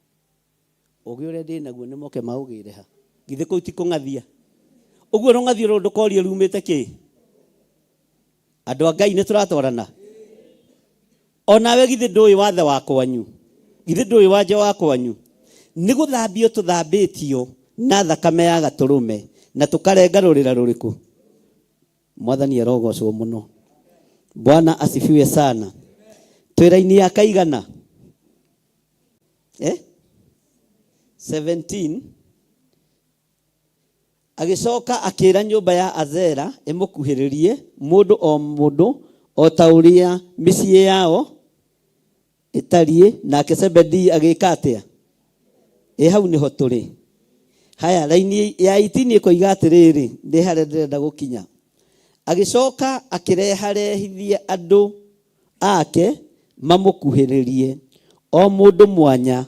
Ũgĩ ũrĩa ndĩ naguo nĩ moke maũgĩre ha? Githĩ kũu ti kũng'athia? Ũguo rũng'athio rũrũ ndũkorie rumĩte kĩ? Andũ a Ngai nĩ tũratwarana? O nawe githĩ ndũĩ wathe wa kwanyu? Githĩ ndũĩ wanja wa kwanyu? Nĩ gũthambio tũthambĩtio na thakame ya gatũrũme na tũkarenga rũrĩra rũrĩkũ? Mwathani arogocwo mũno. Bwana asifiwe sana. Twĩ raini ya kaigana? Eh? 17 Agĩcoka akĩĩra nyũmba ya Azera ĩmũkuhĩrĩrie, mũndũ o mũndũ o ta ũrĩa mĩciĩ yao ĩtariĩ. Nake Zebedii agĩka atĩa? Ĩ hau nĩho tũrĩ. Haya, raini ya 18 ĩkoiga atĩrĩrĩ, nĩ harĩa ndĩrenda gũkinya. Agĩcoka akĩreharehithia andũ ake mamũkuhĩrĩrie, o mũndũ mwanya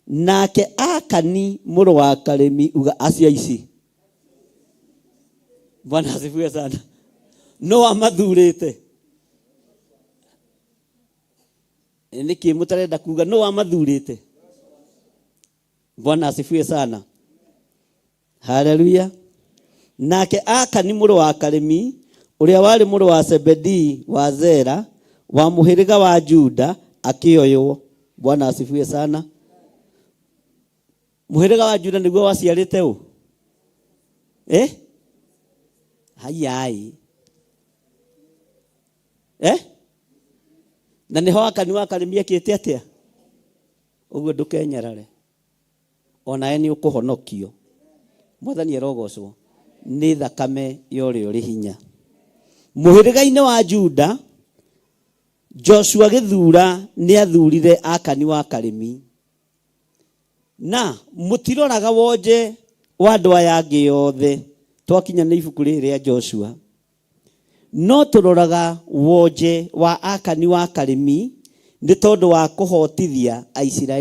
Nake Akani mũrũ wa Karimi uga acio aici. Bwana asifiwe sana. No amathurĩte nĩkĩ mũtarenda kuga no amathurĩte? Bwana asifiwe sana. Haleluya. Nake Akani mũrũ wa Karimi, ũrĩa warĩ mũrũ wa Zebedii wa Zera, wa mũhĩrĩga wa Juda, akĩoywo. Bwana asifiwe sana. Mũhĩrĩga wa Juda nĩguo waciarĩte ũ? Eh? Hayai. Eh? Na nĩho Akani wa Karimi ekĩte atĩa? Ũguo ndũkenyarare. Onawe nĩ ũkũhonokio. Mwathani arogocwo nĩ thakame ya ũrĩa ũrĩ hinya. Mũhĩrĩga-inĩ wa Juda, Joshua gĩthura nĩ athurire Akani wa Karimi. Na mũtiroraga wonje wa andũ aya angĩ othe twakinya nĩ ibuku rĩrĩ rĩa Joshua, no tũroraga wonje wa Akani wa Karimi nĩ tondũ wa kũhotithia Aisiraeli.